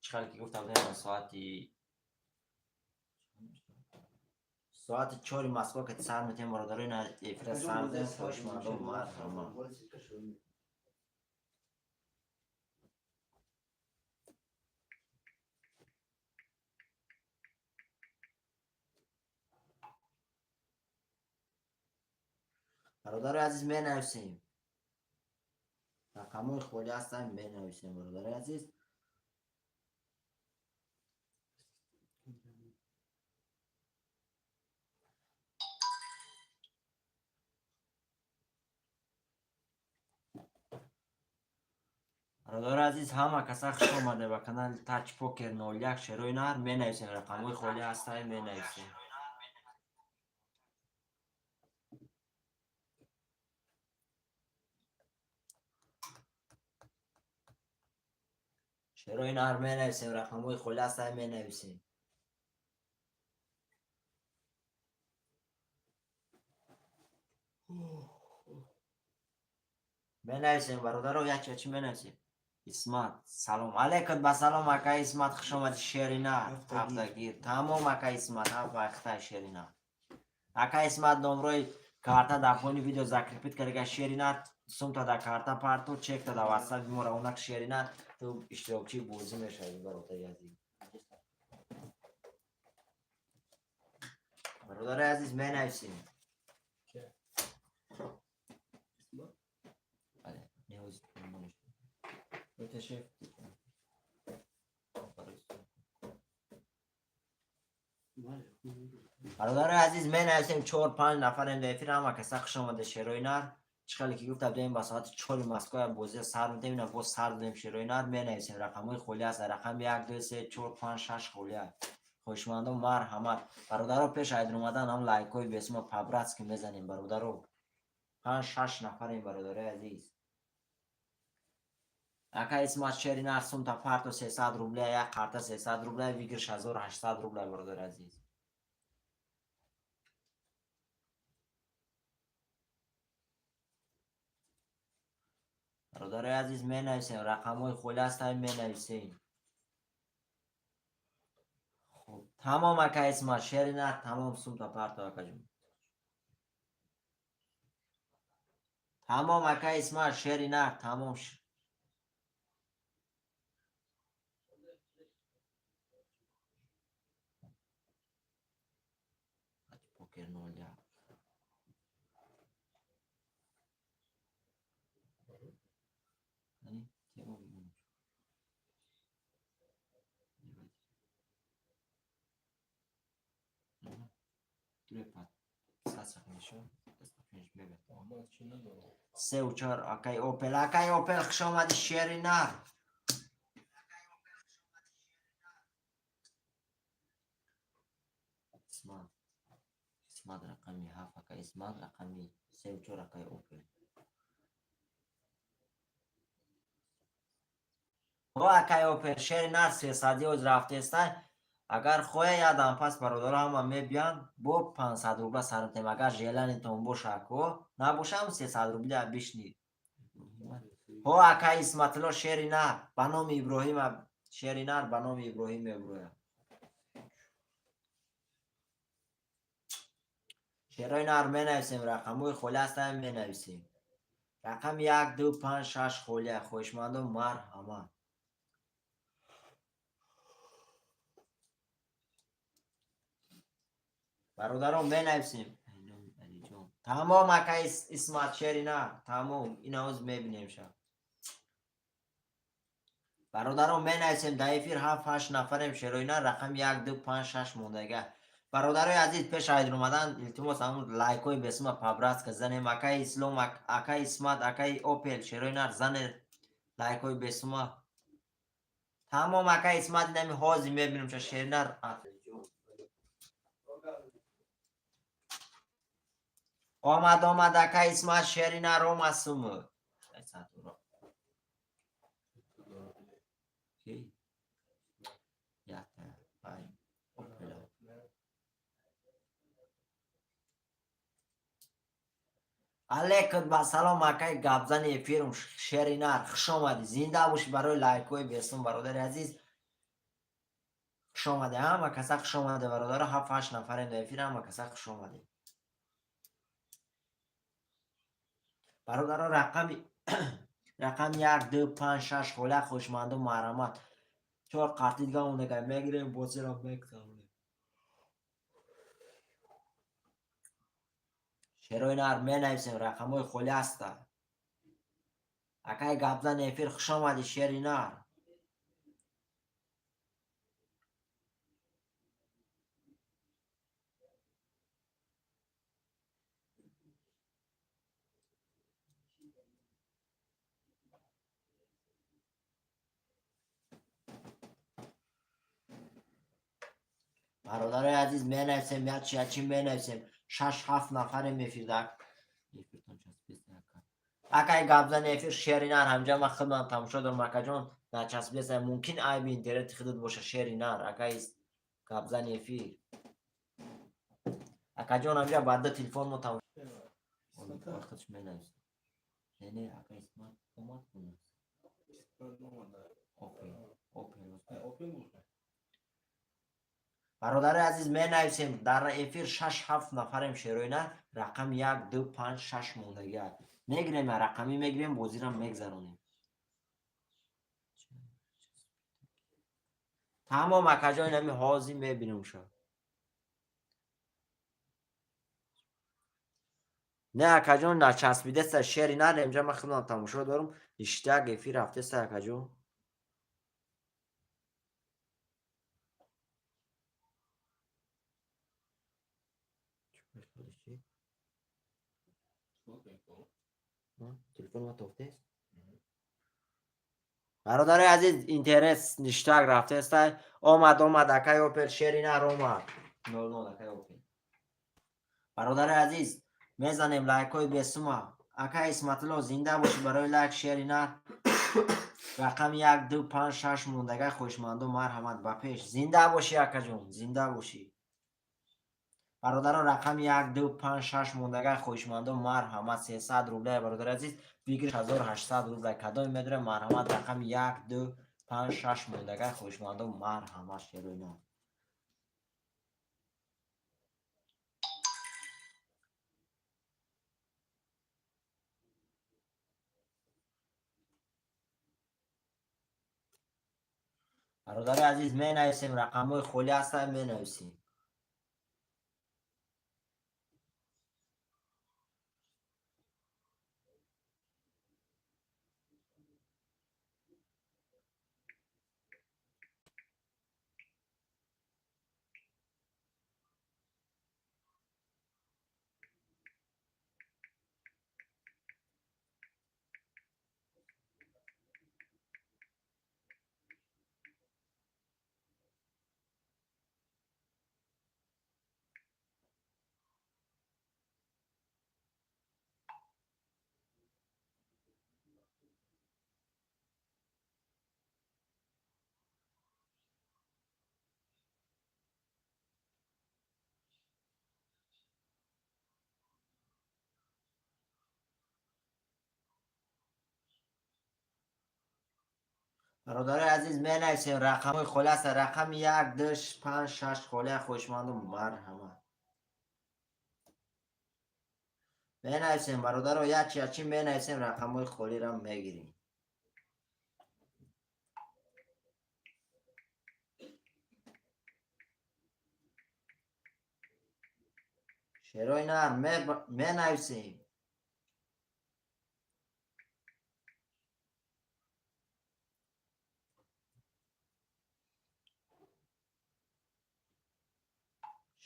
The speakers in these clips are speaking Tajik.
Чӣ хеле ки гуфта будем, соати 4-и Москва ки сар метем, бародаро, ина эфира сар метем. Хоҳишмандон, марҳамат. Бародарои азиз, менависем, рақамҳои холӣ ҳастанд, менависем, бародарои азиз. Бародари азиз, ҳама каса хуш омаде ба канали Тач Покер 01. Шерои нар, менависем, рақамҳои холӣ ҳастанд, менависем. Шерои нар, менависем, рақамҳои холӣ ҳастанд, менависем. Менависем, бародаро, як чӣ менависем. Исмат, салом алейкум, ба салом, ака Исмат, хуш омадӣ. Шерина, ҳафтагир, тамом, ака Исмат, ҳафт вақта, шерина. Ака Исмат номрои карта дар поини видео закрепить карда. Шерина, сумта дар карта парто, чекта дар ватсап мо равонак. Шерина, ту иштирокчии бозӣ мешавӣ, бародари азиз. Бародари азиз, менависем. Бале, не, ҳозир. Шеф. Бародари азиз, менависем, чор панҷ нафарем дар эфир. Ҳама каса хуш омада. Шерои нар, чӣ хеле ки гуфта будем, ба соати 4-и Москва бозия сар медем. Ина боз сар додем. Шерои нар, менависем, рақамҳои холӣ аст, рақами як, ду, се, чор, панҷ, шаш холӣ аст. Хоҳишмандон, марҳамат. Бародаро, пеш айдр омадан ҳам лайкҳои бесума по-братски мезанем. Бародаро, панҷ шаш нафарем, бародарои азиз. Ака Исмат, шери нар, сумта парто, 300 рубля, як карта 300 рубля, выигрыш 1800 рубля, бародари азиз. Бародарои азиз, менависем, рақамҳои холӣ ҳастанд, менависем. Хуб, тамом, ака Исмат, шери нар, тамом, сумта парто, акаҷон. Тамом, ака Исмат, шери нар, тамом. Покер 01. Ани, тема бигӯ. Дуре подписаться кунишо. Сеу чор, акай Опел, акай Опел, хуш омадӣ, шери нар. Исмат. Исмат рақами ҳафт, ака Исмат рақами сеу чор, акай Опел. Ҳо, акай Опел, шери нар, сесадӣ оз рафтеста. Агар хоҳе, ядам пас бародаро ҳама мебиёнд, бо 500 рубла сар метем. Агар желаниятон боша, ко набошам, 300 рубля бишни. Ҳо, ака Исматулло, шери нар, ба номи Иброҳима, шери нар ба номи Иброҳим мебурояд. Шерои нар, менависем, рақамҳои холӣ ҳастанд, менависем. Рақами як, ду, панҷ, шаш холия. Хоҳишмандон, марҳамат. Бародарон, менависем. Тамом, ака Исмат, шери нар, тамом, ина ҳоз мебинем ша. Бародарон, менависем, дар эфир ҳафт ҳашт нафарем. Шерои нар, рақами як, ду, панҷ, шаш мондага. Бародарои азиз, пеш айдр омадан, илтимос, ҳамун лайкҳои бесума по-братски занем. Акаи Ислом, акаи Исмат, акаи Опел, шерои нар, зане лайкҳои бесума. Тамом, акаи Исмат, инами ҳозир мебинем ша, шери нар. Омад, омад, ака Исмат, шери нар, омад суму. Ки? Якта, ай, Опела. Алейкум ба салом, акаи гапзани эфирум, шери нар, хуш омадӣ, зинда бошӣ. Барои лайкҳои бесум, бародари азиз. Хуш омаде, ҳама каса хуш омаде, бародаро. Ҳафт ҳашт нафарем дар эфир, ҳама каса хуш омаде, бародаро. Рақами як, ду, панҷ, шаш холя, хоҳишманду марҳамат. Чор қарти дига мондага, мегирем, бозиро мегзаронем. Шерои нар, менависем, рақамҳои холӣ ҳаста. Акай гапзан эфир, хуш омадӣ, шери нар. Бародарои азиз, менависем, ячи ячи менависем. Шаш ҳафт нафарем эфирда. Акай гапзан эфир, шери нар, ҳамҷа ман худман тамошо дорам, акаҷон, начаспиеса. Мумкин айби интернети худат боша, шери нар. Акай гапзани эфир, акаҷон, ҳамҷа ба ду телефон мо тамошо худш менависем. Не, не, ака Исмат омад кунад. Опел, опел. Бародари азиз, менависем, дар эфир шаш ҳафт нафарем. Шерои нар, рақами як, ду, панҷ, шаш мондагиа мегирем, рақамӣ мегирем, бозиро мегзаронем. Тамом, акаҷон, инами ҳозир мебинем шо. Не, акаҷон, начаспидеста, шери нар. Инҷа ман худам тамошо дорам, иштак эфир рафтеста, акаҷон. Телефон ма тофтест, бародари азиз, интернет ништак рафтеста. Омад, омад, акай Опел, шери нар омад. Нол нол, акай Опел. Бародари азиз, мезанем лайкҳои бесума. Акай Исматулло, зинда бошӣ барои лайк. Шери нар, рақами як, ду, панҷ, шаш мондага, хоҳишманду марҳамат, ба пеш. Зинда бошӣ, акаҷон, зинда бошӣ. Бародаро, рақами як, ду, панҷ, шаш мондага, хоҳишманду марҳамат. 300 рубля, бародари азиз, выигрыш 1800 рубля. Кадоме медорем, марҳамат. Рақами як, ду, панҷ, шаш мондага, хоҳишманду марҳамат, шерои нар. Бародари азиз, менависем, рақамҳои холӣ ҳастанд, менависем. Бародарои азиз, менависем, рақамҳои холӣ ҳастанд. Рақами як, ду, панҷ, шаш холия, хоҳишманду марҳамат. Менависем, бародаро, ячи ячи менависем, рақамҳои холиро мегирем. Шерои нар, менависем.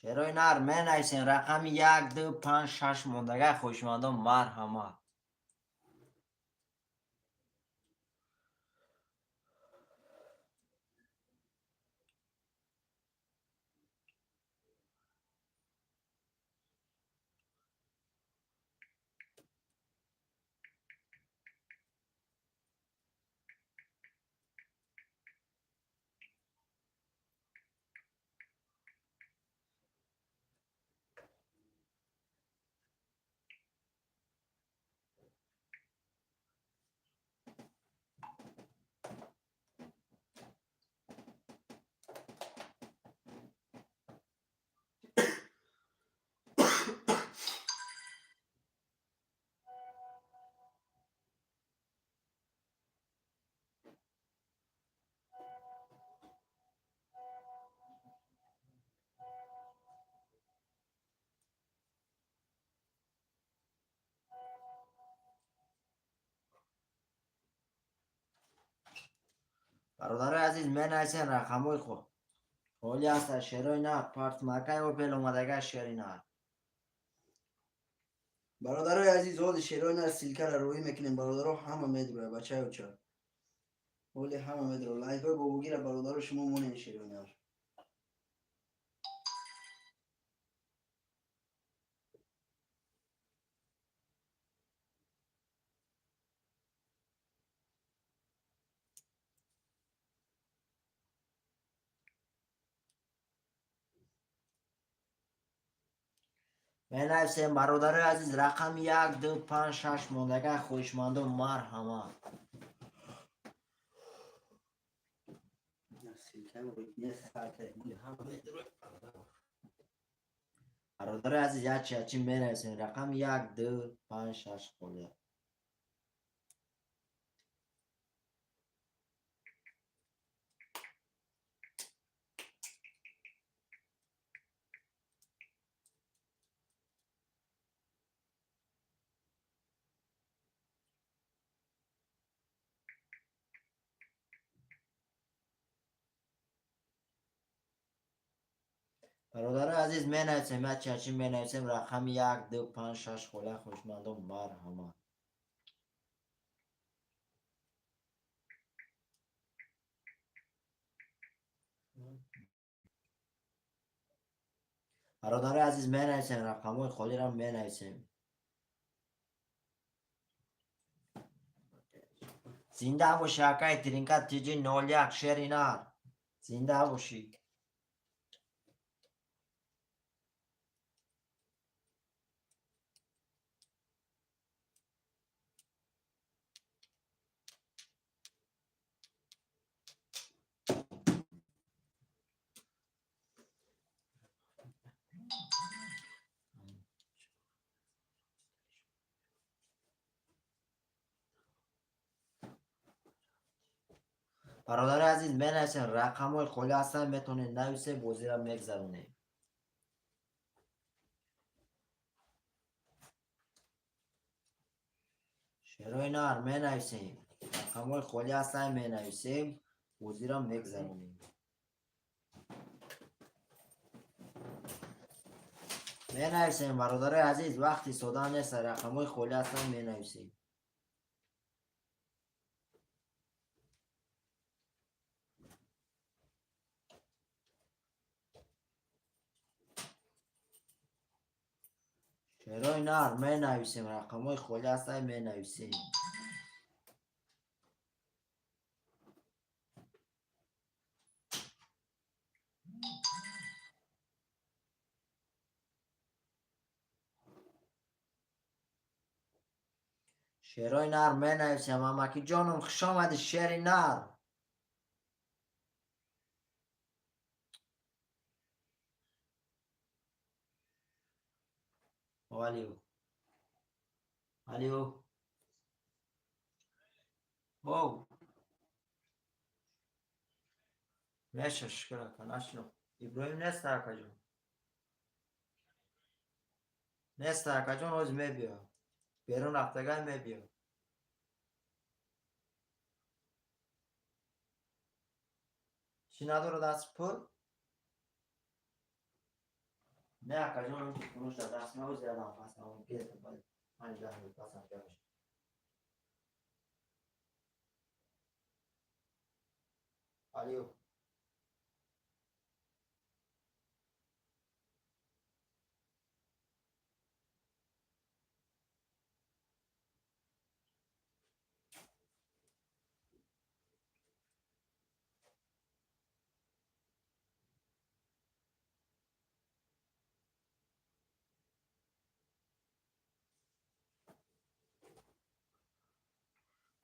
Шерои нар, менависем, рақами як, ду, панҷ, шаш мондага, хоҳишмандон, марҳамат. Бародарои азиз, менависен рақамҳои холӣ ҳастанд, шерои нар, партмакаи Опел омадага, шери нар. Бародарои азиз, ҳоли шерои нар ссылка ра роҳӣ мекунем, бародаро, ҳама медура, бачаюча. Ҳоли ҳама медура. Лайкҳои бобогира, бародаро, шумо монен, шерои нар. Менависем, бародарои азиз, рақами як, ду, панҷ, шаш мондага, хоҳишмандон, марҳамат. Ссылка роҳӣ кунем, сар кардем. Ҳама медура. Бародарои азиз, ячи ячи менависем, рақами як, ду, панҷ, шаш холия. Бародарои азиз, менависем, ячи ячи менависем, рақами як, ду, панҷ, шаш холия, хоҳишмандон, марҳамат. Бародарои азиз, менависем, рақамҳои холиро менависем. Зинда бошӣ, акай Тринка Тиҷи 01, шери нар. Зинда бошӣ. Бародари азиз, менависем, рақамҳои холӣ ҳастанд, метавонед нависед, бозиро мегзаронем. Шерои нар, менависем, рақамҳои холӣ ҳастанд, менависем, бозиро мегзаронем. Менависем, бародарои азиз, вақти сода нест, рақамҳои холӣ ҳастанд, менависем. Шерои нар, менависем, рақамҳои холӣ ҳастанд, менависем. Шерои нар, менависем. Амаки ҷоном, хуш омадӣ, шери нар. Алё, алё, оу, меша, шукр, ака, нашинох. Иброҳим нест, акаҷон, нест, акаҷон, ҳозир мебиёд, берун рафтагай, мебиёд. Чӣ надорад аз пул? Не, акаҷон, фурӯш дар даст мавз ядам, пасам 5-10 минут пасам ҷамъ. Алё.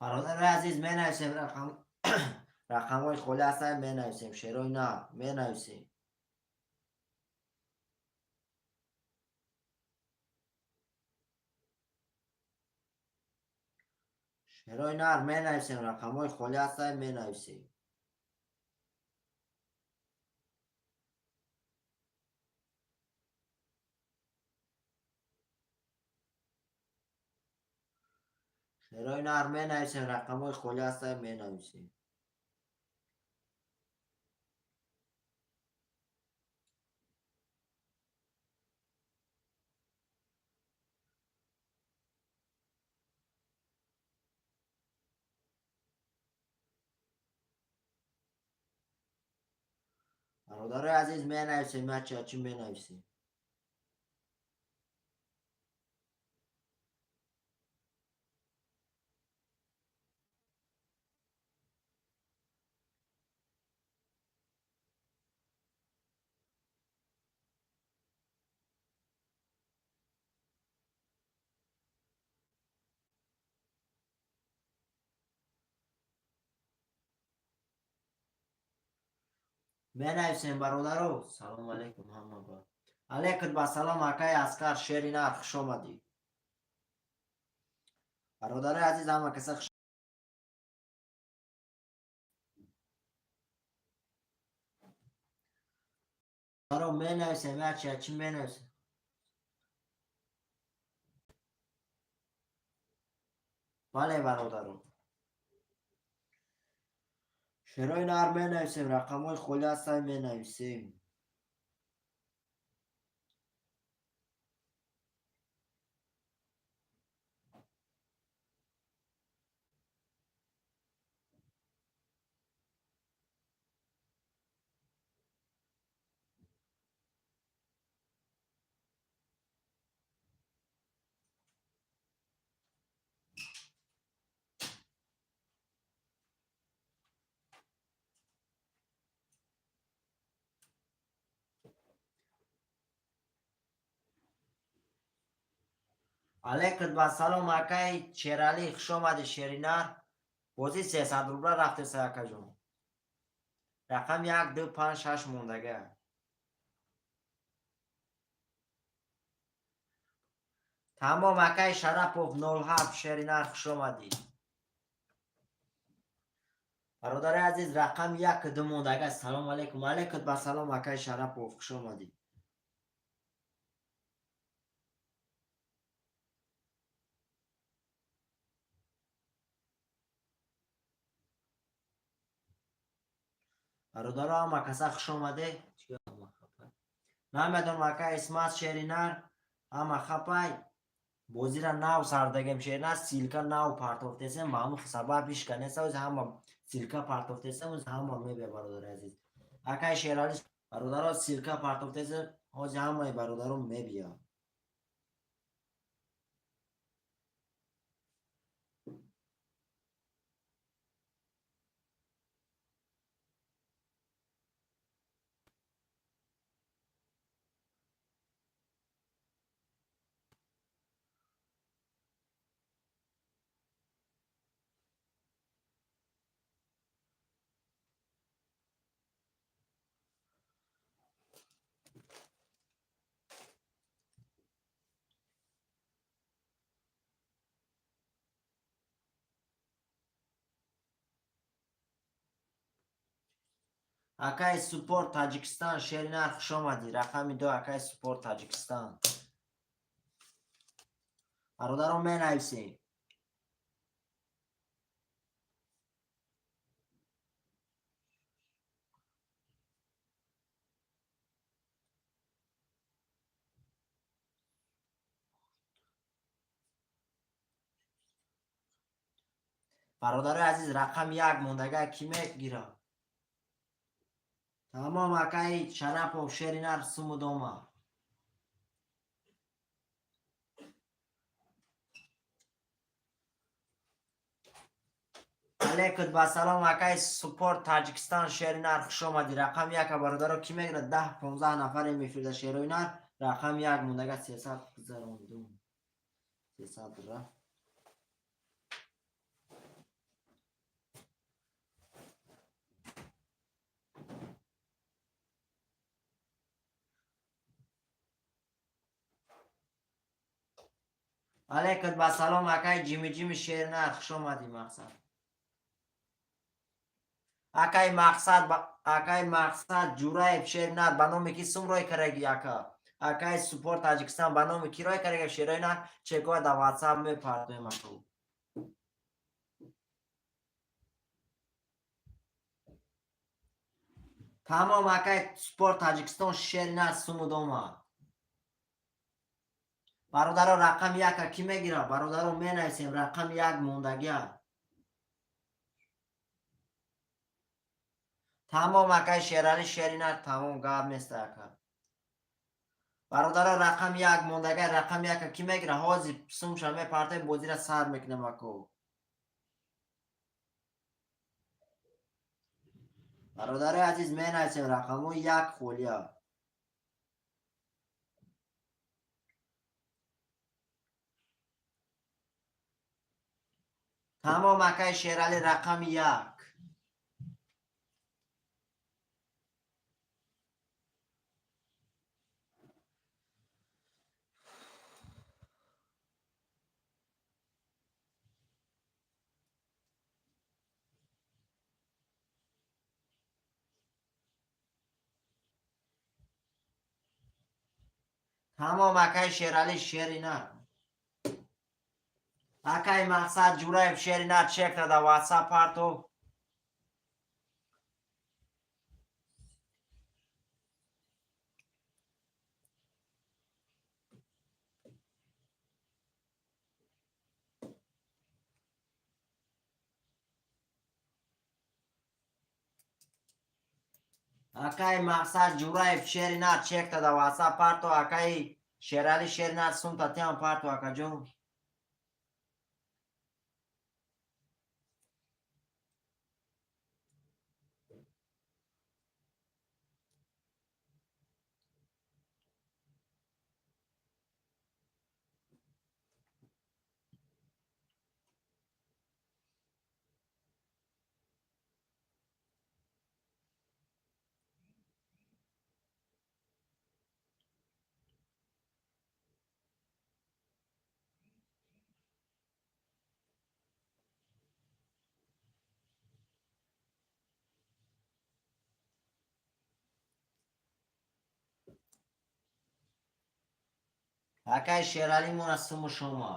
Бародари азиз, менависем, рақамҳои холӣ ҳастанд, менависем, шерои нар, менависем. Шерои нар, менависем, рақамҳои холӣ ҳастанд, менависем. Шерои нар, менависем, рақамҳои холӣ ҳастанд, менависем. Бародарои азиз, менависем, ячи менависем. Менависем, бародаро. Салому алейкум ҳама ба. Алейкум ба салом, акаи Аскар, шери нар, хуш омадӣ. Бародарои азиз, ҳама каса хуш. Бародаро, менависем, ячи менависем. Бале, бародаро. Шерои нар менависем, рақамҳои холӣ ҳастанд, менависем. Алейкум ба салом, акаи Шералӣ, хуш омадӣ, шеринар. Бозӣ 300 рубла рафтеса, акаҷон. Рақам 1, 2, 5, 6 мондага. Тамом, акаи Шарапов 07, шеринар, хуш омадӣ. Бародари азиз, рақам 1, 2 мондага. Салому алейкум. Алейкум ба салом, акаи Шарапов, хуш омадӣ. Бародаро, ҳама каса хуш омаде. Намедонам, ака Исмат, шеринар, ҳама хапай. Бозира нав сардагем, шеринар, ссылка нав партофтесем, ба ҳамн сабаб ҳишка нест, ҳама ссылка партофтесем, ҳама мебия, бародари азиз. Акаи Шералӣ, бародаро, ссылка партофтесем, ҳози ҳамаи бародаро мебия. Акаи Супорт Таҷикистон, шеринар, хуш омадӣ. Рақами 2, акаи Супорт Таҷикистон. Бародарон, менависем. Бародарои азиз, рақами 1 мондага, кӣ мегирад? Тамом, акаи Шарапов, шеринар, сумудома. Алейкум ба салом, акаи Супорт Таҷикистон, шеринар, хуш омадӣ. Рақами 1, бародаро, кӣ мегирад? 10-15 нафаре мефирда, шероинар. Рақами 1 мондага, 300 гузарондум. 300 рафт. Алейкум ба салом, акаи Ҷими Ҷими, шеринар, хуш омадӣ, Мақсад. Акаи Мақсад, акаи Мақсад Ҷураев, шеринар, ба номи ки сум рой кардаги, ака? Акаи Супорт Таҷикистон, ба номи ки рой кардаги, шероинар? Чекоя дар WhatsApp мепартоем, аку. Тамом, акаи Супорт Таҷикистон, шеринар, сумудома. Бародаро, рақами 1 кӣ мегирад? Бародаро, менависем, рақами 1 мондагия. Тамом, акай Шералӣ, шери нар, тамом, гап нест, ака. Бародаро, рақами як мондагай, рақами яка кӣ мегира? Ҳозир сумша мепартем, бозира сар мекунем, ако. Бародарои азиз, менависем рақамҳои як холия. Тамом, акай Шералӣ, рақами як. Тамом, акай Шералӣ, шери нар. Акай Мақсад Ҷураев, шери нар, чекта да ватсап партов. Акай Мақсад Ҷураев, шери нар, чекта да ватсап партов. Акай Шералӣ, шери нар, сумта тиам партов, акаҷон. Акай Шералӣ, мона суму шумо.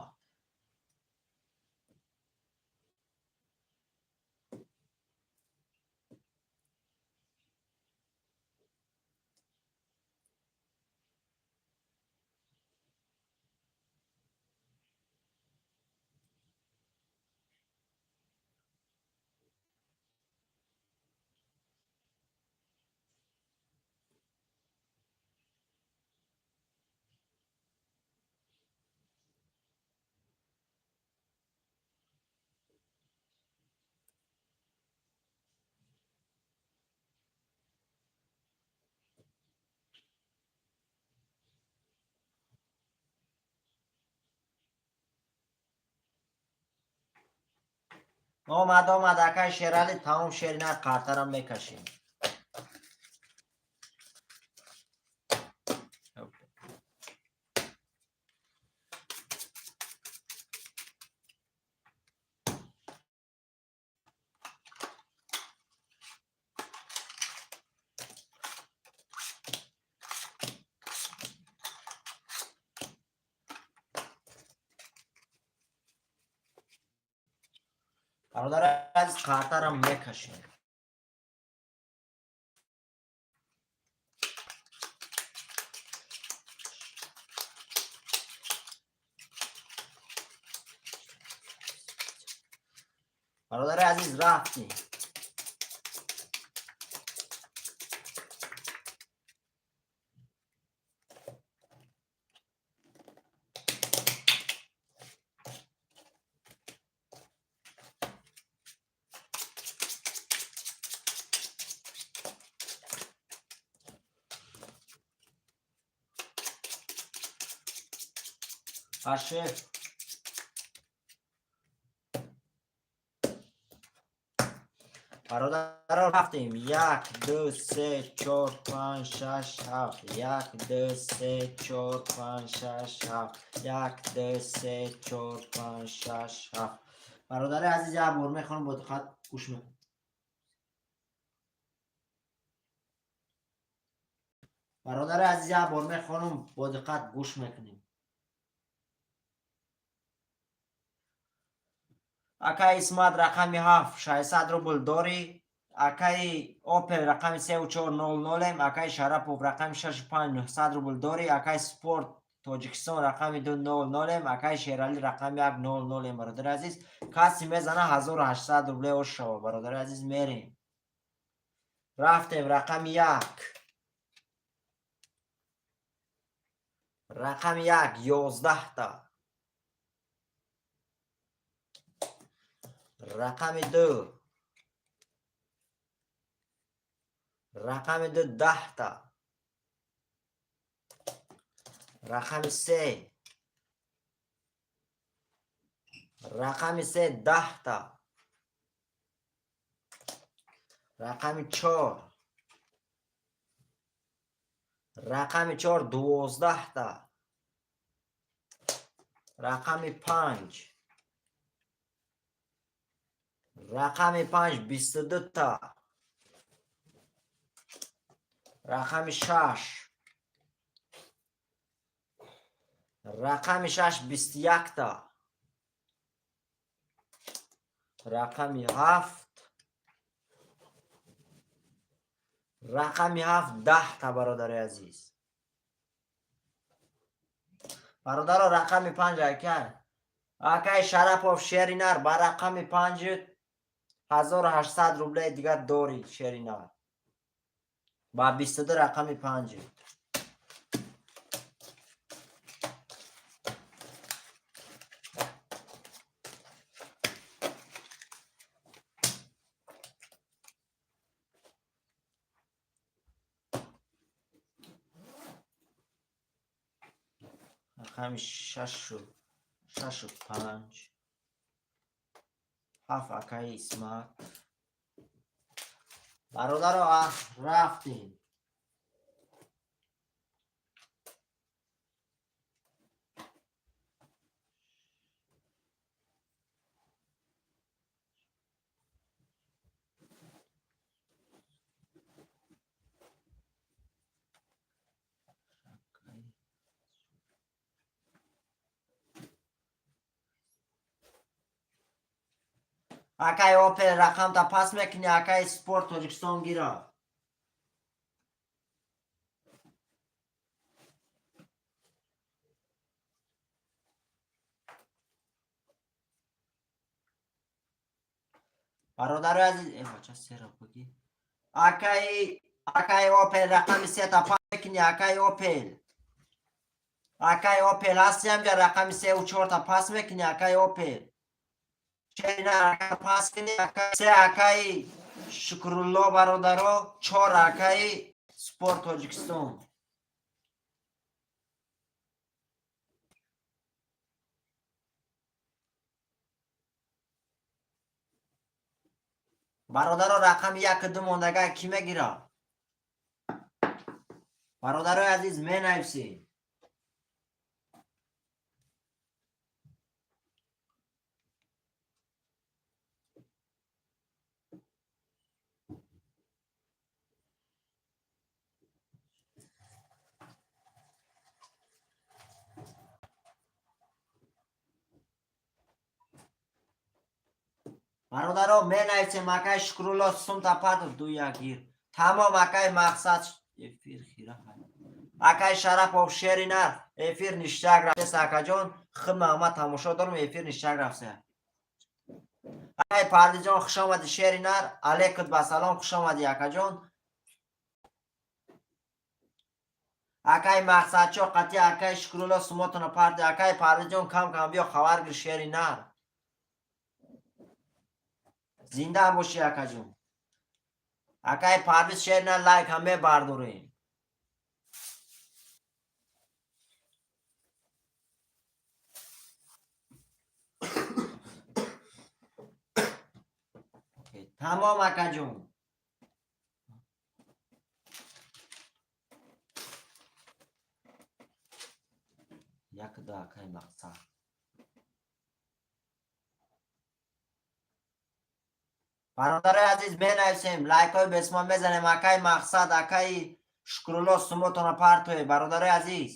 Омад, омад, акай Шералӣ, тамом, шери нар, қартарам мекашем. Бародари азиз, қартарам мекашем. Бародари азиз, рафтем. Ашеф. Бародаро, рафтем. Як, ду, се, чор, панҷ, шаш, ҳафт. Як, ду, се, чор, панҷ, шаш, ҳафт. Як, ду, се, чор, панҷ, шаш, ҳафт. Бародари азиз, як бор мехонам, бо диққат гӯш мекунем. Бародари азиз, як бор мехонам, бо диққат гӯш мекунем. Акаи Исмат, рақами ҳафт, 600 рубл дорӣ. Акаи Опел, рақами сеу чор нол нолем. Акаи Шарапов, рақами шашу панҷ, 900 рубл дорӣ. Акаи Спорт Тоҷикистон, рақами ду нол нолем. Акаи Шералӣ, рақами як нол нолем. Бародари азиз, касе мезана, 1800 рубле ош шава. Бародари азиз, мерем. Рафтем, рақами як. Рақами як 11-та. Рақами ду. Рақами ду 10-та. Рақами се. Рақами се 10-та. Рақами чор. Рақами чор 12-та. Рақами панҷ. Рақами панҷ 22-та. Рақами шаш. Рақами шаш 21-та. Рақами ҳафт. Рақами ҳафт 10-та, бародари азиз. Бародаро, рақами панҷ акай. Акай Шарапов, шери нар, ба рақами панҷ 1800 рублей дигар дорӣ, шери нар. Ба 22 рақами панҷ. Рақами шашу шашу панҷ. Ҳафт, акаи Исмат. Бародаро, рафтем. Акай Опел, рақамта пас мекунӣ, акай Спорт Тоҷикистон гира. Бародарои азиз, э бача, сера буги. Акай Опел, рақами сета пас мекунӣ, акай Опел. Акай Опел ҳасти ҳамҷа, рақами сеу чорта пас мекунӣ, акай Опел. Пас кунӣ, се, акаи Шукрулло. Бародаро, чор, акаи Спорт Тоҷикистон. Бародаро, рақами яку ду мондага кӣ мегира? Бародарои азиз, менависем. Бародаро, менависем. Акай Шукрулло, сумта патр ду як гир. Тамом, акай Мақсад, эфир хира. Акай Шарапов, шери нар, эфир ништяк рафтест, акаҷон. Хидма ма тамошо дорам, эфир ништяк рафте. Акай Пардиҷон, хуш омадӣ, шери нар. Алейкум ба салом, хуш омадӣ, акаҷон. Акай Мақсадчо қатъи акай Шукрулло сумотона парди. Акай Пардиҷон, кам кам биё, хабар гир, шери нар. Зинда бошӣ, акаҷон. Акай Парвиз, шери нар, лайк ҳам мебардорем. Тамом, акаҷон. Як ду, акай Мақсад. Бародарои азиз, менависем, лайкҳои бесмо мезанем. Акаи Мақсад, акаи Шукрулло, сумотона партое, бародарои азиз.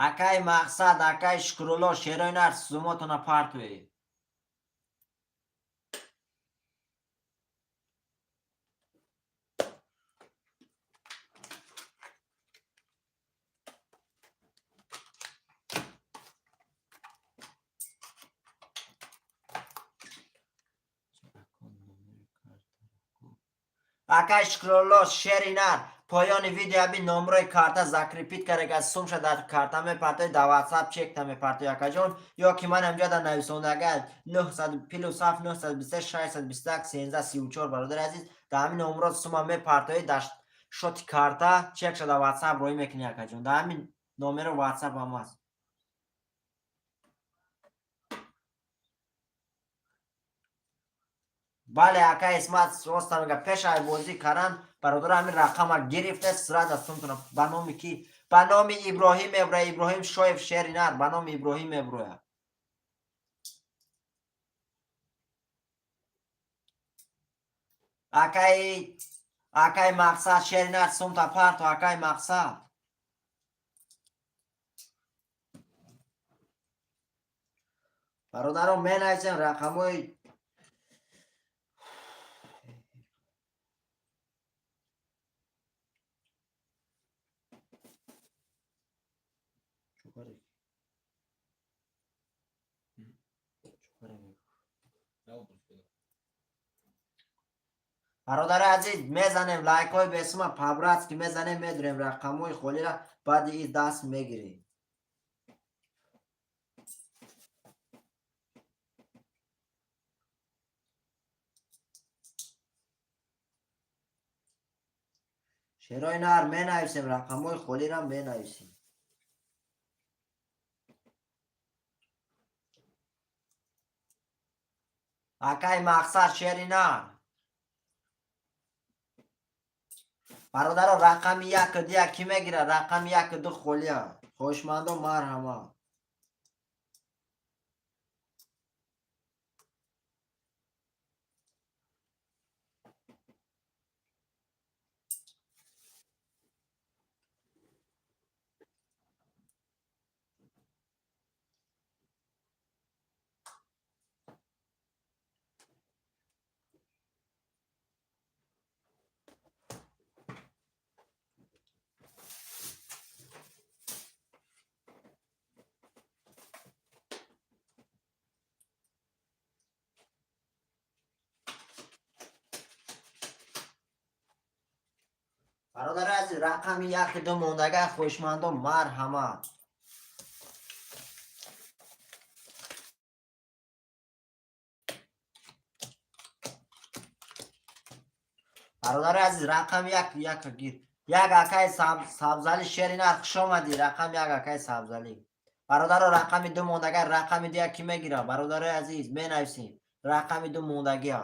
Акаи Мақсад, акаи Шукрулло, шерои нар, сумотона партое. Акай Шукрулло, шери нар, поёни видео аби номрои карта закрепить карега, сумша дар карта мепартои, дар ватсап чекта мепартои, акаҷон. Ё ки ман ҳамҷо дар нависондага 900 плюс 7 923 621 13 34. Бародари азиз, дар ҳамин номро сума мепартои, дар шоти карта чекша дар ватсап роӣ мекунӣ, акаҷон. Дар ҳамин номеро ватсап ҳам аст. Бале, ака Исмат роста мега. Пеш ай бозӣ кардан, бародар, ҳамин рақама гирифте, сразу сумтона. Ба номи ки? Ба номи Иброҳим меброя. Иброҳим Шоев, шери нар, ба номи Иброҳим меброя. Акаи Мақсад, шери нар, сумта парто, акаи Мақсад. Бародарон, менависем рақамҳои. Бародари азиз, мезанем лайкҳои бесума, по-братски мезанем, медурем рақамҳои холира, баъди и даст мегирем. Шерои нар, менависем рақамҳои холира, менависем. Акай Мақсад, шери нар. Бародаро, рақами яку дия кӣ мегирад? Рақами яку ду холия. Хоҳишмандо, марҳамат. Бародари азиз, рақами яки ду мондага, хоҳишмандо, марҳамат. Бародари азиз, рақами як, як гир, як. Акаи Сабзалӣ, шери нар, хуш омадӣ. Рақами як, акаи Сабзалӣ. Бародаро, рақами ду мондага, рақами ду як кӣ мегирад? Бародарои азиз, менависем, рақами ду мондагиа.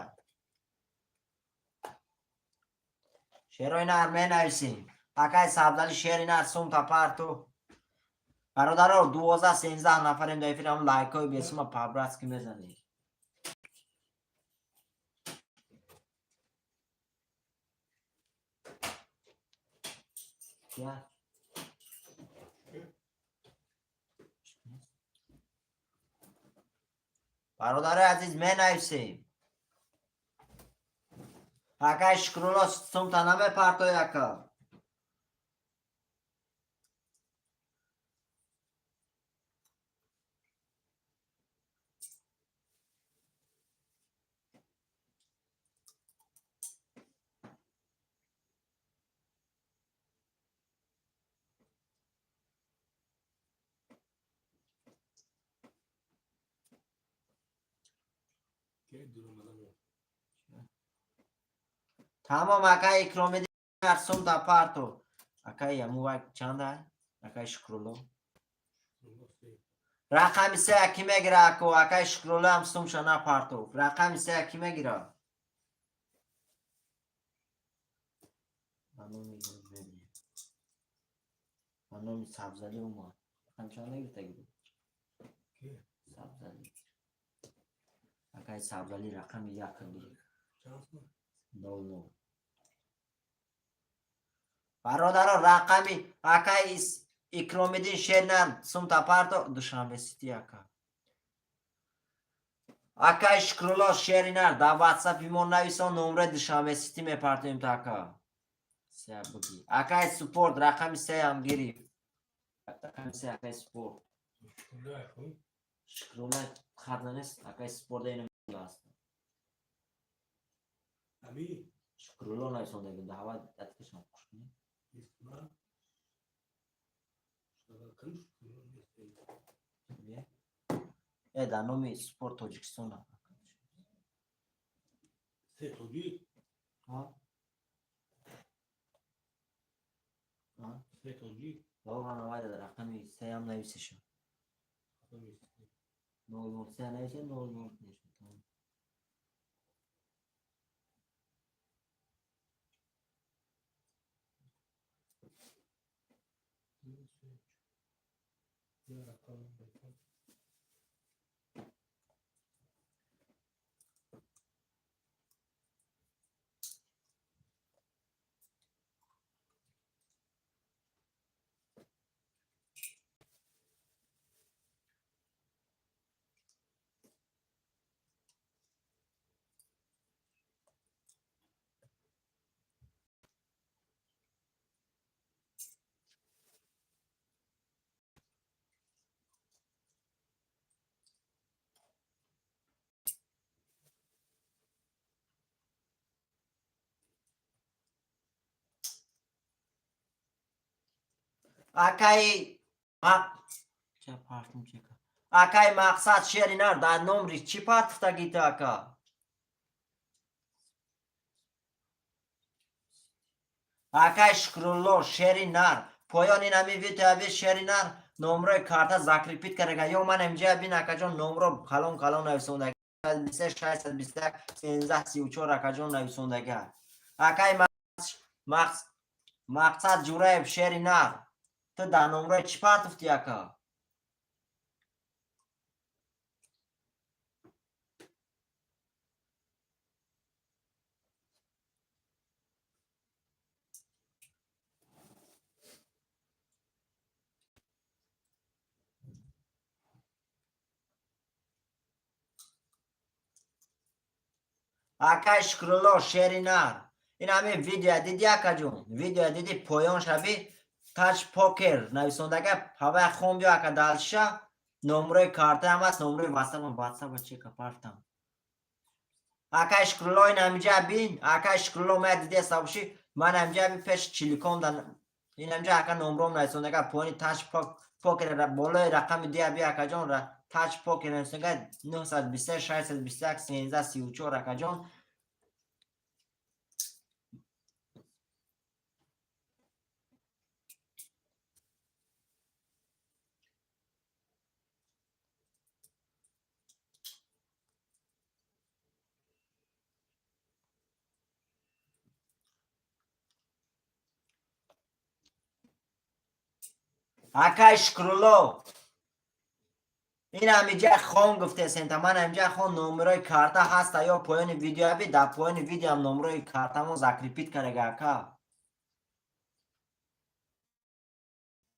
Шерои нар, менависем. Акаи Сабзалӣ, шери нар, сумта парту. Бародаро, 12, 13 нафарем дар эфир. Ҳам лайкҳои бесума по-братски мезанем. Я. Бародарои азиз, менависем. Акаи Шукрулло, сумта намепартои, ака? Ки дуромадам. Тамом, акаи Икромидин, сумта парту. Акаи амувай чанда, акаи Шукрулло? Рақами се ки мегира, аку? Акаи Шукрулло ҳам сумша напартов. Рақами се ки мегира? Ба номи, мебинем, ба номи Сабзалӣ омад. Рақами чанда гирифтаги буд? Ки? Сабзалӣ. Акаи Сабзалӣ рақами як гирифт. Чанд сум? 00. Бародаро, рақами акаи Икромиддин, шернар, сумта парто. Душанбе Сити, ака. Акаи Шукрулло, шеринар, дар ватсапи мо нависон, номраи Душанбе Сити мепартоем та, ака. Се буги. Акаи Спорт рақами сеам гирифт. Рақами се, акаи Спорт. Шукрулло хун. Шукрулло хат нест, акаи Спорт ина аст. Ами. Шукрулло. Шукрулло нависондагим, да ҳава датикашам хуш кунӣ. Э, дар номи Спорт Тоҷикистон. Се тоҷик. А? Се тоҷик. Воқеан, вайда дар рақами сеам нависешам. 003 нависе, 00 нешам. Тамом. Акаи ча партум чека. Акаи Мақсад, шери нар, дар номри чӣ партуфтагита, ака? Акаи Шукрулло, шери нар, поёни нами видеои шери нар номрои карта закрепить карага. Ё ман инҷа бин, акаҷон, номро калон калон нависондаги: 621 13 34, акаҷон, нависондага. Акаи Мақсад Ҷураев, шери нар, ту дар номрои чӣ партуфтӣ, ака? Акай Шукрулло, шери нар, ин ҳамин видео диди, акаҷон? Видео диди, поён шави, Тач Покер нависондага, ҳавай хон биё, ака. Дальше номрои картаам аст, номрои ватсапам. Ватсапа чека партам. Акай Шукрулло, ин ҳаминҷа бин. Акай Шукрулло, мая дидеста бошӣ, ман ҳаминҷа би, пеш чиликон ин ҳаминҷа, ака, номром нависондага. Поёни Тач Покер, болои рақами дия би, акаҷон, Тач Покер нависондага: 923 621 13 34, акаҷон. Акай Шукрулло, ин ҳамиҷа хон гуфтесента, ман ҳамиҷа хон, номерои карта ҳаста. Ё поёни видеоаби, дар поёни видеоам номерои картамо закрепить карага, ака.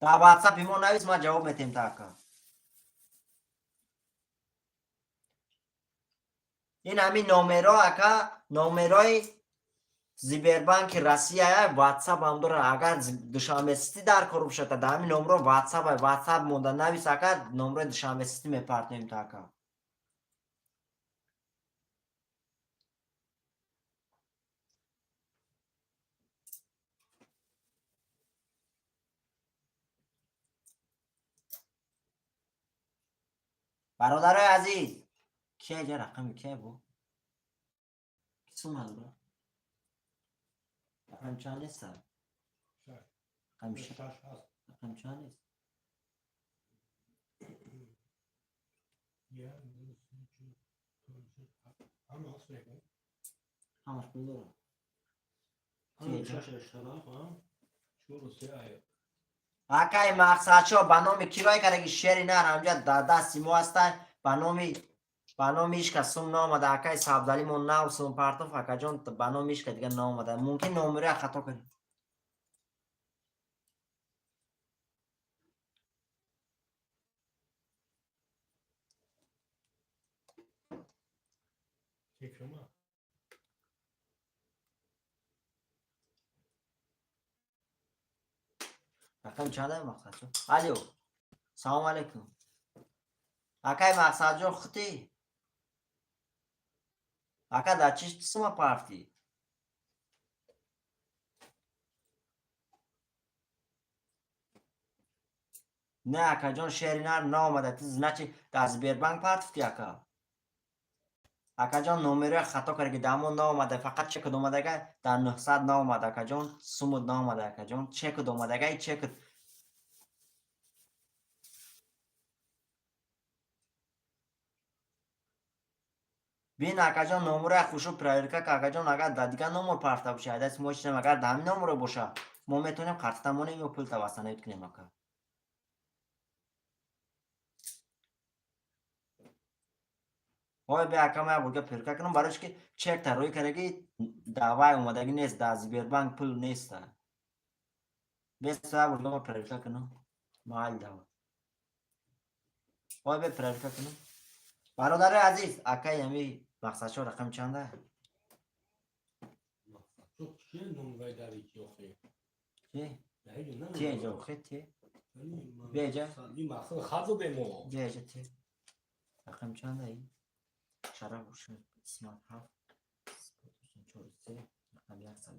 Дар ватсапи мо навис, ман ҷавоб метем та, ака. Ин ҳамин номеро, ака, номерои Сбербанки Россия, ватсапам дорад. Агар Душанбесити дар кор бошад, дар ҳамин номро ватсап, ватсап монда навис, ака, номрои Душанбесити мепартоем та, ака. Бародарои азиз, кия ҷа рақами кия бу? Ки сумад бро? Рақами чанд неста? Рақами рақами чанд нест? Як, ду, се, чор, панҷ, шаш, ҳафт. Ҳама ҳаст мекун. Ҳамаш пул дорад. Ҳама шаш шараф, а? Чору се ай. Акаи Мақсадшо, ба номи кирой кардаги, шери нар? Ҳамҷа дар дасти мо ҳаста, ба номи ишка сум наомада. Акаи Сабзалимо нав сум партоф, акаҷон, ба номи ишка дига наомада. Мумкин номероя хато кунем. Чекшума. Рақами чанда, Мақсадҷон? Алё, салому алайкум, акаи Мақсадҷон, хутӣ, ака, дар чӣ сума партӣ? Не, акаҷон, шери нар наомада. Ти, значит, дар Сбербанк партфти, ака. Акаҷон, номерои хато карда, ки дар мо наомада, фақат чекуд омадага, дар 900 наомада, акаҷон, сумуд наомада, акаҷон, чекуд омадага и чекуд. Бин, акаҷон, номерои хушу проверка ка, акаҷон, агар дар дигар номер парфта боша, даст мо чинем, агар дар ҳамин номеро боша, мо метавонем картата монем ё пулта восстановить кунем, ака. Ой, бе, ака, ма бурга проверка кунам, барои ки чек тарроҳӣ кардаги давай омадагӣ нест, дар Сбербанк пул неста. Бес бурга ма проверка кунам. Майли, давай. Ой, бе, проверка кунам. Бародари азиз, акаи ҳами мақсадшо рақами чанда? Чӣ номвай дари ки охе? Чи? Ти эҷа охе, ти? Беҷа? Ин мақсад хат задем мо. Беҷа, ти. Рақами чанда и? Шараф Исмат ҳафт, чор, се, рақами як сад.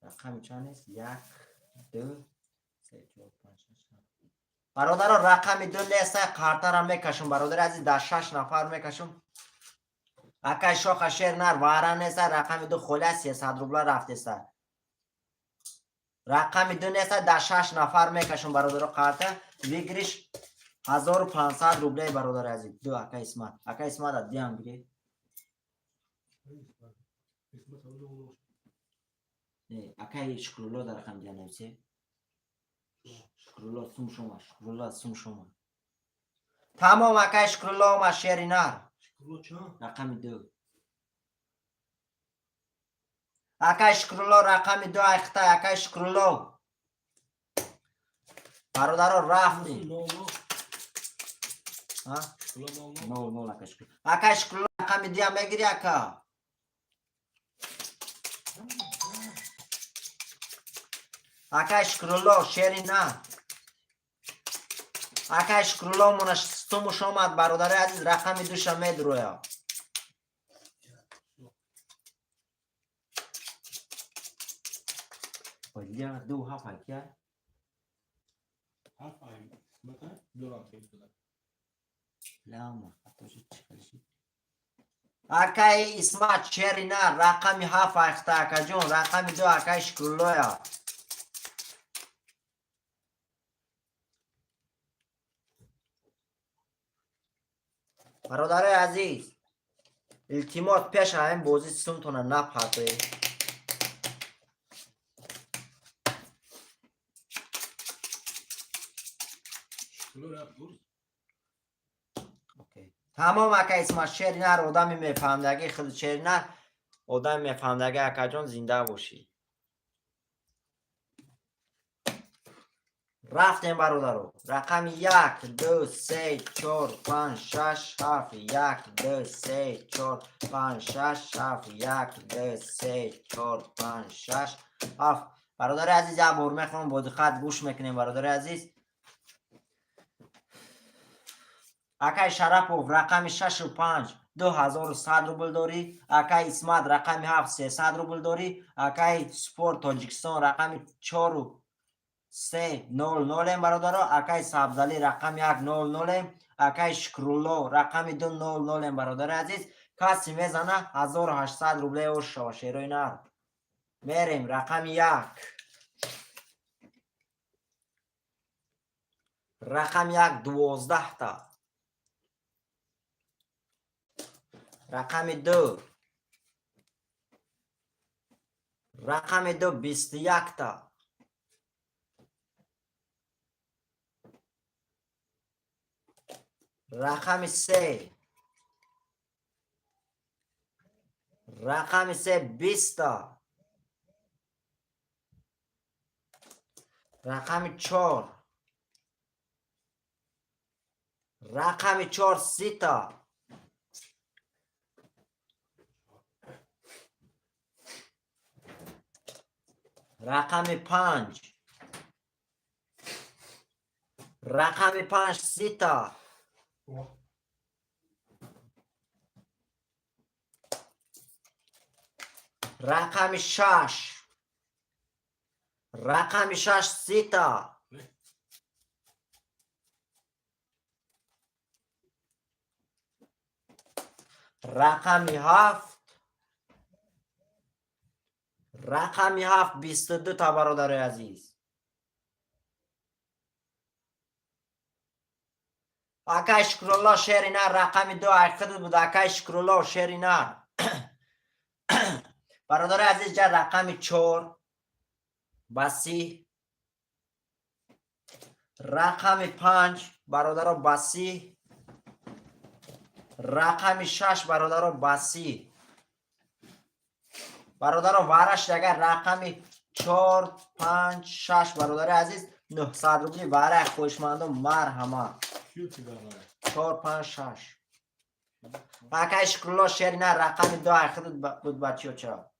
Рақами чанд нест? Як, ду, се, чор, панҷ, шаш, ҳафт. Бародаро, рақами ду нест, картара мекашум, бародари азиз, дар шаш нафар мекашум. Акай шоха шер нар вара нест, рақами ду холи, 300 рубла рафтеста. Рақами ду нест, дар шаш нафар мекашум, бародаро, карта. Выигрыш 1500 рублей, бародари азиз. Ду, ака Исмат. Ака Исмат, диам гире. Акаи Шукрулло дар рақами дия нависе. Шукрулло сум шума, Шукрулло сум шума. Тамом, акаи Шукрулло омад, шери нар. Рақами ду. Акаи Шукрулло рақами ду айхтай, акаи Шукрулло. Бародаро, рафтем. Нол нол, акаи Шукрулло. Акаи Шукрулло рақами дуя мегири, ака? Акаи Шукрулло, шери на. Акаи Шукрулло мона сумуш омад, бародари азиз, рақами душа медуроя. Ля ду ҳафт акя. Ҳафт ай қисмата дорам хел. Лама, хатоши чӣ хелши? Акаи Исмат, шери на, рақами ҳафт айхта, акаҷон, рақами ду акаи Шукруллоя. Бародарои азиз, илтимос, пеш ҳамин бозӣ сумтона напартоед. Шукрулло рафт гурз. Тамом, ака Исмат, шери нар, одами мефаҳмдагӣ, худ шери нар, одами мефаҳмдагӣ, акаҷон, зинда бошӣ. Рафтем, бародаро. Рақами як, ду, се, чор, панҷ, шаш, ҳафт, як, ду, се, чор, панҷ, шаш, ҳафт, як, ду, се, чор, панҷ, шаш, ҳафт. Бародари азиз, як бор мехонам, бо диққат гӯш мекунем, бародари азиз. Акай Шарапов рақами шашу панҷ 2100 рубл дорӣ. Акай Исмат рақами ҳафт 300 рубл дорӣ. Акай Спорт Тоҷикистон рақами чору се нол нолем, бародаро. Акай Сабзалӣ рақами як нол нолем. Акай Шукрулло рақами ду нол нолем, бародари азиз. Касе мезана, 1800 рубле ош шава, шерои нар. Мерем, рақами як. Рақами як 12-та. Рақами ду. Рақами ду 21-та. Рақами се. Рақами се 20-та. Рақами чор. Рақами чор 30-та. Рақами панҷ. Рақами панҷ 30-та. Рақами шаш. Рақами шаш 30-та. Рақами 7, рақами 7, 22 та, бародарои азиз. Акай Шукрулло, шери нар, рақами 2 айқидат буд. Акай Шукрулло, шери нар. Бародарои азиз, ҷа рақами 4 ба 30, рақами 5, бародаро, ба 30, рақами 6, бародаро, ба 30. Бародаро, вараш агар рақами 4, 5, 6, бародари азиз, 900 рубли вара, хоҳишмандон, марҳамат. 4, 5, 6. Акай Шукрулло, шери нар, рақами 2 айхидат буд, бачиё. Ча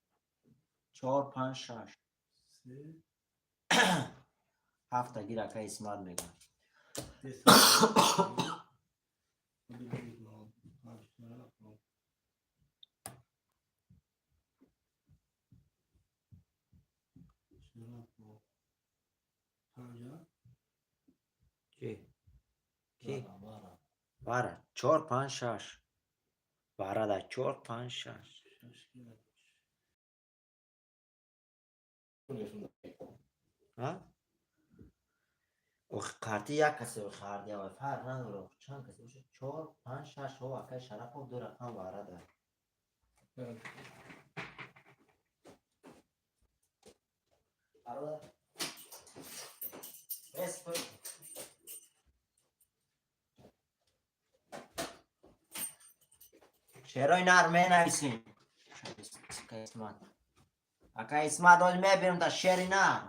4, 5, 6, ҳафта гир, акай Исмат мегӯяд. Ки ки вара 4, 5, 6, варада 4, 5, 6. А ох, карти як касе харди, фарқ надорад, чанд касе боша. 4, 5, 6. О, акай Шарапов, ду рақам варада. Бародар, бес. Шерои нар менависем. Ака Исмат, ака Исмат, ҳоли мебирем да шери нар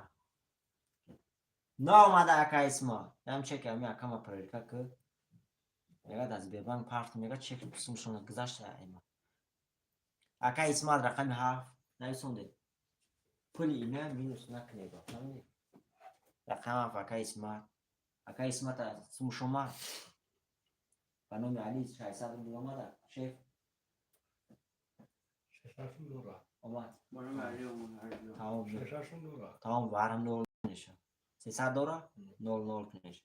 наомада. Ака Исмат, ям чек ами акама проверка ки мегад, аз Сбербанк парт мегад, чек сумшона гузашта. Айма, ака Исмат, рақами 7 нависонде, пули ина минус накунед, фаҳмидӣ? Рақами 7, ака Исмат, ака Исмат, сумшома ба номи Али 600 рубл омада, шеф. Омад. Тамом, тамом, варам нол меша, 300 дора, нол нол меша.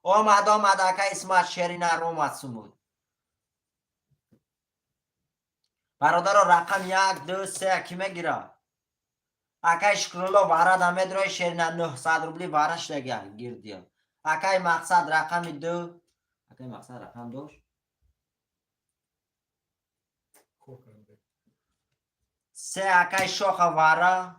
Омад, омад, ака Исмат, шери нар омад сумуд. Бародаро, рақам 1, 2, 3 ки мегира? Акай Шукрулло, варада медрои, шерина, 900 рубли вара шудага гирдия. Акай Мақсад, рақами 2. Акай Мақсад рақам дошт. 3, акай Шоха, вара.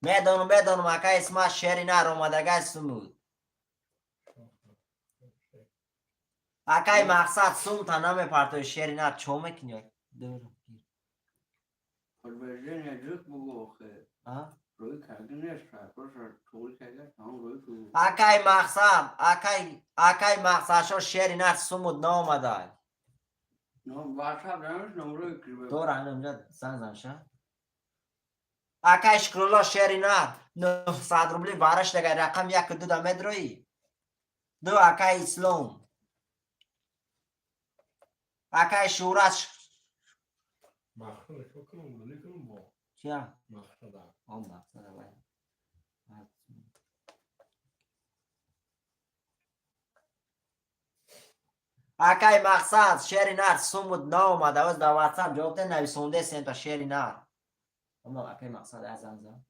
Медонам, медонам, акай Исмат, шери нар омадагай сумуд. Акай Мақсад, сумта намепартои, шери нар, чо мекунӣ? Подтверждение ҷук бугу охе. А? Рӯй карда нест, просто туғри карда, тамом рӯй бугу. Акай Мақсад, акай Мақсадшо, шери нар сумуд наомадай. Но WhatsApp данаш номрӯй кирбе. Дора, инҷа занг занша. Акай Шукрулло, шери нар, 900 рубли вараш дагай, рақам 1, 2 да медроӣ? 2, акай Ислом. Акай Шӯрат. Чия? О, мақсада вай. Акай Мақсад, шери нар сумуд наомада, оз дар WhatsApp ҷавоб де, нависонде сента шери нар. Ама акай Мақсад аз занг зан.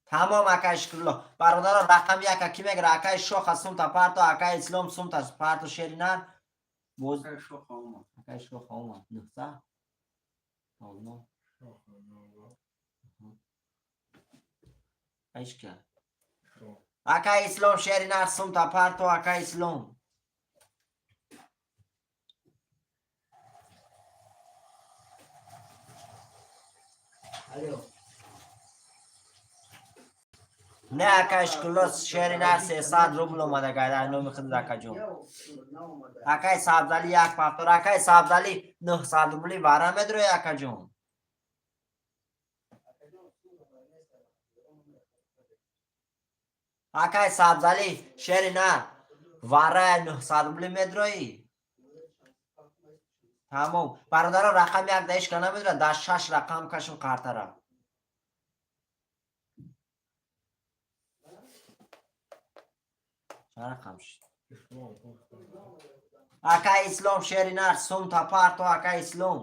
Тамом, акай Шукрулло. Бародаро, рақами 1 ки мегира? Акай Шоха, сумта парто, акай Ислом, сумта парто, шери нар. Боз Акай Шоха омад. Акай Шоха омад. 900? 00. Айшка. Акай Ислом, шери нар, сумта парто, акай Ислом. Алло. Не, акай Шукрулло, шери нар, 300 рубл омада гайда номи худ, акаҷон. Наомада. Акай Сабзали, як повтор, акай Сабзали, 900 рубли вара медрои, акаҷон. Акай Сабзали, шери нар, вара 900 рубли медроӣ? Тамом, бародаро, рақами 1 да ҳеч ка намедонад, дар шаш рақам кашм қартара. Чанд рақам шид? Ислом. Ака Ислом, шери нар, сум тапарто, ака Ислом.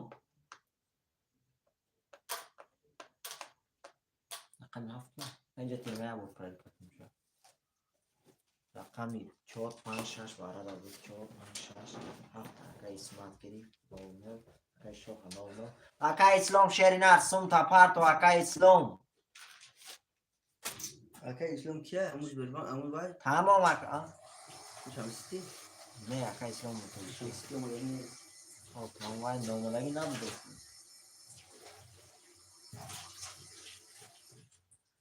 Рақами ҳафт на? Инҷа темая буд, проверка кунем. Рақами чор, панҷ, шаш варада буд. Чор, панҷ, шаш, ҳафт. Ака Исмат гирифт. Нол, нол. Ака Шоха нол, нол. Ака Ислом, шери нар, сум тапарто, ака Ислом. Ака Ислом кия? Амуз Бербан, амуз вай? Тамом, ака. А? Шамсити? Не, ака Ислом буд. Шамсити омадагӣ нест. О, тамом, вай номалагӣ набуд.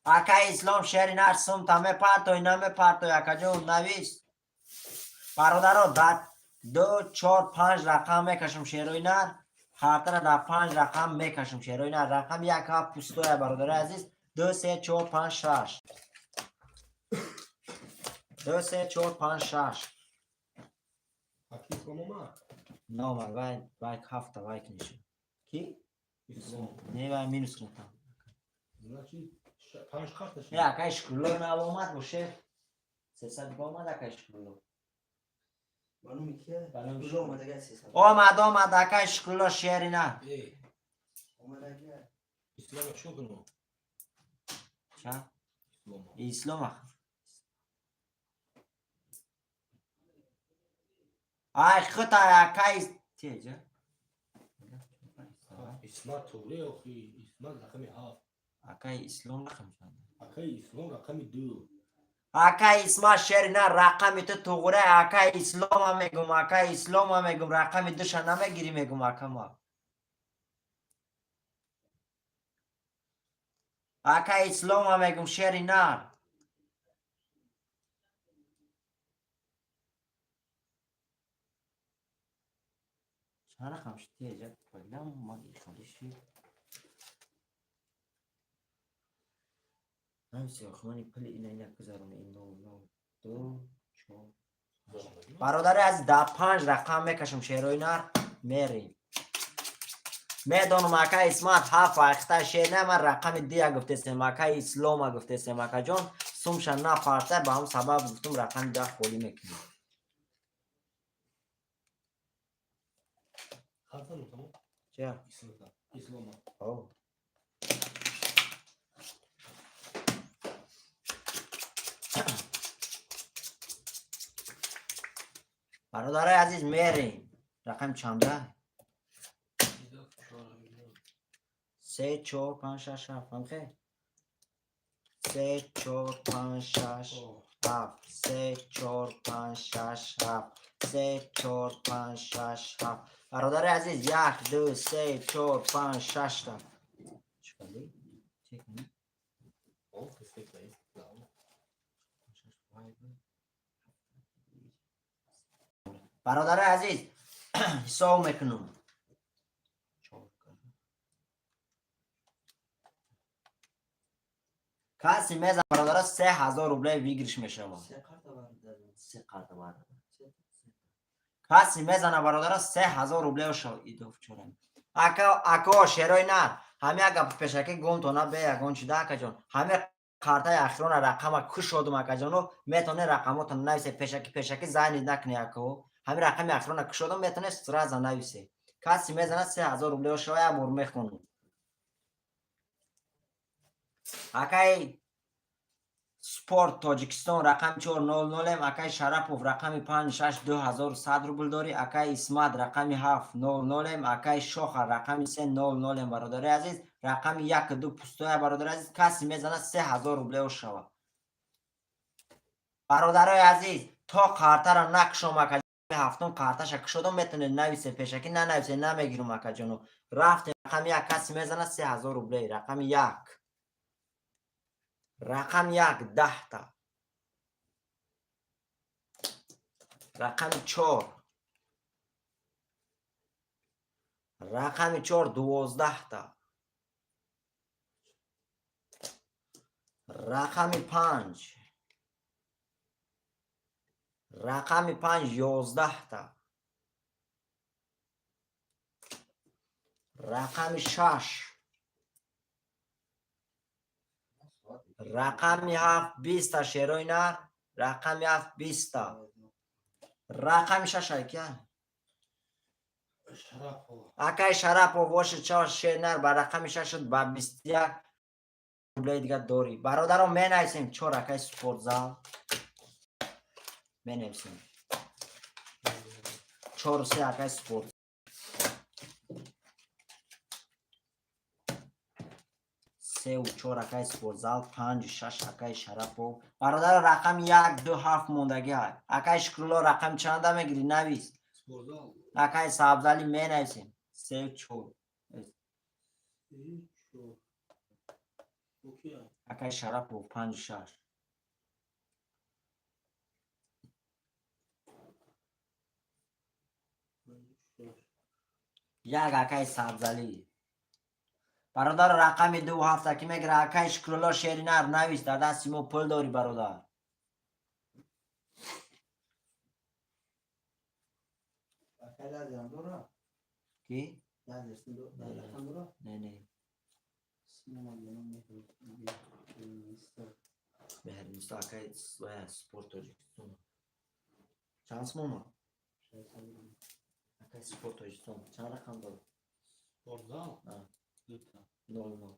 Ака Ислом, шери нар, сумта мепартой, намепартой, акаҷон, навис. Бародаро, дар ду, чор, панҷ рақам мекашам шерои нар. Хартара дар панҷ рақам мекашам шерои нар. Рақами як, ҳафт пустоя, бародарои азиз. Ду, се, чор, панҷ, шаш. Ду, се, чор, панҷ, шаш. Аки Ислом омад? Номад, вай, вай ҳафта, вай книша. Ки? Ислом. Не, вай минус кунатам. Значит, панҷ карта шид. Не, акай Шукрулло наомад, боше. 300 омад акай Шукрулло. Ба номи кия? Ба номи Куҷо Шукрулло. омадагӣ аст 300? Омад, омад, акай Шукрулло, шери нар. Эй, Омадагӣ. Ислома чӣ кунам? Ча? Ислома. Ислом ах. Ай, хута акай теҷа. Исмат туғри охи, Исмат рақами ҳафт. Акай Ислом рақам чанд? Акаи Ислом рақами ду. Акай Исма, шери нар, рақами ту туғре, акай Ислома мегум, акай Ислома мегум, рақами душа намегирӣ мегум, акама. Акай Ислома мегум, шери нар. Чанд рақам шуд теҷа? Пайлам маги холи шид. Намиси охмани пули ина ина гузарони ин нол нол ду чор. Бародари аз, да панҷ рақам мекашам шерои нар, мерем. Медонам, ака Исмат ҳафт вақта шер не, ман рақами дия гуфтесем, ака Ислома гуфтесем, акаҷон, сумша напарта, ба ҳам сабаб гуфтум рақами 10 холӣ мекунем. Карта ну тамом? Ча? Ислома. Ислома. О. Бародарои азиз, мерем. Рақами чанда? Се, чор, панҷ, шаш, ҳафт. Ҳамхе? Се, чор, панҷ, шаш, ҳафт. Се, чор, панҷ, шаш, ҳафт. Се, чор, панҷ, шаш, ҳафт. Бародари азиз, як, ду, се, чор, панҷ, шашта. Чӣ кардӣ? Чек кунӣ? О, респект, раис. Да. Шаш, вай, бародари азиз, ҳисоб мекунам. Чор кардам. Каси мезан, бародара, 3000 рубле выигрыш мешавад. Се карта бардари. Се карта бародар. Каси мезана, бародара, 3000 рубле шав идов чора. Ака, ако шерои нар, ҳами ага пешаки гумтона бе ягон чида, акаҷон. Ҳами картаи ахирона рақама кушодум, акаҷоно, метоне рақамотон нависе пешаки, пешаки зайни накни, ако. Ҳами рақами ахирона кушодум, метоне сразу нависе. Каси мезана, 3000 рубле шава, як бор мехонум. Акай Спорт Тоҷикистон рақами чор нол нолем, акай Шарапов рақами панҷ шаш 2100 рубл дорӣ, акай Исмат рақами ҳафт нол нолем, акай Шоха рақами се нол нолем, бародари азиз, рақами як ду пустоя, бародари азиз, каси мезана, 3000 рублео шава. Бародарои азиз, то картара накушом, ака ҳафтум карташа кушодам, метавонед нависе пешакӣ, нанависе намегирум, акаҷоно. Рафтем, рақами як, каси мезана, 3000 рубле, рақами як. Рақами як 10та. Рақами чор. Рақами чор 12та. Рақами панҷ. Рақами панҷ 11та. Рақами шаш. Рақами ҳафт 20та, шерои нар. Рақами ҳафт 20-та. Рақами шаш ай кия? Шарапов. Акай Шарапов бошед, чор шернар ба рақами шаш шуд, ба 21 рублеи дига дорӣ. Бародарон, менависем чор акай спортзал. Менависем. Чору се акай спорт. Сеу чор акай спортзал, панҷу шаш акай Шарапов. Бародаро, рақами як, ду, ҳафт мондагӣ ай. Акай Шукрулло, рақами чанда мегирӣ, навис. Спортзал. Акай Сабзалӣ, менависем. Сеу чор. Се, чор. Окей. Акай Шарапов, панҷу шаш. Панҷ, шаш. Як акай Сабзалӣ. Бародар, рақами ду ҳафта ки мегира? Акай Шукрулло Шеринар, навис, дар дасти мо пул дорӣ, бародар. Акай лазерам дора? Ки? Лазер рақам дора? Не. Синема ҷаноб Меҳринисо. Меҳринисо акай спорт Тоҷикистон. Чанд сомон? 600 рубл. Акай спорт Тоҷикистон чанд рақам дорад? Спортзал. А. Дута. Нол нол.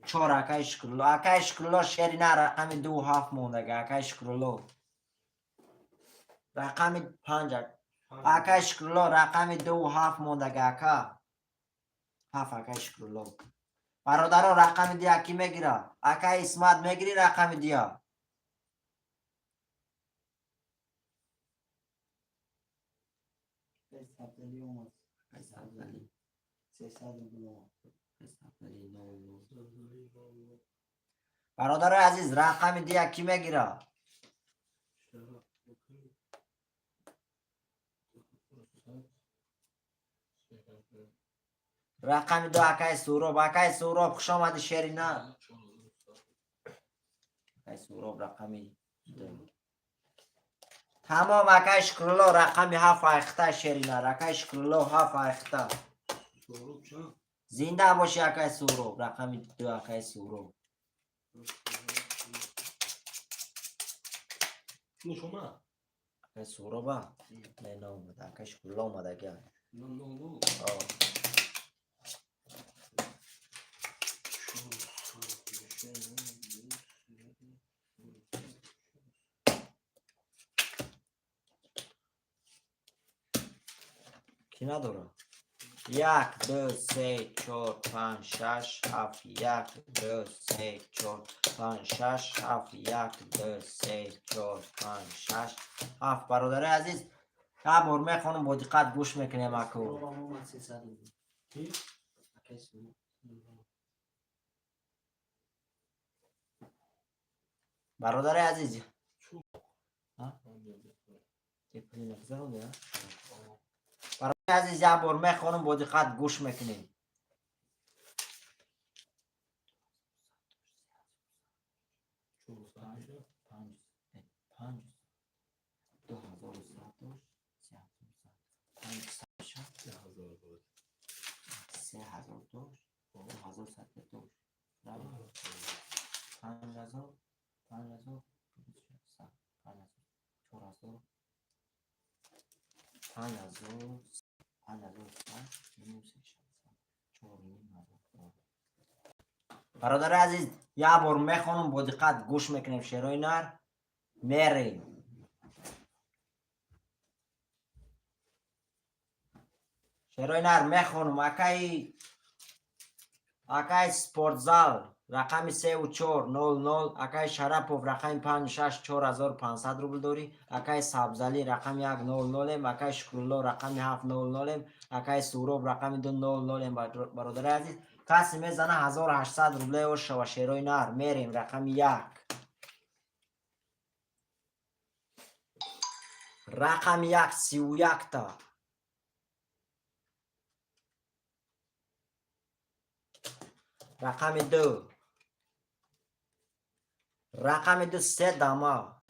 Чор акай Шукрулло. Акай Шукрулло Шерина, рақами ду ҳафт мондага. Акай Шукрулло. Рақами панҷ. Акай Шукрулло, рақами ду ҳафт мондага, ака. Ҳафт акай Шукрулло. Бародарон, рақами дия кӣ мегира? Акай Исмат, мегирӣ рақами дия? Акай Сабзалӣ омад. Акай Сабзалӣ. 300 рубл омад. Акай Сабзалӣ нол нол. Сабзалӣ, нол, нол. Бародарои азиз, рақами дия кӣ мегира? Шарап. Окей. 400. 3000. Рақами ду акай Суроб. Акай Суроб, хуш омадӣ, шерина. 4100. Акай Суроб, рақами ду. Тамом, акай Шукрулло, рақами ҳафт айхта, шеринар. Акай Шукрулло, ҳафт айхта. Суроб чанд? Зинда бошӣ, акай Суроб. Рақами ду акай Суроб. Пулаш омад? Акай Суроба? Не, наомад. Акай Шукрулло омадага. Нол, нол, нол. О. 400, ду, се, Кӣ надорад? Як, ду, се, чор, панҷ, шаш, ҳафт, як, ду, се, чор, панҷ, шаш, ҳафт, як, ду, се, чор, панҷ, шаш, ҳафт. Бародарои азиз, як бор мехонам, бо диққат гӯш мекунем, аку. Суробам омад, 300 рубл. Ки? Акай Суроб. Бародарои азиз, Чу? А? Пули нагузаронде, а? Бародарои азиз, як бор мехонам, бо диққат гӯш мекунем. 400 мешавад? Панҷ, панҷ, 2100 дошт, 3100, 500 мешавад. 3000 буд. 3000 дошт, 2100 дошт. Правильно? 5000, 5000, 100, 5000, 4000, 5000, 5100, минус 600, 4500. Бародари азиз, як бор мехонам, бо диққат гӯш мекунем, шерои нар, мерем. Шерои нар, мехонам. Акай спортзал, рақами севу чор нол нол. Акай Шарапов, рақами панҷу шаш, 4500 рубл дорӣ. Акай Сабзалӣ, рақами як, нол нолем. Акай Шукрулло, рақами ҳафт, нол нолем. Акай Суроб, рақами ду, нол нолем. Бародари азиз, касе мезана, 1800 рубле ошава, шерои нар, мерем. Рақами як, рақами як, 31-та. Рақами ду, рақами ду, се дама.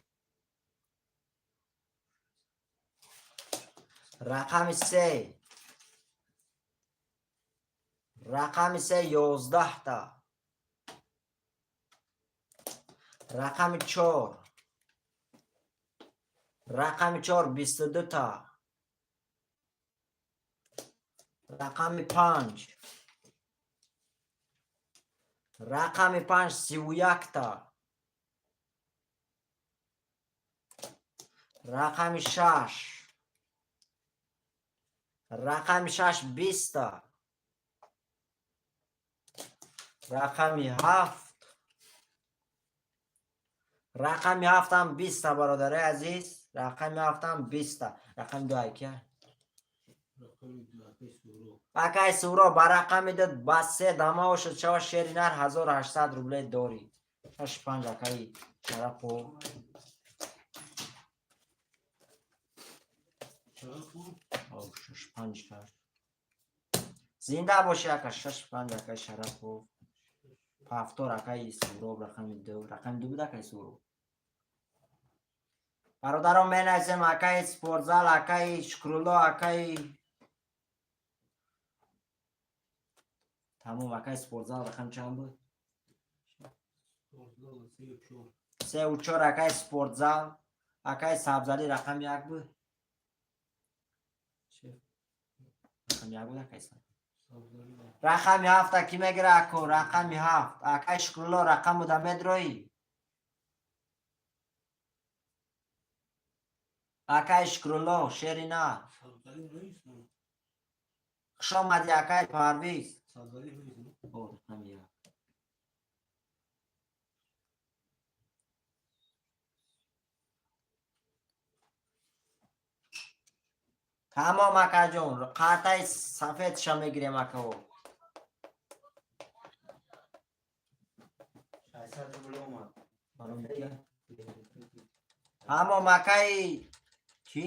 Рақами се, рақами се, 11-та. Рақами чор. Рақами чор 22 та. Рақами панҷ. Рақами панҷ 31 та. Рақами шаш. Рақами шаш 20 та. Рақами ҳафт. Рақами ҳафтам 20 та, бародари азиз. Рақами ҳафтам 20 та. Рақами ду айкия? Рақами ду акаи Суҳроб. Акай Суҳроб ба рақами ду ба се дамао шуд шава, шери нар 1800 рубле дорӣ. Шаш панҷ акаи Шарапов. Шарапов. Ов, шаш панҷ кард. Зинда бошӣ, ака, шаш панҷ акаи Шарапов. Повтор акаи Суҳроб рақами ду. Рақами ду буд акаи Суҳроб. Бародарон, менависем акаи спортзал, акаи Шукрулло, акаи тамом, акаи спортзал рақам чанд буд? Спортзал сею чор. Сеу чор акаи спортзал. Акаи Сабзалӣ рақами як буд? Рақами як буд акаи Сабзалӣ? Сабзалӣ. Рақами ҳафта кӣ мегира, ако? Рақами ҳафт. Акаи Шукрулло рақам буда медроӣ? Акаи Шукрулло, шери нар. Сабзалӣ нест. Хуш омадӣ, акаи Парвиз. Сабзалӣ нест. О, рақами як. Тамом, акаҷон, қартаи сафедша мегирем, акао. 600 рубл омад. Тамом, акаи чӣ?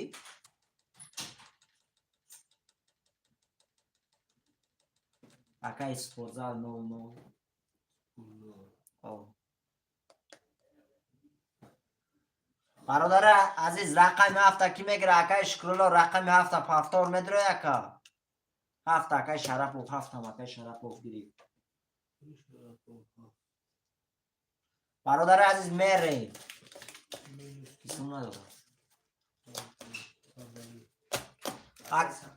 Акаи спортзал нол нол. О. Бародари азиз, рақами ҳафта кӣ мегира? Акаи Шукрулло рақами ҳафта повтор медрои, ака? Ҳафта акаи Шарапов, ҳафтам акаи Шарапов гирифт. Бародари азиз, мерем. Кисум надорам.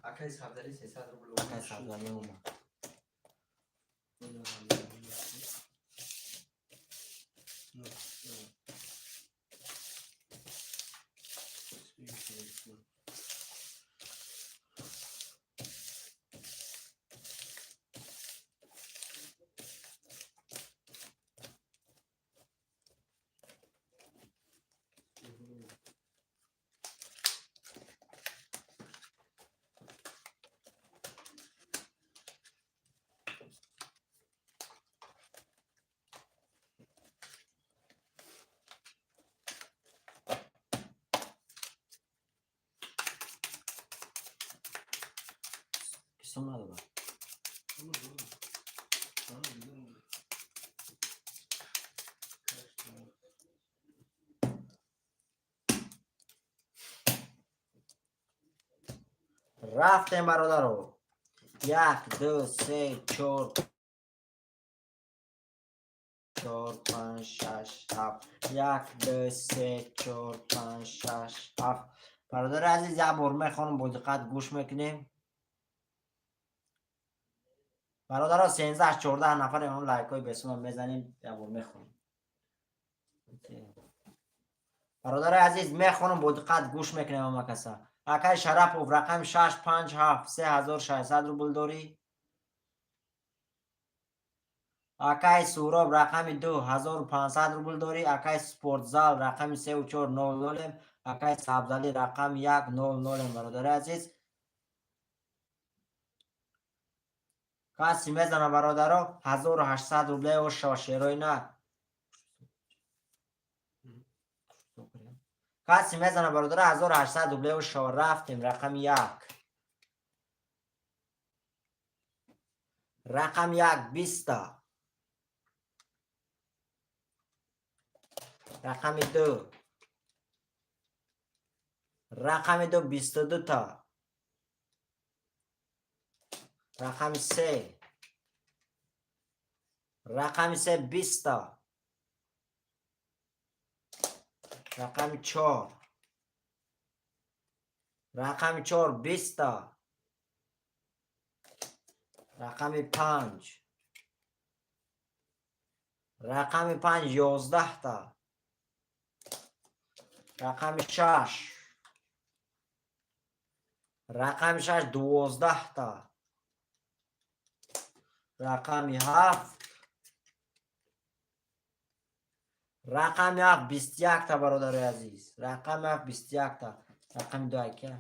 Акаи Сабзалӣ 300 рубл. Акаи Сабзалӣ омад. Кисум надорам. Рафтем, бародаро. Як, ду, се, чор, чор, панҷ, шаш, ҳафт. Як, ду, се, чор, панҷ, шаш, ҳафт. Бародари азиз, як бор мехонам, бо диққат гӯш мекунем. Бародаро, 13 14 нафарем, ҳам лайкҳои бесума мезанем, як бор мехонем. Бародари азиз, мехонам, бо диққат гӯш мекунем ҳама каса. Акаи Шарапов рақами шаш панҷ ҳафт 3600 рубл дорӣ. Акаи Суҳроб рақами ду 1500 рубл дорӣ. Акаи спортзал рақами сеу чор нол нолем. Акаи Сабзалӣ рақами як нол нолем. Бародари азиз, касе мезана, бародаро, 1800 рубле ошава, шерои нар. Касе мезана, бародаро, 1800 рубле ошава. Рафтем, рақами як. Рақами як 20 та. Рақами ду. Рақами ду 22 та. Рақами се. Рақами се 20 та. Рақами чор. Рақами 4 20та. Рақами 5. Рақами 5 11та. Рақами 6. Рақами 6 12та. Рақами 7. Рақами 7 21та, бародарои азиз. Рақами 7 21та. Рақами 2 ака.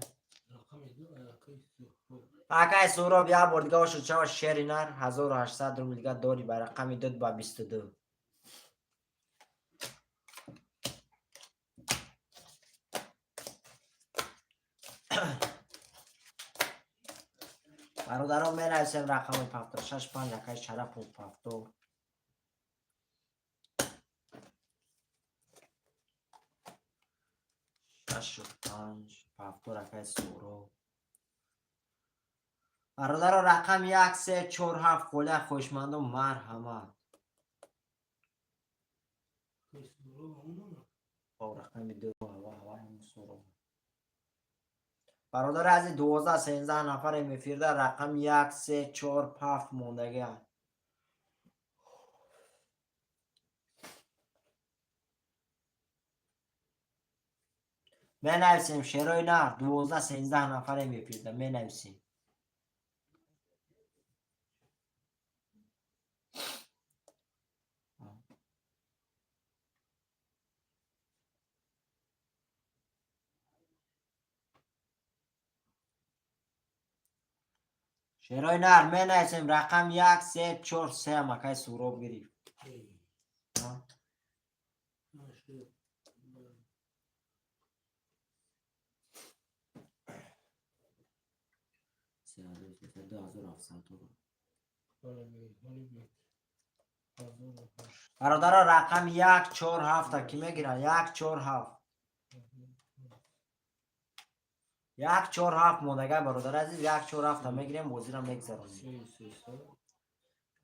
Рақами 2 акаи Суҳроб. Акай Суҳроб, як бор дига ошуд шава, шери нар 1800 рубл дига дори ба рақами 2 ба 22. Бародарон, менависем рақами 76 5, акай Шарапов 70. Шашу панҷ 70, акай Суҳроб. Бародаро, рақами 1 3 4 7 холия, хоҳишмандон, марҳамат. Акаи Суҳроб ҳамон номер? О, рақами 2 ҳава ҳава ҳамон Суҳроб. Бародари азиз, 12 13 нафарем эфирда, рақами 1 3 4 7 мондагиа. Менависем, шерои нар, 12 13 нафарем эфирда, менависем. Шерои нар, менависем рақам 1 3 4 3, акай Суҳроб гирифт. Эй, А? нашуд. Се ҳазор сесад, 2700 доллар. Ҳоле бигир, ҳоле бигир. 1008. Бародаро, рақами 1 4 7 ки мегирад? 1 4 7. 1 4 7 мондагай, бародари азиз, 1 4 7 мегирем, бозиро мегзаронем. Се 300.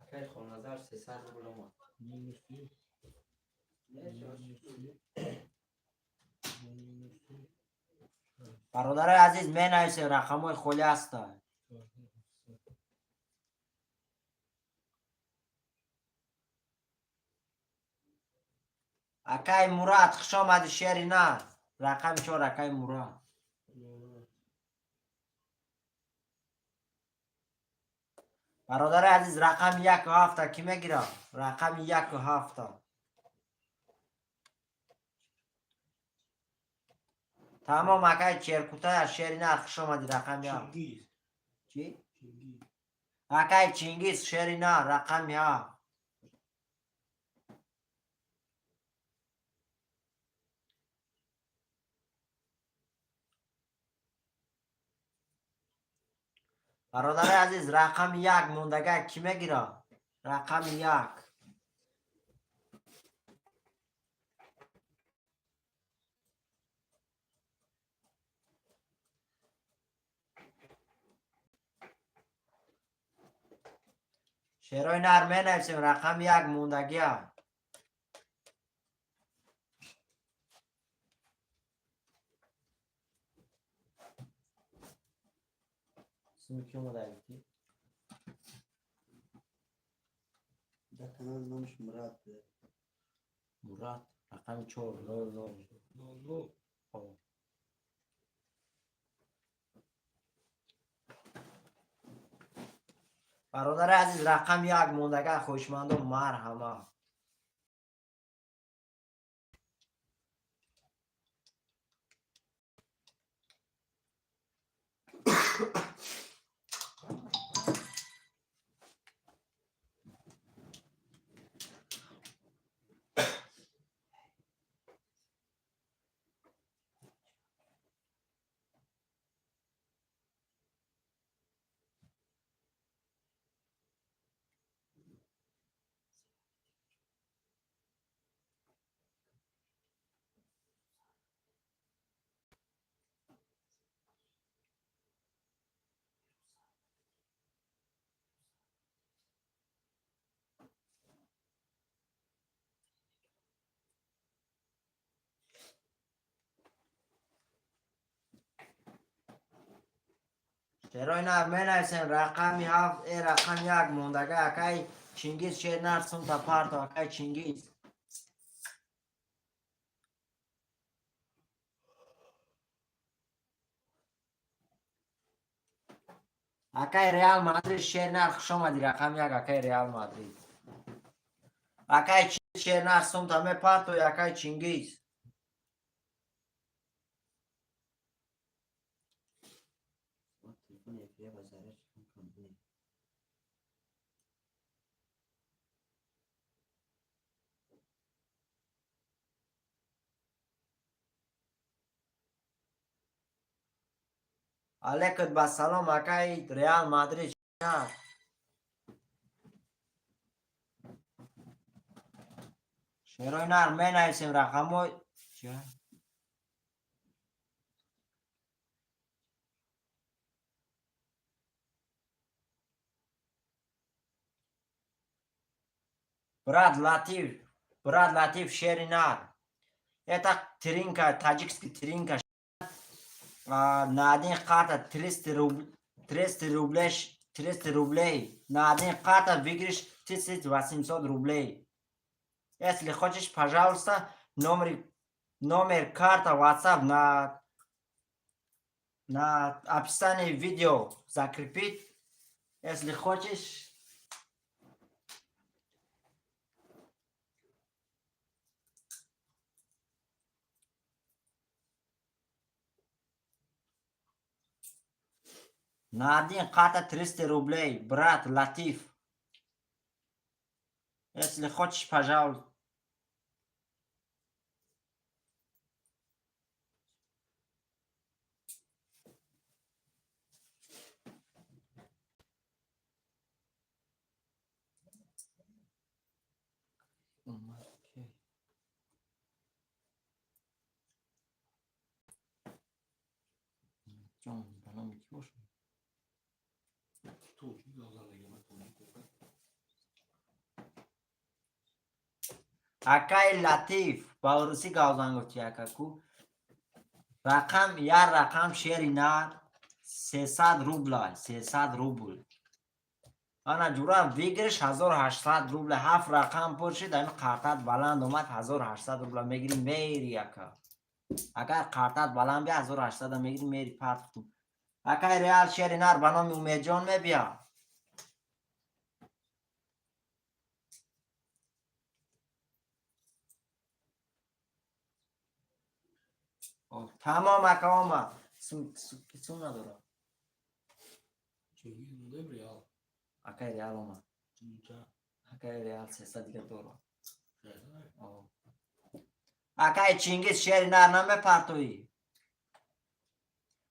Акаи Хонназар 300 рубл омад. Минуси. Минуси. Минуси. Бародарои азиз, менависем, рақамҳои холӣ ҳастанд. 4700. Акай Мурад, хуш омадӣ, шери нар. Рақами 4, акай Мурад. Мурад. Бародари азиз, рақами 1 7 ки мегирад? Рақами 1 7. Тамом, акай Черкутая, шери нар, хуш омадӣ, рақами 7. Чингиз. Чӣ? Чингиз. Акай Чингиз, шери нар, рақами 7. Бародари азиз, рақами 1 мондагай ки мегирад? Рақами 1. Шерои нар, менависем, рақами 1 мондагия. Исми ки омада гуфтӣ? Дар канал номаш Мурад буда. Мурад, рақами 4 0 0. 00. О. Бародари азиз, рақами 1 мондагай, хоҳишмандон, марҳамат. Шерои нар, менависем рақами ҳафт, рақами як мондага. Акай Чингиз, шер нар, сумта парто, акай Чингиз. Акай Реал Мадрид, шер нар, хуш омадӣ, рақами як, акай Реал Мадрид. Акай Чингиз, шер нар, сумта мепарто, акай Чингиз. Телефон эфира ба заряд кам кам. Алейкум ба салом, акай Реал Мадрид. Шерои нар, менависем рақамҳои. Брат Латиф, брат Латиф, шери нар. Это тринка, таджикский тринка. На один карта 300 рублей, 300 рублей, 300 рублей. На один карта выиграешь 1800 рублей. Если хочешь, пожалуйста, номер карта WhatsApp на описании видео закрепить. Если хочешь, на один карта 300 рублей, брат Латиф. Если хочешь, пожалуйста. Окей. Ҷон, ба номи кӣ бошад? Тоҷик озадагӣ, ман тоҷик. Акай Латиф, ба урусӣ гавзан гуфти, акаку. Рақам як, рақам шери нар 300 рубла, 300 рубл. Ана ҷура, выигрыш 1800 рубла. Ҳафт рақам пур шид, ами қартат баланд омад, 1800 рубла мегири, мери, ака. Агар қартат баланд бия, 1800 мегири, мери, партухтум. Акай Реал, шери нар ба номи Умедҷон мебия. Тамом, ака, омад. Сум надорам. Чингиз мондем Реал. Акай Реал омад. Ча? Акай Реал 300 дига дорам. 600? Акай Чингиз, шери нар намепартоӣ?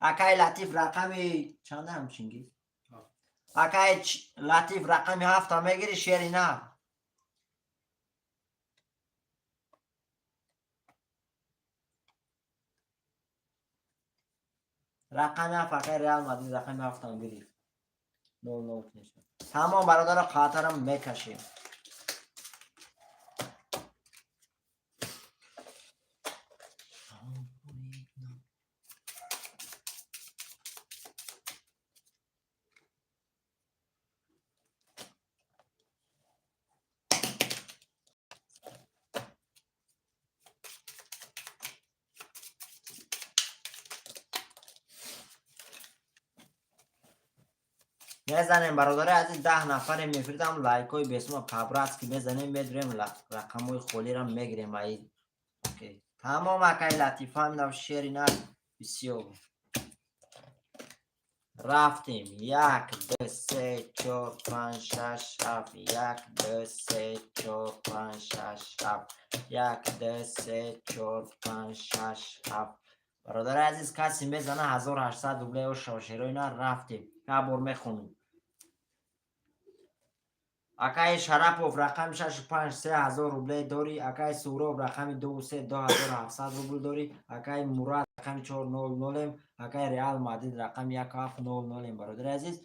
Акай Латиф, рақами чандам, Чингиз? Ҳафт. Акай Латиф, рақами ҳафта мегири, шери нар? Рақами ҳафт, акай Реал Мадрид рақами ҳафтам гирифт. Нол нол мешавад. Тамом, бародаро, қатарам мекашем. Мезанем, бародари азиз, 10 нафаре мефирдам, лайкҳои бесума по-братски мезанем, медурем, рақамҳои холиро мегирем. Аи окей. Тамом, акай Латиф, фаҳмидам, шери нар бисёр. Рафтем. Як, ду, се, чор, панҷ, шаш, ҳафт. Як, ду, се, чор, панҷ, шаш, ҳафт. Як, ду, се, чор, панҷ, шаш, ҳафт. Бародари азиз, касе мезана, 1800 рубле шошерои нар. Рафтем. Як бор мехонем. Акаи Шарапов, рақами шашу панҷ, 3000 рубле дорӣ. Акаи Суроб, рақами дуву се, 2700 рубл дорӣ. Акаи Мурад, рақами чор, нол нолем. Акаи Реал Мадрид, рақами як, ҳафт, нол нолем. Бародари азиз,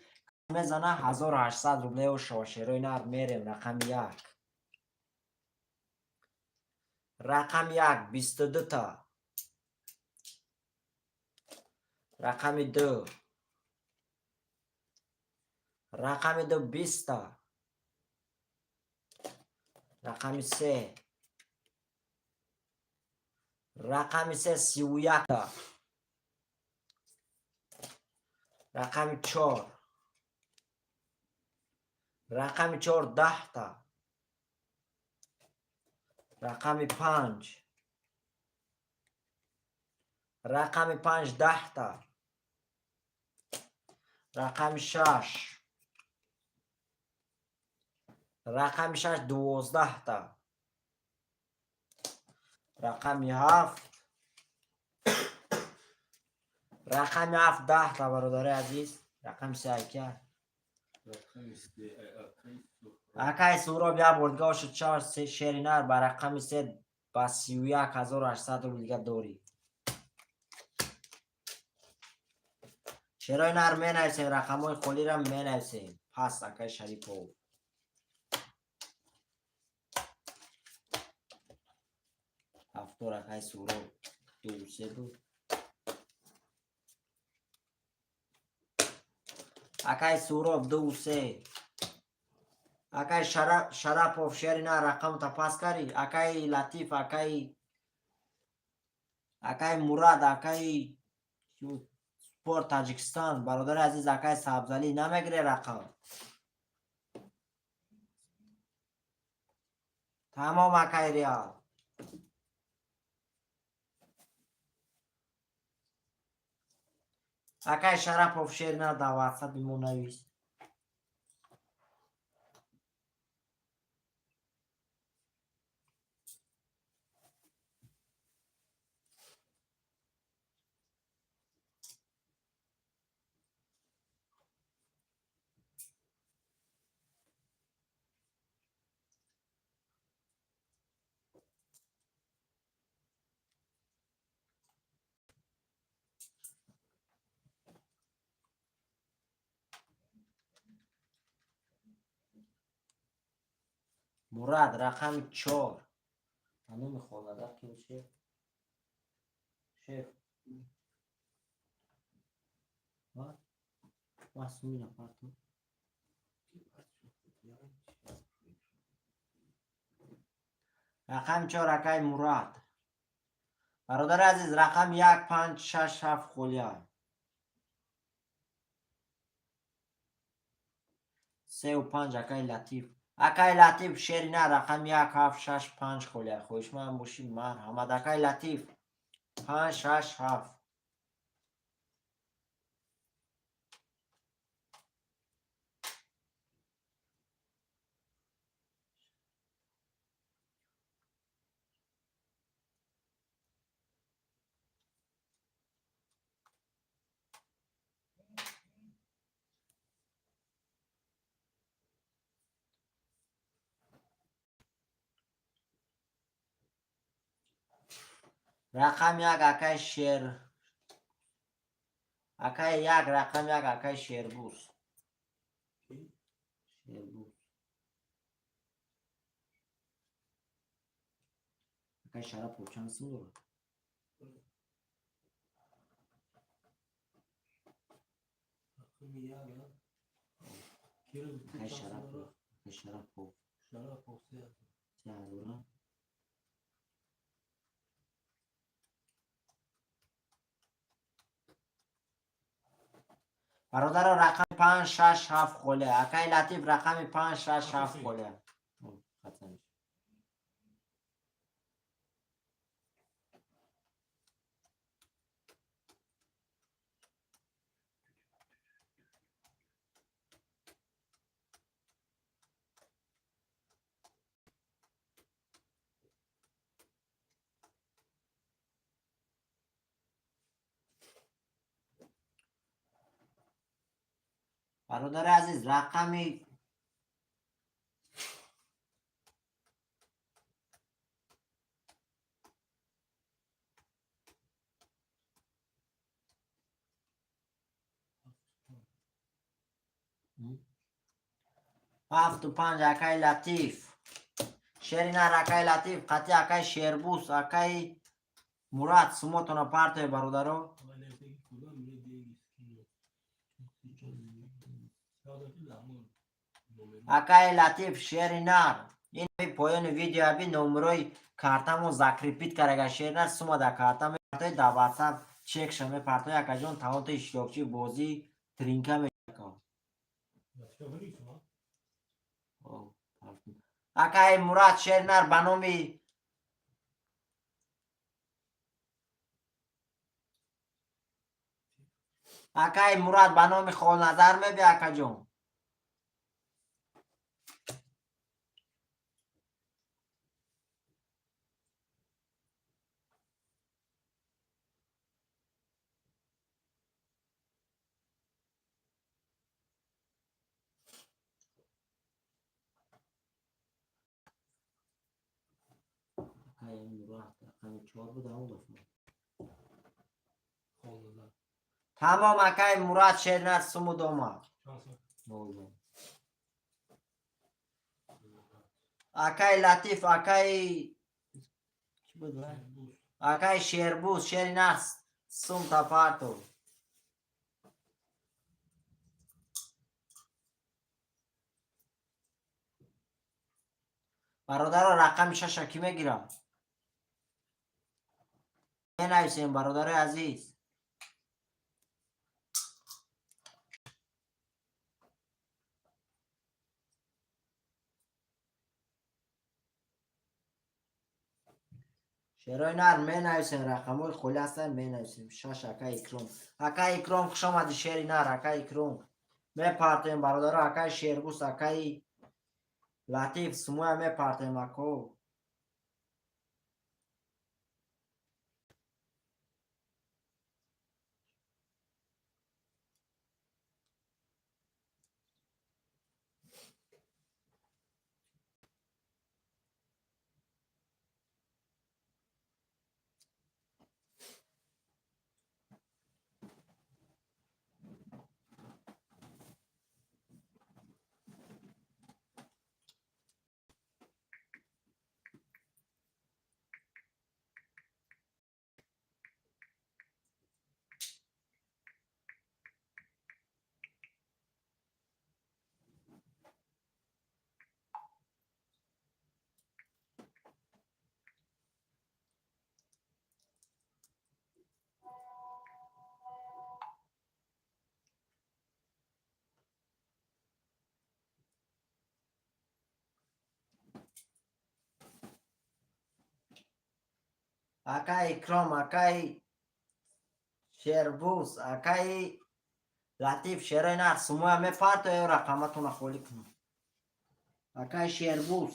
мезана, 1800 рублео шошерои нар. Мерем, рақами як. Рақами як, 22 та. Рақами ду. Рақами ду 20-та. Рақами се. Рақами се 31-та. Рақами чор. Рақами чор 10-та. Рақами панҷ. Рақами панҷ 10-та. Рақами шаш. Рақами шаш 12-та. Рақами ҳафт. Рақами ҳафт 10-та, бародари азиз. Рақами се ака. Рақами се, акаи Суҳроб. Акаи Суҳроб, як бор дига ошуд чор се шери нар ба рақами се ба 31 800 рубл дига дорӣ. Шерои нар менависем, рақамҳои холиро менависем. Пас акаи Шарипов. Ҳафтор акаи Суҳроб ду се буд. Акаи Суҳроб ду се. Акаи Шарапов, шери нар, рақамта пас карӣ. Акаи Латиф, акаи Мурад, акаи Спорт Таҷикистон, бародари азиз, акаи Сабзалӣ намегире рақам. Тамом, акаи Реал. Акаи Шарапов, шери нар, дар ватсапи мо навис. Мурад, рақами чор. Ба номи хонада ким шеф? Шеф. Ва? Масумина парту. Рақами чор акаи Мурад. Бародари азиз, рақами як, панҷ, шаш, ҳафт холия. Сеу панҷ акаи Латиф. Акаи Латиф, шери нар, рақами як, ҳафт, шаш, панҷ холия. Хоҳишманд бошӣ, марҳамат, акаи Латиф. Панҷ, шаш, ҳафт. Рақами як акаи Шер. Акаи як, рақами як акаи Шербуз. Ки? Шербуз. Акаи Шарапов чанд сум дорад? Рақами як, а? Киро гуфтӣ Акаи чанд сум Шарапов. дорад? Акаи Шарапов. Шарапов 3000. 3000. Бародаро, рақами панҷ, шаш, ҳафт холия. Акаи Латиф, рақами панҷ, шаш, ҳафт холия. Хатм. Бародари азиз, рақами ҳафту панҷ акаи Латиф. Шери нар, акаи Латиф, қатъи акаи Шербуз, акаи Мурад, сумотона партое, бародаро. Аввал навиштаги куда мне деньги скинуть? Сейчас Акаи Латиф, шери нар, ин поёни видео аби номерои картамо закрепить карага. Шери нар, сума да карта мепартои, да ватсап чекша мепартои. Акаҷон, тавонто иштирокчии бозии тринка мешака. Акаи Мурад, шери нар, ба номи акаи Мурад, ба номи Холназар меби, акаҷон. Акаи Мурад рақами чор буд, ҳамон дафъа. Тамом, акаи Мурад, шернар, сумуд омад. Акаи Латиф, акаи чӣ буд, акаи Шербуз, шеринар, сум тапарту. Бародаро, рақами шаша кӣ мегирад? Менависем, бародарои азиз. Шерои нар, менависем, рақамҳои холи ҳастанд, менависем. Шаш, ака Икром. Ака Икром, хуш омадӣ, шери нар, ака Икром. Мепартем, бародаро, акаи Шербус, акаи Латиф, сумоя мепартем, ако. Акаи Икром, акаи Шербуз, акаи Латиф, шерои нар, сумоя мепарто ё рақаматона холӣ кунам? Акаи Шербуз,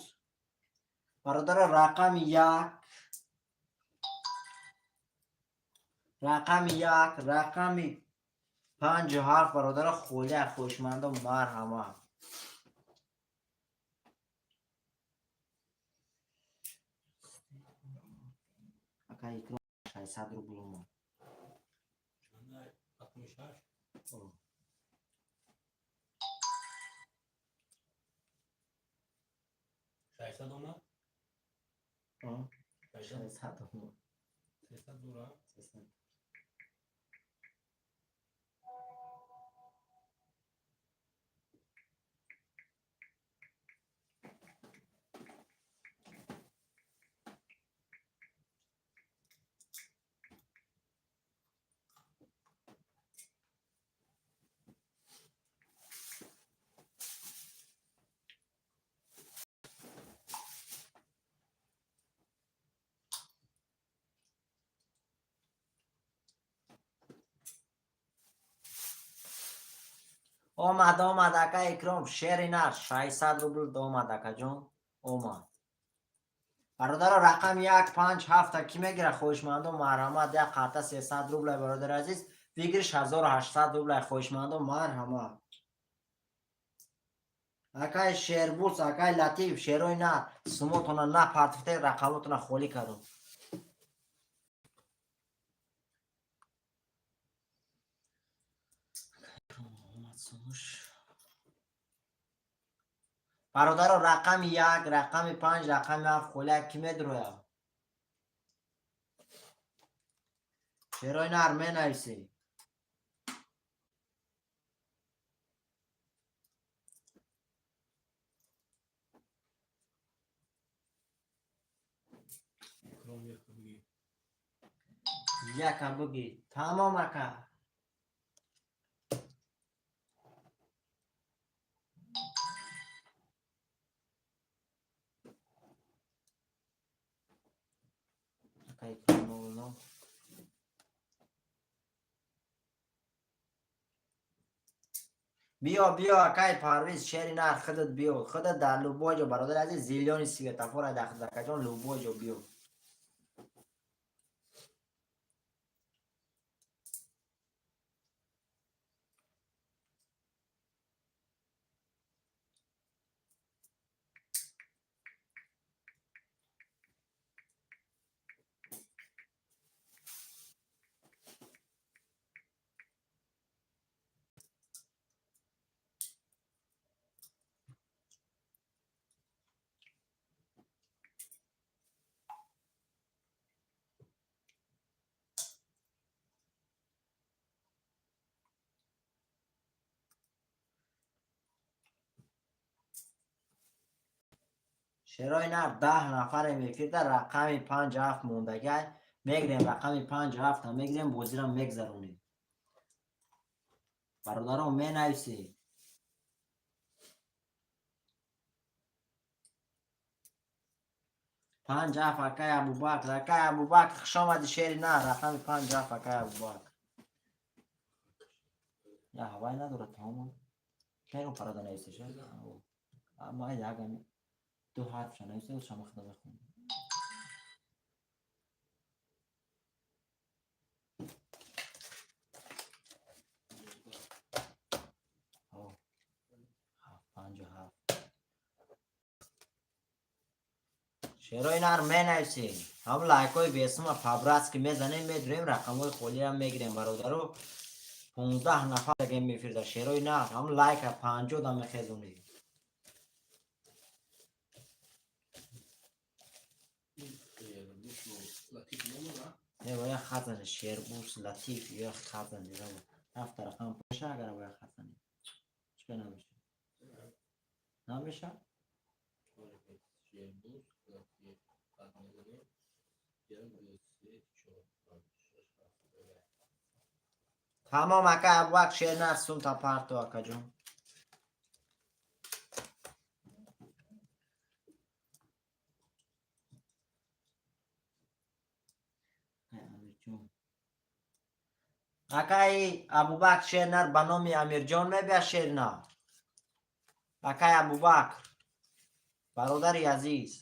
бародаро, рақами як, рақами як, рақами панҷу ҳафт, бародаро, холия. Хоҳишмандо, марҳамат. Акаи Икром, 600 рубл омад. Рақами шаш. 600 омад. 600 омад. 300 дура. 300. Омад, омад, ака Икром, шери нар, 600 рубл омад, акаҷон, омад. Бародаро, рақами як, панҷ, ҳафта кӣ мегирад? Хоҳишмандо, марҳамат. Як қарта 300 рублай, бародари азиз, выигрыш 1800 рублай. Хоҳишмандо, марҳамат. Акаи Шербуз, акаи Латиф, шерои нар, сумотона напартифте, рақамотона холӣ кардум. Омад сумуш. Бародаро, рақами як, рақами панҷ, рақами ҳафт холия, кӣ медрояд? Шерои нар, менависӣ. Яка буги. Тамом, ака. Ака Икром 00. Биё, биё, акай Парвиз, шери нар, худат биё. Худат дар любой ҷо, бародари азиз, зелёный светофора дар худат, акаҷон, любой ҷо биё. Шерои нар, 10 нафарем эфирда, рақами панҷ ҳафт мондагай, мегирем, рақами панҷ ҳафта мегирем, бозиро мегзаронем. Бародарон, менависед. Панҷ ҳафт, акай Абубакр, акай Абубакр, хуш омадӣ, шери нар, рақами панҷ ҳафт, акай Абубакр. Я ҳавай надорад, тамом. Кайро парада нависеш? Ма ягами ду ҳарфша нависта, шама худо бихонам. Панҷу ҳафт. Шерои нар, менависем. Ҳам лайкҳои бесума по-братски мезанем, медурем, рақамҳои холиам мегирем, бародаро. 15 нафар дагем мефирда, шерои нар, ҳам лайка 50 да мехезонем. Не, бояд хат зане, Шербурс Латиф, ё хат зане, ҳафта рақам боша, агар бояд хат зане. Чӣ намеша? Намеша? Шербурс Латиф хат мезанем. Як, ду, се, чор, панҷ, шаш, ҳафт. Тамом, ака Абубакр, шер нар, сумта парто, акаҷон. Амирҷон. Акаи Абубакр, шер нар, ба номи Амирҷон мебия, шер нар. Акаи Абубакр, бародари азиз.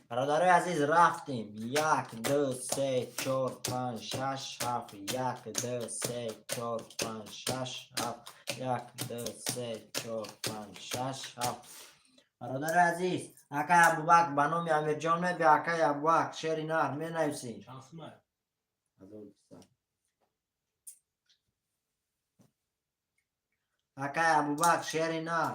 Бародарои азиз, рафтем. Як, ду, се, чор, панҷ, шаш, ҳафт. Як, ду, се, чор, панҷ, шаш, ҳафт. Як, ду, се, чор, панҷ, шаш, ҳафт. Бародарои азиз, акай Абубакр, ба номи Амирҷон мебия, акай Абубакр, шери нар, менависем. Чанд сумай? 1200. Акай Абубакр, шери нар.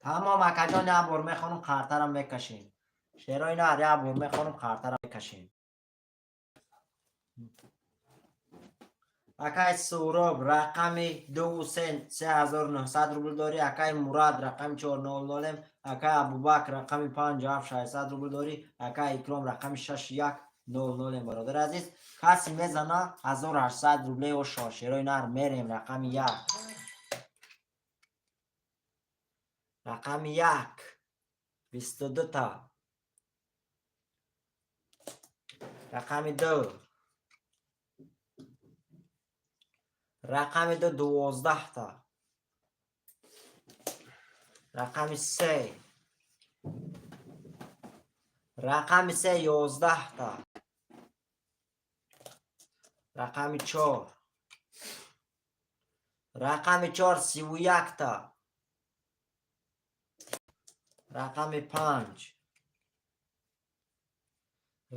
Тамом, акаҷон, як бор мехонам, қартарам мекашем. Шерои нар, як бор мехонам, қартарам мекашем. Акай Суроб, рақами ду се, 3900 рубл дорӣ. Акай Мурад, рақами чор нол нолем. Акай Абубакр, рақами панҷ ҳафт, 600 рубл дорӣ. Акай Икром, рақами шаш як нол нолем. Бародари азиз, касе мезана, 1800 рубле ошо. Шерои нар, мерем, рақами як. Рақами як. 22 та. Рақами ду. Рақами ду, 12 та. Рақами се. Рақами се 11-та. Рақами чор. Рақами чор 31-та. Рақами панҷ.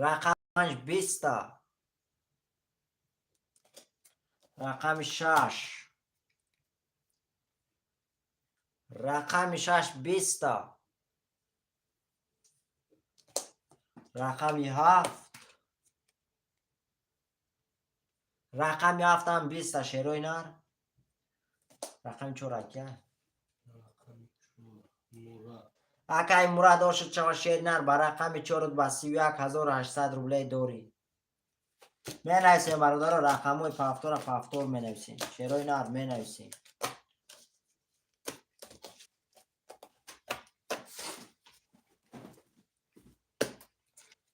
Рақами панҷ 20-та. Рақами шаш. Рақами шаш 20-та. Рақами ҳафт. Рақами ҳафтам 20-та, шерои нар. Рақами чор ака. Рақами чор. Мурат. Акай Мурад, ошид шава, шери нар, ба рақами чорут ба 31 800 рублей дорӣ. Менависем, бародаро, рақамҳои повтора повтор менависем. Шерои нар, менависем.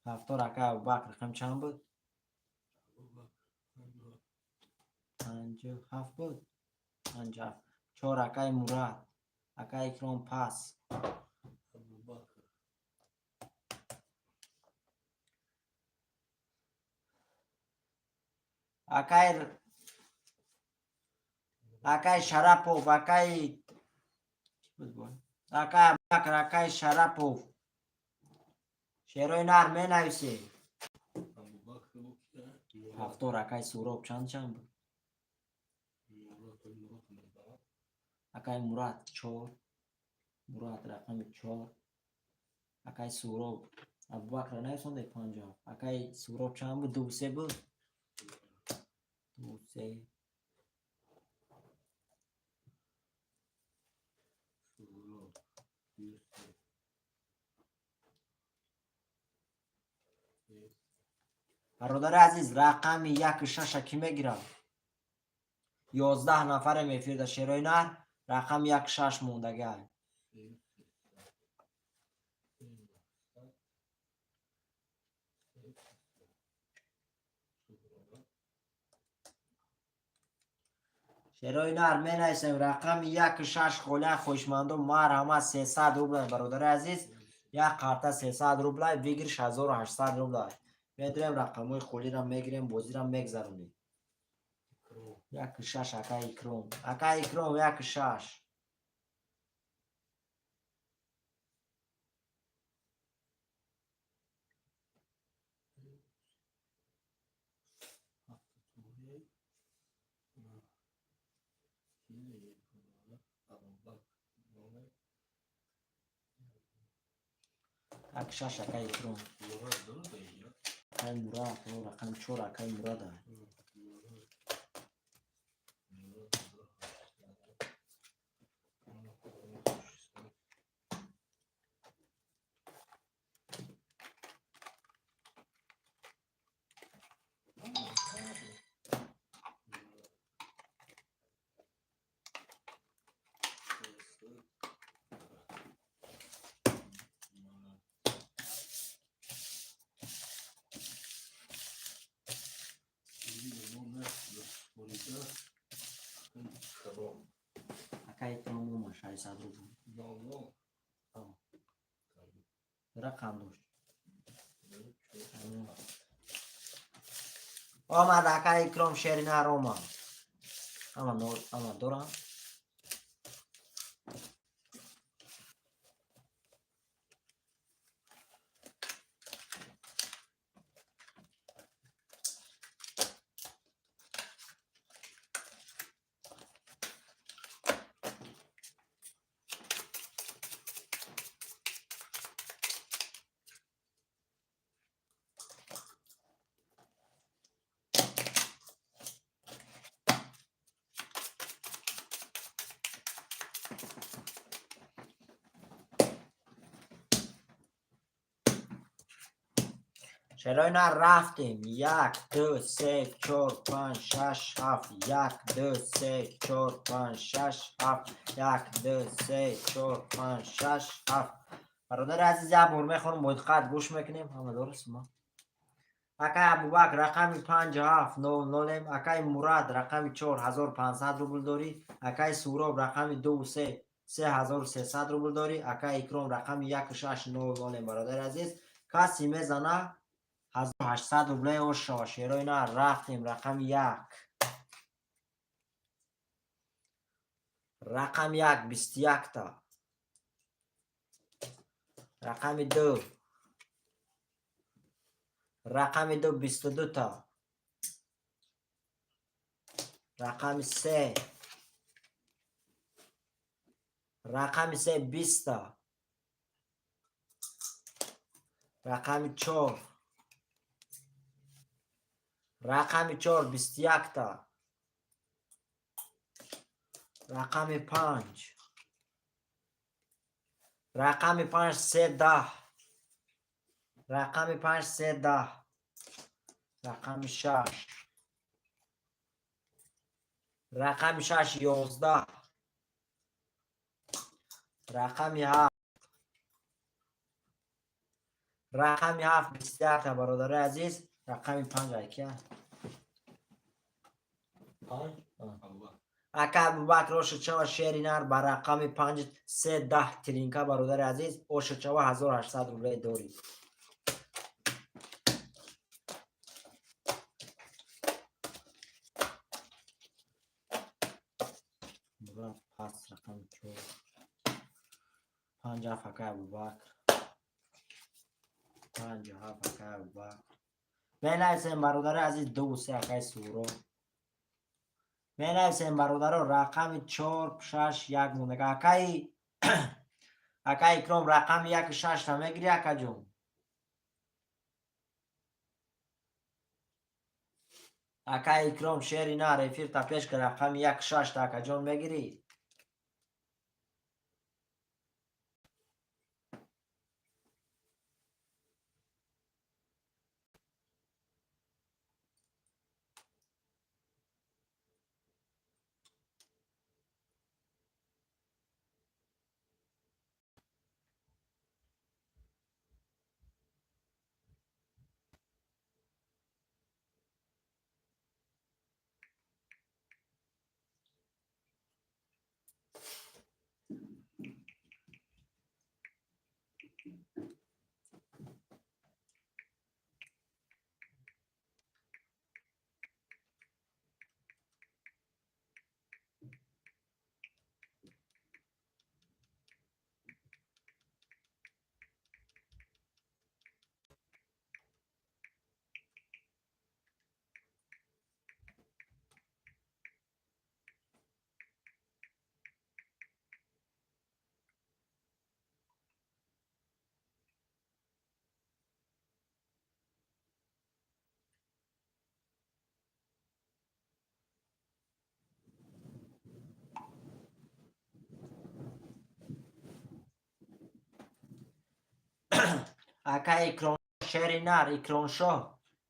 Повтор, акай Абубакр, рақам чанд буд? Абубакр. 57 буд? 57. Чор, акай Мурад. Акай Икром пас. Абубакр. Акай Шарапов, акай буд бой? Акай Абубакр, акай Шарапов. Шерои нар, менависем. Абубакр бу кия? Мурат. Повтор, акай Суроб, чанд буд? Мурат, Мурат Мурат. Акай Мурад чор. Мурад рақами чор. Акай Суроб. Абубакр нависонде 57. Акай Суроб чанд буд? Ду се буд? Ду се. Суроб. 23. Се. Бародари азиз, рақами яку шаша кӣ мегирад? 11 нафарем эфирда, шерои нар, рақами як шаш мондагай. Се, сесад. Се, нӯҳсад. Се, сесад. Суҳроб. Шерои нар, менависем, рақами яку шаш холия, хоҳишмандо марҳамат, 300 рублай, бародари азиз, як қарта 300 рублай, выигрыш 1800 рублай. Медурем, рақамҳои холиро мегирем, бозиро мегзаронем. Икром. Яку шаш, акай Икром. Акай Икром, яку шаш. Ҳафта туре. Чизе Абубакр. Номер. Яку шаш, акай Икром. Мурат дорад инҷа? Акай Мурад, о, рақами чор, акай Мурада. Мурат. Мурат 1800. 800. Мурат. 600. Мурат. Номер 15. Икром. Акай Икром ома 600 рубл. Нол нол. О. Рақам дошт. Ду, чор, ҳафт. Омад, акай Икром, шери нар омад. Ама нол, ама дорам. Шерои нар, рафтем. Як, ду, се, чор, панҷ, шаш, ҳафт. Як, ду, се, чор, панҷ, шаш, ҳафт. Як, ду, се, чор, панҷ, шаш, ҳафт. Бародари азиз, як бор мехонам, бо диққат гӯш мекунем. Ҳама дуруст ма? Акай Абубакр, рақами панҷ ҳафт нол нолем. Акай Мурад, рақами чор 1500 рубл дорӣ. Акай Суроб, рақами ду се 3300 рубл дорӣ. Акай Икром, рақами яку шаш нол нолем, бародари азиз. Касе мезана, 1800 рубле ош шава, шерои нар. Рафтем, рақами як. Рақами як, 21-та. Рақами ду. Рақами ду, 22-та. Рақами се. Рақами се, 20-та. Рақами чор. Рақами чор, 21-та. Рақами панҷ. Рақами панҷ, се, 10. Рақами панҷ, се, 10. Рақами шаш. Рақами шаш, 11. Рақами ҳафт. Рақами ҳафт, 21-та, бародарои азиз. Рақами панҷ айкия? Панҷ? Ака Абубакр, оша чава, шери нар, ба рақами панҷ, се, 10 тринка, бародари азиз, оша чава, 1800 рубле дорӣ. Мурад пас, рақами чор. Панҷ ҳафт, акай Абубакр. Панҷ ҳафт, акай Абубакр. Менависем, бародари азиз, дуву се, акай Суро. Менависем, бародаро, рақами чор, шаш, як мондага. Акай Икром, рақами яку шашта мегирӣ, акаҷон? Акай Икром, шери нар, эфирта пеш ка, рақами як шашта, акаҷон, мегирӣ? Ака Икром, шери нар, Икромшоҳ,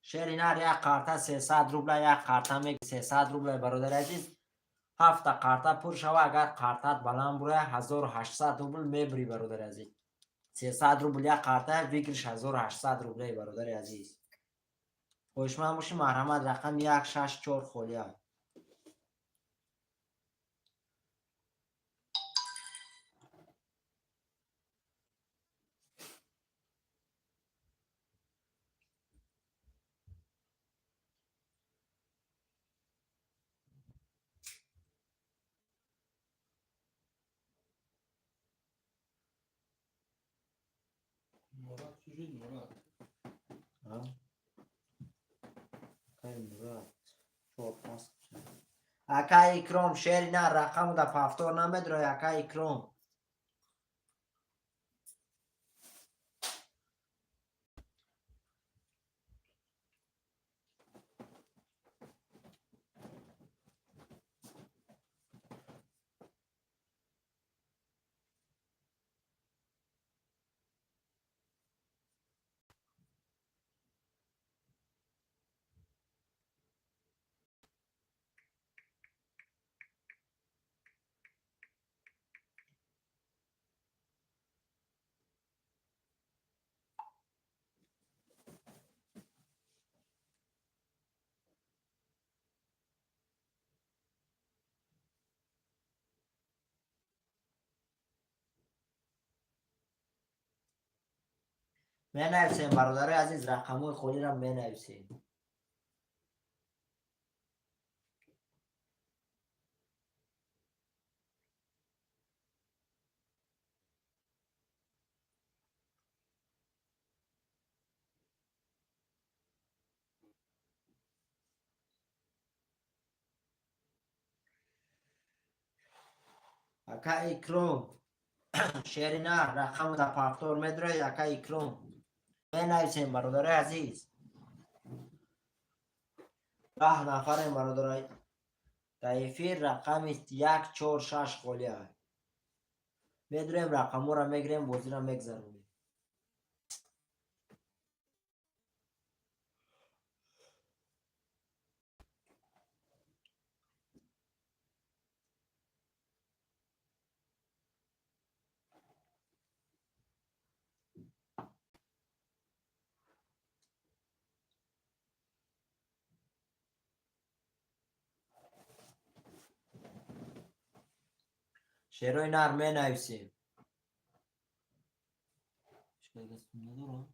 шери нар, як қарта 300 рубла, як қарта меги 300 рубла, бародари азиз. Ҳафта қарта пур шава, агар қартат баланд бурая, 1800 рубл мебурӣ, бародари азиз. 300 рубл як қарта, выигрыш 1800 рубле, бародари азиз. Хоҳишманд бошӣ, марҳамат, рақами як, шаш, чор холия. Мурад чӣ шуд, Мурад? Акай Мурад чор пас. Акай Икром, шери нар, рақаму да повтор намедрои, акай Икром. Менависем, бародарои азиз, рақамҳои холиро менависем. Ака Икром, шерина, рақаму дар повтор медроед, ака Икром. Менависем, бародарои азиз. 10 нафарем, бародарои. Дар эфир рақами як, чор, шаш холия. Медроем, рақамҳоро мегирем, бозиро мегзаронем. Шерои нар, менависем. Надорам.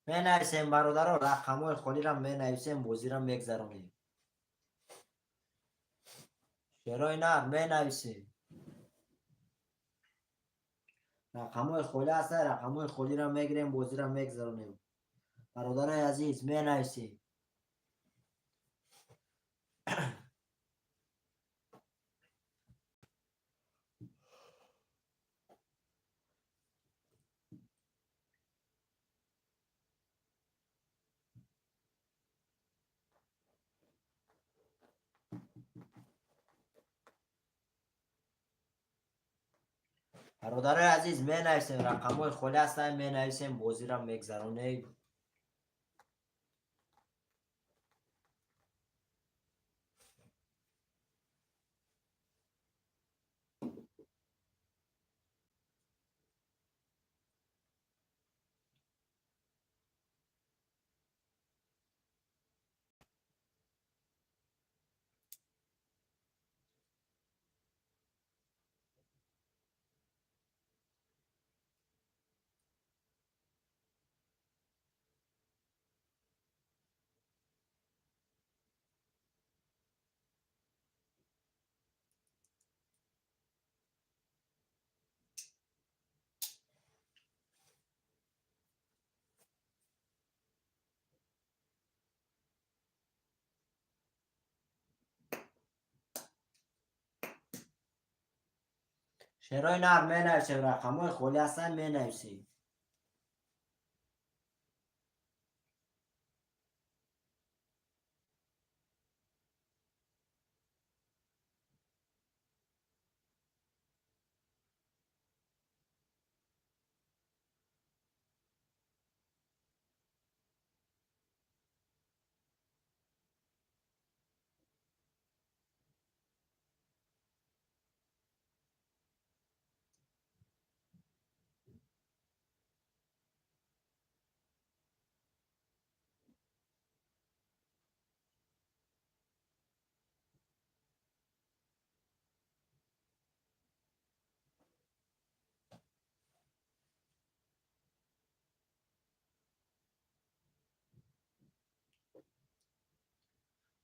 Менависем, бародаро, рақамҳои холиро менависем, бозиро мегзаронем. Шерои нар, менависем. Рақамҳои холӣ ҳастанд, рақамҳои холиро мегирем, бозиро мегзаронем. Бародарои азиз, менависем. Бародарои азиз, менависем, рақамҳои холӣ ҳастанд, менависем, бозиро мегзаронем. Шерои нар, менависем, рақамҳои холӣ ҳастанд, менависем.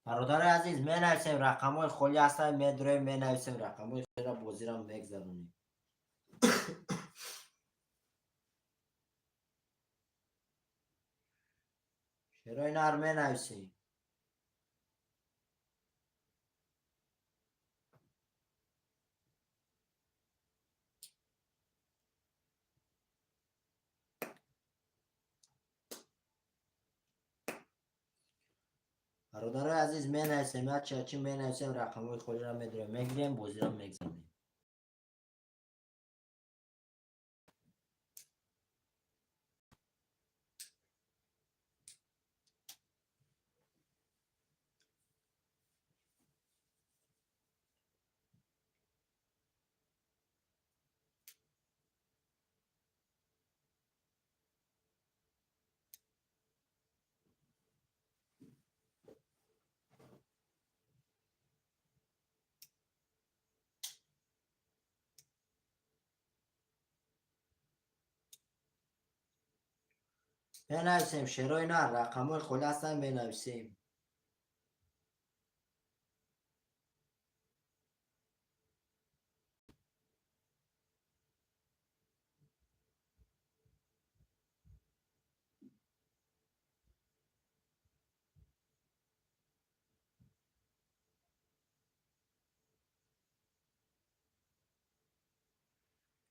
Бародарои азиз, менависем, рақамҳои холӣ ҳастанд, медроем, менависем рақамҳои холиро, бозиро мегзаронем. Шерои нар, менависем. Бародарои азиз, менависем, ячи ячи менависем, рақамҳои холиро медроем, мегирем, бозиро мегзаронем. Менависем, шерои нар, рақамҳои холи ҳастанд, менависем.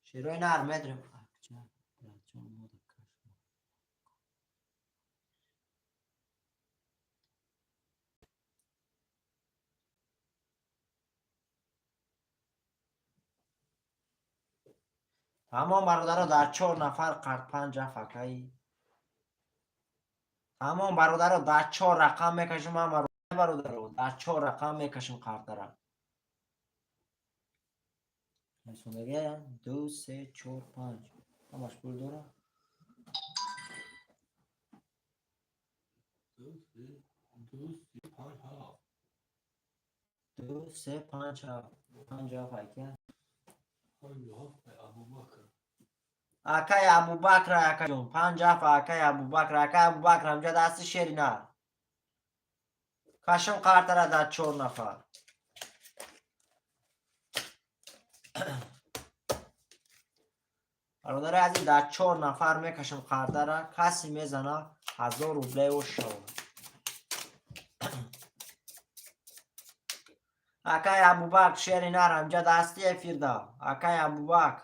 Шерои нар медрем. Тамом, бародаро, дар чор нафар қард панҷ ҳафт акаи. Тамом, бародаро, дар чор рақам мекашем ҳама, бародаро, дар чор рақам мекашем қардара. Ду, се, чор, панҷ. Ҳамаш пул дора? Ду, се, ду, се, панҷ, ҳафт. Ду, се, панҷ, ҳафт. Панҷ ҳафт ака. Панҷ ҳафт Абубакр. Акай Абубакр, акаҷон, панҷ ҳафт акай Абубакр, акай Абубакр, ҳамҷа дасти шери нар. Кашм қартара дар чор нафар. Бародари азиз, дар чор нафар мекашам қартара, касе мезана 1000 рублео шавад. Акай Абубакр, шери нар, ҳамҷа дасти эфирда. Акай Абубакр.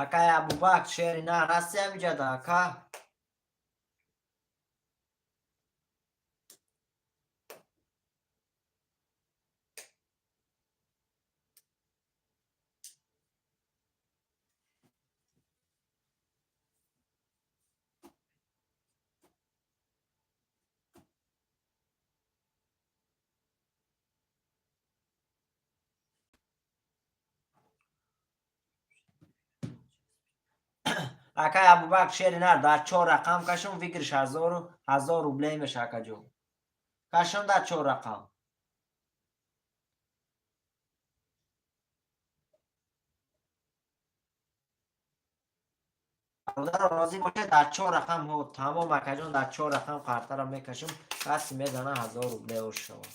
Акай Абубакр, шери нар, ҳасти ҳамиҷада, ака? Акай Абубакр, шери нар, дар чор рақам кашум, фикрш ҳазору ҳазор рубле меша, акаҷон. Кашум дар чор рақам. Бародаро, розӣ бошед, дар чор рақам ҳо, тамом, акаҷон, дар чор рақам қартара мекашум, касе мезана 1000 рублео шавад.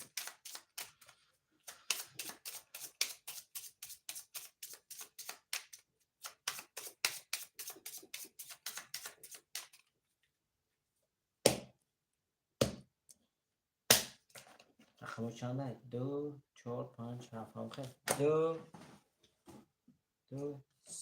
Рақамҳо чанда? Ду, чор, панҷ, ҳафт. Ҳамхел. Ду, ду,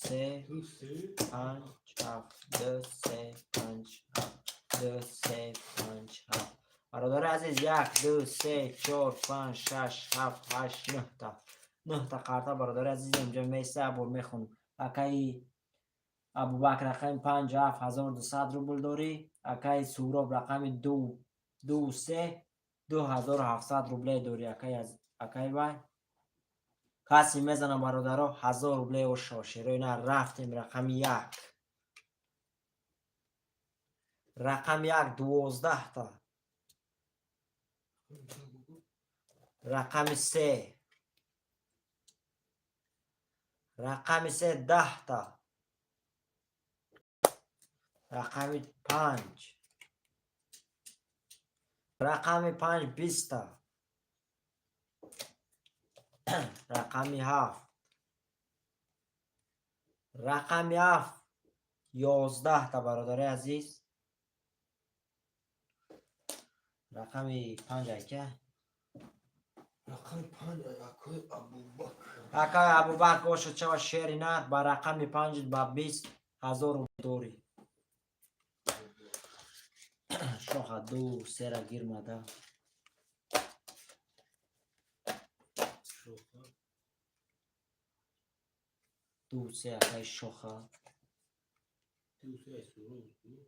се, Ду, се, панҷ, ҳафт. Ду, се, панҷ, ҳафт. Ду, се, панҷ, ҳафт. Бародари азиз, як, ду, се, чор, панҷ, шаш, ҳафт, ҳашт, нӯҳта. Нӯҳта қарта, бародари азиз, инҷа меса бор мехонам. Акаи Абубакр рақами панҷ, ҳафт, 1200 рубл дорӣ. Акаи Суроб рақами ду, ду, се, 2700 рубле дорӣ, акаи аз акаи вай. Касе мезана, бародаро, 1000 рубле ошо. Шерои на, рафтем рақами як. Рақами як 12та. Рақами се. Рақами се 10та. Рақами панҷ. Рақами панҷ 20та. Рақами ҳафт. Рақами ҳафт 11та, бародари азиз. Рақами панҷ ака. Рақами панҷ акои Абубакр. Акаи Абубакр бошад, чава шери нар, ба рақами панҷ ба 20 000 рубл дорӣ. Шоха ду сера гирмада. Шоха. Ду се акаи Шоха. Ду, се ай Суроб. Ду.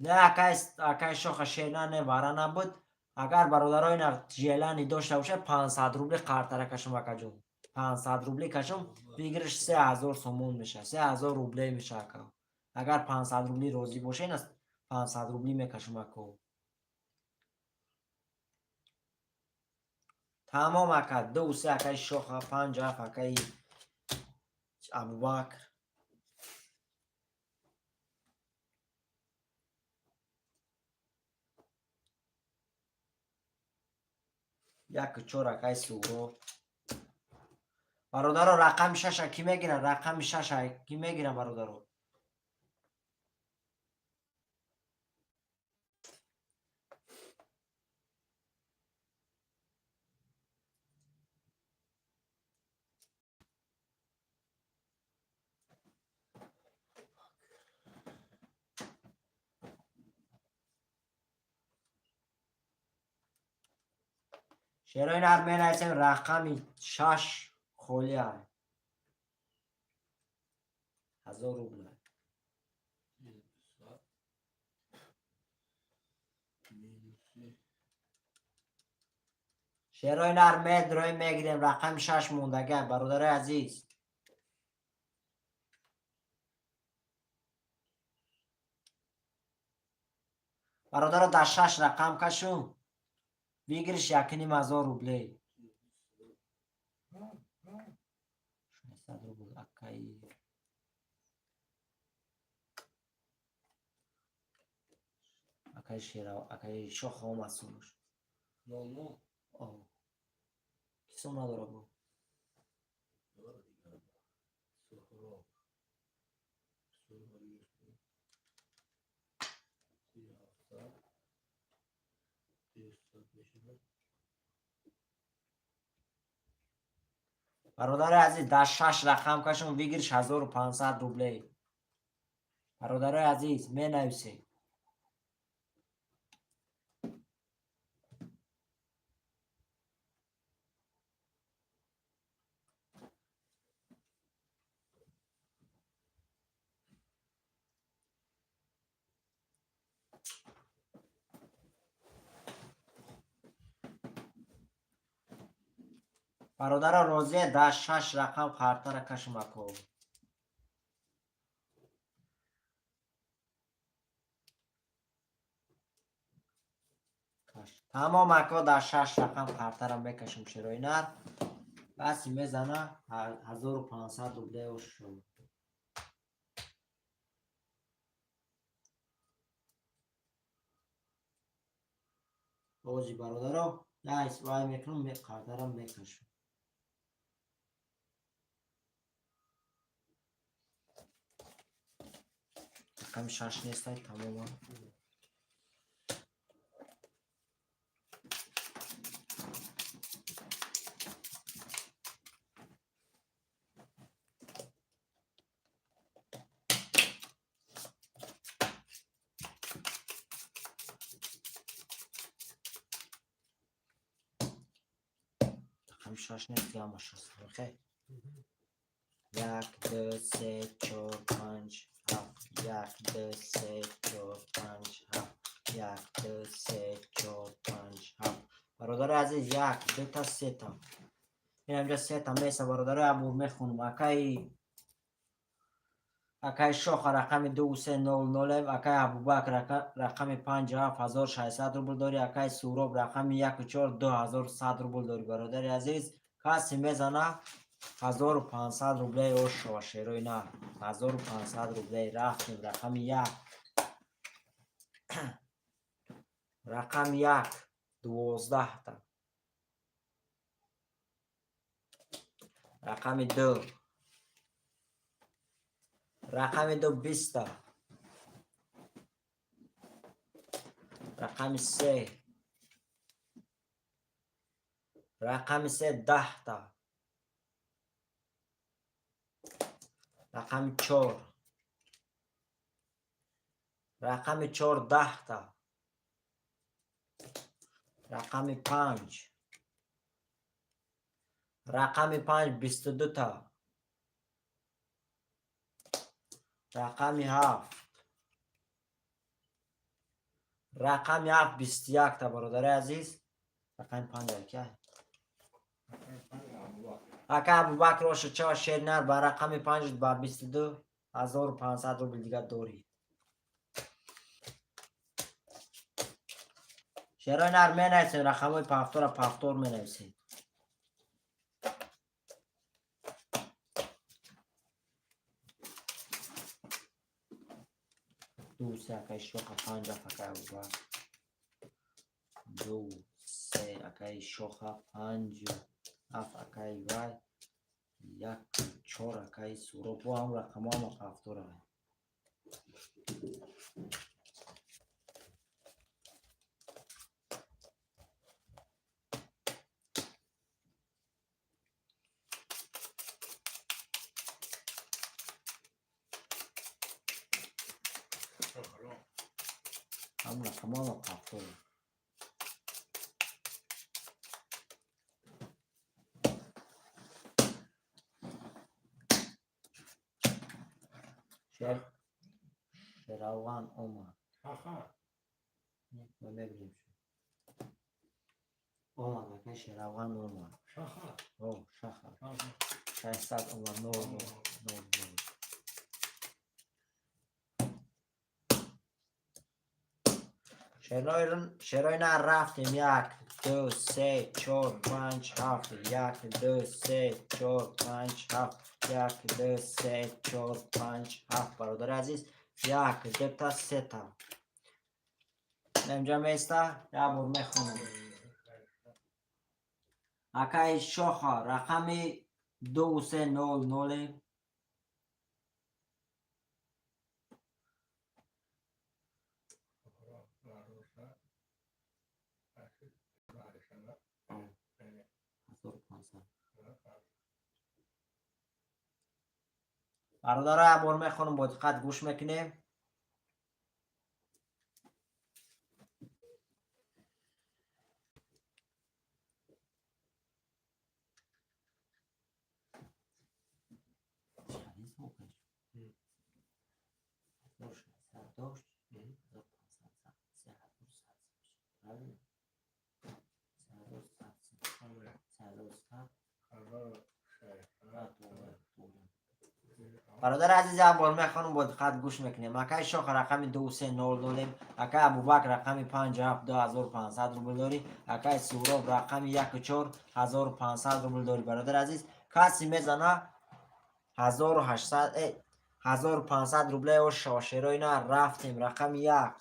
Не, акай Шоха, шерна не, вара набуд. Агар бародаро ина желание дошта бошад, 500 рубли қартара кашум, акаҷон. 500 рубли кашум, выигрыш 3000 сомон мешавад, 3000 рублей мешавад, ака. Агар 500 рубли розӣ боша, ина 500 рубли мекашум, ако. Тамом, ака, ду, се, акаи Шоха, панҷ, ҳафт, акаи Абубакр. Яку чор, акаи Суҳроб. Бародаро, рақами шаша кӣ мегирад? Рақами шаша кӣ мегирад, бародаро? Шерои нар, менависем, рақами шаш холия, 1000 рубл. 200. Минуси. Шерои нар, медроем, мегирем, рақами шаш мондага, бародарои азиз. Бародаро, дар шаш рақам кашум, выигрыш 1500 рублей, 600 рубл, акаи Шера, акаи Шоха омад сумуш. Нол нол. Ки сум надора бо? Дора дигар. Суҳроб. Суҳроб Юсуф. 37. 200 мешавад. Бародари азиз, дар шаш рақам кашум, выигрыш 1500 рублей. Бародарои азиз, менависед. Бародаро, розия, дар шаш рақам қартара кашум, ако. Тамом, ако, дар шаш рақам қартара мекашум, шерои нар. Баси мезана, 1500 рублей шуд. Ози, бародаро, вай мекунам, қартара мекашум. Рақами шаш нестай, тамоман. Рақами шаш нест, ҳамаш аст. Хел, як, ду, се, чор, панҷ, ҳафт. Як, ду, се, чор, панҷ, ҳафт. Як, ду, се, чор, панҷ, ҳафт. Бародари азиз, як, дута, сета. Инамҷа сета меса, бародари, абур мехонам. Акаи Шоха рақами 2300, акаи Абубакр рақами панҷ, ҳафт, 1600 рубл дорӣ, акаи Суҳроб рақами яку чор, 2100 рубл дорӣ. Бародари азиз, касе мезана, 1500 рублей ош шава, шерои нар, 1500 рублей. Рафтем, рақами як. Рақами як 12-та. Рақами ду. Рақами ду 20-та. Рақами се. Рақами се 10-та. Рақами чор. Рақами чор 10-та. Рақами панҷ. Рақами панҷ 22-та. Рақами ҳафт. Рақами ҳафт 21-та, бародари азиз. Рақами панҷ ака. Ака Абубакр, оша чава, шери нар, ба рақами панҷ ба 22 500 рубл дига дорӣ. Шерои нар, менависем рақамҳои повтора, повтор менависем. Ду, се, акаи Шоха, панҷ, ҳафт, акаи Абубакр. Ду, се, акаи Шоха, панҷ, ҳафт, акаи вай, як, чор, акаи Суроб. Бо ҳам рақамҳо ҳама повтора. Ҳамон рақамҳо ҳама повтора. Шер Шеравған омад. Ма мебинем. Омад, акаи Шеравған омад. О, шаха. 600 омад, нол, нол, нол, нол. Шерои нар, рафтем. Як, ду, се, чор, панҷ, ҳафт. Як, ду, се, чор, панҷ, ҳафт. Як, ду, се, чор, панҷ, ҳафт. Бародари азиз, як, дута, сета. Инҷа места, як бор мехонам. Акаи Шоха, рақами 2300. 1500. Бародаро, як бор мехонам, бо диққат гӯш мекунем. Дошт, 1500, 3100, правильно? 3100, 3100. Бародари азиз, як бор мехонам, бо диққат гӯш мекунем. Акаи Шоха, рақами 2300. Акаи Абубакр, рақами панҷ, ҳафт, 2500 рубл дорӣ. Акаи Суроб, рақами яку чор, 1500 рубл дорӣ. Бародари азиз, касе мезана, 1800, 1500 рубле оша. Шерои нар, рафтем. Рақами як,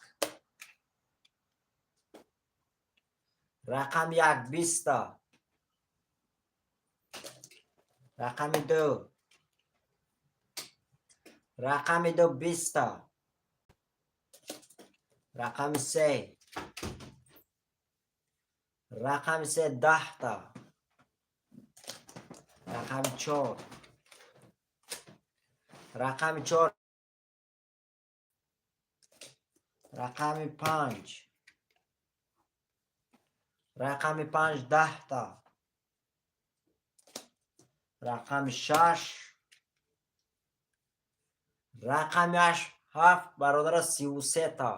рақами як 20-та. Рақами ду, рақами ду 20-та. Рақами се, рақами се 10-та. Рақами чор, рақами чор. Рақами панҷ, рақами панҷ 10-та. Рақами шаш, рақами ҳафт, бародара, 33-та.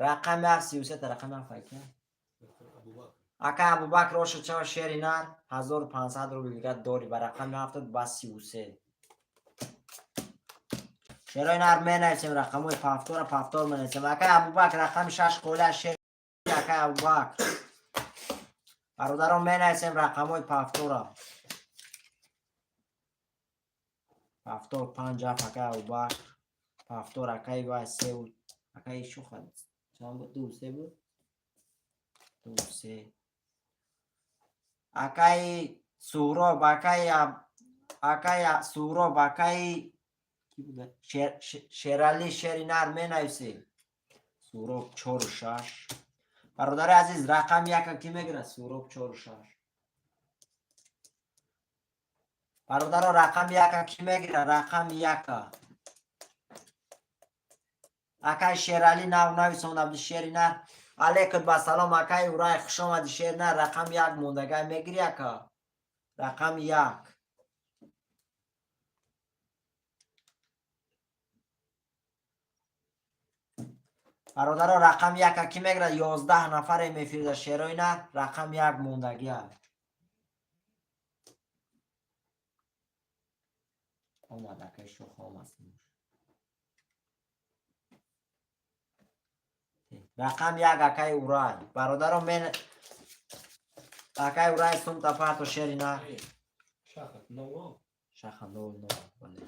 Рақами ҳафт 33-та. Рақами ҳафт ака. Ака Абубакр, оша чава, шери нар, 1500 рубл дига дорӣ ба рақами ҳафтад ба 33. Шерои нар, менависем рақамҳои повтора, повтор менависем. Акай Абубакр, рақами шаш қоля, шер, акай Абубакр. Бародарон, менависем рақамҳои повтора. Повтор панҷ, ҳафт, акай Абубакр. Повтор акай вай се, акай Шуха чанд буд? Ду, се буд, ду, се. Акаи Суҳроб, акаи Суҳроб, акаи ки буда? Шералӣ, шери нар, менависем. Суҳроб чору шаш. Бародари азиз, рақами яка ки мегирад? Суҳроб чору шаш. Бародаро, рақами яка ки мегирад? Рақами яка акаи Шералӣ нав нависонда буди. Шери нар, алейкум ба салом, акаи Урай, хушомади. Шери нар, рақами як мондагай мегири, ака? Рақами як. Бародаро, рақами яка кӣ мегирад? 11 нафаре мефирда, шерои нар, рақами як мондагия. Омад акаи шох, омад. Рақами як, акаи Урай. Бародаро, мен акаи Урай сумта парто, шери нар. Шахат ноль. Шаха ноль ноль, бале.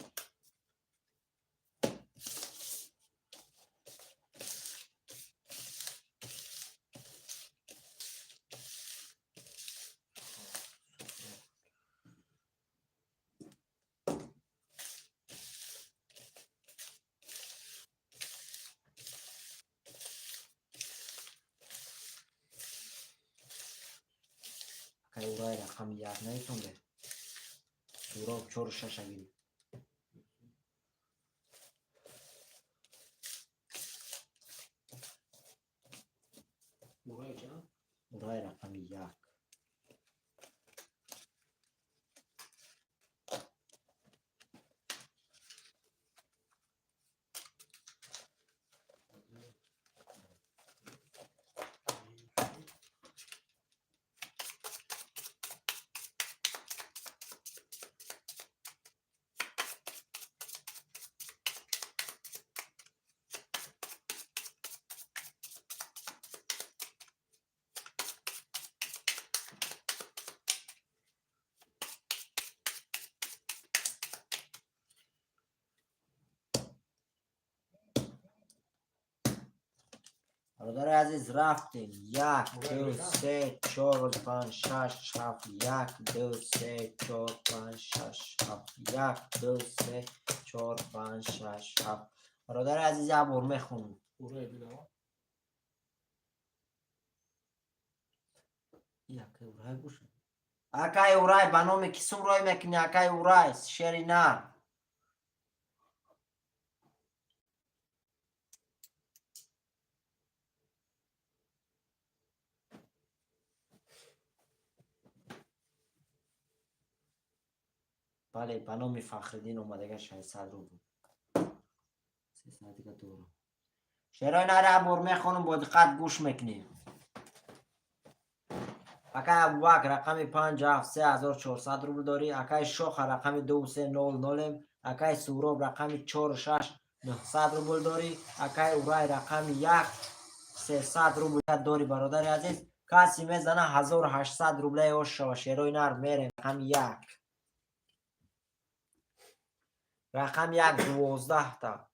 Акаи Урай рақами як наитонде. Суроб чору шаша гирифт. Урай чанд? Урай рақами як. Бародари азиз, рафтем. Як, ду, се, чор, панҷ, шаш, ҳафт. Як, ду, се, чор, панҷ, шаш, ҳафт. Як, ду, се, чор, панҷ, шаш, ҳафт. Бародари азиз, як бор мехонам. Урай бидава. Акаи Урай боша. Акаи Урай, ба номи кӣ сум рой мекунӣ, акаи Урай, шери нар? Бале, ба номи Фахриддин омадага 600 рубл. 300 дига дорам. Шерои нар, як бор мехонам, бо диққат гӯш мекунем. Акай Абубакр рақами панҷ ҳафт 3400 рубл дорӣ. Акай Шоха рақами ду се нол нолем. Акай Суроб рақами чору шаш 900 рубл дорӣ. Акай Урай рақами як 300 рубл дорӣ. Бародари азиз, касе мезана, 1800 рублаи ош шава. Шерои нар, мерем. Рақами як, рақами як 12-та.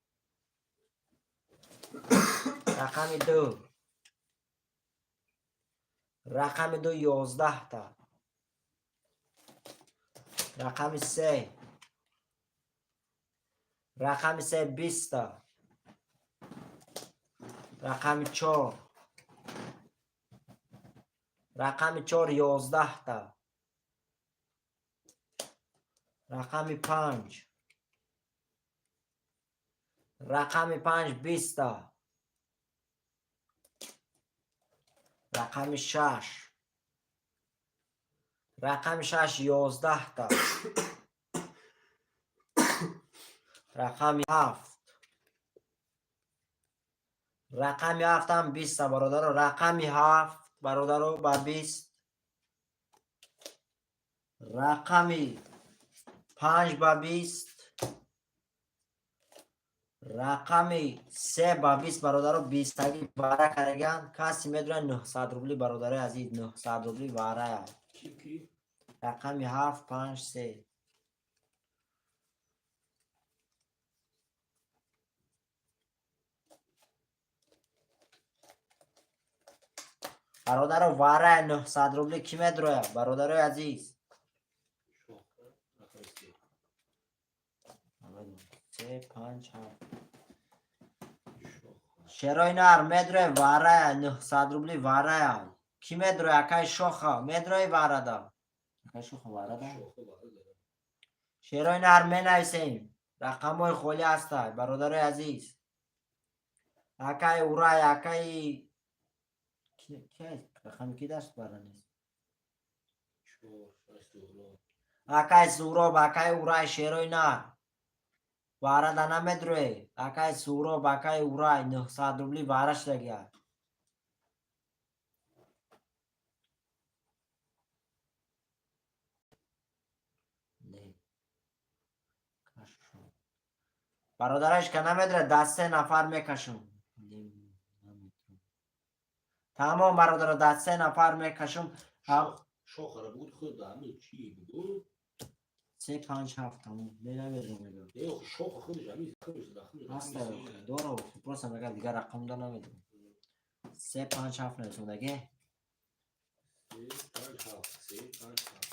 Рақами ду, рақами ду 11-та. Рақами се, рақами се 20-та. Рақами чор, рақами чор 11-та. Рақами панҷ, рақами панҷ 20-та. Рақами шаш, рақами шаш 11-та. Рақами ҳафт, рақами ҳафтам 20-та. Бародаро, рақами ҳафт, бародаро, ба 20. Рақами панҷ ба 20. Рақами се ба 20. Бародаро, бистаги вара караган. Касе медонад, 900 рубли. Бародарои азиз, 900 рубли варая. Ки ки? Рақами ҳафт, панҷ, се. Бародаро, варая 900 рубли кӣ медрояд, бародарои азиз? Шоха рақами се. Се, панҷ, ҳафт. Шоха. Шерои нар, медрои варая 900 рубли варая кӣ медрои? Акай Шоха, медрои варада? Акай Шоха варада? Шоха вара дара. Шерои нар, менависем, рақамҳои холӣ ҳастанд. Бародарои азиз, акаи Урай, акаи рақами ки даст бара нест? Чор, шаш, Суҳроб. Акаи Суҳроб, акаи Урай, шерои нар. Варада намедроe. Акай Суроб, акай Урай, 900 рубли вара шудагия. Не. Кашум. Бародараш ка намедра, даст се нафар мекашум. Тамом, бародаро, даст се нафар мекашум. Шохара буд худ ҳамин чӣ буд? Се, панҷ, ҳафт, тамом. Не, намедонам, мегӯям. Не, шоха худаш ҳамин худаш рақам. Ҳаста, дора, просто мегӯям, дигар рақам да намедонам. Се, панҷ, ҳафт нависондаге. Се, панҷ, ҳафт, се, панҷ, ҳафт.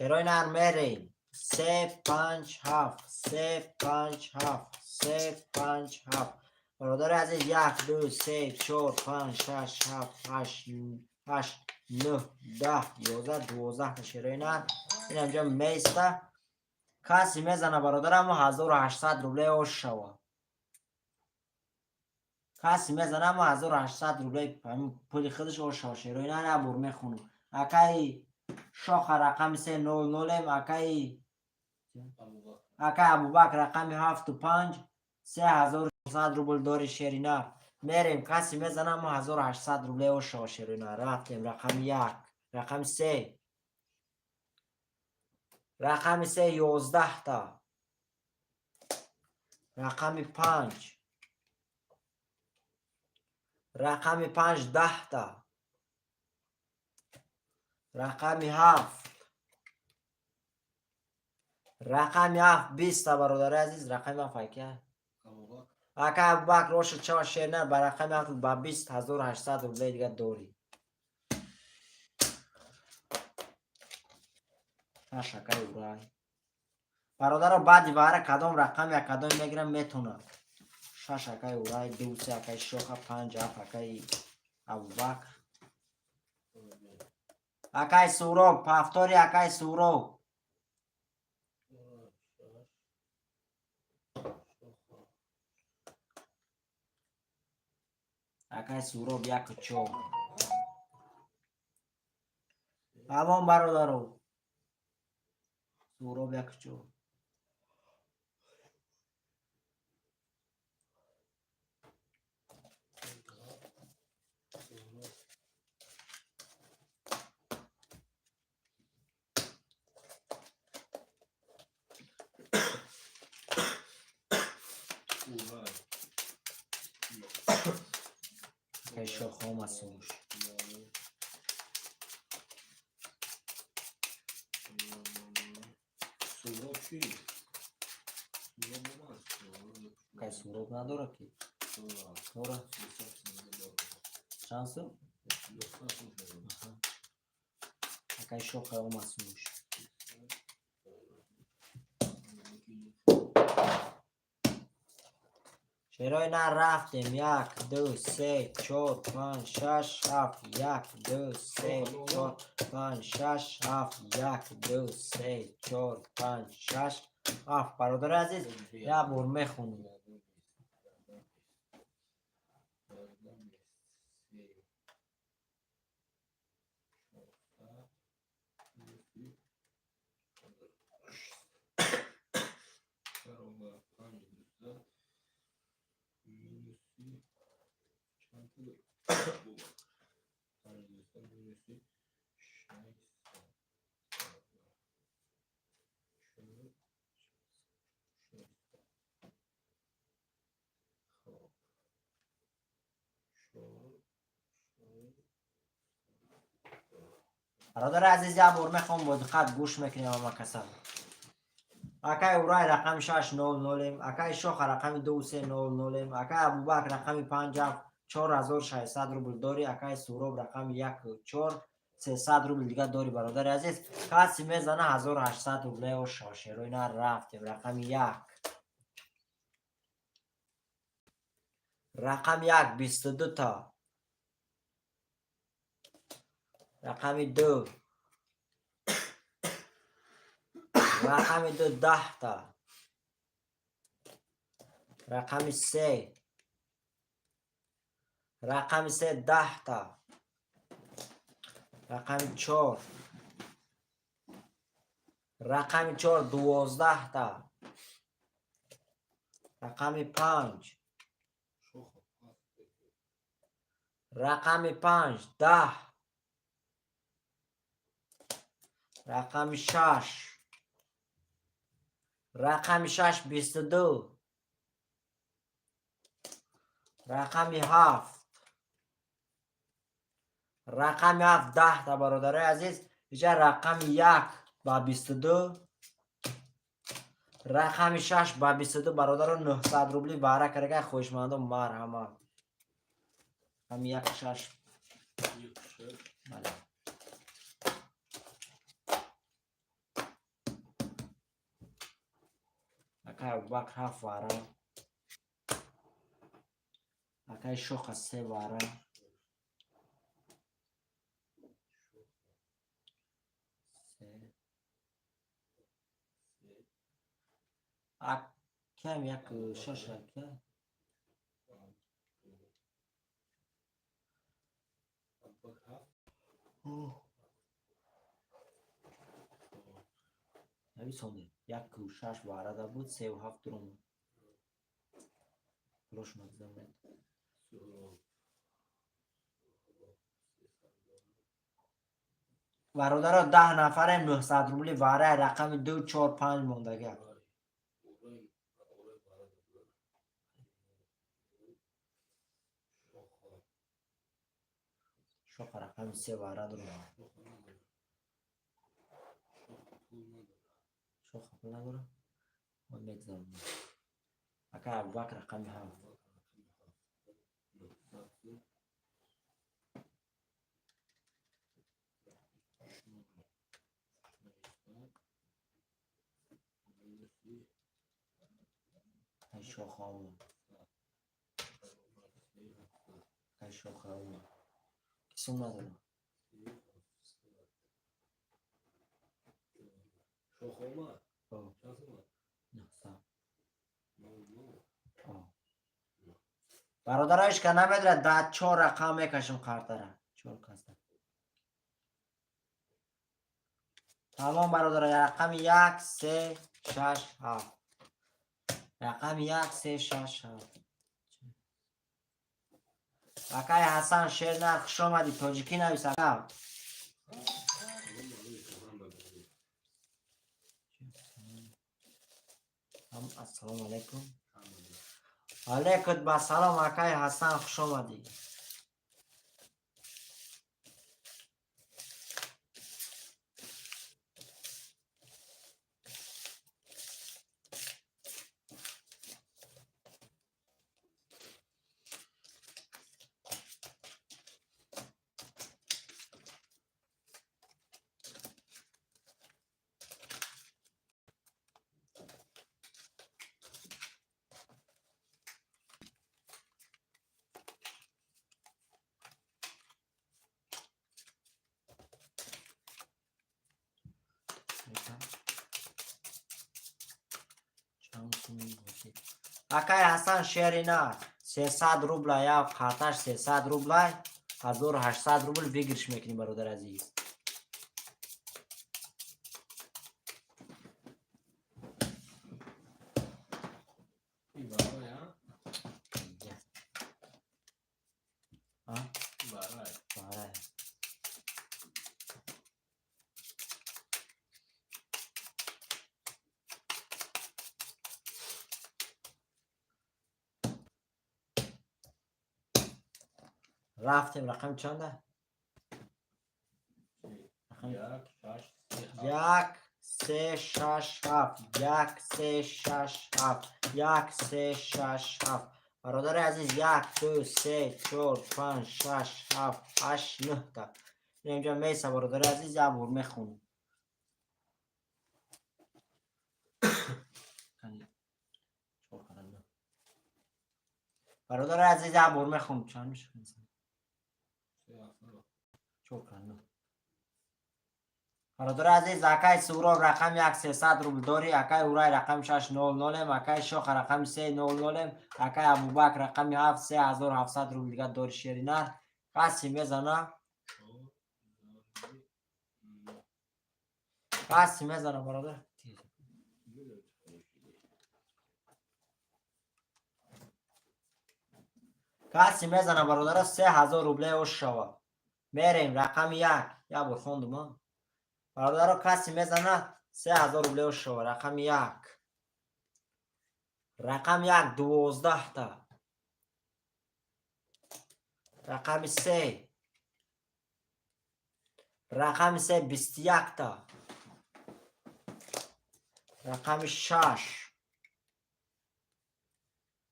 Шерои нар, мерем. Се, панҷ, ҳафт, се, панҷ, ҳафт, се, панҷ, ҳафт. Бародари азиз, як, ду, се, чор, панҷ, шаш, ҳафт, ҳашт, ҳашт, нӯҳ, 10, 11, 12 шерои нар инамҷо меиста. Касе мезана, бародарамо, 1800 рубле ош шава. Касе мезана, мо 1800 рубле пули худаш ош шава. Шерои нар, як бор мехонам. Акаи Шоха, рақами се, нол, нолем. Акаи Абубакр, рақами ҳафту панҷ, 3600 рубл дори. Шеринар, мерем. Касе мезана, мо 1800 рубле ош шава. Шеринар, рафтем. Рақами як, рақами се, рақами се, 11-та. Рақами панҷ, рақами панҷ, 10-та. Рақами ҳафт, рақами ҳафт, 20-та. Бародари азиз, рақами ҳафт ака ака Абубакр оши чава. Шернар, ба рақами ҳафт ба 20 1800 рубле дига дорӣ. Шаш, акаи Урай. Бародаро, баъди вара кадом рақами кадоме мегирам, метонам. Шаш, акаи Урай, ду, се, акаи Шоха, панҷ, ҳафт, акаи Абубакр. Акаи Суроб, повтори, акаи Суроб. Акаи Суроб, яку чор. Ҳамон, бародаро, Суроб, яку чор. Акаи Шоха омад сумуш. Суроб чӣ? Акаи Суроб надорад ки? Дора. Чанд сум? Акаи Шоха омад сумуш. Шерои нар, рафтем. Як, ду, се, чор, панҷ, шаш, ҳафт. Як, ду, се, чор, панҷ, шаш, ҳафт. Як, ду, се, чор, панҷ, шаш, ҳафт. Бародари азиз, як бор мехонем. Бародари азиз, як бор мехоҳам, бо диққат гӯш мекунем ама каса. Акаи Урай, рақами шаш, нол, нолем. Акаи Шоха, рақами ду, се, нол, нолем. Акаи Абубакр, рақами панҷ, ҳафт, 4600 рубл дорӣ. Акаи Суроб, рақами як, чор, 300 рубл дига дорӣ. Бародари азиз, касе мезана, 1800 рублео шошерои на. Рафтем. Рақами як, рақами як, 22 та. Рақами ду. Рақами ду 10 та. Рақами се. Рақами се 10 та. Рақами чор. Рақами чор 12 та. Рақами панҷ. Шоха ҳафт. Рақами панҷ 10. Рақами шаш. Рақами шаш 22. Рақами ҳафт. Рақами ҳафт 10 та, бародарои азиз. Иҷа рақами як ба 22. Рақами шаш ба 22, бародаро, 900 рубли баҳра карда, хоҳишмандон, марҳамат. Рақами як шаш. Як шаш. Бале. Акай Абубакр ҳафт вара. Акай Шоха се вара. Се. Се. Акам як шаш ака. Панҷ. Ду. Абубакр ҳафт. Чор. Нависонде. Яку шаш варада буд, севу ҳафт дуромад. Пулошона гузаронед. Суҳроб. Суҳроб 300. Бародаро, 10 нафарем, 900 рубли вараи рақами ду, чор, панҷ мондага. Орай. Орай. Орай барада буд. Шоха. Шоха рақами се вара дуромад. Шоха надорад. Шоха пул надорад. Шоха пул надорад? Мо мегузаронем. Акай Абубакр рақами ҳафт. Абубакр рақами ҳафт. 900 сум. Чор. 800. Минуси. Акай Шоха омад. Сад. Баробар се ҳафтсад. Акай Шоха омад. Ки сум надорад? Се ҳафтсад. Шоха омад? О. Чанд сум омад? 900. Нол нол. О. Бародаро, ҳеч ка намедонад, да чор рақам мекашем қартара. Чор каса. Тамом, бародаро, рақами як, се, шаш, ҳафт. Рақами як, се, шаш, ҳафт. Акай Ҳасан Шернар, хуш омадӣ, тоҷикӣ навис, ака. Салому алайкум ҳама бигӯ. Ассалому алайкум. Ҳама бигӯ. Алайкум ба салом, акай Ҳасан, хуш омадӣ. Чанд сум бошед? Акай Ҳасан Шеринар, 300 рубла, як қарташ 300 рубла, 1800 рубл выигрыш мекунӣ, бародар азиз. Ин барай, а? А? Ин барай. Барай. Рафтем, рақами чанда? Рақами Як, шаш, се, ҳафт. Як, се, шаш, ҳафт. Як, се, шаш, ҳафт. Як, се, шаш, ҳафт. Бародари азиз, як, ду, се, чор, панҷ, шаш, ҳафт, ҳашт, нӯҳта. Инҷа меса, бародари азиз, як бор мехонем. Кани, чор кара нӯҳ. Бародари азиз, як бор мехонем. Чанд мешавад? Се ҳафтсад. Чор кара нӯҳ. Бародари азиз, акай Суроб рақами як 300 рубл дорӣ, акай Урай рақами шаш нол нолем, акай Шоха рақами се нол нолем, акай Абубакр рақами ҳафт 3700 рубл дига дорӣ, шери нар. Касе мезана? Чор, зарби нӯҳ. Касе мезана, бародар? Медонам, чӣ хомӯшидӣ. Касе мезана, бародаро, 3000 рубле ош шава. Мерем рақами як. Як бор хондум, а? Бародаро, касе мезана, 3000 рубле ош шава. Рақами як. Рақами як 12-та. Рақами се. Рақами се 21-та. Рақами шаш.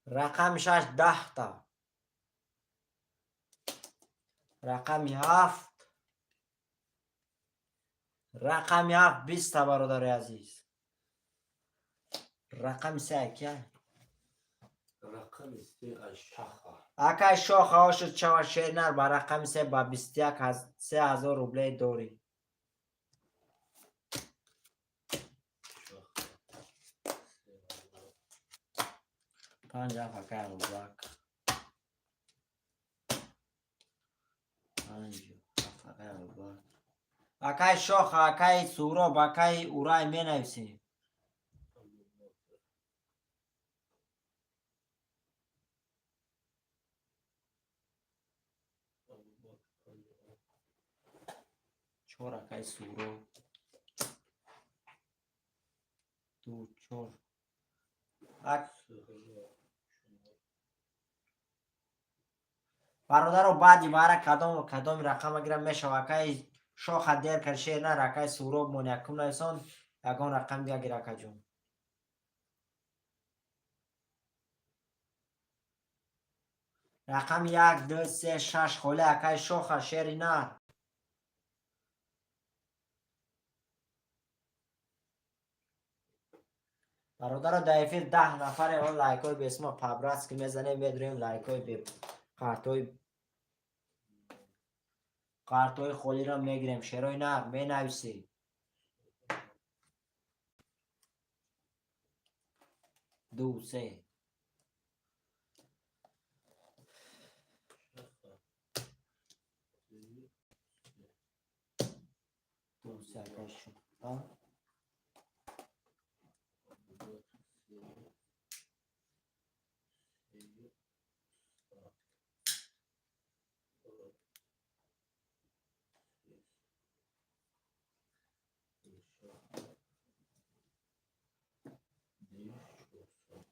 Рақами шаш 10-та. Рақами ҳафт. Рақами ҳафт 20-та, бародари азиз. Рақами се акия? Рақами се аз Шаха. Акай Шоха, ошуд шава, шернар ба рақами се ба 21 3000 рубле дорӣ. Шаха. 3000. Панҷ ҳафт, акай Абубакр. Панҷ ҳафт, акай Абубакр. Акай Шоха, акай Суроб, акай Урай менависем. Абубакр. Абубакр 57. Чор, акай Суроб. Ду, чор. Ак 3000 чор. Бародаро, баъди бара кадом кадоми рақама гирам мешава? Акай Шоха дер кард, шер нар, акай Суроб мон якум нависон, ягон рақам дига гир, акаҷон. Рақами як, ду, се, шаш холе, акай Шоха, шери нар. Бародаро, дар эфир 10 нафаре, он лайкҳои бесма по-братски мезанем, медурем лайкҳои бе қартҳои қартҳои холиро мегирем. Шерои нар менависӣ. Ду, се. Шаха. Ду, се. Ду, се, акай Шоха. Абубакр се. Се. Сад. Чор. Се. Шаха. 2400.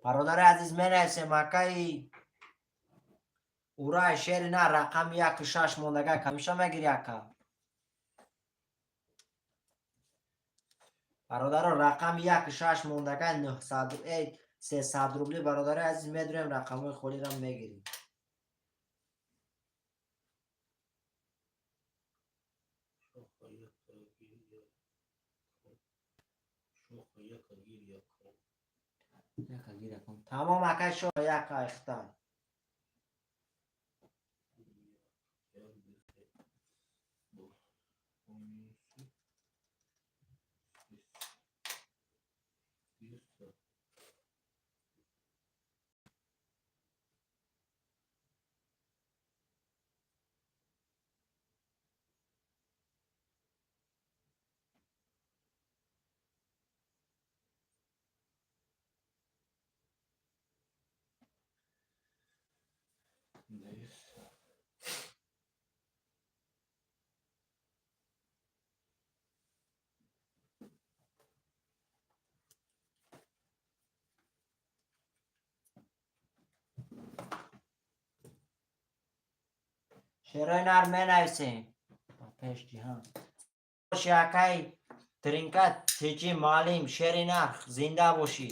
Бародари азиз, менависем, акаи Урай, шери нар, рақами яку шаш мондага камиша мегири, ака. Бародаро, рақами яку шаш мондага 900 э 300 рубли, бародари азиз, медурем, рақамҳои холиро мегирем. Шоха яка гир якум. Шоха яка гир якум. Яка гир якум. Тамом, акай Шоха, яка ихта. Як, ду, се. Бо. Минуси. Се. 200. 200. Шерои нар менависем. Ба пеш ҷиҳан. Боши, акай Тринка тиҷи маълим, шери нар, зинда бошӣ.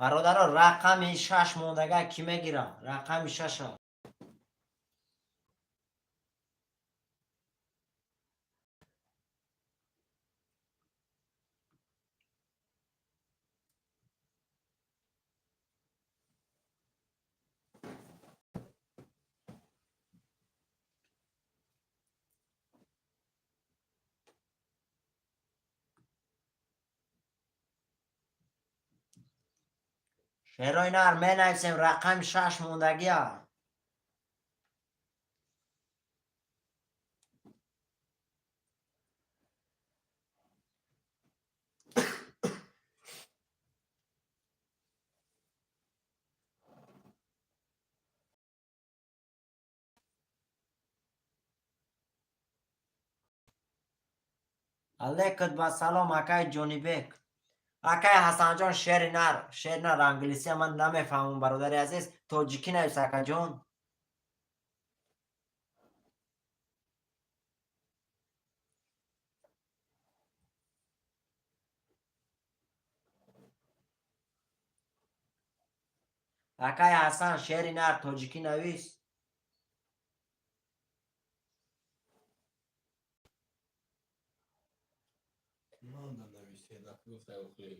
Бародаро, рақами шаш мондага кӣ мегира? Рақами шаша. Шерои нар, менависем, рақами шаш мондагия. Алейкум ба салом, акай Ҷонибек. Акай Ҳасанҷон, шери нар, шери нар, англисия ман намефаҳмам, бародари азиз, тоҷикӣ навис, акаҷон. Акай Ҳасан, шери нар, тоҷикӣ навис. Ман нанависед, гуфта охирӣ.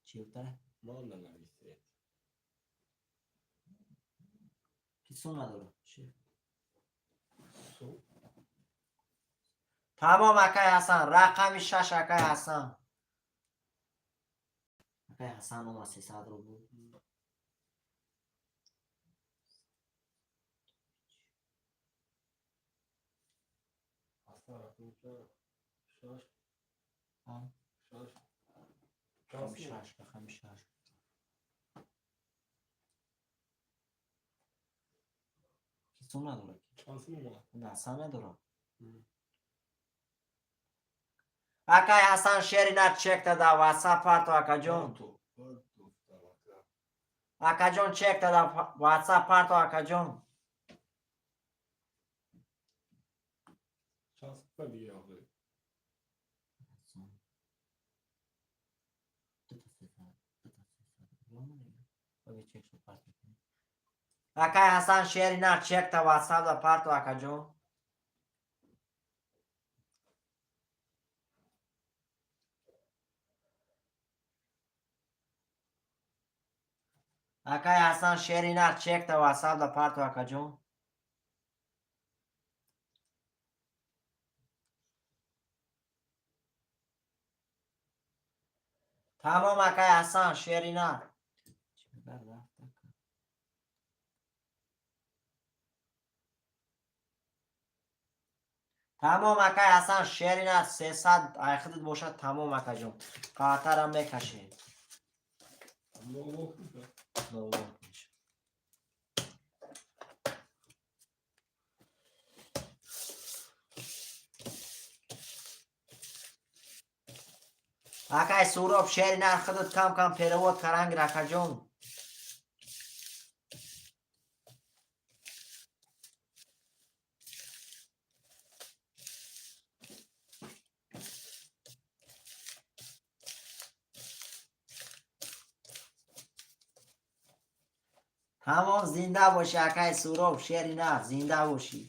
Чӣ гуфта? Ман нанависед. Ки сум надорад? Чӣ? Сум? Тамом, акай Ҳасан, рақами шаш, акай Ҳасан. Акай Ҳасан омад, 300 рубл. Ҳасан рақами чанд? Шаш. А? Шаш. Рақами шаш, рақами шаш. Ки сум надорад? Чанд сум омад? Ҳасан надорад. Акай Ҳасан, шери нар, чекта да ватсап парто, акаҷон. Акаҷон, чекта да ватсап парто, акаҷон. Чанд сум дига охирӣ? Акай Ҳасан, шери нар, чекта ватсап да парто, акаҷон. Акай Ҳасан, шери нар, чекта ватсап да парто, акаҷон. Тамом, акай Ҳасан, шери нар. Тамом, акай Ҳасан, шери нар, 300 айхидит бошад, тамом, акаҷон. Қаътарам мекашед. Нолнол мешавад. Акай Суроб, шери нар, худат кам кам перевод карангир, акаҷон. Тамом, зинда бошӣ, акай Суроб, шери нар, зинда бошӣ.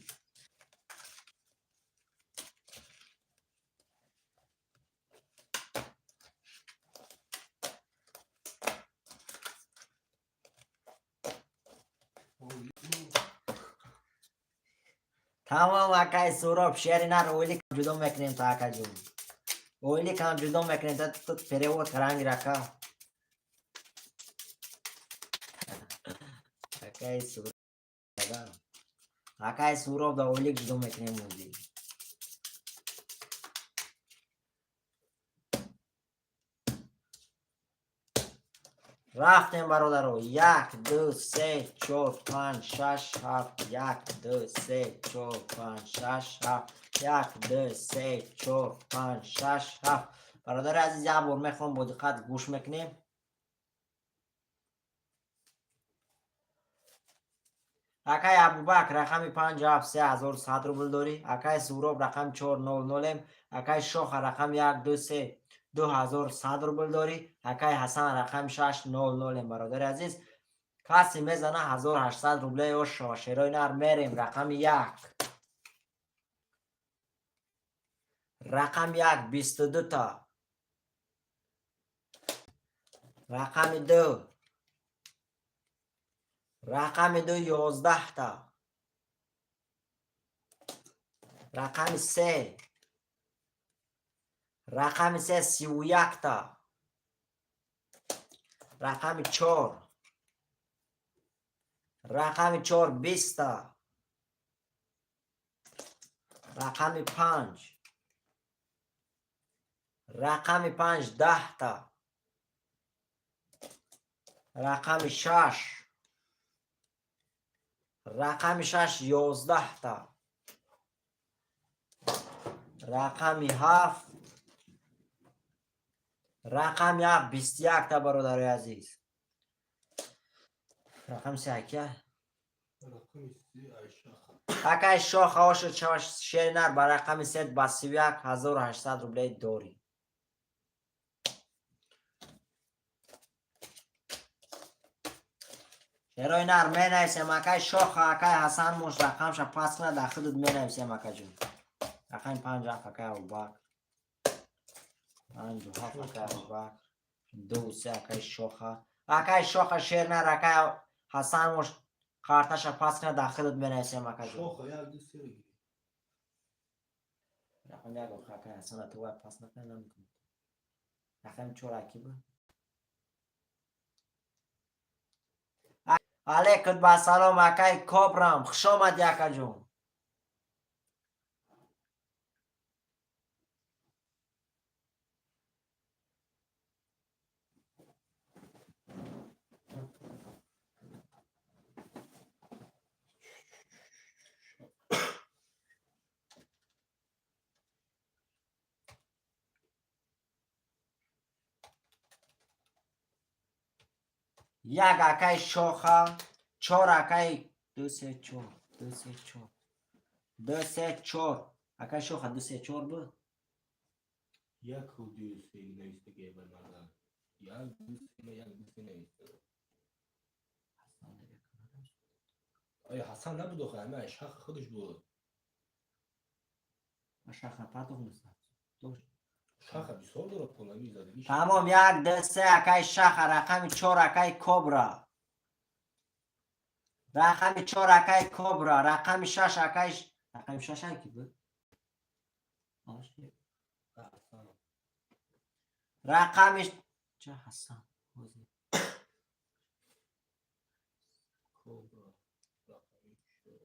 Тамом, акай Суроб, шери нар, ойликам ҷудо мекунем то, акаҷон. Ойликам ҷудо мекунем то, ту перевод карангир, ака. Акай Суроб, акай Суроб да ойлик ҷудо мекунем ози. Рафтем, бародаро. Як, ду, се, чор, панҷ, шаш, ҳафт. Як, ду, се, чор, панҷ, шаш, ҳафт. Як, ду, се, чор, панҷ, шаш, ҳафт. Бародари азиз, як бор мехоҳам, бо диққат гӯш мекунем. Акай Абубакр, рақами панҷ ҳафт, 3100 рубл дорӣ. Акай Суроб, рақами чор нол нолем. Акай Шоха, рақами як, ду, се, 2100 рубл дорӣ. Акай Ҳасан, рақами шаш нол нолем. Бародари азиз, касе мезана, 1800 рубле ё шерои нар, мерем. Рақами як, рақами як, 22 та. Рақами ду, рақами ду, 11 та. Рақами се, рақами се, 31 та. Рақами чор, Рақами чор 20-та. Рақами панҷ. Рақами панҷ 10-та. Рақами шаш. Рақами шаш 11-та. Рақами ҳафт. Рақами ҳафт 21-та, бародарои азиз. Рақами се акия? Рақами се Айшаха. Акай Шоха ошо шери нар ба рақами се ба 31 800 рублей дорӣ. Шерои нар менависем, акай Шоха, акай Ҳасан мош рақамша пас кунад, дар худут менависем, акаҷон. Рақами панҷ ҳафт акай Абубакр. Панҷу ҳафт акай Абубакр. Ду се акай Шоха. Акай Шоха шер нар, акай Ҳасан мош карташа пас кунад, дар худут менависем, акаҷон. Шоха як ду се бигирӣ. Рақами як охир акай Ҳасана ту вай пас накунад, наметавонад. Рақами чор аки буд? Алейкум ба салом, акай Кобрам, хуш омадӣ, акаҷон. Як акай Шоха, чор акай, ду се чор, ду се чор, ду се чор, акай Шоха, ду се чор буд. Яку ду се навистагӣ ба назар. Як ду се, як ду се нависта. Ай, Ҳасан набуд охир, ҳама Айшаха худаш буд. Шаха партоф нест. Шаха бисёр дорад пулами задагӣ. Тамом, як ду се акай Шаха, рақами чор акай Кобра. Рақами чор акай Кобра, рақами шаш акай, рақами шаш аки буд? Ҳасан. Рақами ча Ҳасан? Ҳозир. Кобра. Рақами чор.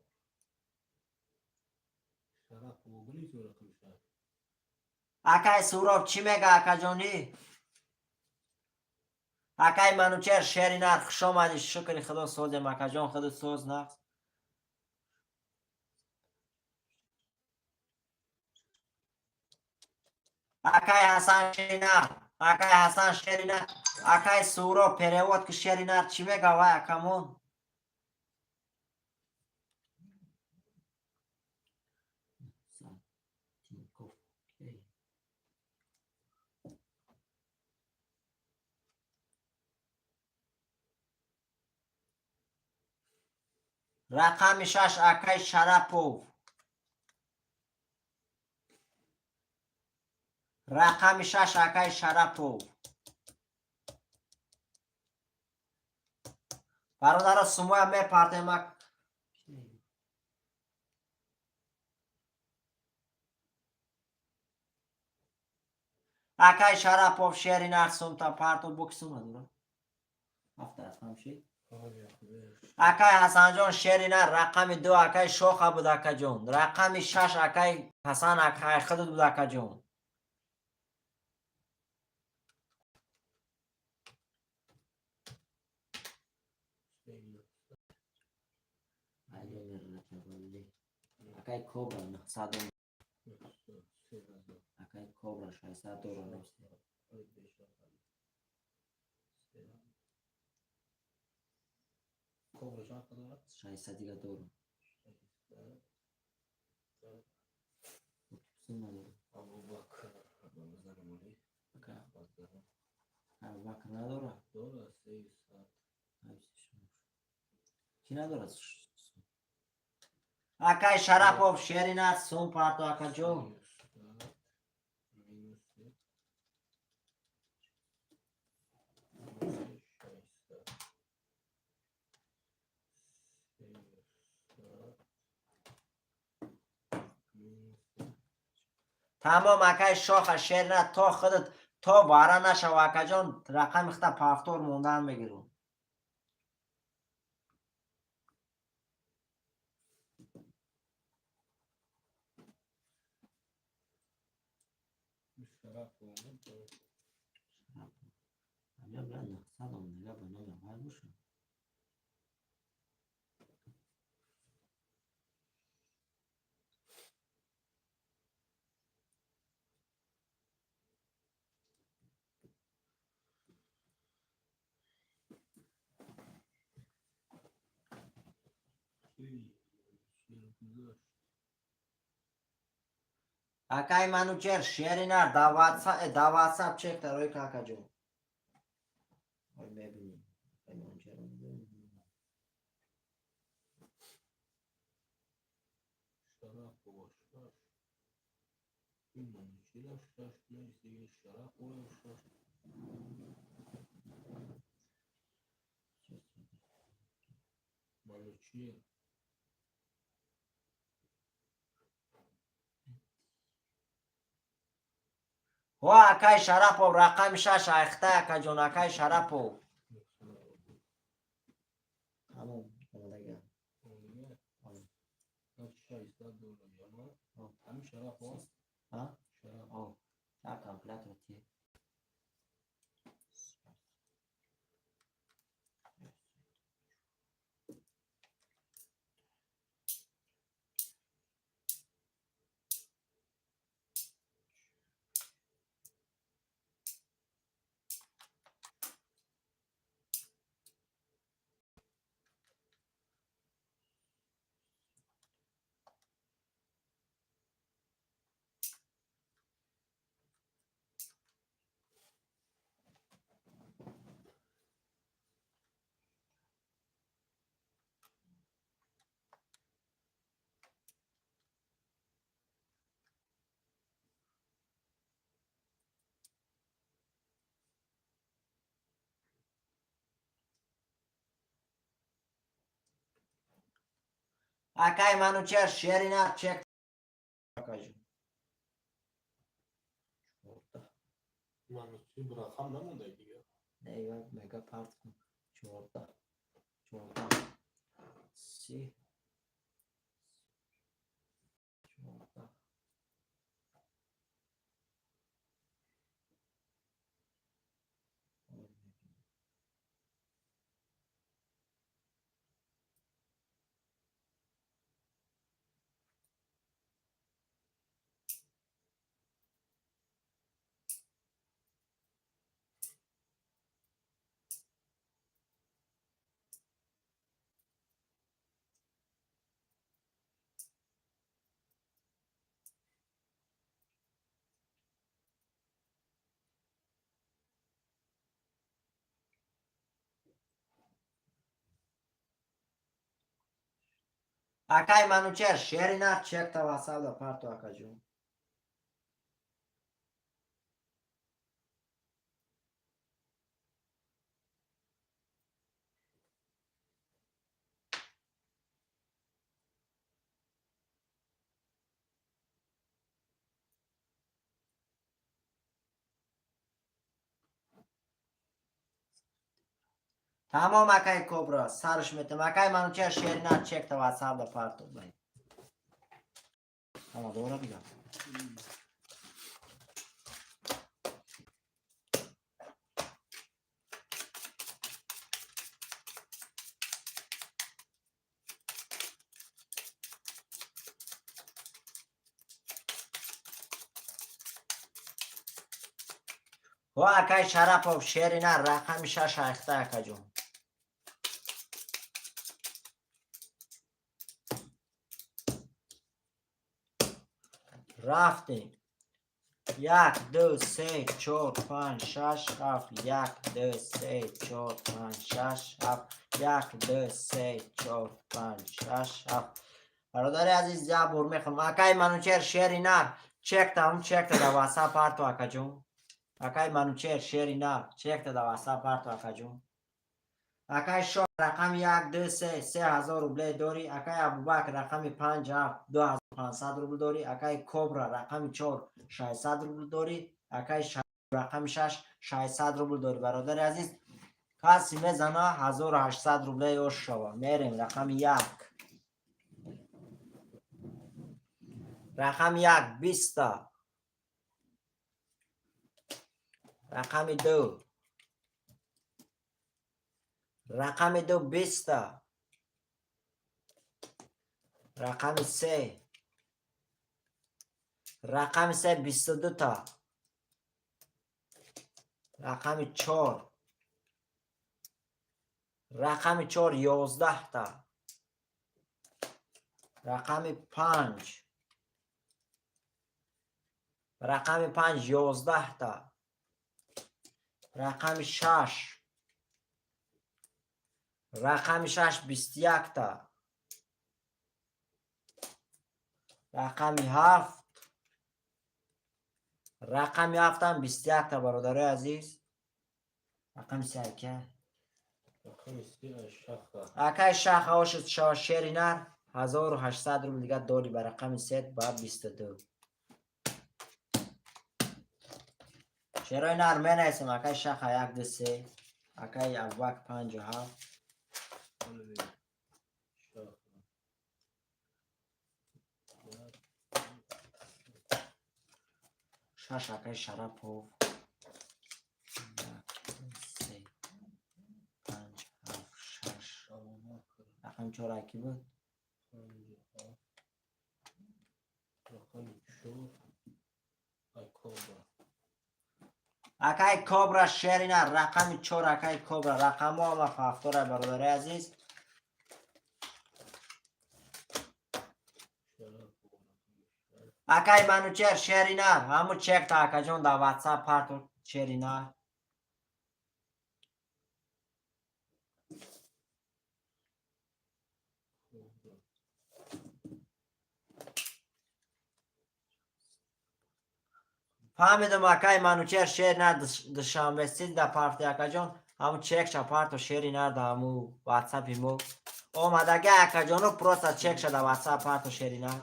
Шараф богу нест рақами шаш. Акай Суроб чӣ мега, акаҷонӣ? Акай Манучер, шери нар, хуш омадӣ, шукри Худо созем, акаҷон, худу соз нақс. Акай Ҳасан шери нар, акай Ҳасан шери нар, акай Суроб перевод ки, шери нар чӣ мега вай акамон? Тинькофф. Окей. Рақами шаш акай Шарапов. Рақами шаш акай Шарапов. Бародаро, сумоя мепартем ак. Акай Шарапов, шери нар, сумта парто буки сума дура. Ҳафта ҳам шид. Акай Ҳасанҷон, шери нар, рақами ду акай Шоха буд, акаҷон. Рақами шаш акай Ҳасан, акай худут буд, акаҷон. Акай Кобра 900. Акай Кобра 600 дора нависте. Кобра чанд дорад? 600 дига дорам. Сума дорам. Абубакр базанам оли. Ака Абубакр надорад? Дорад 300. Ки надорад? Акай Шарапов, шери нар, сум парто, акаҷон. Минус се. 600. 300. Минус се. Тамом, акай Шоха, шер нар, то худат то бара нашава, акаҷон, рақами хита повтор мондан мегирам. Шараф омад. Ҳамя бояд 900 омадага ба номи вай бошад. Шер гузашт. Акай Манучер, шеринар, да ватсап чек тарои, какаҷон. Ой, мебинӣ. Акай Манучер. Шарапова шаш. Ин Манучера шаш нависига, Шарапова шаш. Манучер. О, акай Шарапов, рақами шаш айхта, акаҷон, акай Шарапов. Тамом, омадага. Омадага. Ом. 600 доллар яма. О. Ҳамин Шарапова. А? Шарап. О, так, калькулятор ти. Акай Манучер, шеринар, чек. Акаҷон. 14. Манучер рақам намонда дигар. Не, я мега парт кун. 14. 14. 30. 14. Ой, мебинӣ. Акай Манучер, шеринар, чекта ватсап да парту, акаҷон. Тамом, акай Кобра, сарш метам. Акай Манучер, шеринар, чекта ватсап да парту. Бай. Ама дора дига. О, акай Шарапов, шеринар, рақами шаш айхта, акаҷон. Рафтем. Як, ду, се, чор, панҷ, шаш, ҳафт. Як, ду, се, чор, панҷ, шаш, ҳафт. Як, ду, се, чор, панҷ, шаш, ҳафт. Бародари азиз, як бор мехонам. Акай Манучер, шеринар, чекта, ум чекта да ватсап парту, акаҷон. Акай Манучер, шеринар, чекта да ватсап парту, акаҷон. Акай Шо, рақами як, ду, се, 3000 рубле дорӣ. Акай Абубакр, рақами панҷ, ҳафт, 2500 рубл дорӣ. Акай Кобра, рақами чор, 600 рубл дорӣ. Акай рақами шаш, 600 рубл дорӣ. Бародари азиз, касе мезана, 1800 рубле ёш шава. Мерем, рақами як. Рақами як, 20-та. Рақами ду. Рақами ду 20та. Рақами се. Рақами се 22та. Рақами чор. Рақами чор 11та. Рақами панҷ. Рақами панҷ 11та. Рақами шаш. Рақами шаш 21та. Рақами ҳафт. Рақами ҳафтам 21та, бародарои азиз. Рақами се ака. Рақами се Шаха. Акай Шаха ошид шери нар 1800 рубл дига дори ба рақами се ба 22. Шерои нар менависем акай Шаха як ду се. Акай Абубакр панҷу ҳафт. Шаха. Шаш акай Шарапов. Як, ду, се, панҷ, ҳафт, шаш. Абубакр. Рақами чор аки буд? Панҷу ҳафт. Рақами чор Акобра. Акай Кобра шери нар рақами чор акай Кобра. Рақамҳо ҳама фавтора, бародари азиз. Шарапов рақами шаш. Акай Манучер шери нар. Ҳамун чекта акаҷон дар WhatsApp партор шери нар. Кобра. Фаҳмидам акай Манучер шери нар душанбе сиз да парти акаҷон. Ҳамун чекша парто шери нар да ҳамун WhatsApp-и мо. Омадаги акаҷону просто чекша да WhatsApp парто шери нар.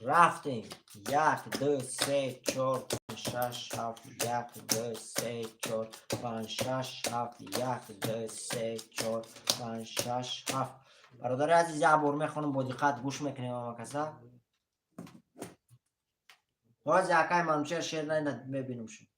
Рафтем. Як, ду, се, чор, панҷ, шаш, ҳафт. Як, ду, се, чор, панҷ, шаш, ҳафт. Як, ду, се, чор, панҷ, шаш, ҳафт. Бародари азиз, як бор мехонам, бо диққат гӯш мекунем ҳама каса. Ҳозир акай Манучер шер наинад мебинам шуд.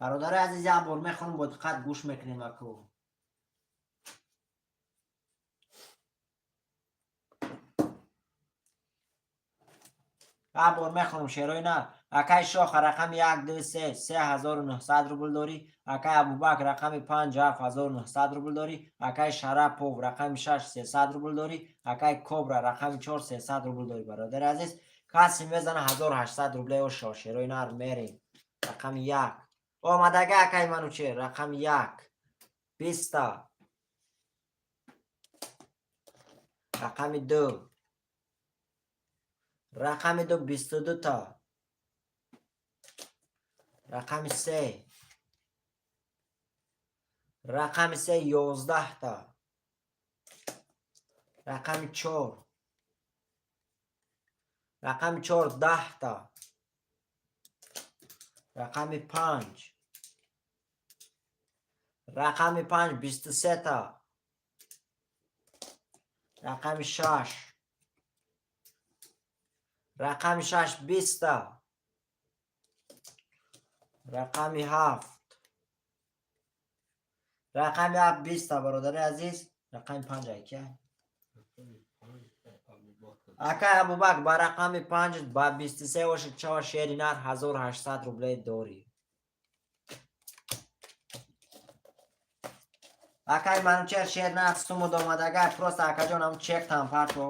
Бародари азиз, як бор мехонам, бо диққат гӯш мекунем аку. Як бор мехонам шерои нар. Акай Шоха рақами як, ду, се, 3900 рубл дорӣ. Акай Абубакр рақами панҷ, ҳафт, 1900 рубл дорӣ. Акай Шарапов рақами шаш, 300 рубл дорӣ. Акай Кобра рақами чор, 300 рубл дорӣ, бародари азиз. Касе мезана 1800 рубле ошо шерои нар мерем. Рақами як. Омадага акай Манучер рақами як. 20та. Рақами ду. Рақами ду 22та. Рақами се. Рақами се 11та. Рақами чор. Рақами чор 10та. Рақами панҷ. Рақами панҷ 23та. Рақами шаш. Рақами шаш 20та. Рақами ҳафт, рақами ҳафт 20-та, бародари азиз. Рақами панҷ айкия? Акай Абубакр, ба рақами панҷ ба 23 оши чава, шери нар, 1800 рубле дорӣ. Акай Манучер, шер нар, суму домадагай, просто акаҷон, ам чек там парто.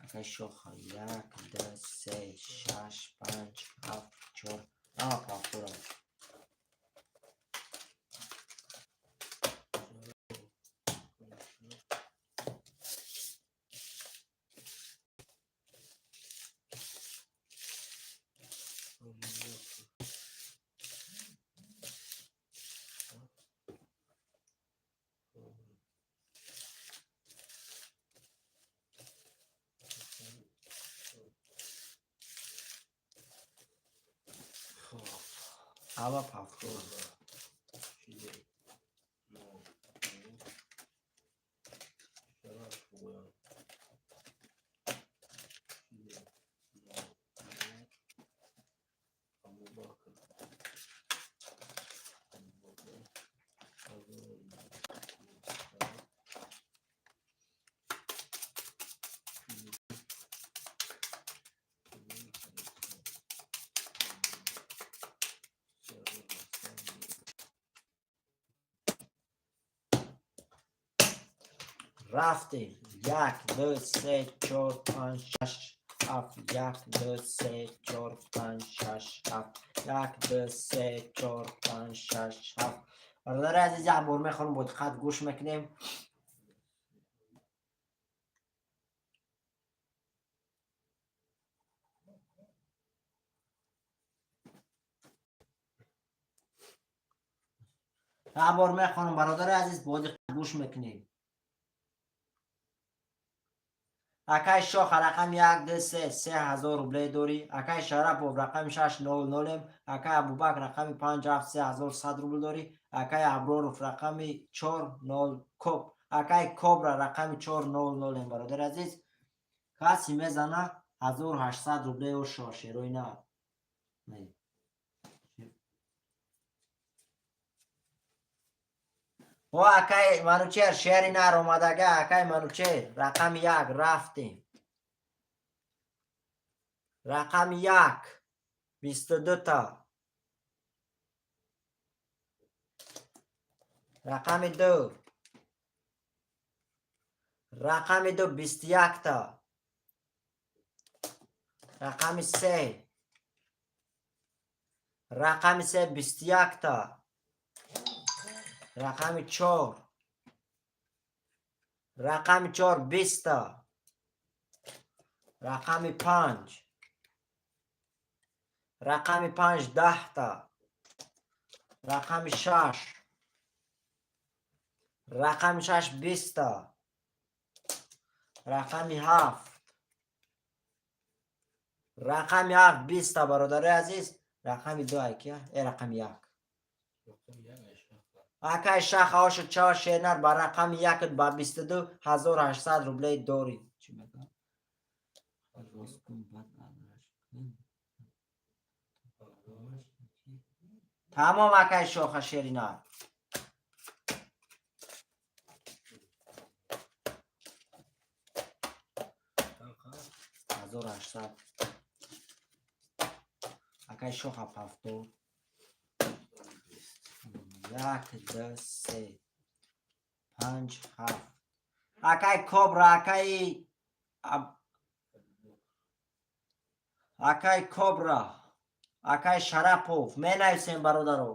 Акай Шоха, як, ду, се, шаш, панҷ, ҳафт, чор, ама пафтора. Ава пафтора. Рафтем. Як, ду, се, чор, панҷ, шаш, ҳафт. Як, ду, се, чор, панҷ, шаш, ҳафт. Як, ду, се, чор, панҷ, шаш, ҳафт. Бародари азиз, як бор мехонам, бо диққат гӯш мекунем. Як бор мехонам, бародари азиз, бо диққат гӯш мекунем. Акай Шоха, рақами як, ду, се, 3000 рубле дорӣ. Акай Шарапов, рақами шаш, нол, нолем. Акай Абубакр, рақами панҷ, ҳафт, 3100 рубл дорӣ. Акай Аброров, рақами чор, нол, коб, акай Кобра, рақами чор, нол, нолем. Бародари азиз, касе мезана, 1800 рубле ошо, шерои на. О, акай Манучер, шери нар омадага. Акай Манучер, рақами як, рафтем. Рақами як, 22-та. Рақами ду, рақами ду, 21-та. Рақами се, рақами се, 21-та. Рақами чор, рақами чор, 20-та. Рақами панҷ, рақами панҷ, 10-та. Рақами шаш, рақами шаш, 20-та. Рақами ҳафт, рақами ҳафт, 20-та. Бародарои азиз, рақами ду айкия э рақами як. Акай Шаха, ошу чава, шернар, ба рақами якт ба 22 800 рубле дорӣ. Чӣ мегӯяд? Рост кун, баъд адраш кун. Тамом, акай Шоха, шеринар. 1800. Акай Шоха, пафтор. Як, ду, се, панҷ, ҳафт. Акай Кобра, акай Кобра, акай Шарапов, менависем, бародаро.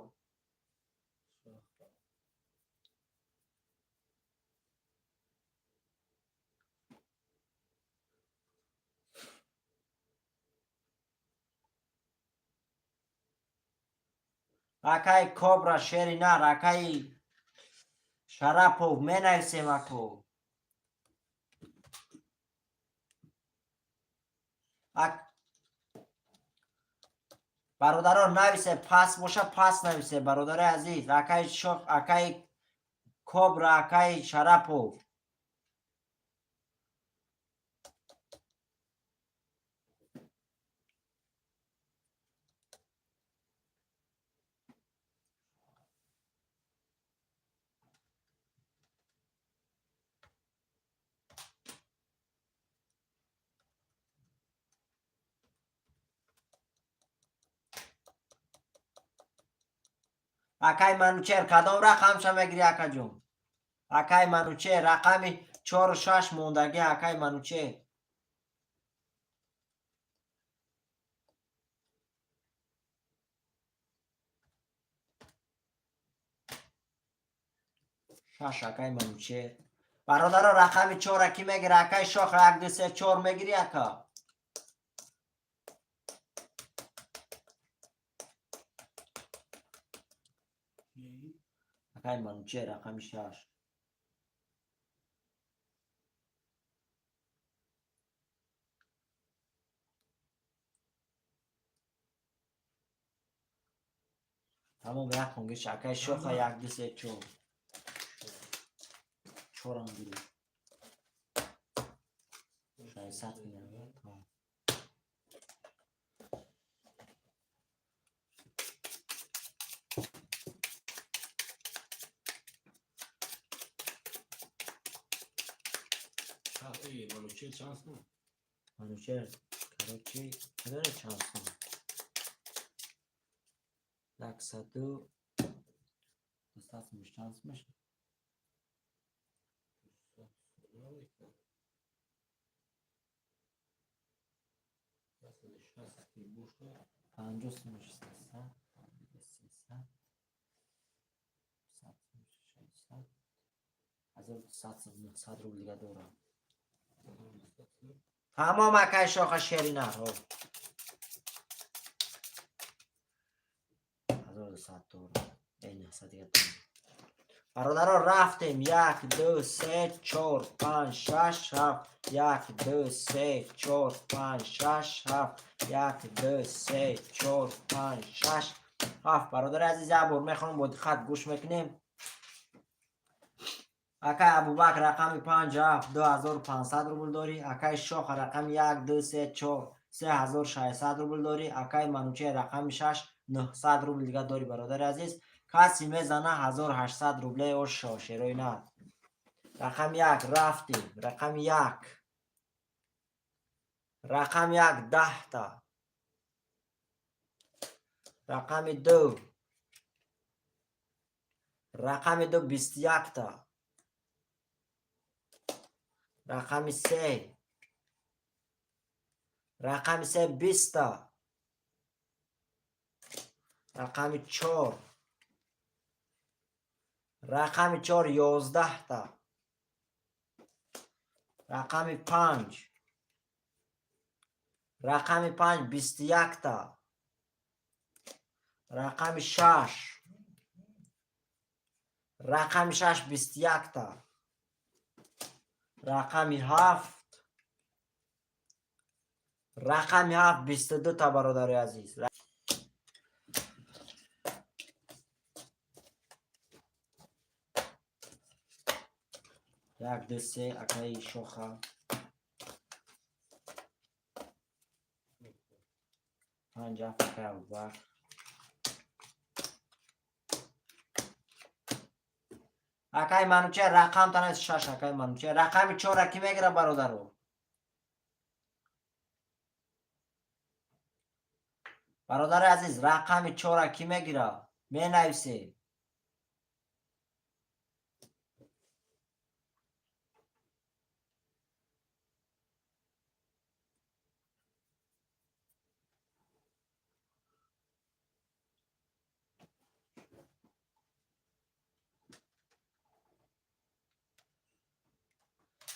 Акай Кобра, шери нар, акай Шарапов, менависем, ако. Бародарон, нависе, пас боша, пас нависе, бародари азиз. Акай Шох, акай Кобра, акай Шарапов. Акай Манучер, кадом рақамша мегирӣ, акаҷон? Акай Манучер, рақами чору шаш мондагӣ, акай Манучер. Шаш, акай Манучер. Бародаро, рақами чора кӣ мегира? Акай Шох, як, ду, се, чор мегирӣ, ака? Акай Манучер, рақами шаш. Тамом, як хонгиш, акай Шоха, як, ду, се, чор. Чорам гирифт. 600 мегирам. Тамом. Манучер чанд сум? Манучер, короче, медони чанд сум? Яксаду дусад сумиш чанд сум мешавад? 50 сумиш 300, 300, 100 сумиш 600, 1200 сум, 900 рубл дига дорам. Тамом, акай Шоха, шерина. 1200 дорам. Эй, 900 дига дорам. Бародаро, рафтем. Як, ду, се, чор, панҷ, шаш, ҳафт. Як, ду, се, чор, панҷ, шаш, ҳафт. Як, ду, се, чор, панҷ, шаш, ҳафт. Бародари азиз, як бор мехонам, бо диққат гӯш мекунем. Акай Абубакр, рақами панҷ, ҳафт, 2500 рубл дорӣ. Акай Шоха, рақами як, ду, се, чор, 3600 рубл дорӣ. Акай Манучер, рақами шаш, 900 рубл дига дорӣ. Бародари азиз, касе мезана, 1800 рубле ошо шерои нар. Рақами як, рафтем. Рақами як, рақами як, 10-та. Рақами ду, рақами ду, 21-та. Рақами се, рақами се, 20-та. Рақами чор, рақами чор, 11-та. Рақами панҷ, рақами панҷ, 21-та. Рақами шаш, рақами шаш, 21-та. Рақами ҳафт, рақами ҳафт, 22-та. Бародари азиз, як, ду, се, акаи Шоха. Панҷ, ҳафт, акаи Абубакр. Акаи Манучер, рақам танад шаш. Акаи Манучер, рақами чора кӣ мегира, бародаро? Бародари азиз, рақами чора кӣ мегира? Менависед.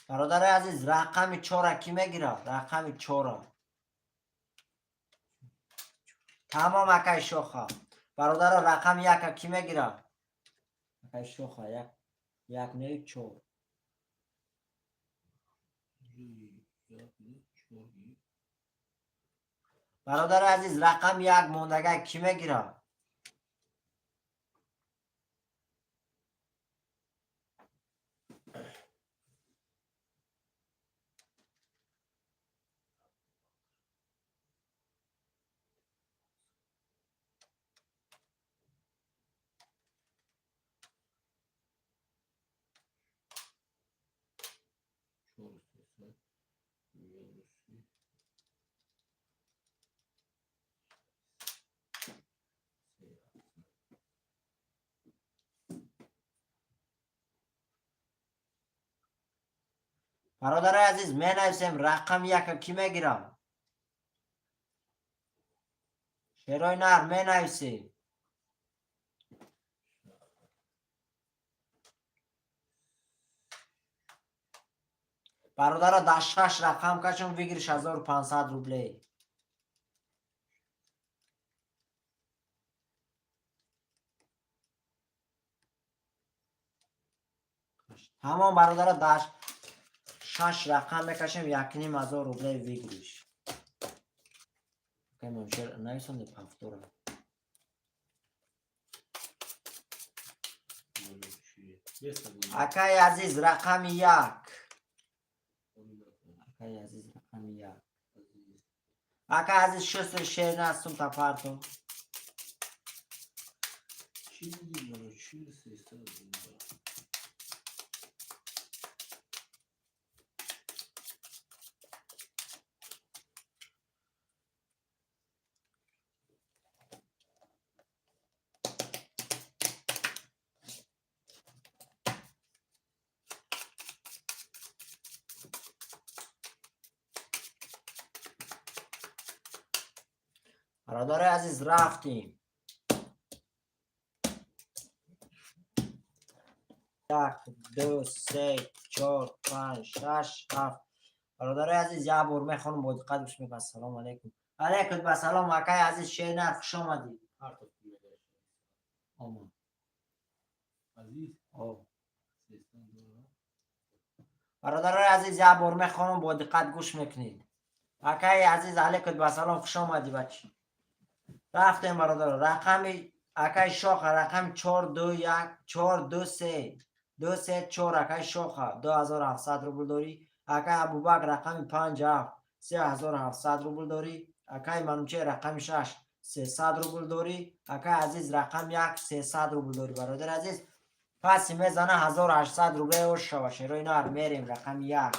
Бародари азиз, рақами чора кӣ мегира? Рақами чора. Тамом, акаи Шоха. Бародаро, рақами яка кӣ мегира? Акаи Шоха, як, як, не, чор. Як, ду, чор. Бародари азиз, рақами як мондагай кӣ мегира? Чор, 300 минуси се, 700. Бародарои азиз, менависем рақами яка кӣ мегирам? Шерои нар, менависем. Бародаро, дар шаш рақам кашон, выигрыш 1500 рублей. Ҳамон, бародаро, дар шаш рақам мекашем, 1500 рублей выигрыш. Нависонде повтора. Акаи азиз, рақами як. Акаи азиз, рақами як. Акаи азиз, шустр шерна сумта парто. Чӣ мегӣ, Манучер 300 рубл. Бародарои азиз, рафтем. Як, ду, се, чор, панҷ, шаш, ҳафт. Бародарои азиз, як бор мехонам, бо диққат гӯш мекунам. Ассалому алайкум. Алайкум ассалом, акаи азиз Шернар, хуш омадӣ. Партов мегашт. Омад. Азиз О. 300 доллар. Бародарои азиз, як бор мехонам, бо диққат гӯш мекунед. Акаи азиз, алайкум ассалом, хуш омадӣ, бачи. Рафтем, бародаро. Рақами акаи Шоха, рақами чор, ду, як, чор, ду, се, ду, се, чор. Акаи Шоха, 2700 рубл дорӣ. Акаи Абубакр, рақами панҷ, ҳафт, 3700 рубл дорӣ. Акаи Манучер, рақами шаш, 300 рубл дорӣ. Акаи азиз, рақами як, 300 рубл дорӣ. Бародари азиз, паси мезана, 1800 рублей ош шава. Шерои нар, мерем. Рақами як,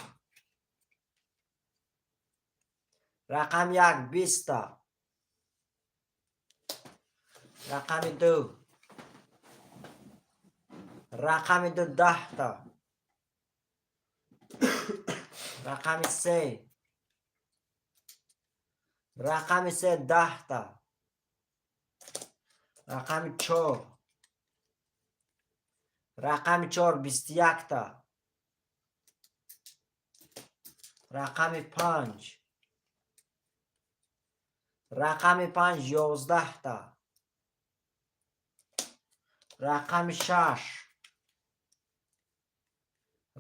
рақами як 20-та. Рақами ду, рақами ду 10-та. Рақами се, рақами се 10-та. Рақами чор, рақами чор 21-та. Рақами панҷ, рақами панҷ 11-та. Рақами шаш,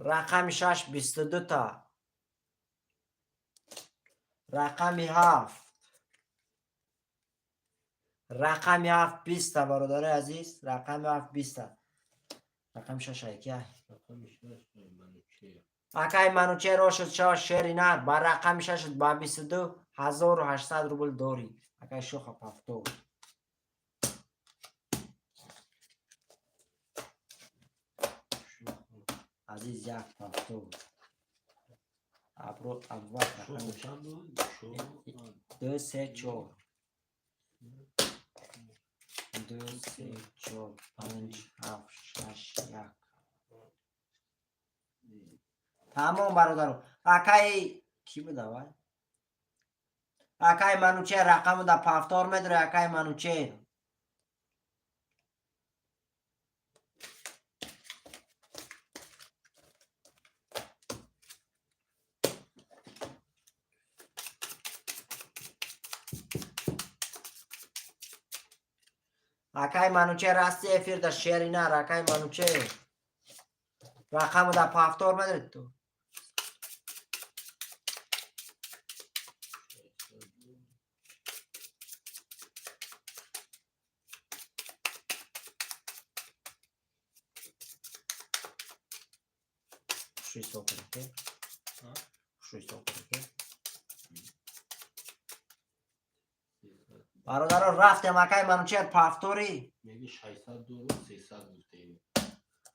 рақами шаш 22-та. Рақами ҳафт, рақами ҳафт 20-та. Бародарои азиз, рақами ҳафт 20-та. Рақами шаш айки? Рақами шаш Манучер. Акаи Манучер, ошуд шава. Шери нар, ба рақами шашуд, ба 22 800 рубл дорӣ. Акаи Шоха, повтор. Азиз, як повтор. Абро Абубакр, Шоха рақами чанд буд? Шоха. Ду, се, чор, ду, се, чор, панҷ, ҳафт, шаш, як. Тамом, бародаро. Акаи кӣ буда вай? Акаи Манучер, рақаму да повтор медори, акаи Манучер. Акаи Манучер, ҳасти эфирда, шери нар? Акаи Манучер, рақаму да повтор медори ту. Хушу ҳисоб кунед. А? Хушу ҳисоб кунед. Бародаро, рафтем. Акаи Манучер, повтори. Меги 600 доллар, 300 гуфтем.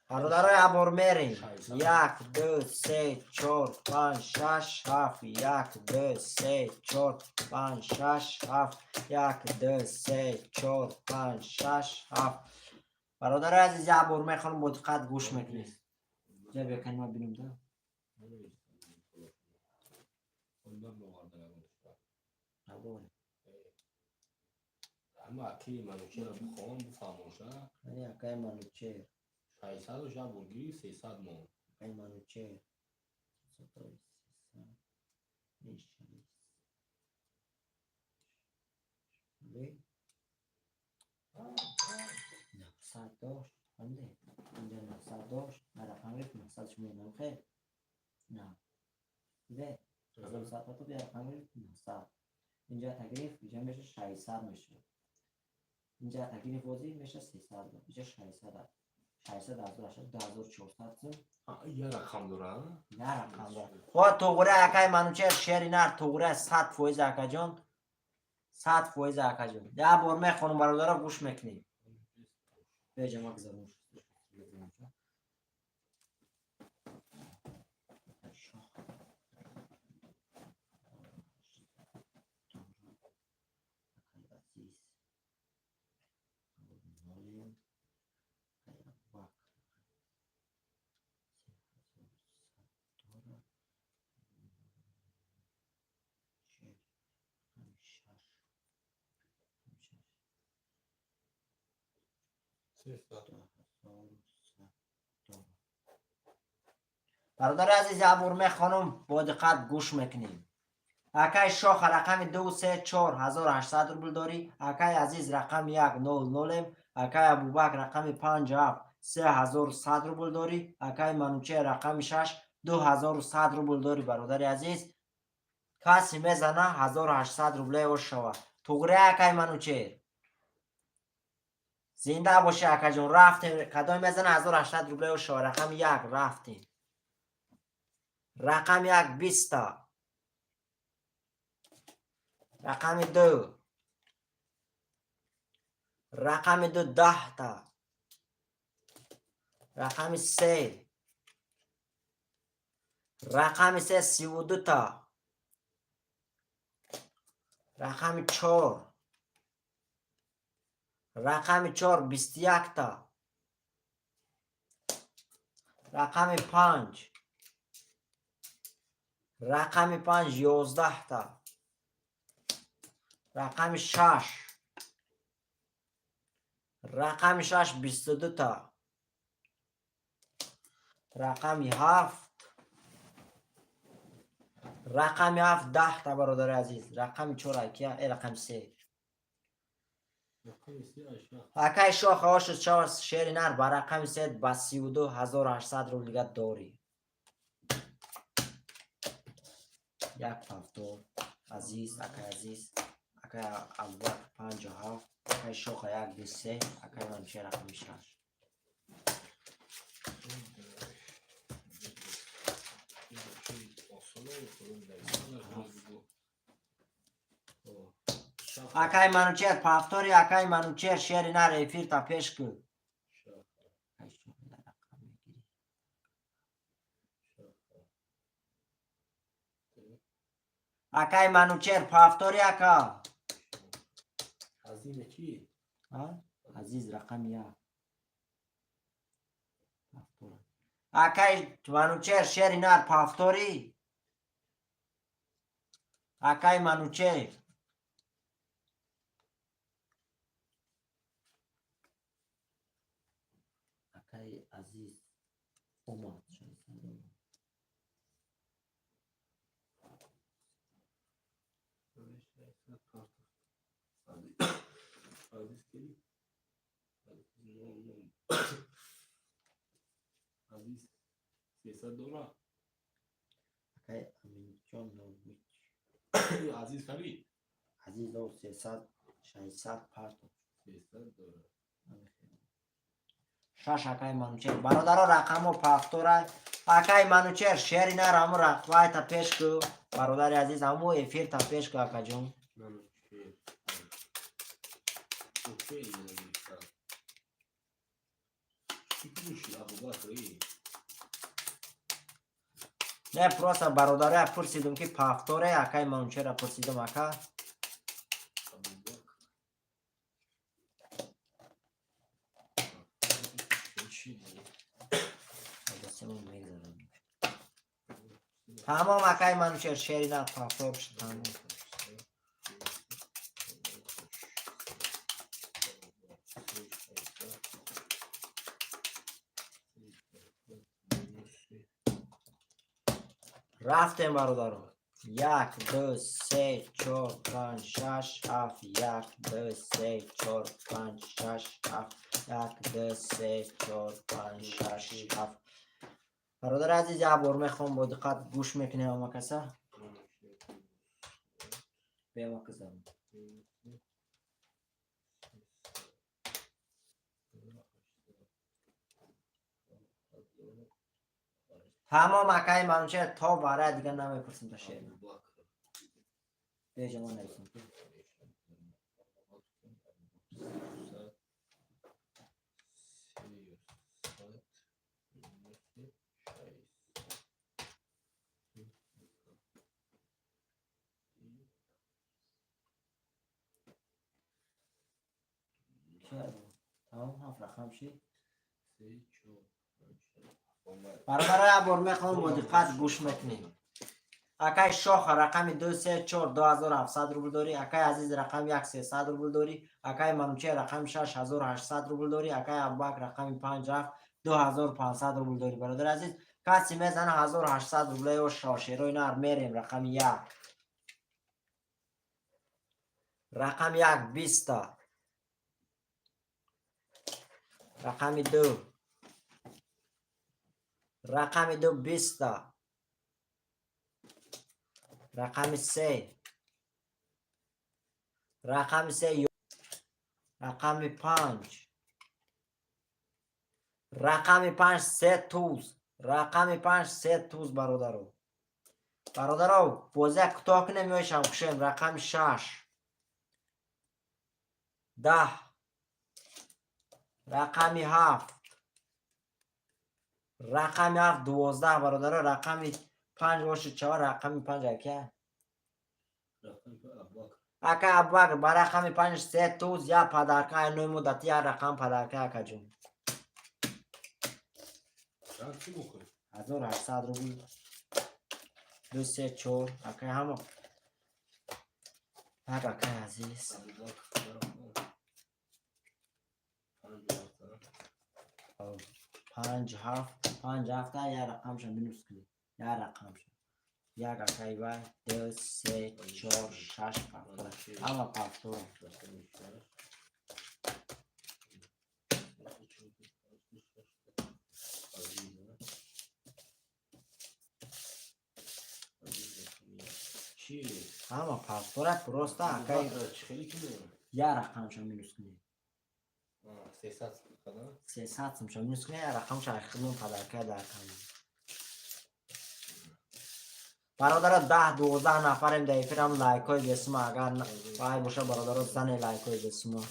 Бародаро, як бор мерем. 600. Як, ду, се, чор, панҷ, шаш, ҳафт. Як, ду, се, чор, панҷ, шаш, ҳафт. Як, ду, се, чор, панҷ, шаш, ҳафт. Бародарои азиз, як бор мехонам, бо диққат гӯш мекунед. Ҷа бекани, ма бинам да. Наброварда ягонташа. Набоварем. Ҳама акии Манучера бихон, бифаҳмоша. Ани акаи Манучер. 600 як бор гирифт, 300 монд. Акаи Манучер. Сотои 300. Ни шаст. Бе? 900 дошт. Фаҳмидед? Инҷа 900 дошт. На рақам гирифт, 900 шумо хел. На. Диде? 1100 патоб я рақам гирифт, 900. Инҷа та гирифт, инҷа меша 600 мешавад. Инҷа та гирифт бозӣ меша 300. Инҷа 600 аст. 600 1800 2400 сум. Я рақам дора? Я рақам дора. Хо туғра акай Манучер шери нар туғра 100% акаҷон. 100% акаҷон. Я бор мехонам бародаро гӯш мекунӣ. Беҷа мак забон. Бародари азиз, як бор мехонам, бо диққат гӯш мекунем. Акай Шоха рақами 2 3 4 1800 рубл дорӣ. Акай Азиз рақами 1 0 0, акай Абубакр рақами 5 7 3100 рубл дорӣ. Акай Манучер рақами 6 2100 рубл дорӣ. Бародари азиз, касе мезана 1800 рубле ош шава. Туғри акай Манучер. Зинда бошӣ акаҷон, рафтем. Кадоме мезана 1800 рубле ош шава. Рақами 1 рафтем. Рақами 1 20 та. Рақами 2. Рақами 2 10 та. Рақами 3. Рақами 3 32 та. Рақами 4. Рақами 4 21 та. Рақами 5. Рақами 5 11 та. Рақами 6. Рақами 6 22 та. Рақами 7. Рақами 7 10 та бародари азиз. Рақами 4 акия, рақами 3. Акай Шоха ошуд шавар шери нар ба рақами 3 ба 32800 рубл дига дорӣ. Як павтор. Азиз, акай Азиз, акай Абубакр 57, акай Шоха 1 2 3, акай Манучер рақами 6. Акай Манучер павтори, акай Манучер шери нар эфир та пеш ку. Акай Манучер павтори ака. Азиз ки? Азиз рақами 1. Павтора. Акай Манучер шери нар павтори. Акай Манучер. Акай Азиз омад. Aziz ki? Aziz 300 дора. Акай Аминҷон Нович. Азиз харид. Азиз о 300 600 парто. 300 дора. Шаш акай Манучер. Бародаро рақамо павтора. Акай Манучер шери нар ҳаму рақвай та пеш ку. Бародари азиз ҳаму эфир та пеш ку акаҷон. Манучер. Окей, нагирифтам. Чӣ куши Абубакр? Не, просто бародароя пурсидум ки павторе, акай Манучера пурсидум ака. Абубакр. Чӣ? Мегзарам. Тамом, акай Манучер, шери нар повтор шуд, тамом. Рафтем, бародаро. Як, ду, се, чор, панҷ, шаш, ҳафт. Як, ду, се, чор, панҷ, шаш, ҳафт. Як, ду, се, чор, панҷ, шаш, ҳафт. Бародари азиз, як бор мехоҳам, бо диққат гӯш мекунем ҳама каса. Бема кизам. Тамом, акаи Манучер, то барая дига намепурсим та шер. Беҷа, ман нависам. Тамом, ҳафт рақам шид. Бародаро, як бор мехоҳам, бо диққат гӯш мекунем. Акай Шоха, рақами ду, се, чор, 2700 рубл дорӣ. Акай Азиз, рақами як, 300 рубл дорӣ. Акай Манучер, рақами шаш, 1800 рубл дорӣ. Акай Абубакр, рақами панҷ, ҳафт, 2500 рубл дорӣ. Бародари азиз, касе мезана 1800 рубла ё шошерои нар, мерем. Рақами як, рақами як 20-та, рақами ду, рақами ду 20-та, рақами се, рақами се, рақами панҷ, рақами панҷ се туз, рақами панҷ се туз. Бародаро, бародаро, бозия кӯтоҳ кунем ё шам кушем? Рақами шаш 10, рақами ҳафт, рақами ҳафт 12. Бародаро, рақами панҷ бошед чава, рақами панҷ ака. Ака Абубакр, ба рақами панҷ се туз, як подарка, айнои муддати як рақам подарка, акаҷон. 1800 рубл. Ду, се, чор, акай, ҳама. Так, акай азиз, панҷ, ҳафт, панҷ, ҳафта, як рақамша минус кунед, як рақамша, як. Акай вай, ду, се, чор, шаш, повтор, ҳама повтор. Ҳама повтора, просто, акай, як рақамша минус кунед. 300 сумша минус кунед, як рақамша хидмон подарка дар кам. Бародаро, 10-12 нафарем дар эфирам. Лайкҳои бесума агар вай боша, бародаро, зане лайкҳои бесума.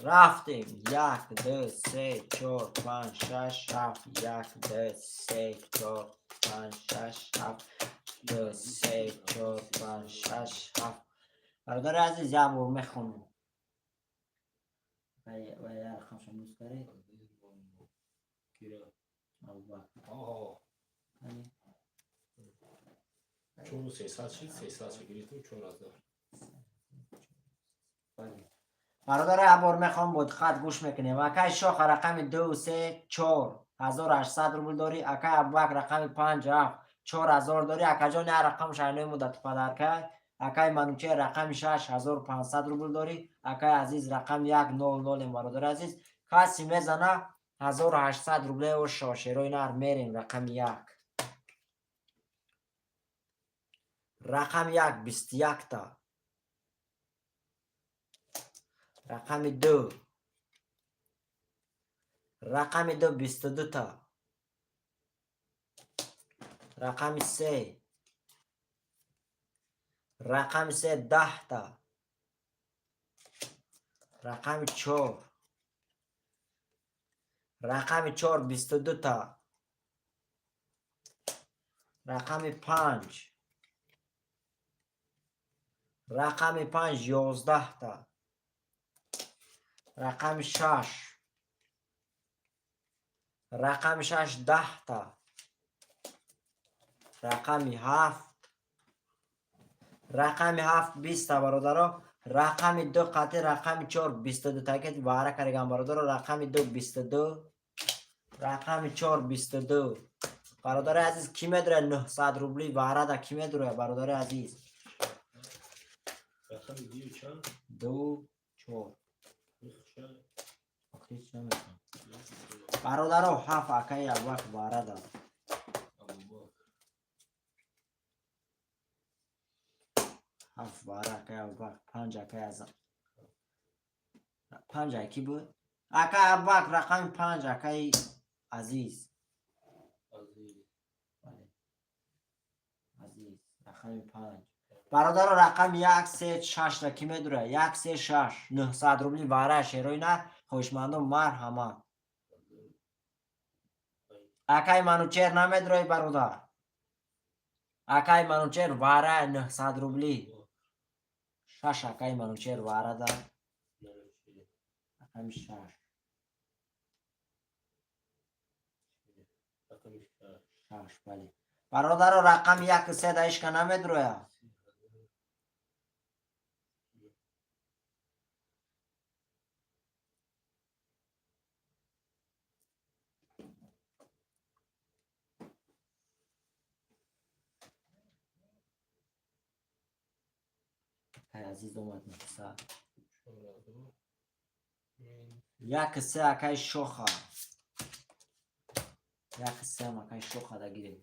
Рафтем. Як, ду, се, чор, панҷ, шаш, ҳафт. Як, ду, се, чор, панҷ, шаш, ҳафт. Ду, се, чор, панҷ, шаш, ҳафт. Бародари азиз, як бор мехонем. Ва як рақамша минус каред. Абубакр. Ани? Чору сесад шид, 300 шид, гирифтум 4000. Бародари, як бор мехоҳам, бо диққат гӯш мекунем. Акай Шоха, рақами ду, се, чор, 1800 рубл дорӣ. Акай Абубакр, рақами панҷ, ҳафт, 4000 дорӣ. Акаҷон, як рақам шайнои муддати подарка. Акай Манучер, рақами шаш, 1500 рубл дорӣ. Акай Азиз, рақами як, нол нолем. Бародари азиз, касе мезана 1800 рублео шошерои нар, мерем. Рақами як, рақами як 21-та. Рақами ду, рақами ду, 22 та. Рақами се, рақами се, 10 та. Рақами чор, рақами чор, 22 та. Рақами панҷ, рақами панҷ, 11 та. Рақами шаш, рақами шаш, 10 та. Рақами ҳафт, рақами ҳафт, 20 та. Бародаро, рақами ду қатъи рақами чор, 22 таки баҳра кардагам. Бародаро, рақами ду, 22, рақами чор, 22. Бародари азиз, кӣ медурад 900 рубли баҳрада? Кӣ медурад, бародари азиз? Рақами дию чанд? Ду, чор. Михша. Охир чӣ намекунам, бародаро? Ҳафт, акаи Абубакр баҳрада. Абубакр. Ҳафт баҳра, акаи Абубакр. Панҷ, акаи Азам. Панҷ ки буд? Акаи Абубакр, рақами панҷ, акаи Азиз. Азиз. Бале, Азиз, рақами панҷ. Бародаро, рақами як, се, шашра кӣ медурад? Як, се, шаш, 900 рубли баҳра, шерои нар. Хоҳишмандон, марҳамат. Акаи Манучер, намедурои, бародар? Акаи Манучер, баҳра 900 рубли. Шаш, акаи Манучер баҳрада. Нарашид. Рақами шаш. Рақами шаш. Шаш, бале. Бародаро, рақами яку се да ишка намедуроя? 30 000. Акаи Азиз омад, 900. 4000. Як се, акаи Шоха. Як сеам, акаи Шоха да гирем.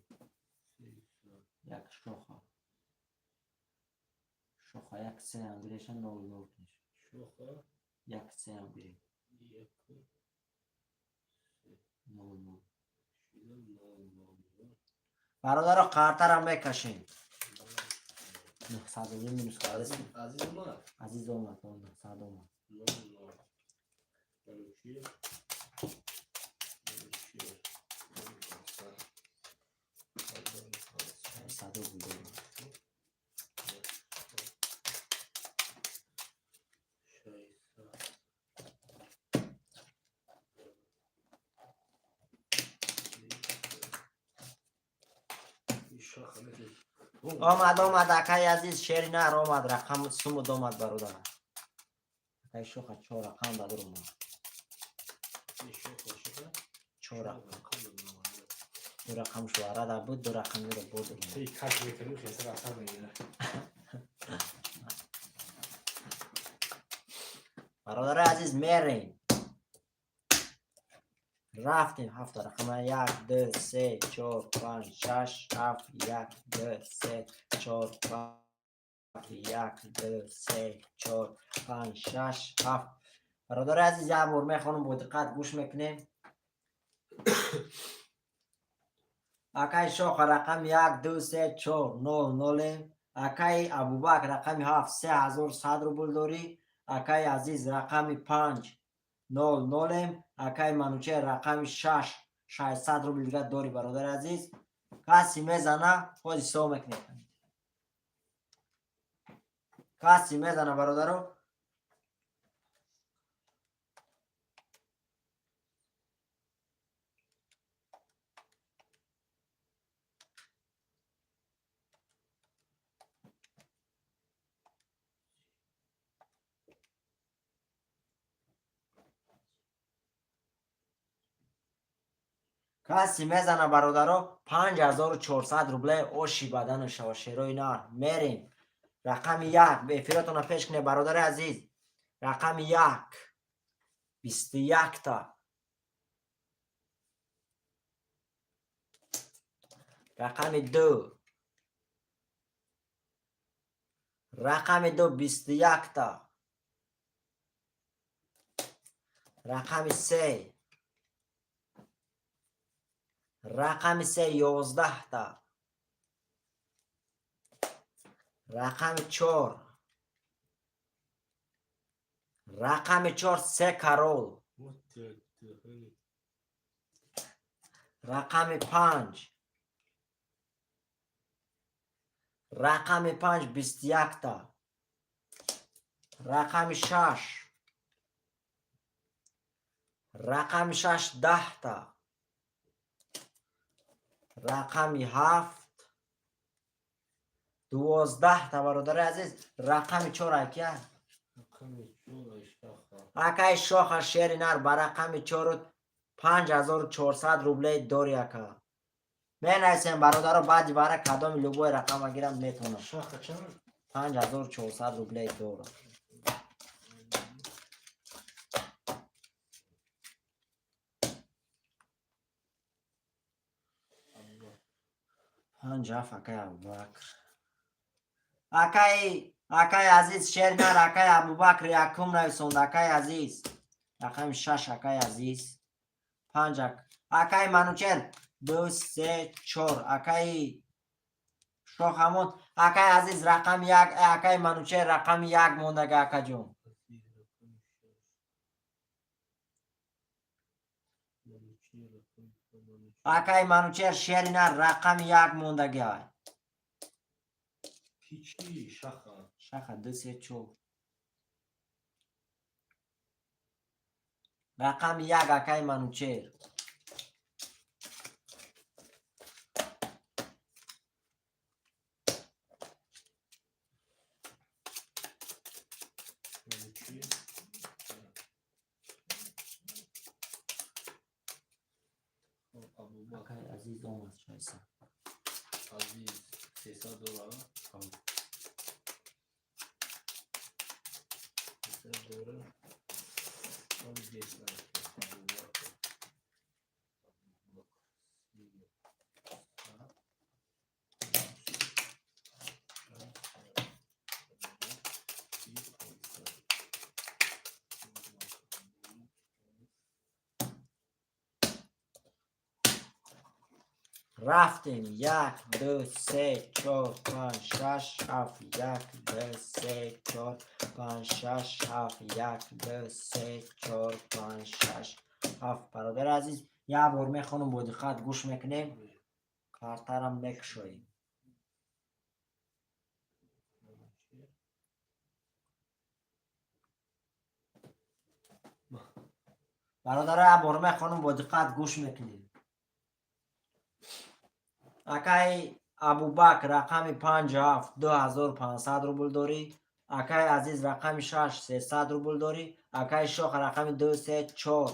300. Як, Шоха, Шоха, як сеам гиреша, нол нол кунеш. Шоха. Як сеам гирем. Яку се. Нол нол. Шида нол нол нол. Бародаро, қартара мекашем. 900 рубли минус Азиз. кардем. Азиз омад. Азиз омад, 900 омад. Нол нол. Манучер. Манучер. 500. 1500. 100 рубл дорем. 600. Шоха. Омад, омад, акаи азиз, шери нар омад, рақам сумуд омад, бародар. Акаи Шоха чор рақам дадур омад. Шоха, шоха. Чор рақам. Ду рақам шуарада буд, ду рақамиро бурд омад. Каш мекунем, хеса рақам мегирад. Бародари азиз, мерем. Рафтем, ҳафта рақама: як, ду, се, чор, панҷ, шаш, ҳафт. Як, ду, се, чор, панҷ. Як, ду, се, чор, панҷ, шаш, ҳафт. Бародари азиз, як бор мехонам, бо диққат гӯш мекунем. Акаи Шоха, рақами як, ду, се, чор, нол нолем. Акаи Абубакр, рақами ҳафт, 3100 рубл дорӣ. Акаи Азиз, рақами панҷ, нол нолем. Акаи Манучер, рақами шаш, 600 рубл дига дорӣ. Бародари азиз, каси мезана, ҳоз ҳисоб мекунем. Каси мезана, бародаро? Каси мезана, бародаро? 5400 рубле оши бадану шава, шерои нар. Мерем, рақами як. Эфиротона пеш кунед, бародари азиз. Рақами як, 21 та. Рақами ду, рақами ду, 21 та. Рақами се, рақами се 11-та. Рақами чор, рақами чор се король. Рақами панҷ, рақами панҷ 21-та. Рақами шаш, рақами шаш 10-та. Рақами ҳафт 12-та. Бародари азиз, рақами чор акя? Акаи Шоха, шери нар, ба рақами чору 5400 рублей дори, ака. Менависем, бародаро, баъди вара кадоми любой рақама гирам, метавонам. 5400 рублей дорам. Панҷ ҳафт, акаи Абубакр. Акаи азиз, шери нар, акаи Абубакр якум нависонд. Акаи азиз, рақами шаш, акаи азиз, панҷ, акаи Манучер, ду, се, чор, акаи Шоҳамон. Акаи азиз, рақами як, акаи Манучер, рақами як мондага, акаҷон. Акаи Манучер, шери нар, рақами як мондагиай. Шаха, ду, се, чор, рақами як, акаи Манучер. Акаи азиз омад, шайса. Азиз 300 доллар. 300 доллар. Он здесь. Абубакр. Рафтем: як, ду, се, чор, панҷ, шаш, ҳафт. Як, ду, се, чор, панҷ, шаш, ҳафт. Як, ду, се, чор, панҷ, шаш, ҳафт. Бародари азиз, як бор мехонам, бо диққат гӯш мекунем, картарам мекушоем. Бародаро, як бор мехонам, бо диққат гӯш мекунем. Акаи Абубакр, рақами панҷ ҳафт, 2500 рубл дорӣ. Акаи азиз, рақами шаш, 300 рубл дорӣ. Акаи Шох, рақами ду, се, чор.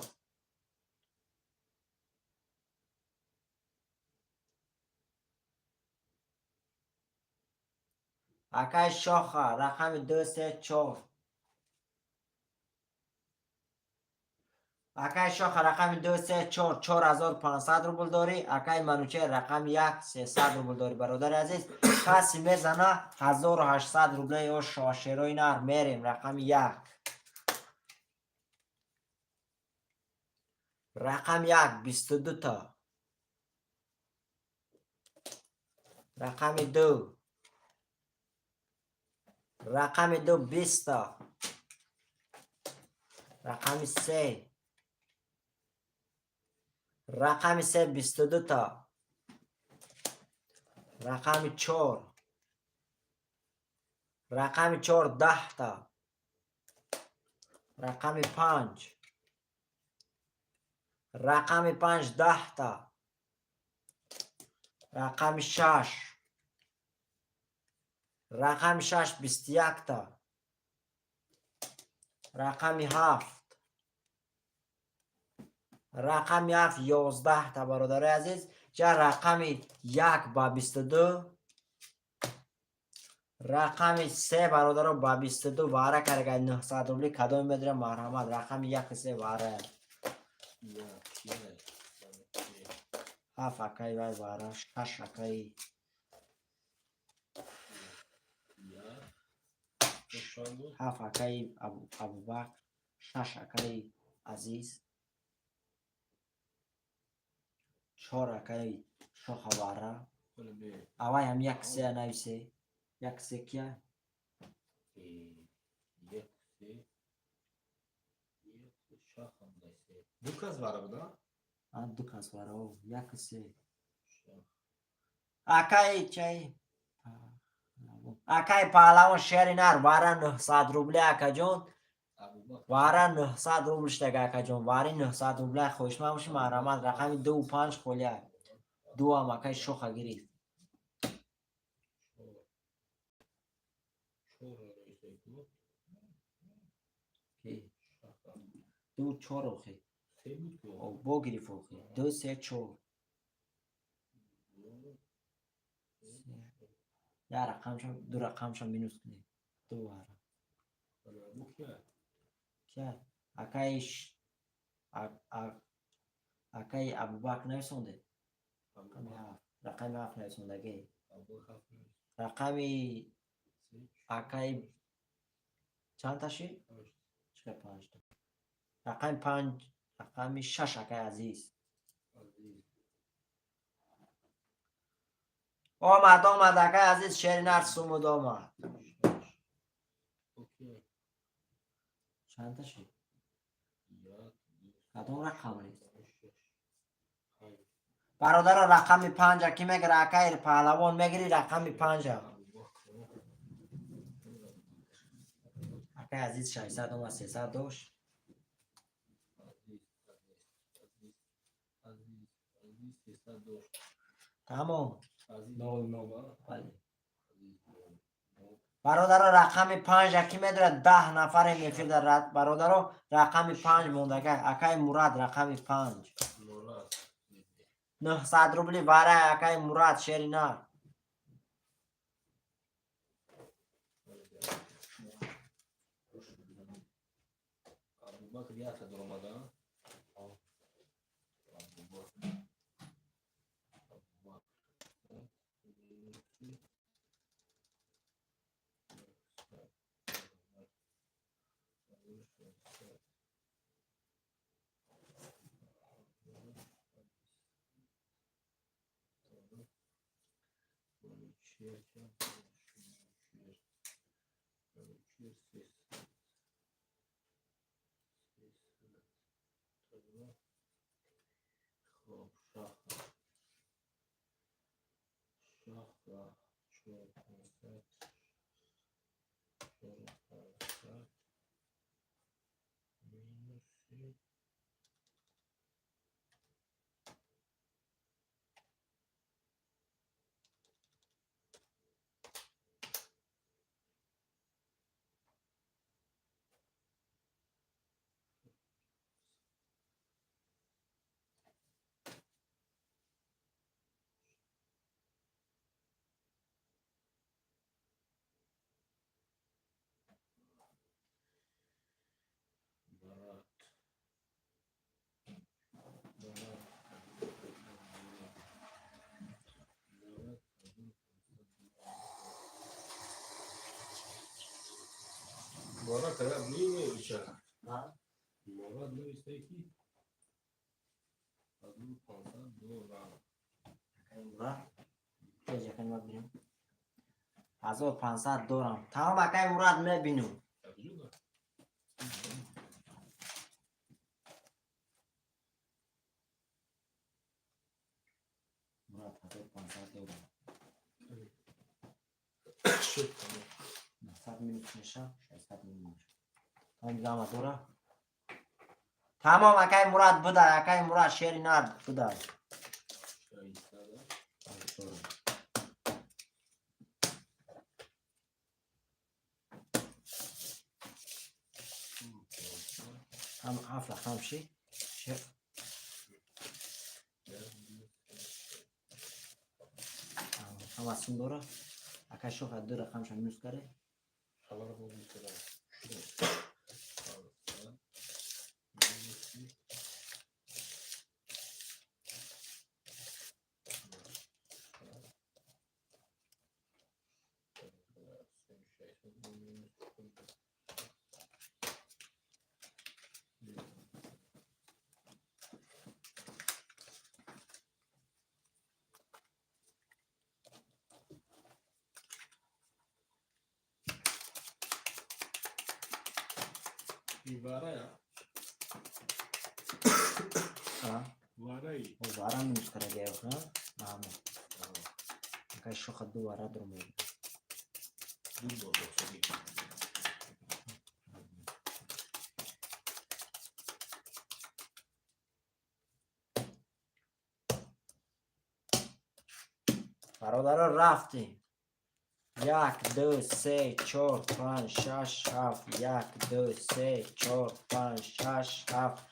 Акаи Шоха, рақами ду, се, чор. Акаи Шоха, рақами ду, се, чор, 4500 рубл дорӣ. Акаи Манучер, рақами як, 300 рубл дорӣ. Бародари азиз, касе мезана, 1800 рублей ё шошерои нар. Мерем, рақами як, рақами як 22-та. Рақами ду, рақами ду 20-та. Рақами се, рақами се 22-та. Рақами чор, рақами чор 10-та. Рақами панҷ, рақами панҷ 10-та. Рақами шаш, рақами шаш 21-та. Рақами ҳафт, рақами ҳафт 11-та. Бародари азиз, ҷа рақами як ба 22, рақами се, бародаро, ба 22 ваъра карда, 900 рубли. Кадоме медорам, марҳамат. Рақами яки се ваъра. Як, як, ҳафт, акаи вай ваъра, шаш, акаи як. Чанд буд? Ҳафт, акаи Абубакр, шаш, акаи Азиз, чор акаи Шохавара. Авай ҳам як се нависе. Як се кия? Ду кас вара буда? Ду кас вара, як се. Акаи чай? Акаи Паҳлавон, шери нар, вара 900 рубля, акаҷон. Вара 900 рубл штага, акаҷон. Вари 900 рубля хоҳишманд бошӣ, марҳамат, рақами дуву панҷ холия. Дуам акаи Шоха гирифт. Ду чор охи. Бо гирифт охи. Ду се чор. Як рақамшам, ду рақамшам минус кунед. Ду вара. Кия? Акаи Абубакр нависонде? Рақами ҳафт. Рақами ҳафт нависондагӣ. Рақами акаи чандта шид? Чиқа панҷта? Рақами панҷ, рақами шаш, акаи Азиз. Омад, омад, акаи Азиз, шери нар сумуд омад. Чандта шид? Кадом рақам нест? Бародаро, рақами панҷа ки мегира? Акаи Паҳлавон, мегири рақами панҷа? Акаи Азиз 600 омад, 300 дошт. Тамом. Бале. Бародаро, рақами панҷа ки медорад? 10 нафарем эфир дар. Бародаро, рақами панҷ мондага. Акаи Мурад, рақами панҷ. 900 рубли вара, акаи Мурад, шери нар. Абубакр якта дуромада. Абубакр. Абубакр. Хоб, шаха. Шаха. Чор пансад. Чор пансад. Минуси. Барат. Барат. Барат. Барат талаб не бичара. Мурад навистай ки 1500 доллар. Акаи Мурад. Пеҷ, акаи Мурад, бинем. 1500 дорам. Тамом, акаи Мурад, мебинем. Куҷо? Мурад, 1500 дорам. Шуд, тамом. 900 минус меша, 600 минус меша. Тамом, зама дора. Тамом, акаи Мурад будай, акаи Мурад, шери нар будай. 600. Дорам. Ҳам ҳафт рақам ши. Шер. Ҳама сум дора. Акаи Шоха ду рақамша минус каре. Хабар бо мекардам. 500 минуси. Варая. А? Вараи. Вара минус карагеев, ама. Акай шоха ду вара дурмед. Ду бор бохтагӣ. Бародаро, рафтем. Як, ду, се, чор, панҷ, шаш, ҳафт. Як, ду, се, чор, панҷ, шаш, ҳафт.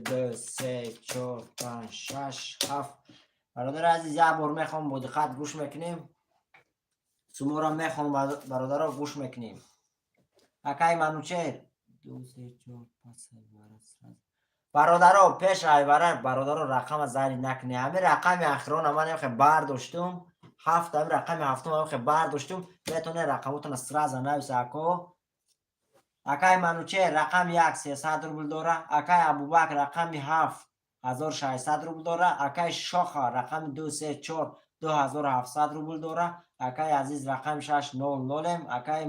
Ду, се, чор, панҷ, шаш, ҳафт. Бародари азиз, як бор мехоҳам, бо диққат гӯш мекунем. Суморо мехоҳам, бародаро, гӯш мекунем. Акай Манучер. Ду, се, чор, панҷ, вара, сразу. Бародаро, пеш айвара, бародаро, рақама зари накунед. Ҳамин рақами ахирона ман ҳамхе бардоштум. Ҳафт, ҳамин рақами ҳафтум ҳамхе бардоштум. Метавонед рақамотона сразу нависа, ако. Акай Манучер рақами як 300 рубл дора. Акай Абубакр рақами ҳафт 1600 рубл дора. Акай Шоха рақами ду, се, чор 2700 рубл дора. Акай Азиз рақами шаш нол нолем. Акай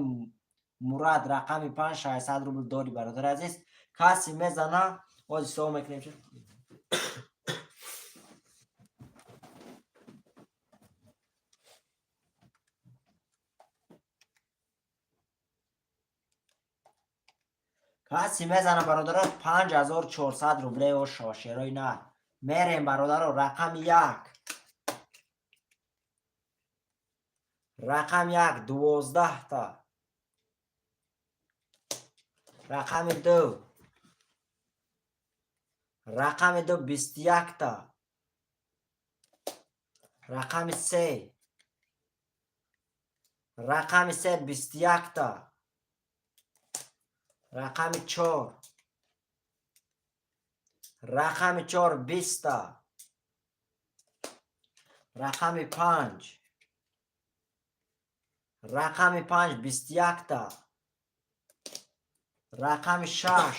Мурад рақами панҷ 600 рубл дори, бародари азиз. Каси мезана, ҳозир ҳисоб мекунем. Каси мезана, бародаро, 5400 рубле ошава, шерои нар. Мерем, бародаро, рақами як. Рақами як 12-та. Рақами ду. Рақами ду 21-та. Рақами се. Рақами се 21-та. Рақами чор. Рақами чор 20-та. Рақами панҷ. Рақами панҷ 21-та. Рақами шаш.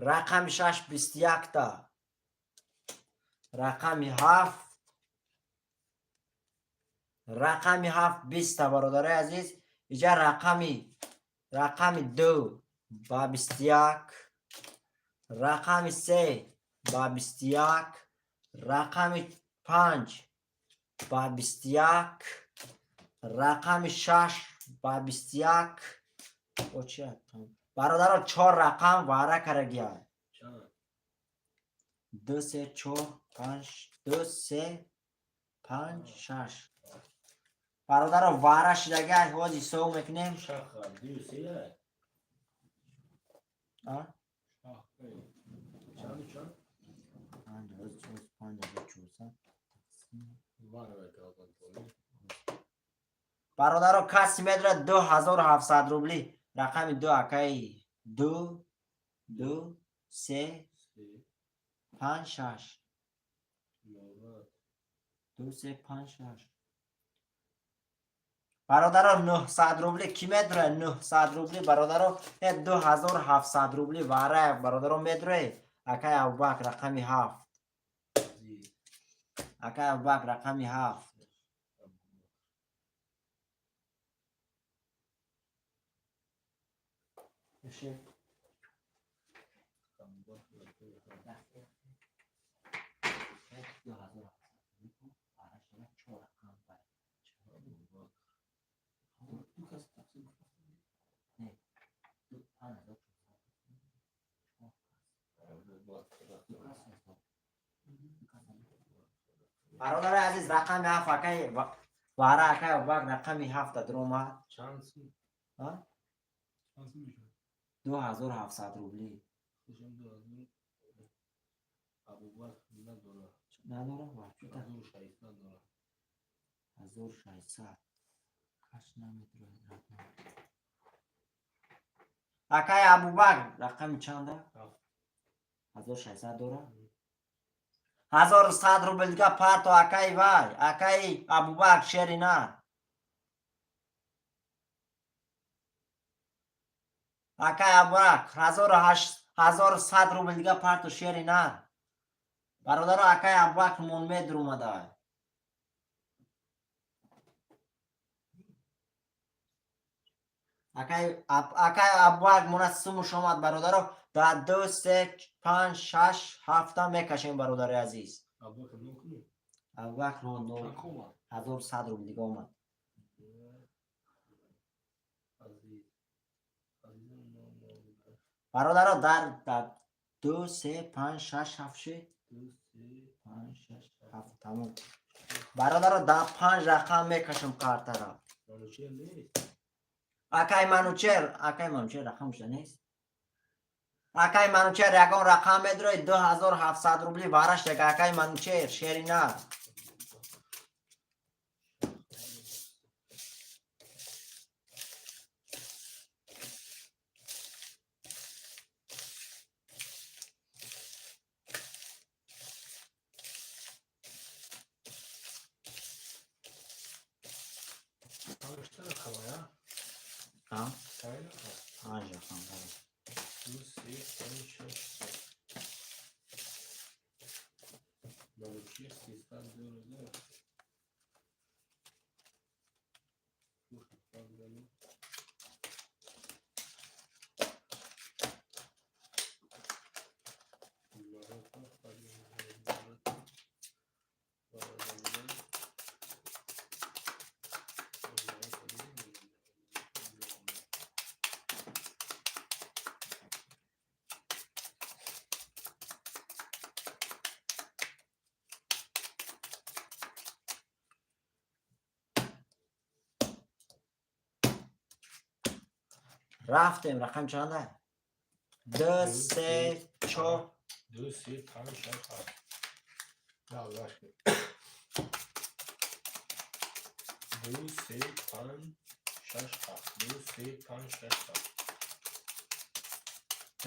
Рақами шаш 21-та. Рақами ҳафт. Рақами ҳафт 20-та, бародарои азиз. Иҷа рақами ду ба 21, рақами се ба 21, рақами панҷ ба 21, рақами шаш ба 21. Бародаро, чор рақам вара карагия. Ду, се, чор, панҷ, ду, се, панҷ, шаш. Бародаро, вара шидага, ҳози ҳисоб мекунем. Шаха, ду, се. А? Чанд, чанд? 5400. Вара калдан тони. Бародаро, каси медорад 2700 рубли. Рақами ду, акаи ду, ду, се, Се, панҷ, шаш. 90. Ду, се, панҷ, шаш. Бародаро, 900 рубли ки медорад? 900 рубли, бародаро, 2700 рубли вара, бародаро, медоред. Акай Абубакр рақами ҳафт. Азиз. Акай Абубакр рақами ҳафт. Абубакр рақами ҳафт. Абубакр. Ду кас тақсим карданд. Абубакр рақами Бародари азиз, рақами ҳафт, акай вара, акай Абубакр рақами ҳафта дуромад. Чанд сум? А? Чанд сум мешавад? 2700 рубли. Хушам 2000. Абубакр надорад. Надора? Ва чута? 1600 дорад. 1600. Каш наметрояд. Акай Абубакр рақами чанда? Ҳафт. 1600 дора? 1100 рубл дига парто, акай вай, акай Абубакр, шери нар. Акай Абубакр 1100 рубл дига парто, шери нар. Бародаро, акай Абубакр мон медрумада. Акай Абубакр мона сумуш омад, бародаро. Дар ду, се, панҷ, шаш, ҳафта мекашем, бародари азиз. Абубакр нол кунем. Абубакр нол. Чанд омад? 1100 рубл дига омад. Азиз. Азизам нол нол. Бародаро, дар ду, се, панҷ, шаш, ҳафт шид. Ду, се, панҷ, шаш, ҳафт. Ҳафт, тамом. Бародаро, дар панҷ рақам мекашам картара. Манучер нест. Акай Манучер, акай Манучер рақам шуда нест. Акай Манучер, ягон рақам медрои, 2700 рубли бараш дега, акай Манучер, шерина. Панҷта рақама, я? А? Панҷ рақам. Панҷ рақам, бале. Ду, се, панҷ, шаш, ҳафт. Манучер 302. Ду, ҳафтад. Рафтем, рақам чанда? Ду, се, чор. Ду, се, панҷ, шаш, ҳафт. На, бубахшед. Ду, се, панҷ, шаш, ҳафт. Ду, се, панҷ, шаш, ҳафт.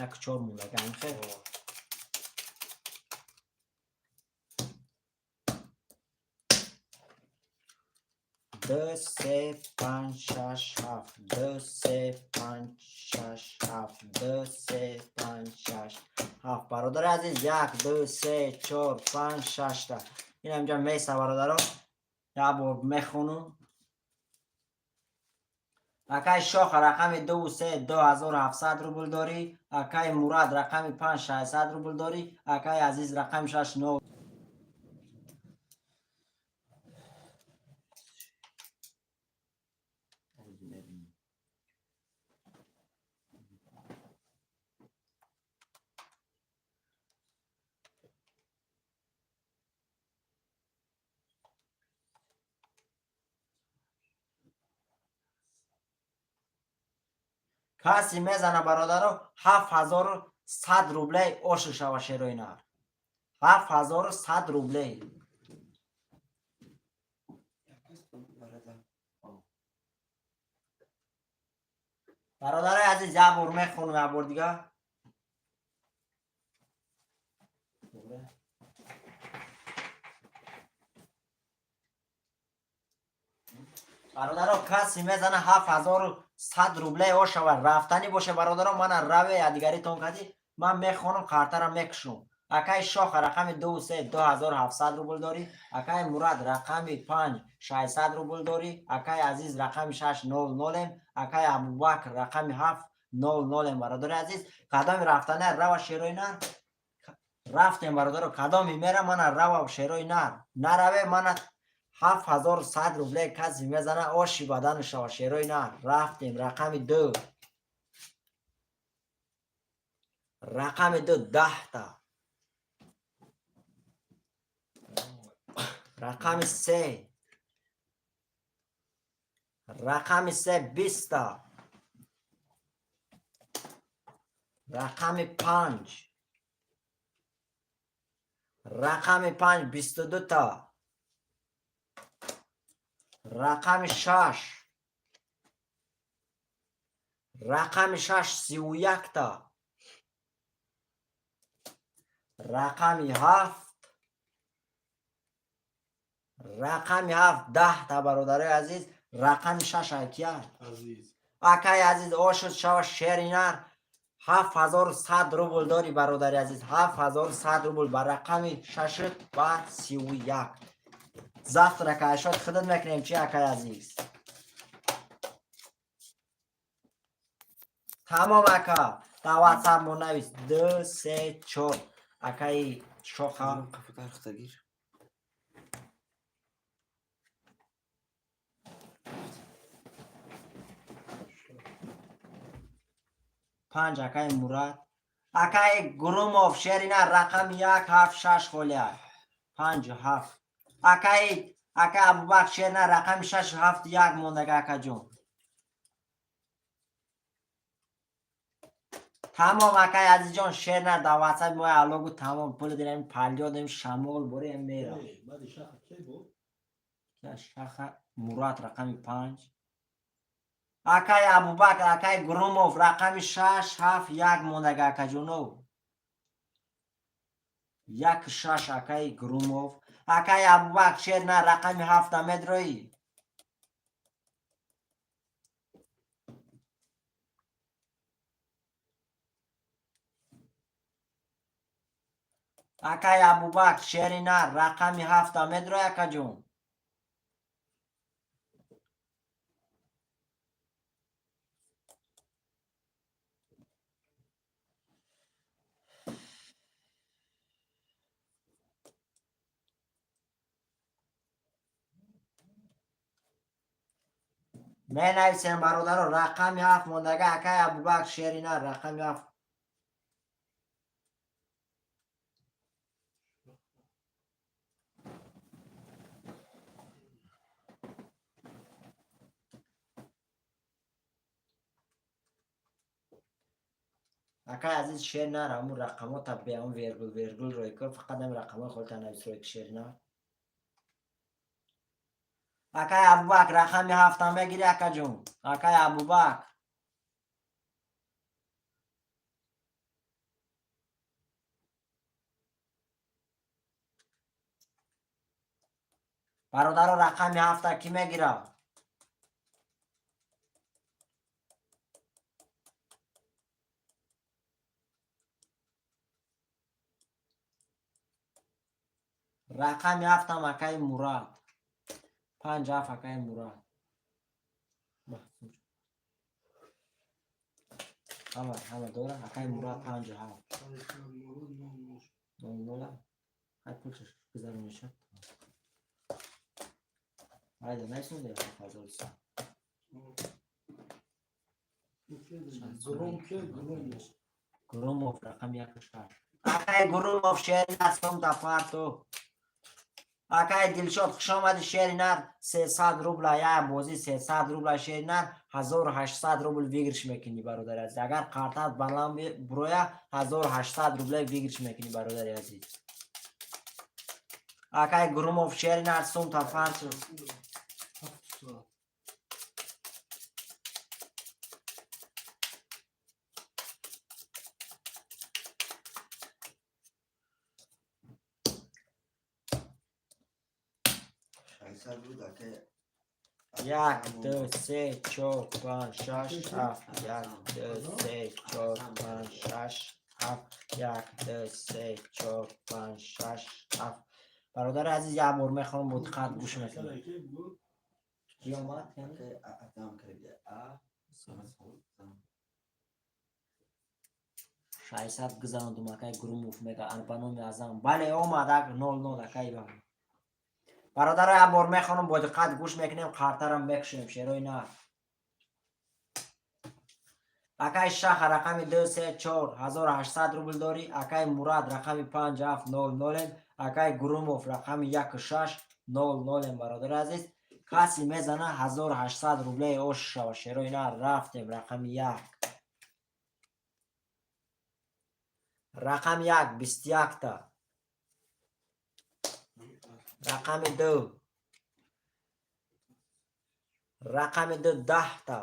Як чор монда, хел. О. Ду, се, панҷ, шаш, ҳафт. Ду, се, панҷ, шаш, ҳафт. Ду, се, панҷ, шаш, ҳафт. Бародари азиз, як, ду, се, чор, панҷ, шашта. Ин инҷа меса, бародаро. Як бор мехонум. Акай Шоха, рақами ду, се, 2700 рубл дорӣ. Акай Мурад, рақами панҷ, 600 рубл дорӣ. Акай Азиз, рақами шаш, нол. Мебинем. Касе мезана, бародаро, 7100 рублей ошу шава, шерои нар. 7100 рублей. Бародар. Бародарои азиз, як бор мехонам, як бор дига. Добре. Бародаро, касе мезана, 7100 рублей ошава, рафтанӣ боше, бародаро, мана раве ядигаритон кадӣ, ман мехонам, картара мекушам. Акай Шоха, рақами ду, се, 2700 рубл дорӣ. Акай Мурад, рақами панҷ, 600 рубл дорӣ. Акай Азиз, рақами шаш, нол нолем. Акай Абубакр, рақами ҳафт, нол нолем. Бародари азиз, кадоми рафтана рава, шерои нар. Рафтем, бародаро. Кадоми мера, мана рава, шерои нар. Нараве, мана 7100 рубле касе мезана, оши бадану шава, шерои нар. Рафтем, рақами ду. Рақами ду, 10-та. Рақами се, рақами се, 20-та. Рақами панҷ, рақами панҷ, 22-та. Рақами шаш, рақами шаш, 31-та. Рақами ҳафт, рақами ҳафт, 10-та. Бародарои азиз, рақами шаш акия? Азиз. Акай Азиз, ошуд шава, шери нар. 7100 рубл дорӣ, бародари азиз, 7100 рубл ба рақами шашт ба 31. Завтра кайшот худат мекунем, чи, акай Азиз? Тамом, ака, дар ватсап мо навис: ду, се, чор, акаи Шоха. Қафотар хутагир. Панҷ, акаи Мурад. Акаи Гурумов, шерина, рақами як, ҳафт, шаш холия, панҷ, ҳафт. Акаи Абубакр, шерина, рақами шаш, ҳафт, як мондага, акаҷон. Тамом, акаи Азизҷон, шерна, дар ватсапи мо алло гу. Тамом, пули дирем, палёдем, шамол борем, мера. Баъди Шаха ке буд? Шаха Мурад, рақами панҷ. Акаи Абубакр, акаи Гурумов, рақами шаш, ҳафт, як мондага, акаҷонов. Як, шаш, акаи Гурумов. Акаи Абубакр, шерна, рақами ҳафта медроӣ? Акаи Абубакр, шерина, рақами ҳафта медроӣ, акаҷон? Менависем, бародаро, рақами ҳафт мондага, акаи Абубакр, шерина, рақами ҳафт. Акаи азиз, шер нар, ҳамун рақамота бе ҳамун вергул вергул рой кун, фақат ҳамин рақамҳои холита навис, рой ки, шер нар. Акаи Абубакр, рақами ҳафта мегири, акаҷон? Акаи Абубакр, бародаро, рақами ҳафта кӣ мегирад? Рақами ҳафтам акаи Мурад, панҷ, ҳафт, акаи Мурад. Ҳама, ҳама дора, акаи Мурад, панҷ, ҳафт. Нол, нола. Ҳай, пулшаш гузаронишад. Айда нависонда 1100. Гурум ке, Гурумов? Гурумов, рақами яку шаш. Акаи Гурумов, шери нар, сумта парту. Акаи Дилшод, хушомадӣ, шери нар, 300 рубла як бозӣ, 300 рубла, шери нар, 1800 рубл выигрыш мекунӣ, бародари азиз. Агар қартат баланд буроя, 1800 рубла выигрыш мекунӣ, бародари азиз. Акаи Гурумов, шери нар, сумта парту. Ҳафт. 600 буд, акаи. Як, ду, се, чор, панҷ, шаш, ҳафт. Як, ду, се, чор, панҷ, шаш, ҳафт. Як, ду, се, чор, панҷ, шаш, ҳафт. Бародари азиз, як бор мехоҳам, бо диққат гӯш мекунем. Ке буд? Ки омад, яъне? Акаи Адам карда а. 600 гузарондум, акаи Гурумов мега ба номи Азам. Бале, омад, ак нол нол, акаи ба. Бародаро, як бор мехонам, бо диққат гӯш мекунем, қартарам мекушем, шерои нар. Акаи Шаха, рақами ду, се, чор, 1800 рубл дорӣ. Акаи Мурад, рақами панҷ, ҳафт, нол, нолем. Акаи Гурумов, рақами яку шаш, нол, нолем. Бародари азиз, касе мезана, 1800 рублаи ош шава, шерои нар. Рафтем, рақами як. Рақами як 21-та. Рақами ду. Рақами ду 10-та.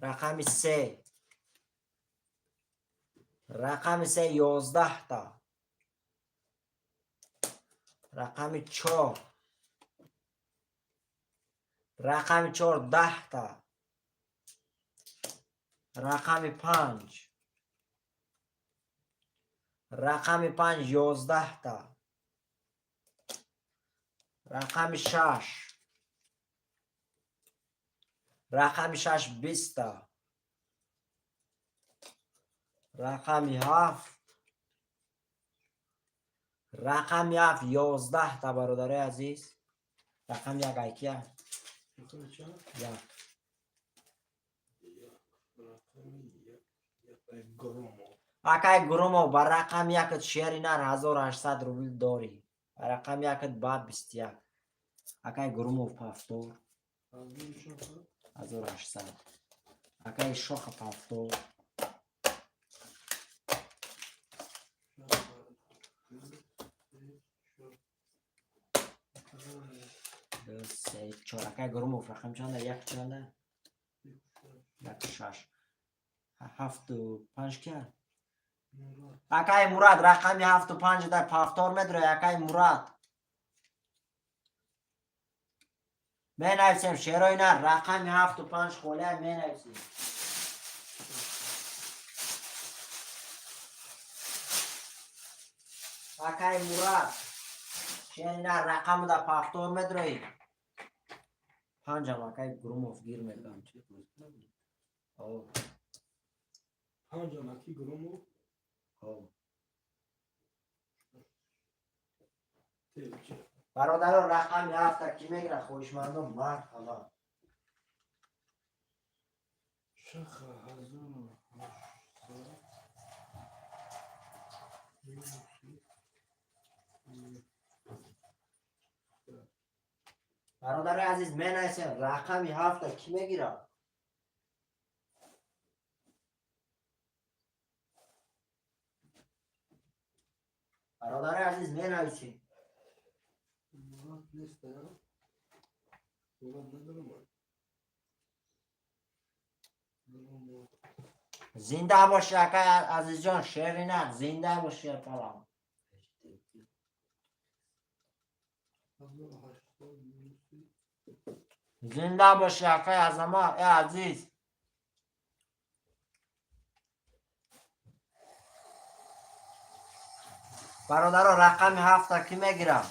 Рақами се. Рақами се 11-та. Рақами чор. Рақами чор 10-та. Рақами панҷ. Рақами панҷ 11-та. Рақами шаш. Рақами шаш 20-та. Рақами ҳафт. Рақами ҳафт 11-та, бародарои азиз. Рақами як айкия? Рақами чанд? Як. Як. Рақами як. Як ай Громов. Акай Громов, ба рақами якат шери нар 1800 рубл дорӣ. Ба рақами якат ба 21. Акай Громов, повтор. Ҳазору чанд? 1800. Акай Шоха, повтор. Ду, се, чор. Ду, се, чор. Акай Громов, рақам чанда? Як чанда? Як шаш. Ҳафту панҷ кия? Мурад. Акай Мурад, рақами ҳафту панҷ дар повтор медрои, акай Мурад. Менависем, шерои нар, рақами ҳафту панҷ холия менависем. Акай Мурад, шери нар, рақаму дар повтор медрои. Панҷам акай Громов гир мекунам. О. Панҷам аки Громов. О. Телча. Бародарон, рақами ҳафта кӣ мегирад? Хоҳишмандон, марҳамат. Шаха 1800. Минуси. Бародари азиз, менависем, рақами ҳафта кӣ мегирад? Бародари азиз, менависем. Мурад нест, а? Мурад надорам ман. Громов. Зинда боши, акай Азизҷон, шери нар, зинда боши, апалам. 1800 минуси. Зинда боши, акай Азамат, э азиз. Бародаро, рақами ҳафта кӣ мегирад?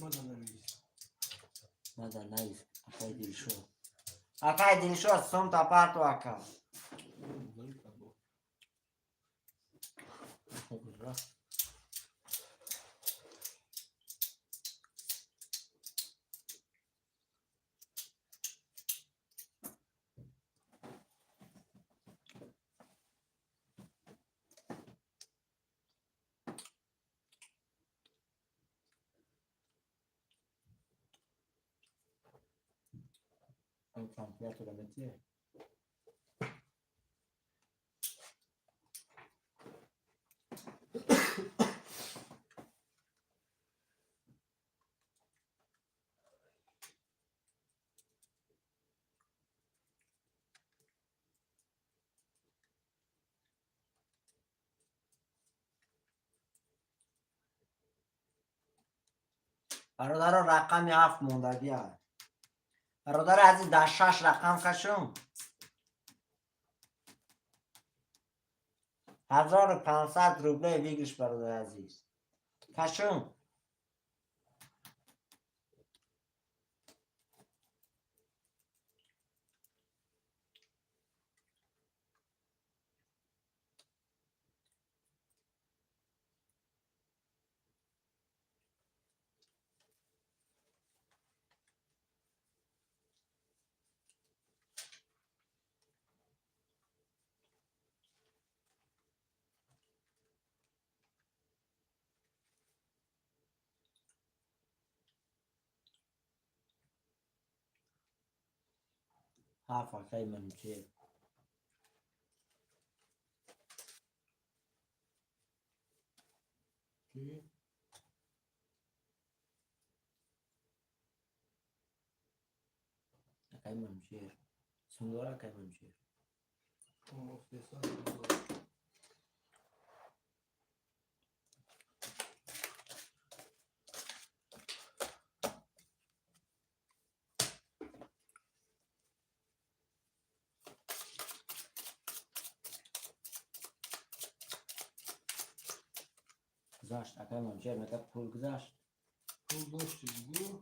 Мада навис. Мада навис, акай Дилшод. Акай Дилшод, сум тапарту, ака. Лайка бо. Рафт. Ин комплекторо метиҳ? Бародаро, рақами ҳафт мондагия. Бародари азиз, дар шаш рақам кашум. 1500 рубле выигрыш, бародари азиз. Кашум. Ҳафт, акай Манучер. Ки? Манучер. Сум дора, акай Манучер? О, 300 рубл. Гузашт, акай Манучер, мека пул гузашт. Пул дошти, гу.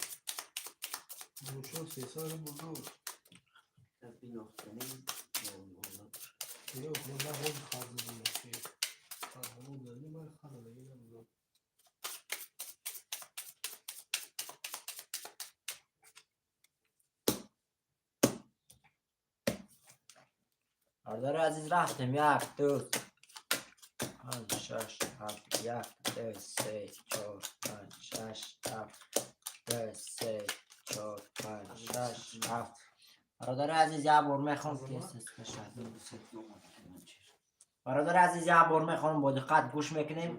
Манучер 300 рубл дошт. Бинохтаним. Ёк, мо на ҳози хар задем, хар задем, ман хар задагӣ набудам. Бародари азиз, рафтем. Як, ду, панҷ, шаш, ҳафт. Як, ду, се, чор, панҷ, шаш, ҳафт. Ду, се, чор, панҷ, шаш, ҳафт. Бародари азиз, як бор мехонам. Бародари азиз, як бор мехонам, бо диққат гӯш мекунем.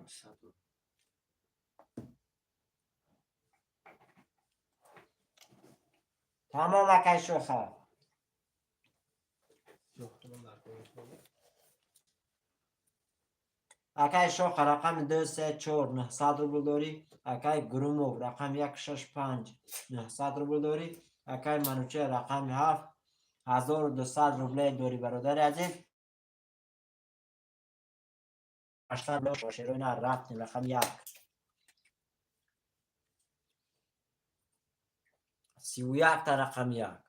Тамом, акай Шоха. Ёхтаман дар кор. Акай Шоха, рақами ду, се, чор, 900 рубл дорӣ. Акай Грумов, рақами як, шаш, панҷ, 900 рубл дорӣ. Акай Манучер, рақами ҳафт, 1200 рубле дорӣ. Бародари азиз, 800 шерои нар. Рафтем, рақами як, 31-та, рақами як,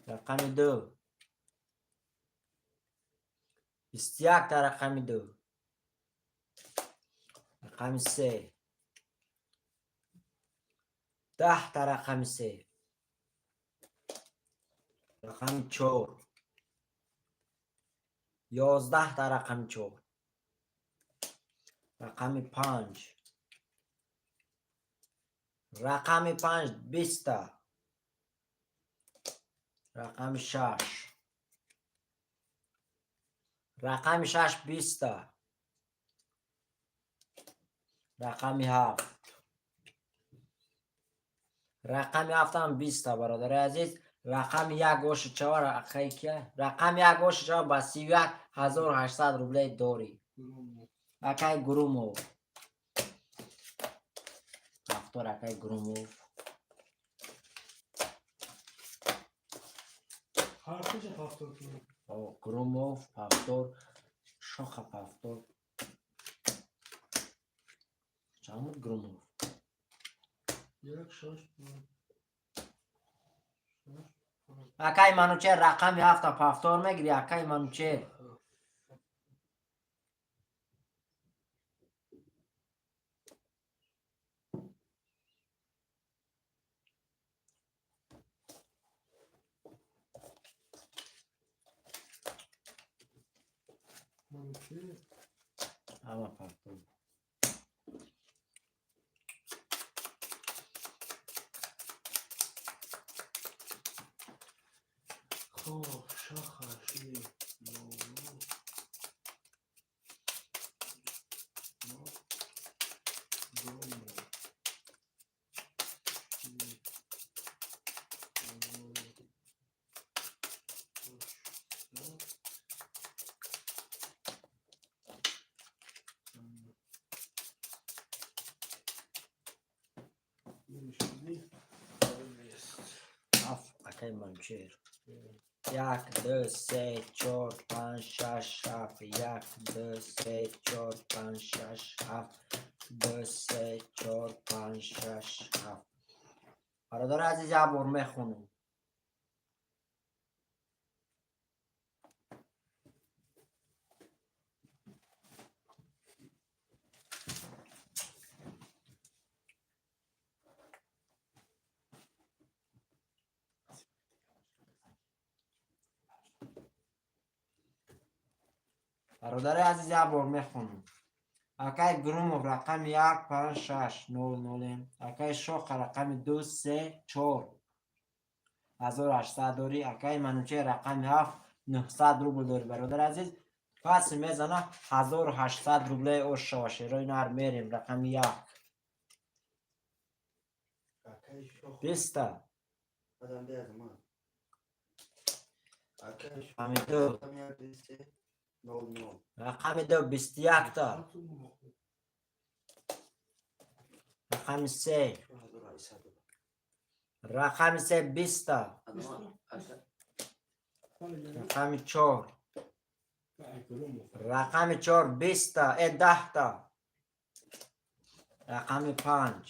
рақами ду, 21-та, рақами ду, рақами се, 10-та, рақами се, рақами чор, 11-та, рақами чор, рақами панҷ, рақами панҷ, 20-та, рақами шаш, рақами шаш, 20-та, рақами ҳафт, рақами ҳафтам, 20-та. Бародари азиз, рақами як оши чава, акай кия? Рақами як оши чава, ба 31 800 рубле дорӣ, акай Грумов. Ҳафтор, акай Грумов. Ҳарфиша ҳафтор кунем. О, Грумов ҳафтор, Шоха ҳафтор. Чанд буд Грумов? Як, шаш, панҷ, шаш, панҷ. Акай Манучер, рақами ҳафта пафтор мегирӣ, акай Манучер? Ҳафт. Манучер. Ҳама пафтор. Хоб, шаха ши нолу но домо ши нолу ҳаштсад. Шуди нест. Ҳафт, акай Манучер. Як, ду, се, чор, панҷ, шаш, ҳафт. Як, ду, се, чор, панҷ, шаш, ҳафт. Ду, се, чор, панҷ, шаш, ҳафт. Бародари азиз, як бор мехонем. Бародари азиз, як бор мехонем. Акай Грумов, рақами як, панҷ, шаш, нол, нолем. Акай Шоха, рақами ду, се, чор, 1800 дорӣ. Акай Манучер, рақами ҳафт, 900 рубл дорӣ. Бародари азиз, пас мезана 1800 рубле ош шава. Шерои нар, мерем, рақами як, Акай Шох. 20-та. Адам биазма. Акай Рақами ду. Рақами як, ду, се, нол, нол. Рақами ду 21 та. Рақами се. 4800. Рақами се 20 та. Адама, ака. Рақами чор. Рақами чор 20 та, 10 та. Рақами панҷ.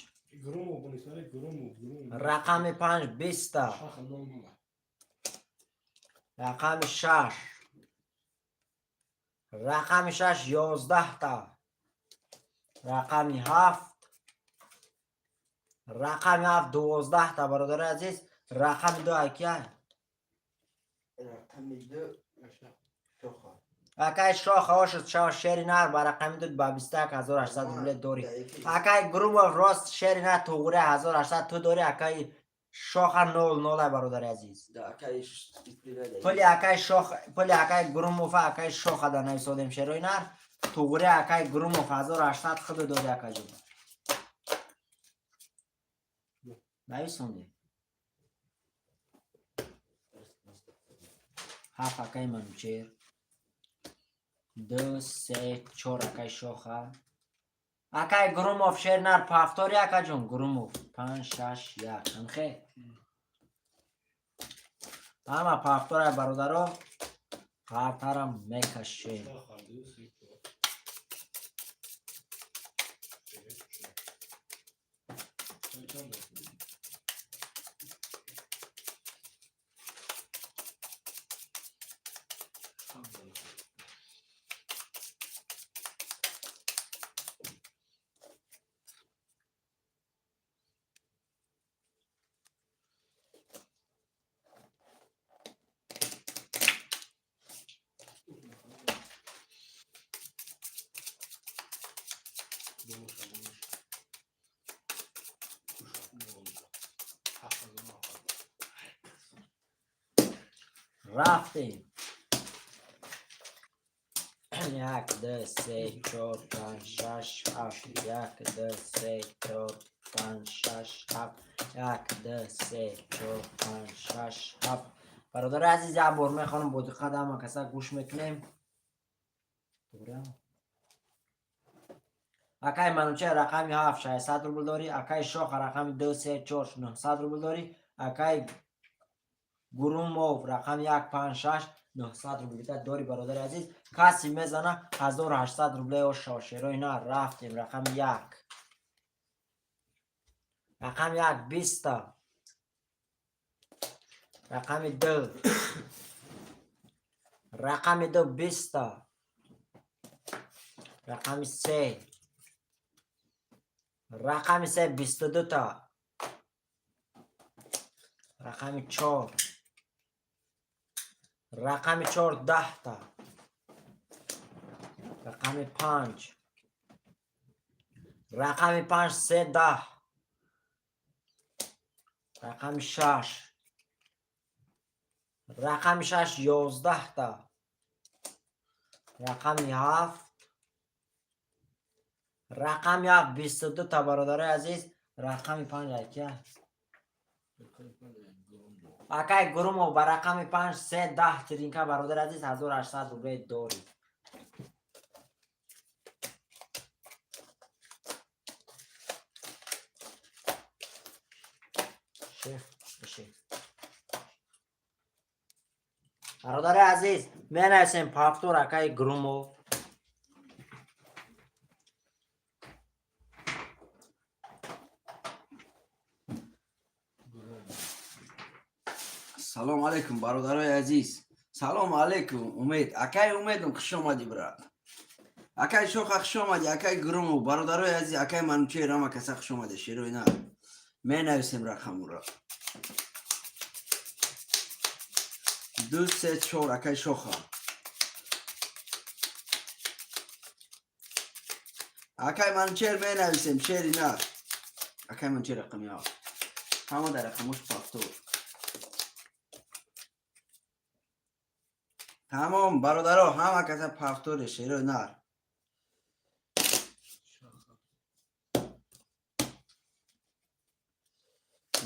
Рақами панҷ 20 та. Рақами шаш. Рақами шаш 11 та. Рақами ҳафт. Рақами ҳафт 12 та. Бародари азиз, рақами ду акия? Рақами ду Шоха. Акай Шоха, ошуд шава, шери нар ба рақами ду ба 21 800 рубле дорӣ. Акай Грумов, рост, шери нар туғуре 1800 ту дорӣ, акай Шоха нол нолай, бародари азиз. Да, акай. Пули акай Шох, пули акай Грумова, акай Шоха да нависодем, шерои нар туғуре акай Грумов 1800 худу дорӣ, акаҷон. Нависонде. Ҳафт акай Манучер. Ду, се, чор акай Шоха. Акай Грумов, шер нар повтори, акаҷон Грумов. Панҷ, шаш, як. Ҳамхе. Ҳама повторай, бародаро. Қартарам мекашем. Ду, се, чор. Се, чор. Чанд? Рафтем. Як, ду, се, чор, панҷ, шаш, ҳафт. Як, ду, се, чор, панҷ, шаш, ҳафт. Як, ду, се, чор, панҷ, шаш, ҳафт. Бародари азиз, як бор мехонам, бо диққат ҳама каса гӯш мекунем. Добре? Акай Манучер, рақами ҳафт 600 рубл дорӣ. Акай Шоха, рақами ду, се, чор, 900 рубл дорӣ. Акай Гурумов, рақами як, панҷ, шаш, 900 рубл дорӣ, бародари азиз. Касе мезана, 1800 рубле шошерои на. Рафтем. Рақами як. Рақами як 20 та. Рақами ду. Рақами ду 20 та. Рақами се. Рақами се 22 та. Рақами чор. Рақами чор 10 та. Рақами панҷ. Рақами панҷ се 10. Рақами шаш. Рақами шаш 11 та. Рақами ҳафт. Рақами ҳафт 22 та. Бародарои азиз, рақами панҷ акия? Акай Гурумов, ба рақами панҷ се 10 тринка, бародари азиз, 1800 рубле дорӣ. Шеф, бишин. Бародари азиз, менависем повтор акаи Грумов. Салом алейкум, бародарои азиз. Салом алейкум, Умед. Акай Умедум, хуш омадӣ, брат. Акай Шоха, хуш омадӣ. Акай Грумов, бародарои азиз, акай Манучер, ҳама каса хуш омаде. Шерои нар. Менависем рақамуро. Ду, се, чор, акай Шоха. Акай Манучер, менависем, шери нар. Акай Манучер, рақами ҳафт. Ҳама дар рақамош повтор. Тамом, бародаро, ҳама каса повторе, шерои нар.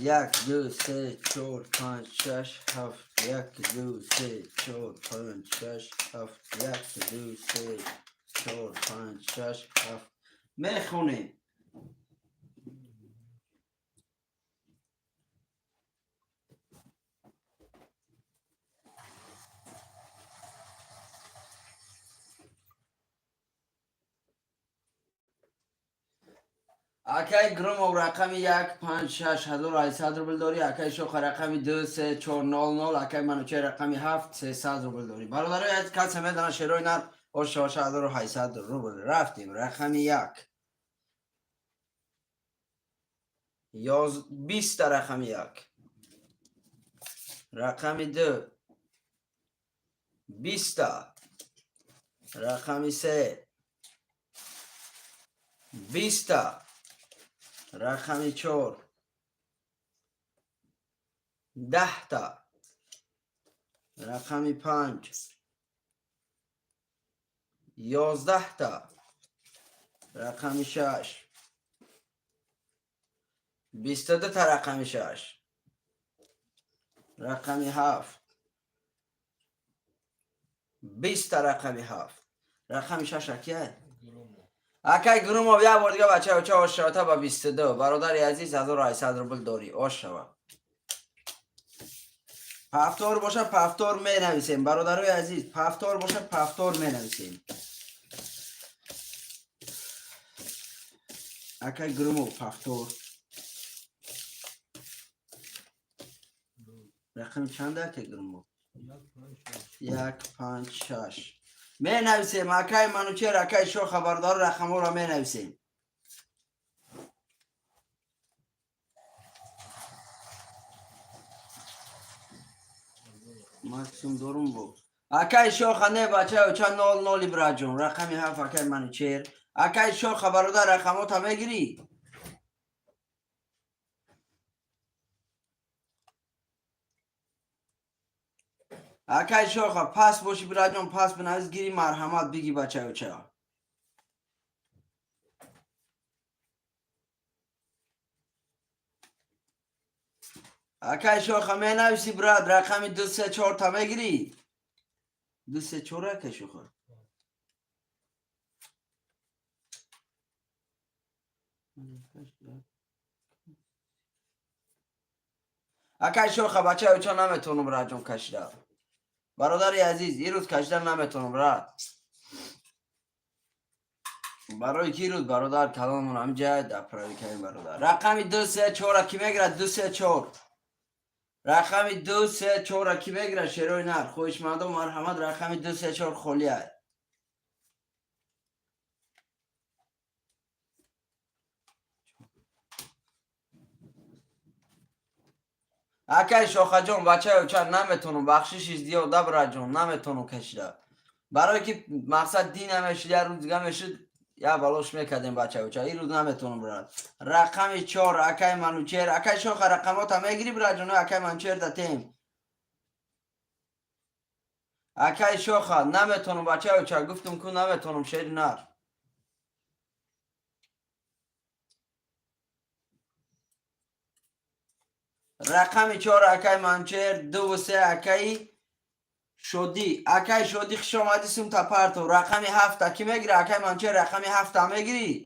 Як, ду, се, чор, панҷ, шаш, ҳафт. Як, ду, се, чор, панҷ, шаш, ҳафт. Як, ду, се, чор, панҷ, шаш, ҳафт. Мехонем. Акай Громов рақами 1 5 6 1800 рубл дорӣ, акай Шоха рақами 2 3 4 0 0, акай Манучер рақами 7 300 рубл дорӣ. Бародарои азиз, касе медонад шерои нар ош 1800 рубл. Рафтем, рақами 1. 20 рақами 1. Рақами 2 20, рақами 3 20, рақами 4 10та, рақами 5 11та, рақами 6 22та, рақами 6, рақами 7 20та, рақами 7, рақами 6 акия. Громов. Акай Громов, як бор дига, бача оча, ошавата ба 22. Бародари азиз, 1800 рубл дорӣ, ошава. Повтор боша, повтор менависем. Бародарои азиз, повтор боша, повтор менависем. Акай Громов, повтор. Рақами чанда, акай Громов? 1 5 6. Як, панҷ, шаш. Менависем, акай Манучер, акай Шоха, бародаро, рақамҳоро менависем. Максимум дорум бо. Акай Шоха, не, бача оча, нол ноли, браҷон. Рақами 7, акай Манучер. Акай Шоха, бародар, рақамота мегирӣ? Акай Шоха, пас боши, бираҷон, пас бинавис, гири, марҳамат, биги, бача оча. Акай Шоха, менависи, брат, рақами ду, се, чорта мегирӣ? Ду, се, чор, акай Шоха. Акай Шоха, бача оча, наметонам, браҷон, кашида. Бародари азиз, ирӯз кашида наметонам, брат. Барои ки рӯз, бародар, калонмон ҳамҷа даправи кардем, бародар. Рақами ду, се, чора ки мегирад? Ду, се, чор. Рақами ду, се, чора ки мегирад, шерои нар? Хоҳишмандо, марҳамат, рақами ду, се, чор холия. Акай Шохаҷон, бачаи оча, наметонам, бахшиши зиёда, браҷон, наметонам кашида. Барое ки мақсад дин намешид, як рӯз дига мешид, як балош мекардем, бачаи оча. Ин рӯз наметонам, брат. Рақами 4, акай Манучер. Акай Шоха, рақамота мегирӣ, браҷон? Акай Манучер датем. Акай Шоха, наметонам, бачаи оча, гуфтум ку, наметонам, шери нар. Рақами 4, акай Манучер, дуву се, акаи Шодӣ. Акаи Шодӣ, хуш омадӣ, сумта парто. Рақами 7-та кӣ мегира? Акаи Манучер, рақами 7-та мегирӣ?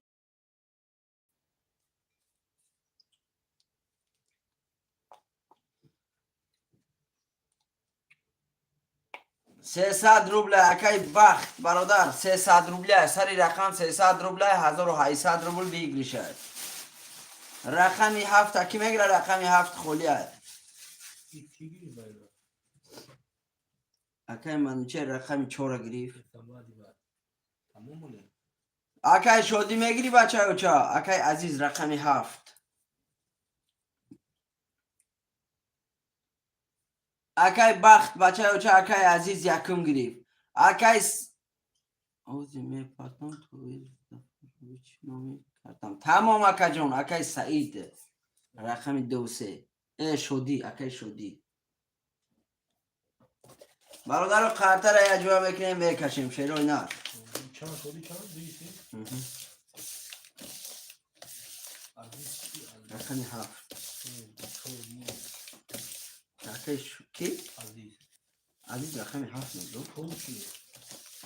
300 рубля, акаи Бахт, бародар, 300 рубля, сари рақам 300 рубля, 1800 рубл выигрыш ад. Рақами 7-та кӣ мегира? Рақами 7 холия. Чӣ гирифт байра? Акаи Манучер рақами 4-а гирифт. Самади бад. Тамом моне. Акаи Шодӣ, мегирӣ, бачаи оча? Акаи азиз, рақами 7. Акаи Бахт, бачаи оча, акаи азиз якум гирифт. Акаи ози мепартам номи картам. Тамом, акаҷон, акаи Саид. Рақами ду, се. Э, Шодӣ, акаи Шодӣ. Бародаро, қартара яҷоя мекунем, мекашем, шерои нар. Чанд шоди, чанд? Дуи се? Азиз чӣ? Азиз. Рақами 7. Чор нест. Акай ки? Азиз. Азиз рақами ҳафт мезо. Пул чи?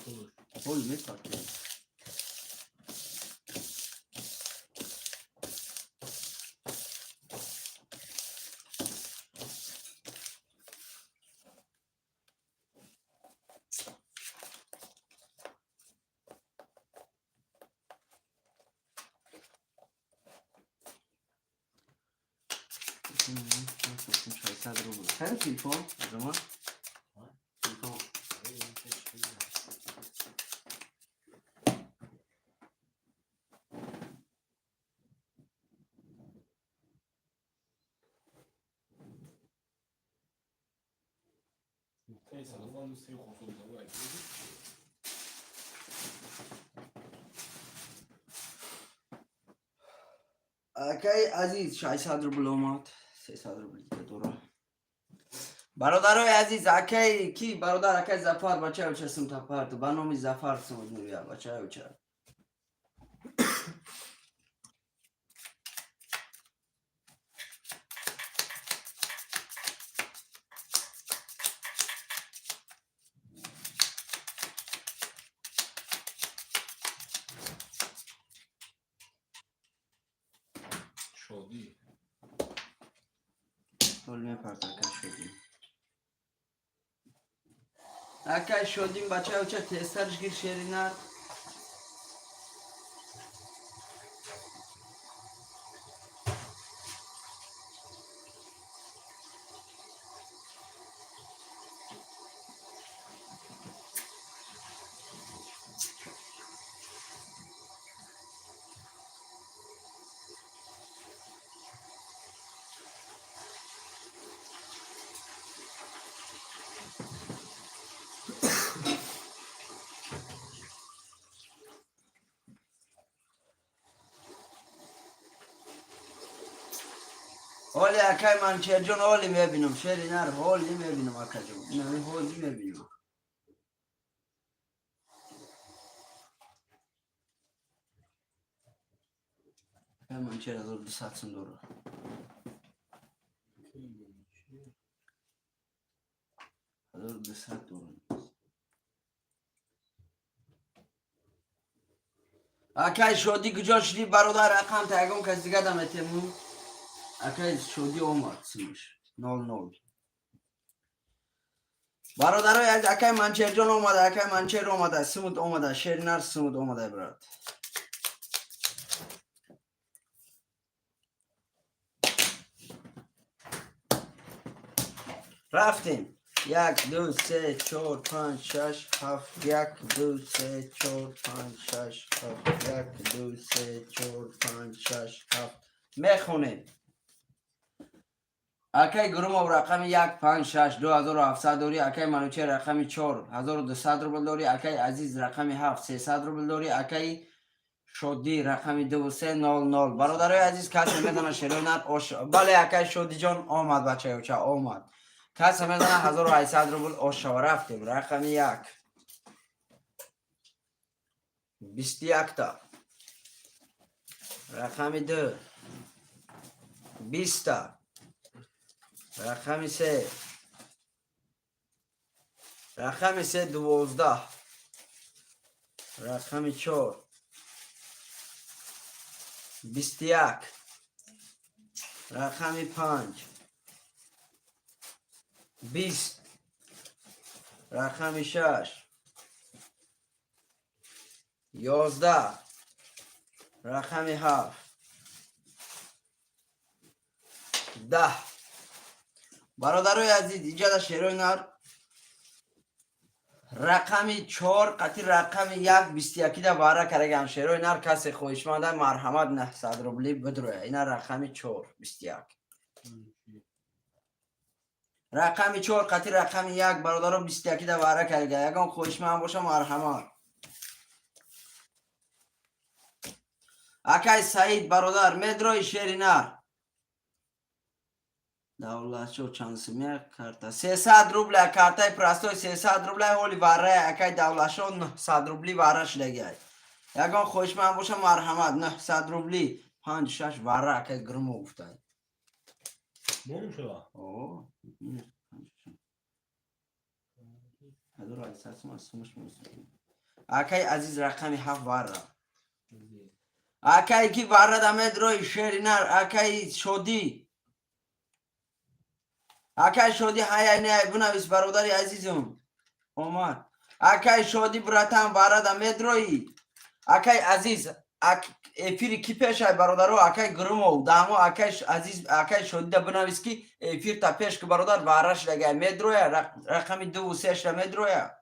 Пулш. Ҳоли мепартем. 600 рубл. Кани телефон? Азамат? Телефон. Нуқтаи салофану се хусур давай. Акай Азиз 600 рубл омад. 300 рубл дига дора. Бародарои азиз, акай ки бародар, акай Зафар, бачаи оча сумтапарт, ба номи Зафар сумуд мегӯяд, бачаи оча. Шодӣ. Ҳол мепарт акай Шодим. Акай Шодим, бачаи оча, тезтарш гир, шеринар. Ҳоли акай Манчерҷон, ҳоли мебинам, шеринар, ҳоли мебинам, акаҷон. Инами ҳоли мебинам. Акай Манчер 1200 сум дора. 1200 дора. Акай Шодӣ, куҷо шудӣ, бародар? Рақам та ягон кас дига даметему. Акай Шодӣ омад сумаш. 00. Бародарои азиз, акай Манчерҷон омада, акай Манчер омада, сумут омада, шеринар сумут омада, брат. Рафтем. Як, ду, се, чор, панҷ, шаш, ҳафт, як, ду, се, чор, панҷ, шаш, ҳафт, як, ду, се, чор, панҷ, шаш, ҳафт. Мехонем. Акай Гурумов рақами як, панҷ, шаш, 2700 дорӣ. Акай Манучер рақами чор, 1200 рубл дорӣ. Акай Азиз рақами ҳафт, 300 рубл дорӣ. Акай Шодӣ рақами дуву се, 00. Бародарои азиз, касе медона шерои нар ош? Бале, акай Шодиҷон омад, бачаёча омад. Касе медона 1800 рубл ош шава? Рафтем. Рақами як, 21-та. Рақами ду, 20-та. Рақами се, рақами се, 12. Рақами чор, 21. Рақами панҷ, 20. Рақами шаш, 11. Рақами ҳафт, 10. Бародарои азиз, иҷада шерои нар рақами чор қати рақами як, 21-да вара карагам. Шерои нар, касе хоҳишманда, марҳамат, 900 рубли бидроя. Ина рақами чор, 21. Рақами чор қати рақами як, бародаро, 21-да вара карага. Ягон хоҳишманд боша, марҳамат. Акай Саид, бародар, медрои шери нар? Давлатшо чанд сумия карта? 300 рубля картаи простой, 300 рубля. Ҳоли варрая акай Давлатшо 900 рубли варра шудагиай. Ягон хоҳишманд боша, марҳамат, 900 рубли. Панҷ, шаш варра акай Гурмо гуфтай. Монум шава. О, минус 1800 сум аз сумаш минус. Акай Азиз, рақами 7 варра. Акай ки варра да медрои, шери нар, акай Шодӣ. Акай Шодӣ, ҳаяй не, бунавис, бародари азизум. Омад. Акай Шодӣ, братан, варра да медрои. Акай Азиз, эфири ки пешай, бародаро? Акай Гурумов дамо, акай Азиз, акай Шодида бинавис ки эфир та пеш ки, бародар, варра шидагай, медроя, рақами дуву сешда медроя.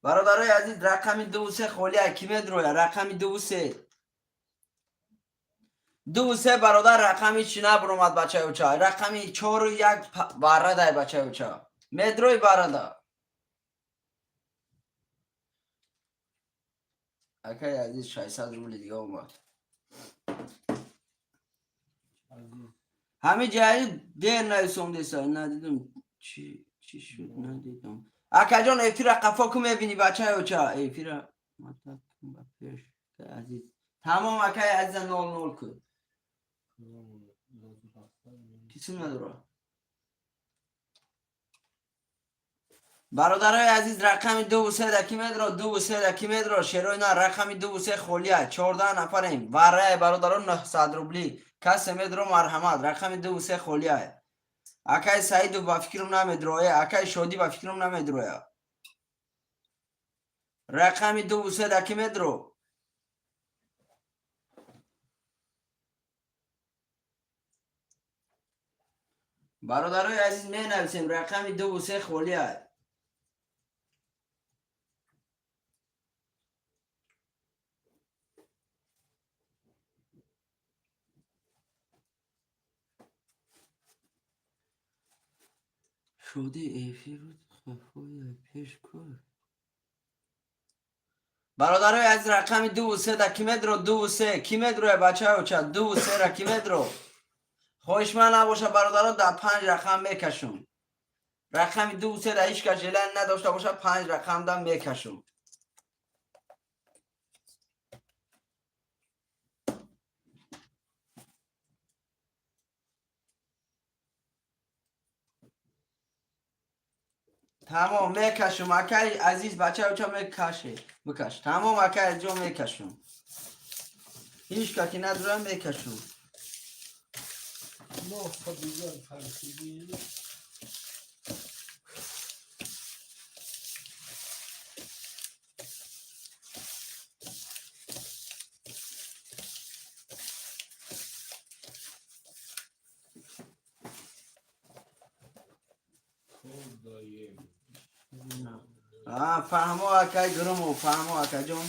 Бародарои азиз, рақами дуву се холия, ки медроя? Рақами дуву се, дуву се, бародар, рақами чи набуромад, бачаюча. Рақами чору як варрадай, бачаюча, медрои варрада. Акай Азиз, 600 рубли дига омад. Азиз. Ҳами ҷаи дер нависондеса, надидум, чи чӣ шуд, надидум. Акаҷон, эфира қафо ку, мебинӣ, бачаюча, эфира матак кун ба пеш. Акай Азиз, тамом, акай Азиза, нол нол ку. Кисим надора. Бародарои азиз, рақами дуву се да ки медро? Дуву се да ки медро, шерои на? Рақами дуву се холия, 14 нафарем. Варрае, бародаро, 900 рубли. Касе медро, марҳамат, рақами дуву се холия. Акай Саидов, ба фикрам, намедроя. Акай Шодӣ, ба фикрам, намедроя. Рақами дуву се да ки медро? Бародарои азиз, менависем, рақами дуву се холия. Шодӣ, эфиру қафоя пеш ку. Бародарои азиз, рақами дуву се да ки медро? Дуву се ки медроя, бачаюча? Дуву сера ки медро? Хоҳишманд набоша, бародаро, дар панҷ рақам мекашум. Рақами дуву се да ҳеҷ кас желание надошта боша, панҷ рақам да мекашум. Тамом, мекашум. Акаи Азиз, бачаюча, мекаше, бикаш. Тамом, акаи Азизҷон, мекашум. Ҳеҷ ка ки надора, мекашум. No, Fabian Farshidi. Ходаем. Фаҳмо, акай Гурумов, фаҳмо, акаҷон.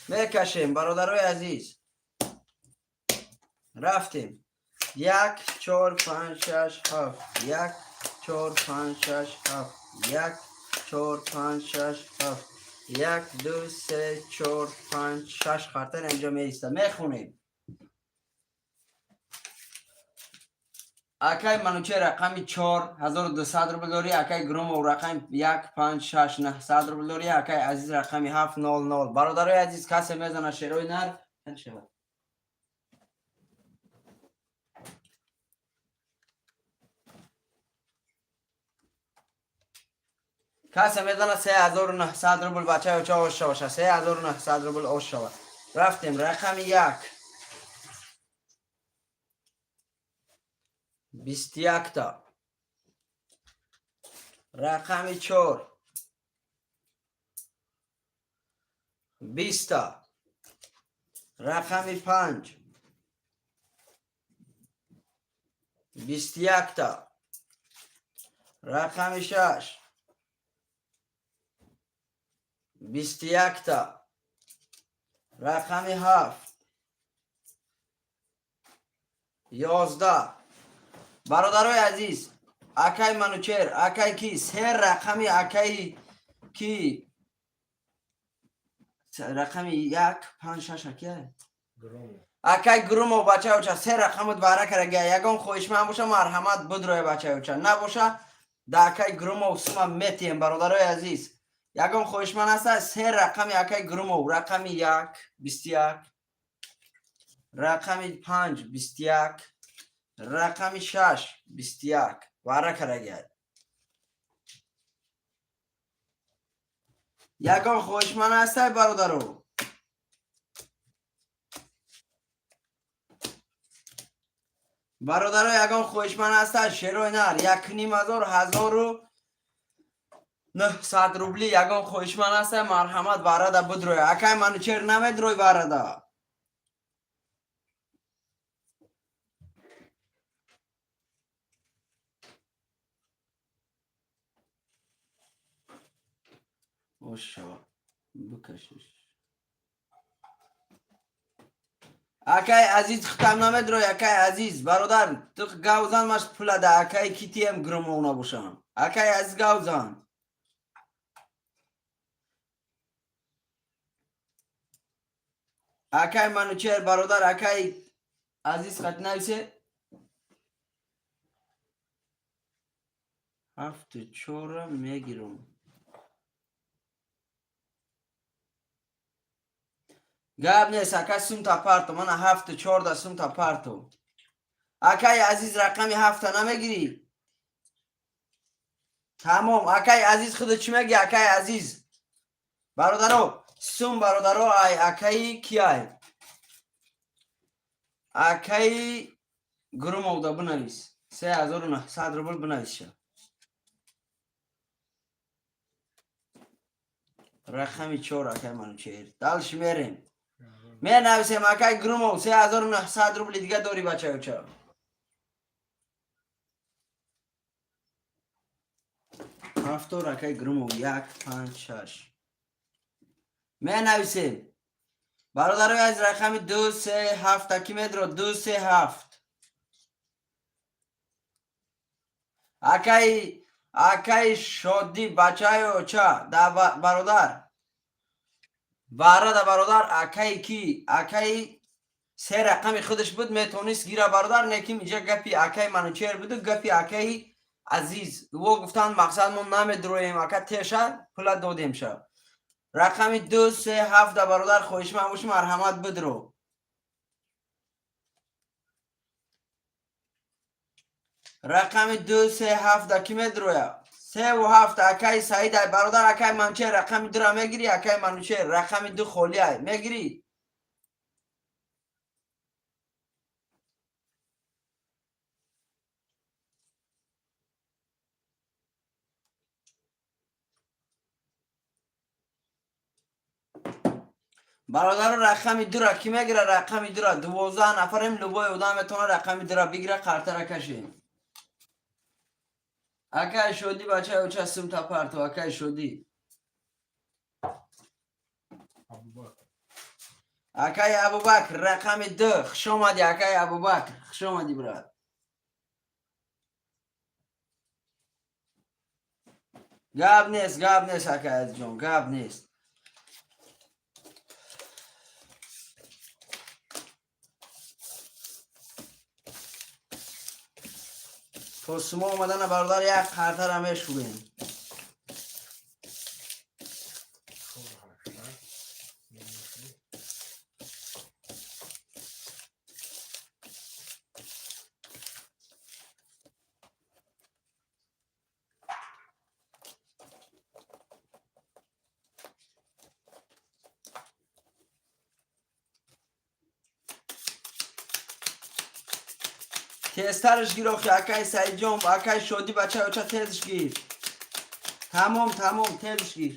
Мекашем, бародарои азиз, рафтем. Як, чор, панҷ, шаш, ҳафт, як, чор, панҷ, шаш, ҳафт, як, чор, панҷ, шаш, ҳафт, як, ду, се, чор, панҷ, шаш хартан инҷо меиста. Мехонем. Акай Мануче, рақами чор, 1200 рубл дорӣ. Акай Громов, рақами як, панҷ, шаш, 900 рубл дорӣ. Акай Азиз, рақами ҳафт, нол нол. Бародарои азиз, касе мезана, шерои нар, чанд шавад? Касе мезана, 3900 рубл, бачаюча, ош шаваша, 3900 рубл ош шавад. Рафтем. Рақами як, 21-та. Рақами чор, 20-та. Рақами панҷ, 21-та. Рақами шаш, 21-та. Рақами ҳафт, 11. Бародарои азиз, акай Манучер, акай ки се рақами, акай ки Рақами як, панҷ, шаш акия? Акай Гурумов, бачаюча, се рақамат баҳра карага. Ягон хоҳишманд боша, марҳамат, будроя, бачаюча. Набоша, да акай Гурумов сума метиҳем, бародарои азиз. Ягон хоҳишманд ҳаста? Се рақами акай Гурумов: рақами як, 21, рақами панҷ, 21, рақами шаш, 21 баҳра карага. Ягон хоҳишманд ҳастай, бародаро? Бародаро, ягон хоҳишманд ҳаста? Шерои нар, якним ҳазор, 1900 рубли. Ягон хоҳишманд ҳаста? Марҳамат, барада бидроя. Акай Манучер, намедрой барада? Ошава бикашиш. Акай Азиз, хитам намедрой? Акай Азиз, бародар, ту гавзан, маш пулада акай китием. Гурумов набошам, акай Азиз, гавзан. Акай Манучер, бародар, акай Азиз хат нависе. Ҳафту чора мегирам. Гап нест, ака, сумта парто. Мана, ҳафту чорда сумта парто. Акай Азиз, рақами ҳафта намегирӣ? Тамом. Акай Азиз, худо чӣ мегӣ, акай Азиз? Бародаро, сум, бародаро, ай акаи киай? Акаи Гурумовда бинавис, 3900 рубл бинависша. Рақами чор, акай Манучеҳр. Дальше мерем, менависем. Акай Грумов, 3900 рубли дига дорӣ, бачаюча. Ҳафтор, акай Грумов, як, панҷ, шаш менависем. Бародарои аз, рақами ду, се, ҳафт аки медро? Ду, се, ҳафт. Акаи Шодӣ, бачаи оча да, бародар, баҳра да, бародар. Акаи ки? Акаи се рақами худаш буд, метавонист гира, бародар. Лекин инҷа гапи акаи Манучер буду гапи акаи Азиз. Во гуфтанд, мақсад мо намедроем, ака, теша пула додемша. Рақами ду, се, ҳафт да, бародар, хоҳишманд боши, марҳамат, бидро. Рақами ду, се, ҳафт да ки медроя? Севу ҳафт акаи Саид ай, бародар. Акаи Манучер, рақами дура мегирӣ? Акаи Манучер, рақами ду холӣ ай, мегирӣ? Бародаро, рақами дура ки мегира? Рақами дура, 12 нафарем. Любой одам метавона рақами дура бигира, қартара кашем. Акай Шодӣ, бачаи оча, сумта парту, акай Шодӣ. Абубакр. Акай Абубакр, рақами ду, хушомадӣ. Акай Абубакр, хушомадӣ, брат. Гап нест, гап нест, акай Азизҷон, гап нест. То сумо омадана, бародар, як қартара мешӯем. Чор, ҳашт, менависем. Тезтараш гир охи, акай Саидҷон, акай Шодӣ, бача оча, тезш гир. Тамом, тамом, тезш гир.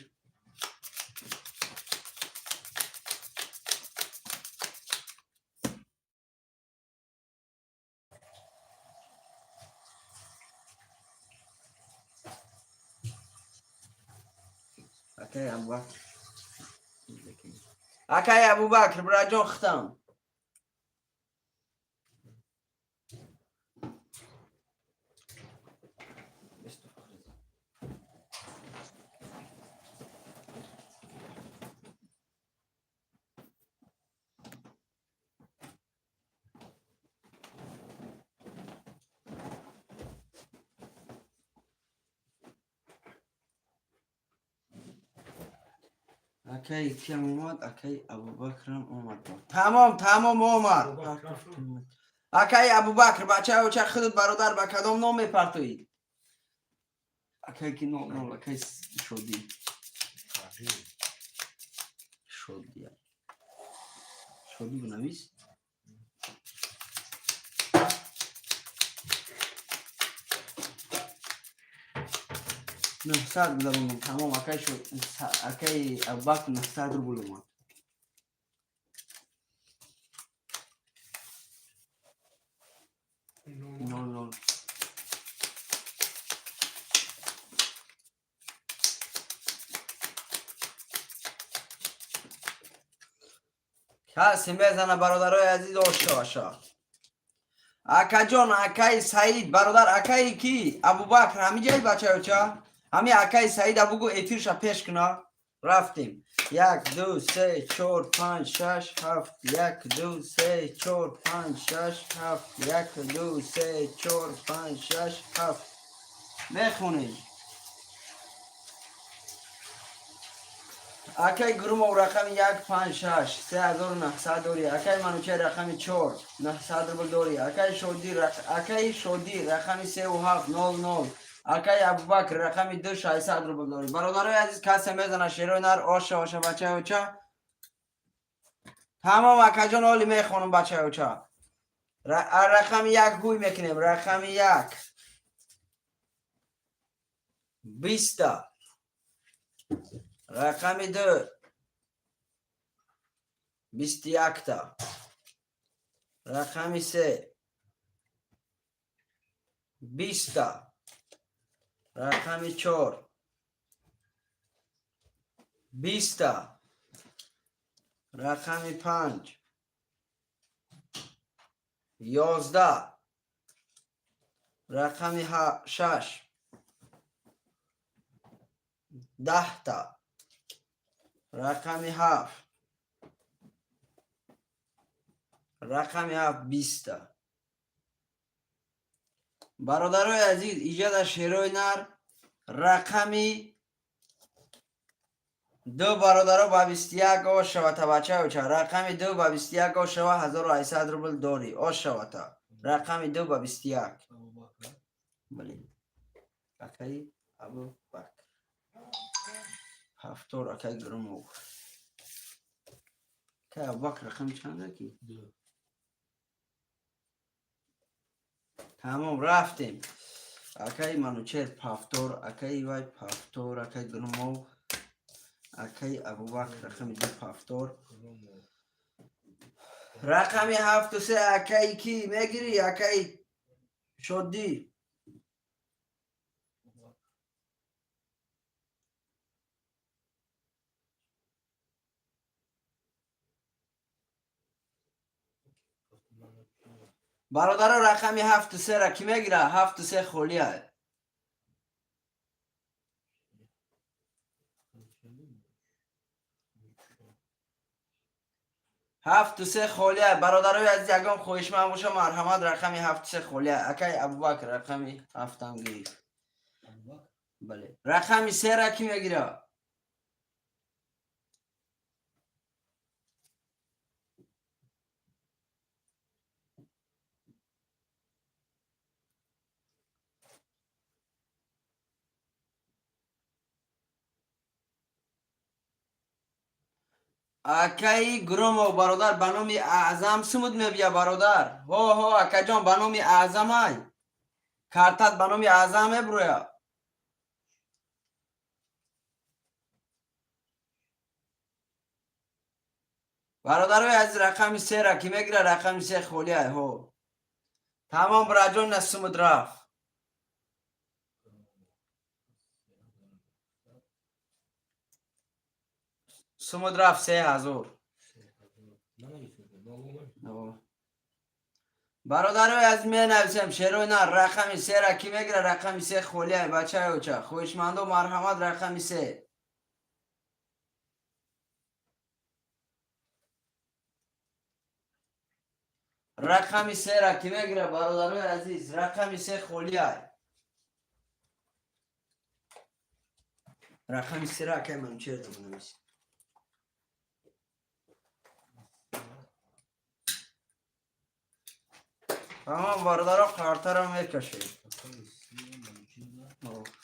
Акай Абубакр, акай Абубакр, бираҷон, хитам. Акай киам омад, акай Абубакрам омад. Тамом, тамом, омад. Акай Абубакр, бачаи оча, худат, бародар, ба кадом ном мепартоӣ? Акай ки 00, акай Шодӣ. Шодӣ. Шодӣ бинавис. 900 гузарондам, тамом, акай акай Абубакр 900 рубл омад. 00. Касе мезана, бародарои азиз, оша оша. Акаҷон, акаи Саид, бародар, акаи ки Абубакр ҳамиҷаи, бачаёча, ҳами акаи Саида бугу, эфирша пеш куна. Рафтем: як, ду, се, чор, панҷ, шаш, ҳафт. Як, ду, се, чор, панҷ, шаш, ҳафт. Як, ду, се, чор, панҷ, шаш, ҳафт. Мехонем. Акай Гурумов, рақами як, панҷ, шаш, 3900 дорӣ. Акай Манучай, рақами чор, 900 рубл дорӣ. Акай Шодӣ, акаи Шодӣ, рақами севу ҳафт, 00. Акаи Абубакр, рақами ду, 600 рубл дорӣ. Бародарои азиз, касе мезана, шерои нар, оша оша, бачаи оча. Тамом, акаҷон, оли мехонам, бачаи оча. Рақами як ҳуй мекунем. Рақами як 20-та, рақами ду 21-та, рақами се 20-та, рақами чор 20-та, рақами панҷ 11, рақами шаш 10-та, рақами ҳафт, рақами ҳафт 20-та. Бародарои азиз, иҷода шерои нар, рақами ду, бародаро, ба 21 ошавата, бачаюча. Рақами ду ба 21 ошава, 1800 рубл дорӣ, ошавата. Рақами ду ба 21. Бале, акаи Абубакр ҳафтор, акаи Гурумов. Акаи Абубакр рақами чанда ки? Тамом, рафтем. Акаи Манучер пафтор, акаи вай пафтор, акаи Гурумов, акаи Абубакр рақами ду пафтор, рақами ҳафту се. Акаи ки мегирӣ? Акаи Шоддӣ. Бародаро, рақами ҳафту сера кӣ мегира? Ҳафту се холия. Ҳафту се холия. Бародарои азиз, ягон хоҳишманд боша, марҳамат. Рақами ҳафту се холия. Акаи Абубакр рақами ҳафтам гирифт. Бале, рақами сера кӣ мегира? Акаи Гуромов, бародар, ба номи Аъзам сумуд мебия, бародар. Ҳо, ҳо, акаҷон, ба номи Аъзамай картат, ба номи Аъзам мебуроя. Бародарои азиз, рақами сера кӣ мегира? Рақами се холиай. Ҳо, тамом, бираҷон, на сумуд рафт. Сумуд рафт, 3000. Бародарои азиз, менависем, шерои нар, рақами сера кӣ мегира? Рақами се холиай, бачаи оча. Хоҳишмандо, марҳамат, рақами се. Рақами сера кӣ мегира, бародарои азиз? Рақами се холиай. Рақами сера акай Манучер дамонавис. Тамом, бародаро, қартаро мекашед. Рақами се Манучеҳр.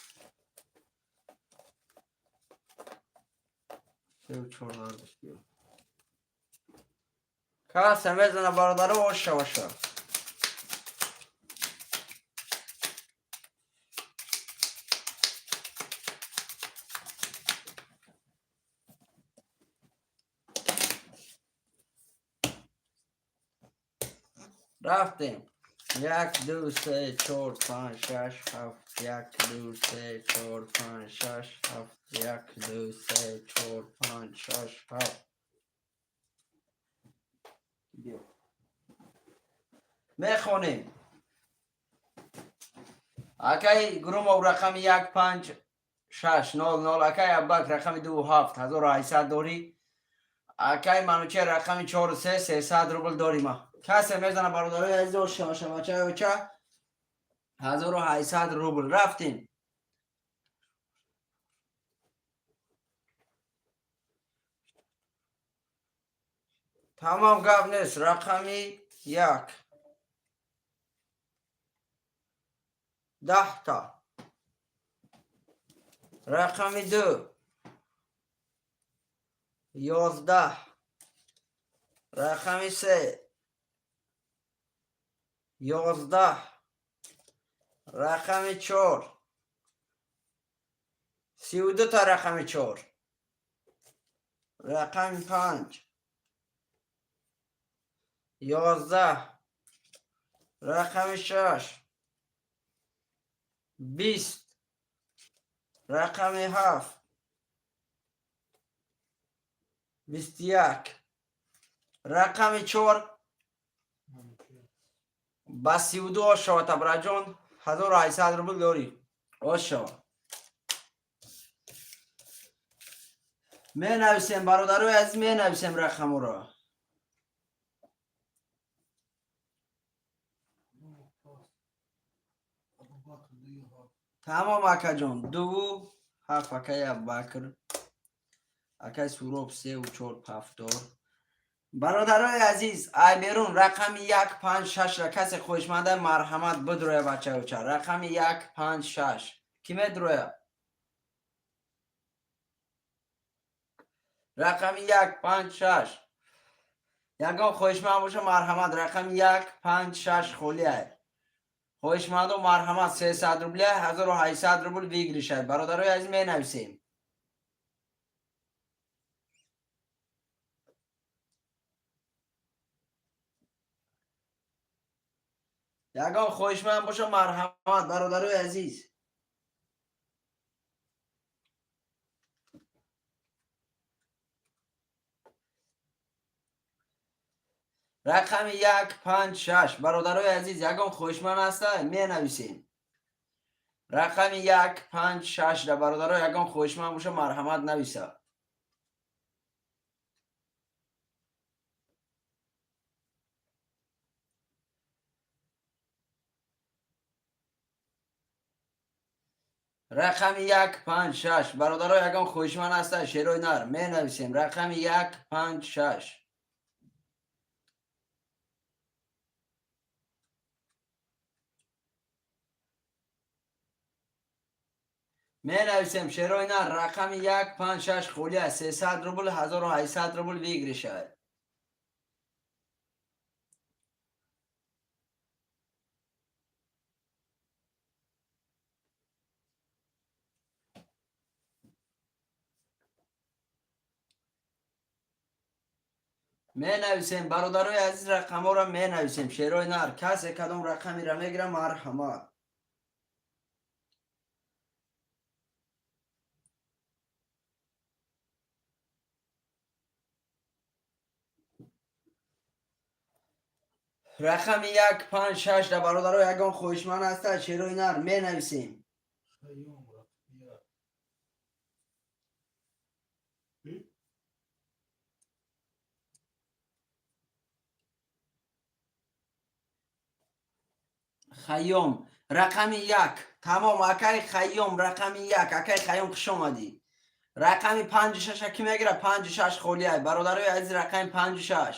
Сеу чор нардаш биё. Касе мезана, бародаро, оша баша. Рафтем. Як, ду, се, чор, панҷ, шаш, ҳафт. Як, ду, се, чор, панҷ, шаш, ҳафт. Як, ду, се, чор, панҷ, шаш, ҳафт. Биё. Мехонем. Акай Гурумов, рақами як, панҷ, шаш, нол, нол. Акай Аббак, рақами ду, ҳафт, 1800 дорӣ. Акай Манучер, рақами чору се, 300 рубл дорӣ ма. Касе мезана, бародарои азиз, ошаша, бачаоча, 1800 рубл. Рафтем. Тамом, гап нест. Рақами як. 10та. Рақами ду. 11. Рақами се. 11. Рақами чор. 32та рақами чор. Рақами панҷ. 11. Рақами шаш. 20. Рақами ҳафт. 21. Рақами чор ба 32 ошава, табраҷон, 1800 рубл дорӣ. Ошава. Менависем, бародарои азиз, менависем рақаморо. Абубакр, ду ҳафт. Тамом, акаҷон, дуву ҳафт, акаи Абубакр. Акаи Суроб, севу чор, ҳафтор. Бародарои азиз, ай берун рақами як, панҷ, шашра касе хоҳишманда, марҳамат, бидроя, бачаюча. Рақами як, панҷ, шаш. Кӣ медроя? Рақами як, панҷ, шаш. Ягон хоҳишманд боша, марҳамат, рақами як, панҷ, шаш холиай. Хоҳишмандо, марҳамат, 300 рубля, 1800 рубл выигрыш ай. Бародарои азиз, менависем. Ягон хоҳишманд боша, марҳамат, бародарои азиз. Рақами як, панҷ, шаш. Бародарои азиз, ягон хоҳишманд ҳаста, менависем. Рақами як, панҷ, шаш да, бародаро, ягон хоҳишманд боша, марҳамат, нависа. Рақами як, панҷ, шаш. Бародаро, ягон хоҳишманд ҳаста, шерои нар, менависем. Рақами як, панҷ, шаш. Менависем, шерои нар, рақами як, панҷ, шаш холӣ аст. 300 рубл, 1800 рубл выигрыш ай. Менависем, бародарои азиз, рақамҳоро менависем, шерои нар. Касе кадом рақамеро мегирам, марҳамат. Рақами як, панҷ, шаш да, бародаро, ягон хоҳишманд ҳаста, шерои нар, менависем. Хайём, рақами як. Хайём, рақами як. Тамом, акаи Хайём, рақами як. Акаи Хайём, хуш омадӣ. Рақами панҷу шаша кӣ мегира? Панҷу шаш холиай, бародарои азиз, рақами панҷу шаш.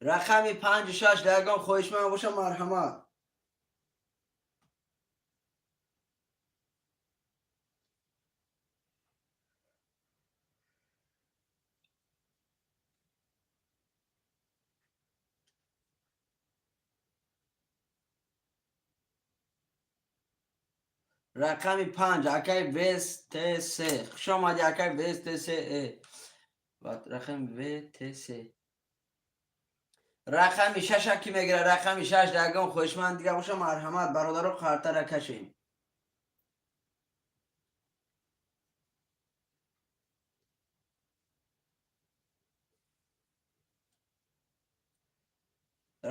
Рақами панҷу шаш дар ягон хоҳишманд боша, марҳамат. Рақами панҷ, акай ВТС, хуш омадӣ, акай ВТС. Рақами ВТС. Рақами шаша кӣ мегирад? Рақами шаш дар ягон хоҳишманд дига боша, марҳамат, бародаро, қартара кашем.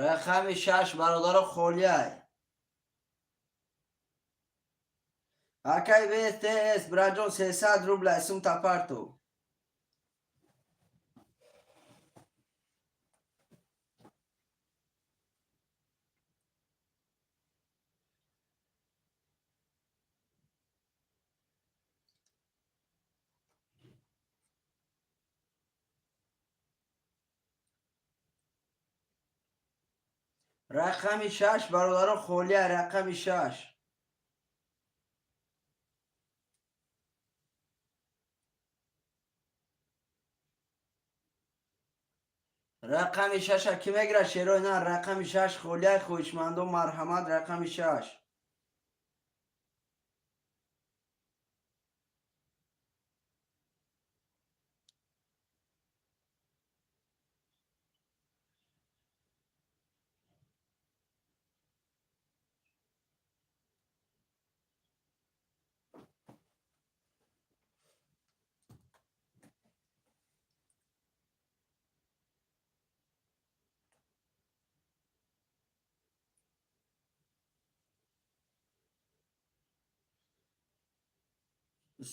Рақами шаш, бародаро, холиай. Акай ВТС, браҷон, 300 рубля сумта парту. Рақами шаш, бародаро, холия. Рақами шаш. Рақами шаша кӣ мегирад, шерои на? Рақами шаш холияи, хоҳишмандо, марҳамат, рақами шаш.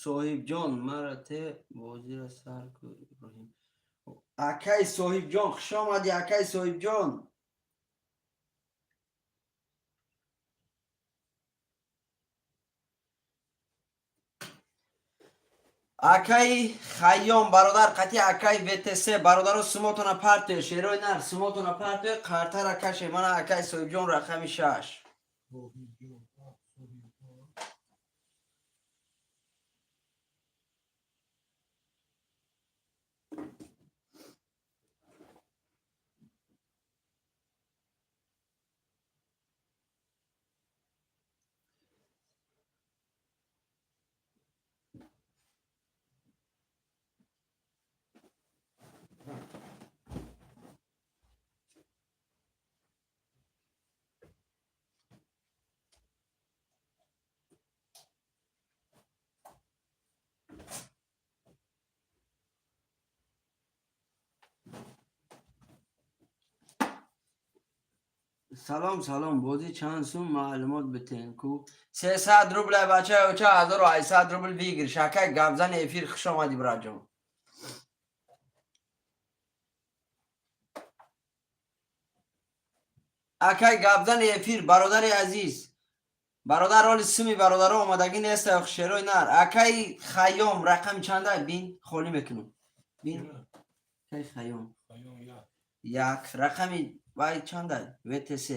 Соҳибҷон, мара те бозира сар ку. Иброҳим, акай Соҳибҷон, хуш омадӣ, акай Соҳибҷон. Акаи Хайём, бародар, қати акаи ВТС, бародаро, сумотона партия, шерои нар, сумотона партия, қартара каше. Мана, акаи Соҳибҷон, рақами шаш. Соҳибҷон, а, Соҳибҷон. Салом, салом, бозӣ чанд сум, маълумот битен ку. 300 рубля, бача оча, 1800 рубл выигрыш. Акай гапзани эфир, хуш омадӣ, браҷон. Акай гапзани эфир, бародари азиз, бародар, оли суми бародаро омадагӣ неста, шерои нар. Акаи Хайём, рақами чанда, бин, холӣ мекунам, бин. Акаи Хайём. Хайём як. Як. Рақами вай чанда, ВТС?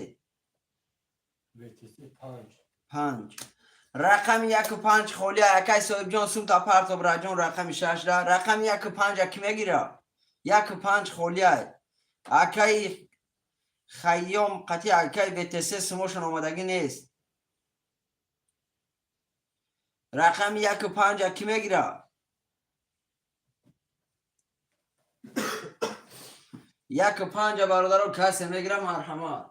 ВТС панҷ. Панҷ. Рақами яку панҷ холия. Акай Соҳибҷон, сумта парто, браҷон, рақами шашда. Рақами яку панҷа кӣ мегира? Яку панҷ холия. Акаи Хайём қати акаи ВТС сумошон омадагӣ нест. Рақами яку панҷа кӣ мегира? Яку панҷа, бародаро, касе мегира, марҳамат.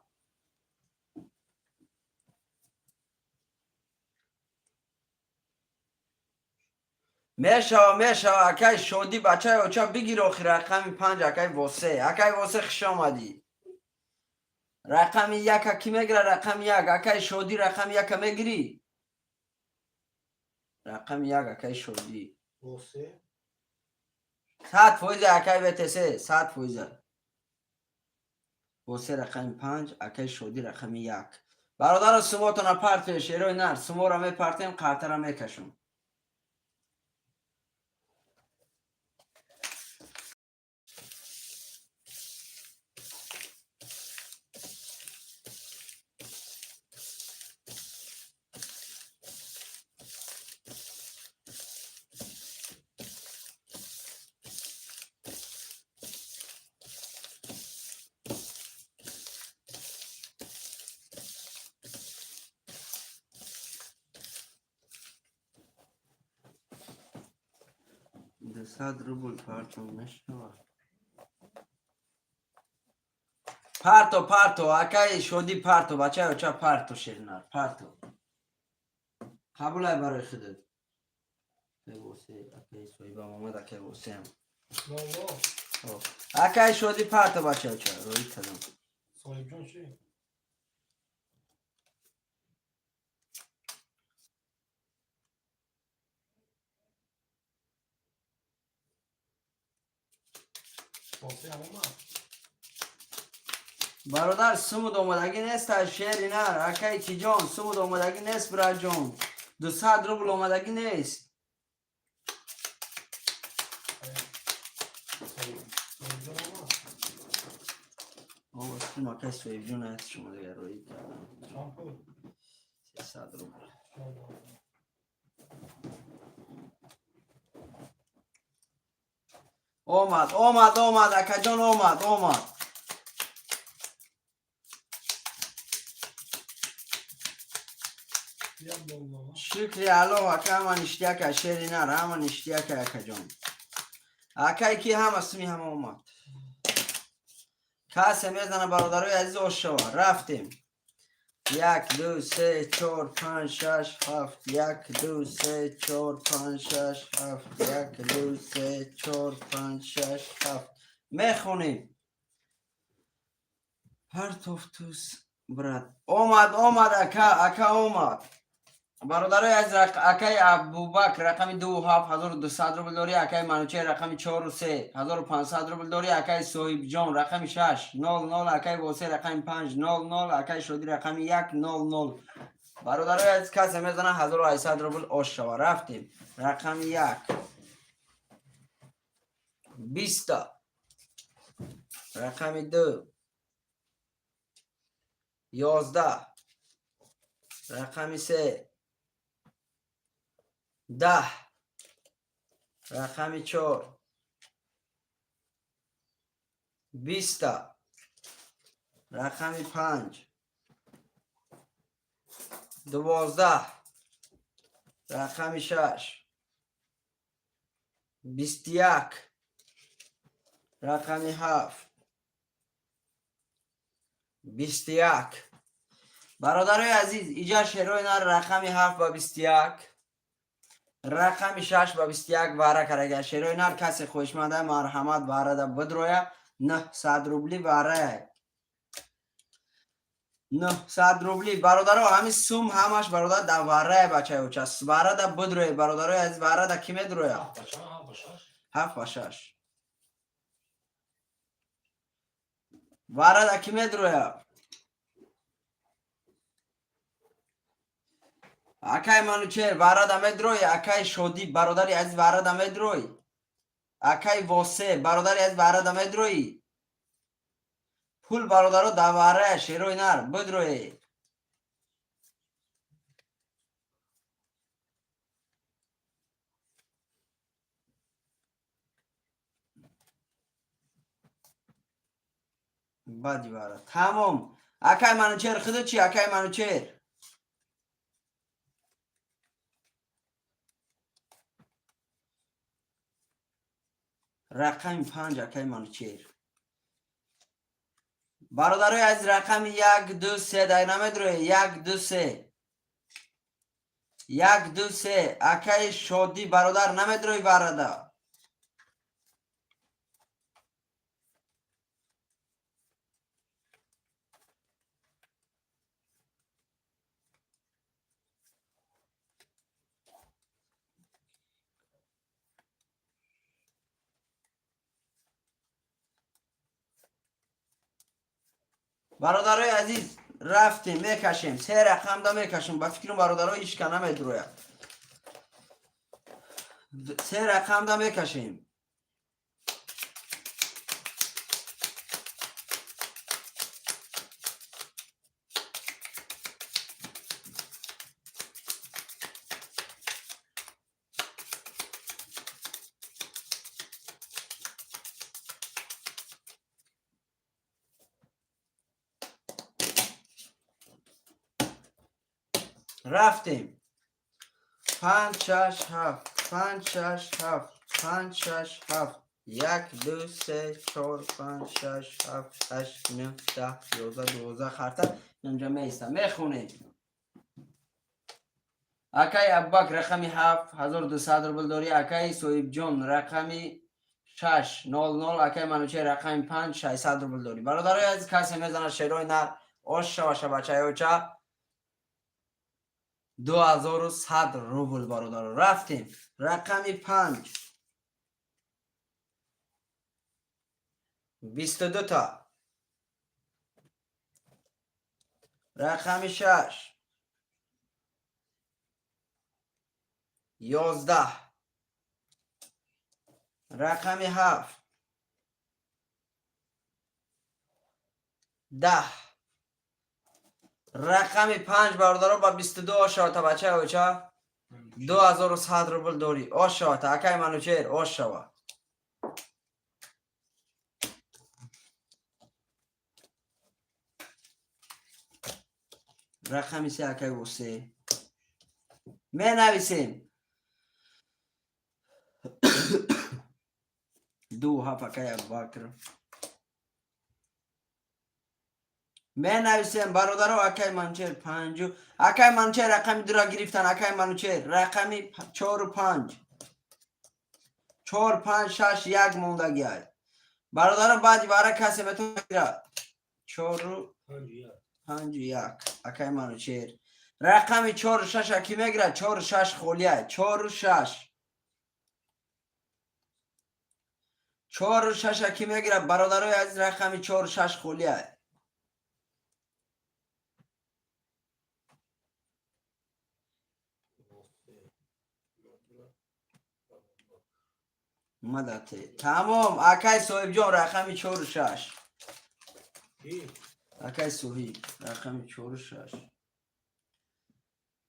Мешава, мешава. Акай Шодӣ, бачаи оча, бигир охи рақами панҷ. Акай Восе, акай Восе, хуш омадӣ. Рақами яка кӣ мегира? Рақами як, акай Шодӣ, рақами яка мегирӣ? Рақами як, акай Шодӣ. Восе. 100%, акай ВТС, 100%. Восе рақами панҷ, акай Шодӣ рақами як. Бародаро, сумотона партия, шерои нар, суморо мепартем, қартара мекашам. 300 рубл партом мешавад. Парто, парто, акаи Шодӣ, парто, бачаи оча, парто, шеринар, парто. Қабулай барои худат. Акаи соҳибам омад, акаи Восеам. Акаи Шодӣ, парто, бачаи оча, роӣ кардам. Соҳибҷон чӣ? Восеам омад. Бародар, сумуд омадагӣ нест, шери нар, акаи чиҷон, сумуд омадагӣ нест, бираҷон. 200 рубл омадагӣ нест. Соҳибҷон омад. Акаи соҳибҷон аст, шумо дигар роӣ кардам. Чанд пул? 300 рубл. Омад, омад, омад, акаҷон, омад, омад. Шукри Аллоҳ, ака, ҳама ништяка, шери нар, ҳама ништяка, акаҷон. Акай ки ҳама суми ҳама омад. Касе мезана, бародарои азиз, ошава. Рафтем. Як, ду, се, чор, панҷ, шаш, ҳафт. Як, ду, се, чор, панҷ, шаш, ҳафт. Як, ду, се, чор, панҷ, шаш, ҳафт. Мехонем. Партофтус, брат. Омад, омад, ака, ака омад. Бародарои азиз, акаи Абубакр рақами ду ҳафт 1200 рубл дорӣ, акаи Манучер рақами чору се 1500 рубл дорӣ, акаи Соҳибҷон рақами шаш нол нол, акаи Восе рақами панҷ нол нол, акаи Шодӣ рақами як нол нол. Бародарои азиз, касе мезана, 1800 рубл ош шава. Рафтем. Рақами як 20-та, рақами ду 11, рақами се 10, рақами чор 20-та, рақами панҷ 12, рақами шаш 21, рақами ҳафт 21. Бародарои азиз, иҷа шерои нар рақами ҳафт ба 21, рақами шаш ба 21 вара карага. Шерои нар, касе хоҳишманда, марҳамат, варада бидроя. 900 рубли варая, 900 рубли, бародаро. Ҳамин сум ҳамаш, бародар, дар варая, бачаи оча, варада бидроя. Бародарои азиз, варада кӣ медроя? Ҳафт ба шаш варада кӣ медроя? Акай Манучер, варада медрой? Акай Шодӣ, бародари азиз, варада медрой? Акай Восе, бародари азиз, варада медроӣ? Пул, бародаро, дар варая, шерои нар, бидрое. Баъди вара тамом. Акай Манучер, худо чи, акай Манучер? Рақами панҷ, акай Манучер. Бародарои азиз, рақами як, ду, се дар намедроe? Як, ду, се, як, ду, се. Акаи Шодӣ, бародар, намедрои варада? Бародарои азиз, рафтем, мекашем, се рақамда мекашем. Ба фикрам, бародаро, ҳичка намедрояд. Се рақамда мекашем. Рафтем. Панҷ, шаш, ҳафт, панҷ, шаш, ҳафт. Панҷ, шаш, ҳафт. Як, ду, се, чор, панҷ, шаш, ҳафт, ҳашт, нӯҳ, 10, 11, 12 харта инҷа меиста. Мехонем. Акай Абубакр рақами 7, 1200 рубл дорӣ. Акай Соҳибҷон рақами 6, 00. Акай Манучер рақами 5, 600 рубл дорӣ. Бародарои азиз, касе мезанад шерои нар ош шаваша бачаёча 2100 рубл, бародаро. Рафтем. Рақами 5. 22 та. Рақами 6. 11. Рақами 7. 10. Рақами 5, бародаро, ба 22 ошавата, бачаёча. 2100 рубл дорӣ. Ошавата, акай Манучер, ошава. Рақами 3, акай Восе. Менависем. 2 7, акай Абубакр. Менависем, бародаро, акай Манучер панҷу. Акай Манучер рақами дура гирифтан, акай Манучер рақами чору панҷ. Чор, панҷ, шаш, як мондагиай. Бародаро, баъди бара касе метавонад гирад. Чору панҷу як. Акай Манучер. Рақами чору шаша ки мегирад? Чору шаш холиай. Чору шаш. Чору шаша ки мегирад? Бародарои азиз, рақами чору шаш холиай. Мадате. Тамом, акай Соҳибҷон рақами чору шаш. Акай Соҳиб рақами чору шаш.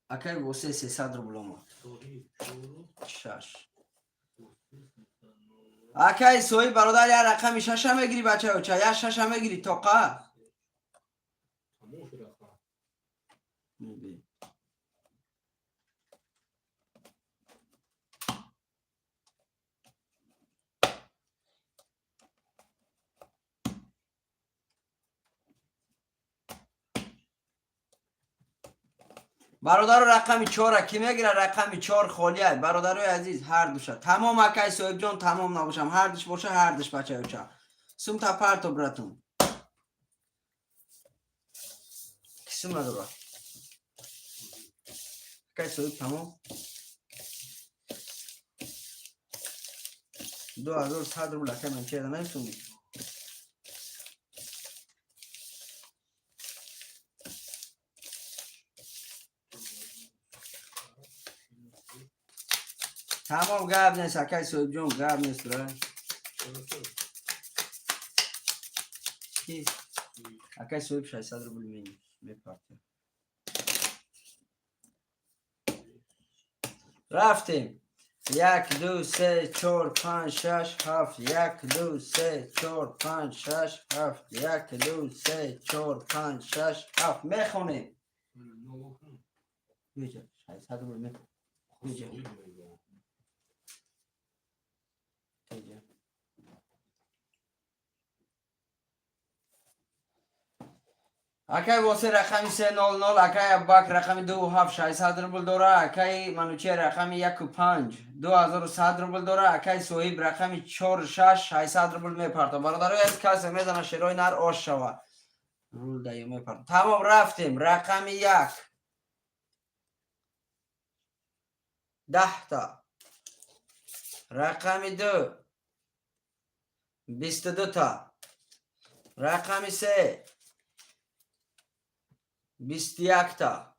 Акай Восе 300 рубл омад. Шаш. Акай Соҳиб, бародар, як рақами шаша мегирӣ, бачаёча, як шаша мегирӣ тоқа. Мебӣ. Бародаро, рақами чора ки мегирад? Рақами чор холиай, бародарои азиз, ҳар душа. Тамом, акай Соҳибҷон, тамом набошам, ҳар душ боша, ҳар душ, бачаёча. Сумта парто, братун. Ки сум надорад? Акай Соҳиб, тамом. 2100 рубл, акай Манчера намесумӣ. Тамом, гап нест, акай Соҳибҷон, гап нест, бра. Ки? Акай Соҳиб 600 рубл мепартя. Рафтем. Як, ду, се, чор, панҷ, шаш, ҳафт. Як, ду, се, чор, панҷ, шаш, ҳафт. Як, ду, се, чор, панҷ, шаш, ҳафт. Мехонем. Беҷа, 600 рубл мехонем. Беҷа. Беҷа. Акай Восе рақами 300, акай Абубакр рақами 27, 600 рубл дора, акай Манучер рақами 15, 2100 рубл дора, акай Соҳиб рақами 46, 600 рубл мепарто. Бародарои азиз, касе мезана шерои нар ош шава. Рул даю мепарто. Тамом, рафтем. Рақами 1. 10та. Рақами 2. 22та. Рақами 3. 21та.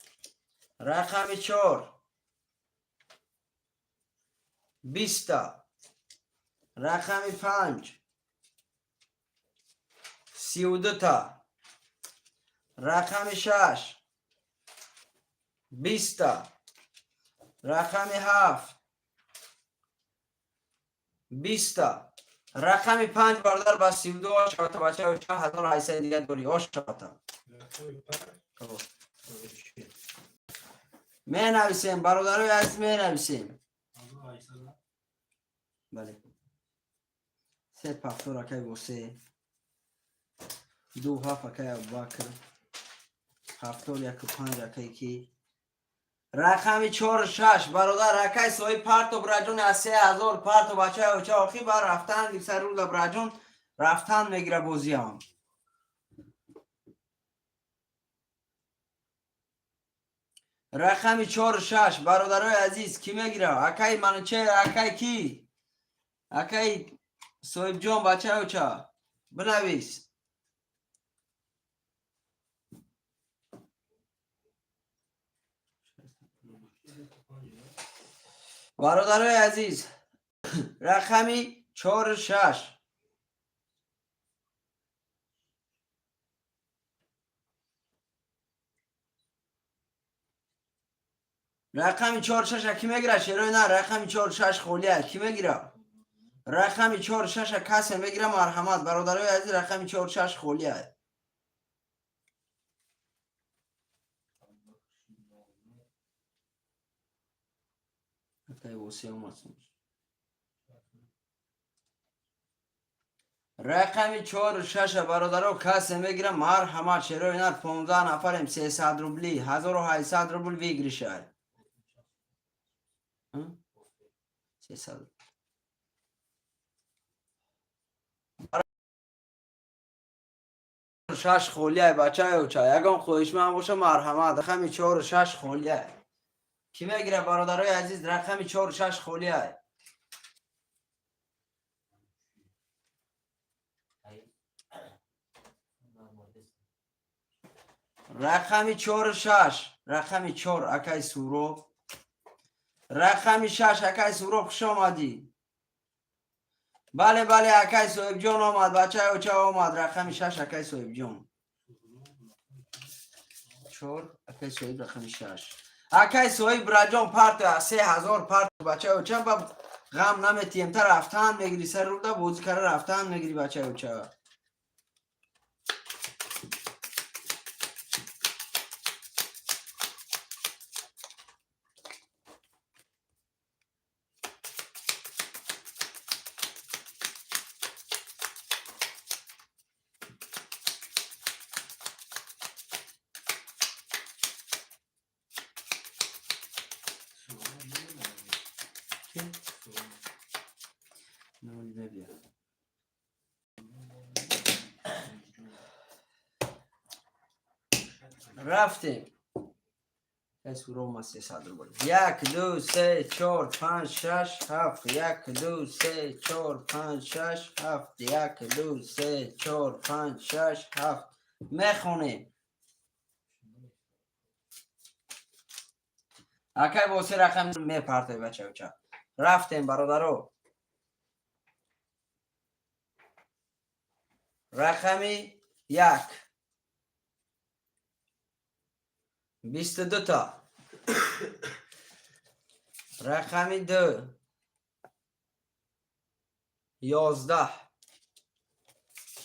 Рақами 4. 20та. Рақами 5. 32та. Рақами 6. 20та. Рақами 7. 20та. Рақами 5, бародар, ба 32 ошавата, бачаё, 1800 дига дорӣ, ошавата. Менависем, бародарои азиз, менависем. Бале, се повтор, акай Восе. Ду ҳафт, акай Абубакр. Повтор, яку панҷ, акай ки. Рақами чору шаш, бародар, акай соҳиб, парто, браҷон, аз 3000 парто, бачаи оча. Охи бар рафтан гирса рӯза, браҷон, рафтан мегира бозиам. Рақами чору шаш, бародарои азиз, кӣ мегира? Акай Манучер, акай ки, акай Соҳибҷон, бачаи оча, бинавис. Бародарои азиз, рақами чору шаш. Рақами чор шаша кӣ мегира, шерои на? Рақами чор шаш холия, кӣ мегира? Рақами чор шаша касе мегира, марҳамат, бародарои азиз, рақами чор шаш холия. Акай Восе омад. Рақами чору шаша, бародаро, касе мегира, марҳамат, шерои нар. 15 нафарем, 300 рубли, 1800 рубл выигрышай. 300 шаш холияй, бачаи оча. Ягон хоҳишманд боша, марҳамат. Рақами чору шаш холияй, кӣ мегира, бародарои азиз? Рақами чору шаш холияй. Рақами чору шаш, рақами чор, акай Суроб. Рақами шаш, акай Суроб, хуш омадӣ. Бале, бале, акай Соҳибҷон омад, бачаи оча омад. Рақами шаш, акай Соҳибҷон. Чор, акай Соҳиб, рақами шаш, акай Соҳиб. Браҷон, парто, 3000 парто, бачаи оча. Ба ғам наметием, та рафтан мегири, сар руда бозӣ кара рафтан мегири, бачаи оча. Ноль мебия. Рафтем. Суром, 300 рубл. Як, ду, се, чор, панҷ, шаш, ҳафт. Як, ду, се, чор, панҷ, шаш, ҳафт. Як, ду, се, чор, панҷ, шаш, ҳафт. Мехонем. Акай Восе, рақам мепартай, бача оча. Рафтем, бародаро. Рақами як. 22 та. Рақами ду. 11.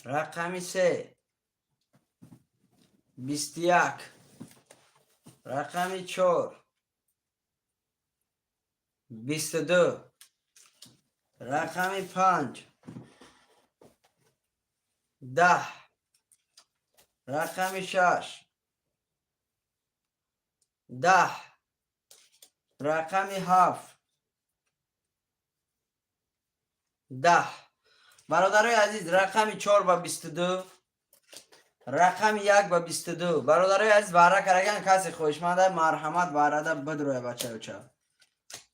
Рақами се. 21. Рақами чор. 22. Рақами панҷ. 10. Рақами шаш. 10. Рақами ҳафт. 10. Бародарои азиз, рақами чор ба 22, рақами як ба 22. Бародарои азиз, ваъра караган касе хоҳишманда, марҳамат, ваърада бидроя, бачаюча.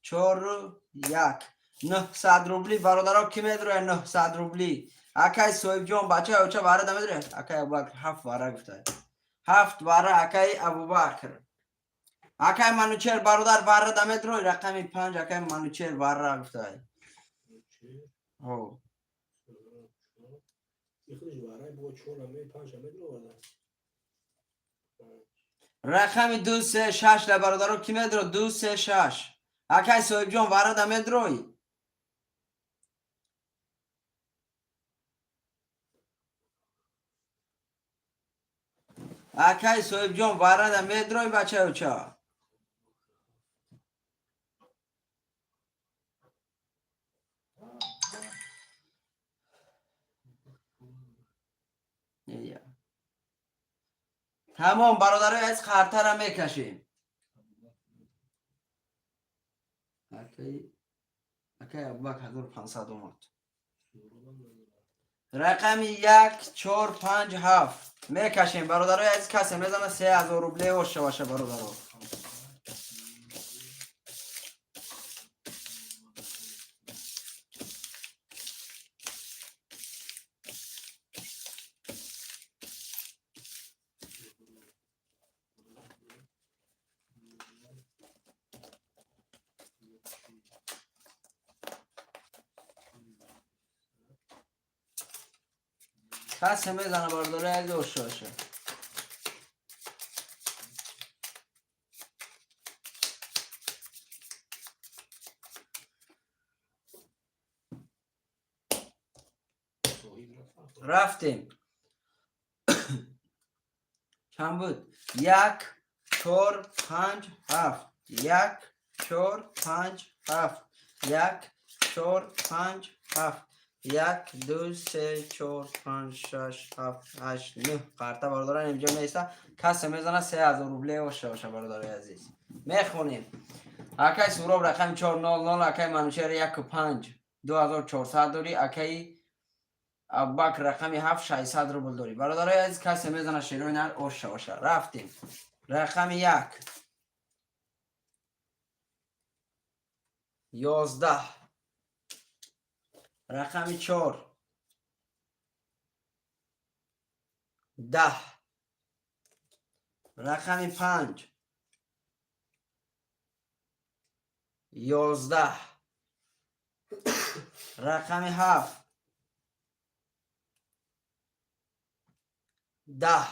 Чору як, 900 рубли, бародаро, кӣ медроя 900 рубли? Акай Соҳибҷон, бачаи оча, ваърада медроя. Акай Абубакр ҳафт ваъра гуфта, ҳафт ваъра, акай Абубакр. Акай Манучер, бародар, ваърада медрой? Рақами панҷ, акай Манучер ваъра гуфта. Ҳо. Ихудиш варай бо чор аме панҷ аме дроварда. Рақами ду, се, шаш ла, бародаро, кӣ медро? Ду, се, шаш. Акай Соҳибҷон, ваърада медрой? Акай Соҳибҷон, ваърада медрой, бачаюча? Тамом, бародарои азиз, қартара мекашем. Акаи Абубакр 1500 омад. Рақами як, чор, панҷ, ҳафт мекашем, бародарои азиз. Касе мезана, 3000 рубле ошаваша, бародаро. Касе мезана, бародарои азиз, ошаваша. Рафтем. Чанд буд? Як, чор, панҷ, ҳафт. Як, чор, панҷ, ҳафт. Як, чор, панҷ, ҳафт. Як, ду, се, чор, панҷ, шаш, ҳафт, ҳашт, нӯҳ қарта, бародарон, инҷо меиста. Касе мезана, 3000 рубле ошаваша, бародарои азиз. Мехонем. Акай Суроб рақами 400, акай Манучер яку панҷ 2400 дорӣ, акаи Абубакр рақами ҳафт 600 рубл дорӣ. Бародарои азиз, касе мезана, шерои нар ошаваша. Рафтем. Рақами як 11, рақами чор 10, рақами панҷ 11, рақами ҳафт 10.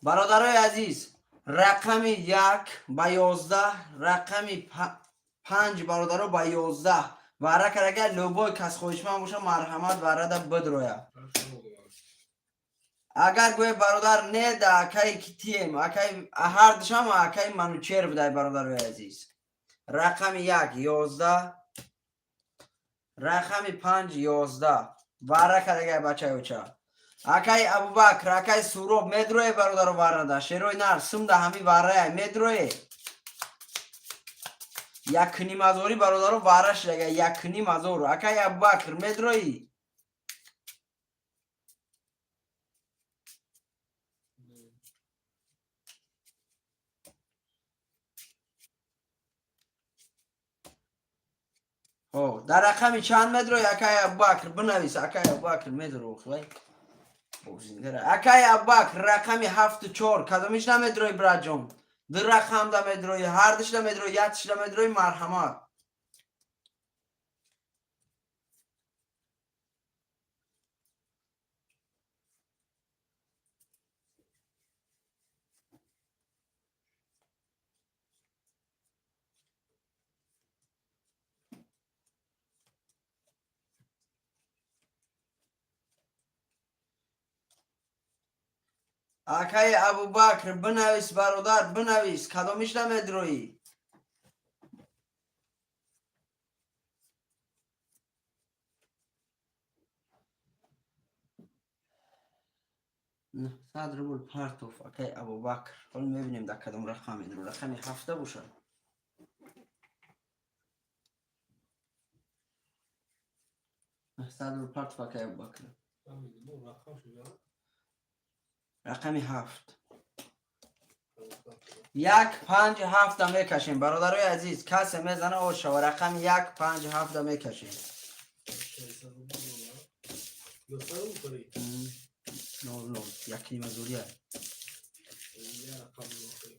Бародарои азиз, рақами як ба 11, рақами панҷ, бародаро, ба 11 варра карага. Любой кас хоҳишманд боша, марҳамат, варрада бидроя. Агар гӯе, бародар, не, да акаи китием, акаи ҳардушам, акаи Манучер будай. Бародарои азиз, рақами як 11, рақами панҷ 11 варра карагай, бачаёча. Акаи Абубакр, акаи Суроб медрое, бародаро, варрада. Шерои нар сумда ҳами варрая медрое. 1,5 ҳазорӣ, бародаро, варра шидага, 1,5 ҳазор. Акаи Абубакр, медроӣ? Ҳо, дар рақами чанд медрои, акаи Абубакр? Бинавис, акаи Абубакр медро. Хлай, акаи Абубакр, рақами ҳафту чор кадомиш намедрои, братҷон? Ду рақамда медрои, ҳардушда медрои, якшда медрои? Марҳамат. Акаи Абубакр, бинавис, бародар, бинавис, кадомиш намедроӣ? 900 рубл партов, акаи Абубакр. Ҳол мебинем, дар кадом рақам медро. Рақами ҳафта бошад. 900 рубл партов, акаи Абубакр. Рақами ҳафт. Як, панҷ, ҳафта мекашем, бародарои азиз. Касе мезана, ошава. Рақами як, панҷ, ҳафта мекашем. Нол нол, 1,5 ҳазория. Я рақам нохи.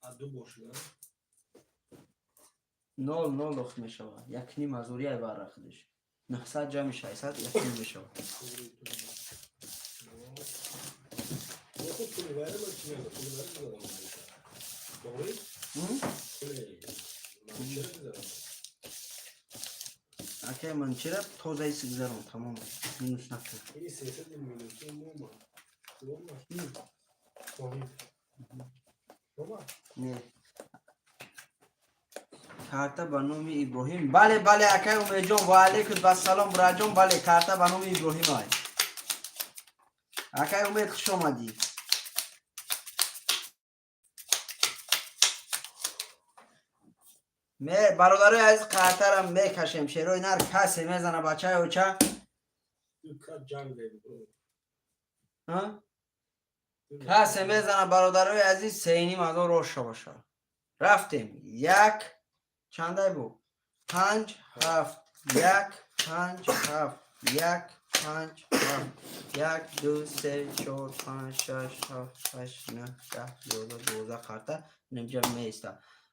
А ду бошида? Нол нол ох мешава. 1,5 ҳазория варра худаш. 900 ҷамъи 600 1,5 мешава. Хуб, пули вайра ман чӣ мегӯям? Пули вайра гузарам. Тоғри? М? Пули ман чира гузарам? Акай, ман чира тозаи гузарон, тамом. Минус накун. Ини 300 минуси мома. Мома. Соҳиб. Мома? Не. Карта ба номи Иброҳим. Бале, бале, акай Умедҷон, ва алейкум ассалом, братҷон, бале, карта ба номи Иброҳим ай. Акай Умед, хуш омадӣ. Бародарои азиз, қартарам мекашем, шерои нар касе мезана, бачаи оча. Касе мезана, бародарои азиз, 3,5 ҳазор оша боша. Рафтем. Як чандай бу? Панҷ, ҳафт, як, панҷ, ҳафт, як, панҷ, ҳафт, як, ду, се, чор, панҷ, шаш, ҳафт, ҳашт, нӯҳ, 10, 11, 12 қарта инҷа меиста.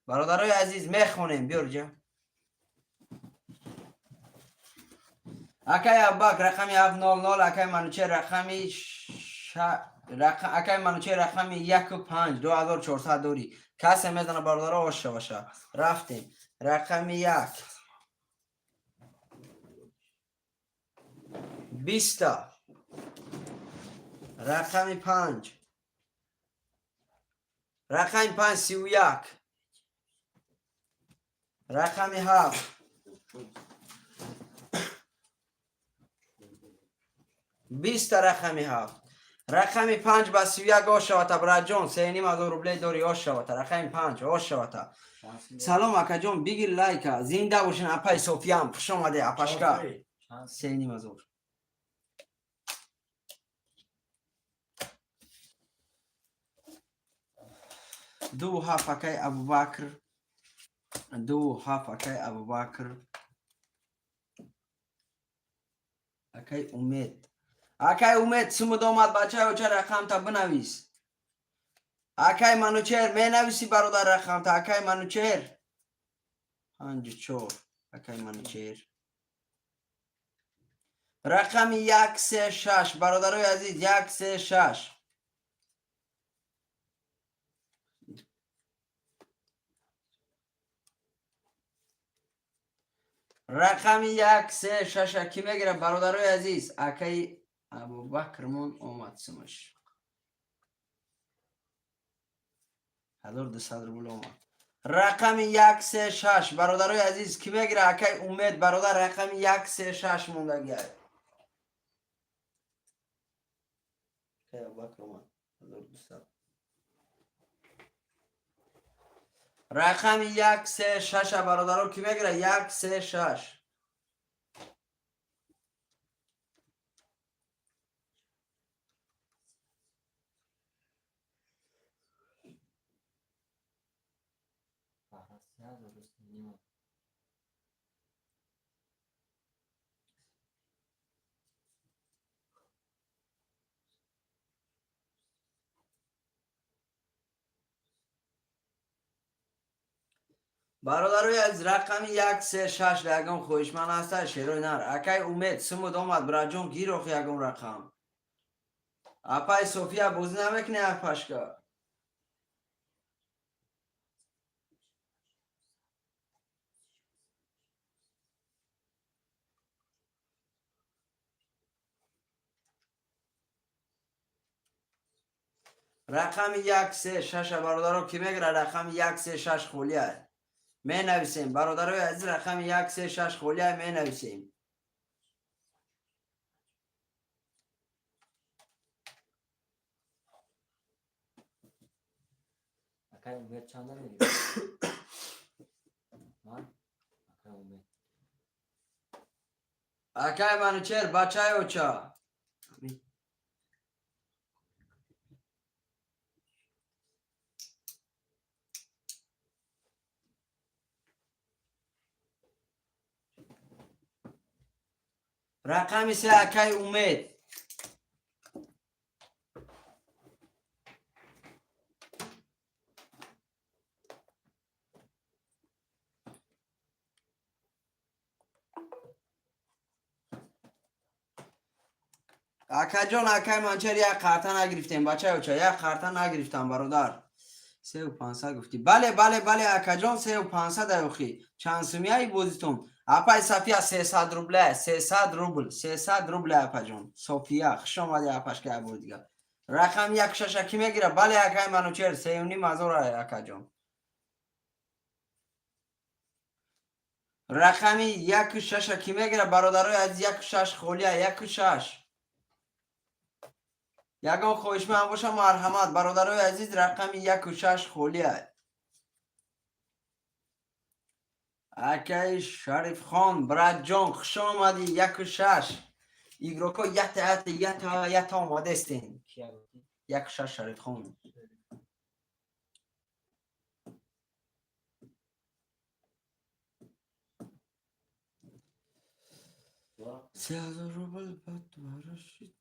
Бародарои азиз, мехонем, биёрҷа. Акай Аббак, рақами 700, акай Манучер, рақами, акай Манучер, рақами яку панҷ, 2400 дорӣ. Касе мезана, бародаро, оша боша. Рафтем. Рақами як. 20-та. Рақами панҷ. Рақами панҷ 31. Рақами ҳафт. 20-та рақами ҳафт. Рақами панҷ ба 31 ошавата, браҷон, 3,5 ҳазор рубле дорӣ, ошавата. Рақами панҷ ошавата. Салом, акаҷон, бигир лайка. Зинда бошин, апай Софиям, хуш омаде, апашка. 3,5 ҳазор. Ду ҳафт, акай Абубакр. Ду ҳафт, акай Абубакр. Акай Умед. Акай Умед, сумуд омад, бачаи оча, рақамта бинавис. Акай Манучер, менависӣ, бародар, рақамта, акай Манучер. Панҷу чор, акай Манучер. Рақами як, се, шаш, бародарои азиз, як, се, шаш. Рақами як, се, шаша кӣ мегирад, бародарои азиз? Акаи Абубакрмон омад сумаш. 1200 рубл омад. Рақами як, се, шаш, бародарои азиз, кӣ мегирад? Акаи Умед, бародар, рақами як, се, шаш мондагиай. Акаи Абубакр омад. 1200. Рақами як, се, шаша, бародаро, кӣ мегирад? Як, се, шаш. 3,5. Бародарои азиз, рақами як, се, шаш ягон хоҳишманд ҳаста, шерои нар. Акай Умед, сумуд омад, браҷон, гирох ягон рақам. Апай София, бозӣ намекунӣ, апашка? Рақами як, се, шаша, бародаро, кӣ мегирад? Рақами як, се, шаш холия, менависем, бародарои азиз, рақами як, се, шаш холия, менависем. Акай Умед, чанда мегирӣ? Ман? Акай Умед. Акай Манучер, бачаи оча. Рақами се, акай Умед. Акаҷон, акай Манчер, як қарта нагирифтем, бачаи оча, як қарта нагирифтам, бародар. 3,500 гуфтӣ? Бале, бале, бале, акаҷон, 3,500 охи. Чанд сумияи бозитон, апай София? 300 рубля, 300 рубл, 300 рубля, апаҷон София, хуш омадӣ, апашка. Як бори дигар, рақами як, шаша кӣ мегирад? Бале, акай Манучер, 3,5 ҳазор, акаҷон. Рақами яку шаша кӣ мегирад, бародарои азиз? Яку шаш холия, яку шаш. Ягон хоҳишманд боша, марҳамат, бародарои азиз, рақами яку шаш холия. Акаи Шарифхон, братҷон, хуш омадӣ, яку шаш. Игроко ята ята ята ята омадастен. Кия гуфтӣ? Яку шаш, Шарифхон. 3000 рубл бад барашид.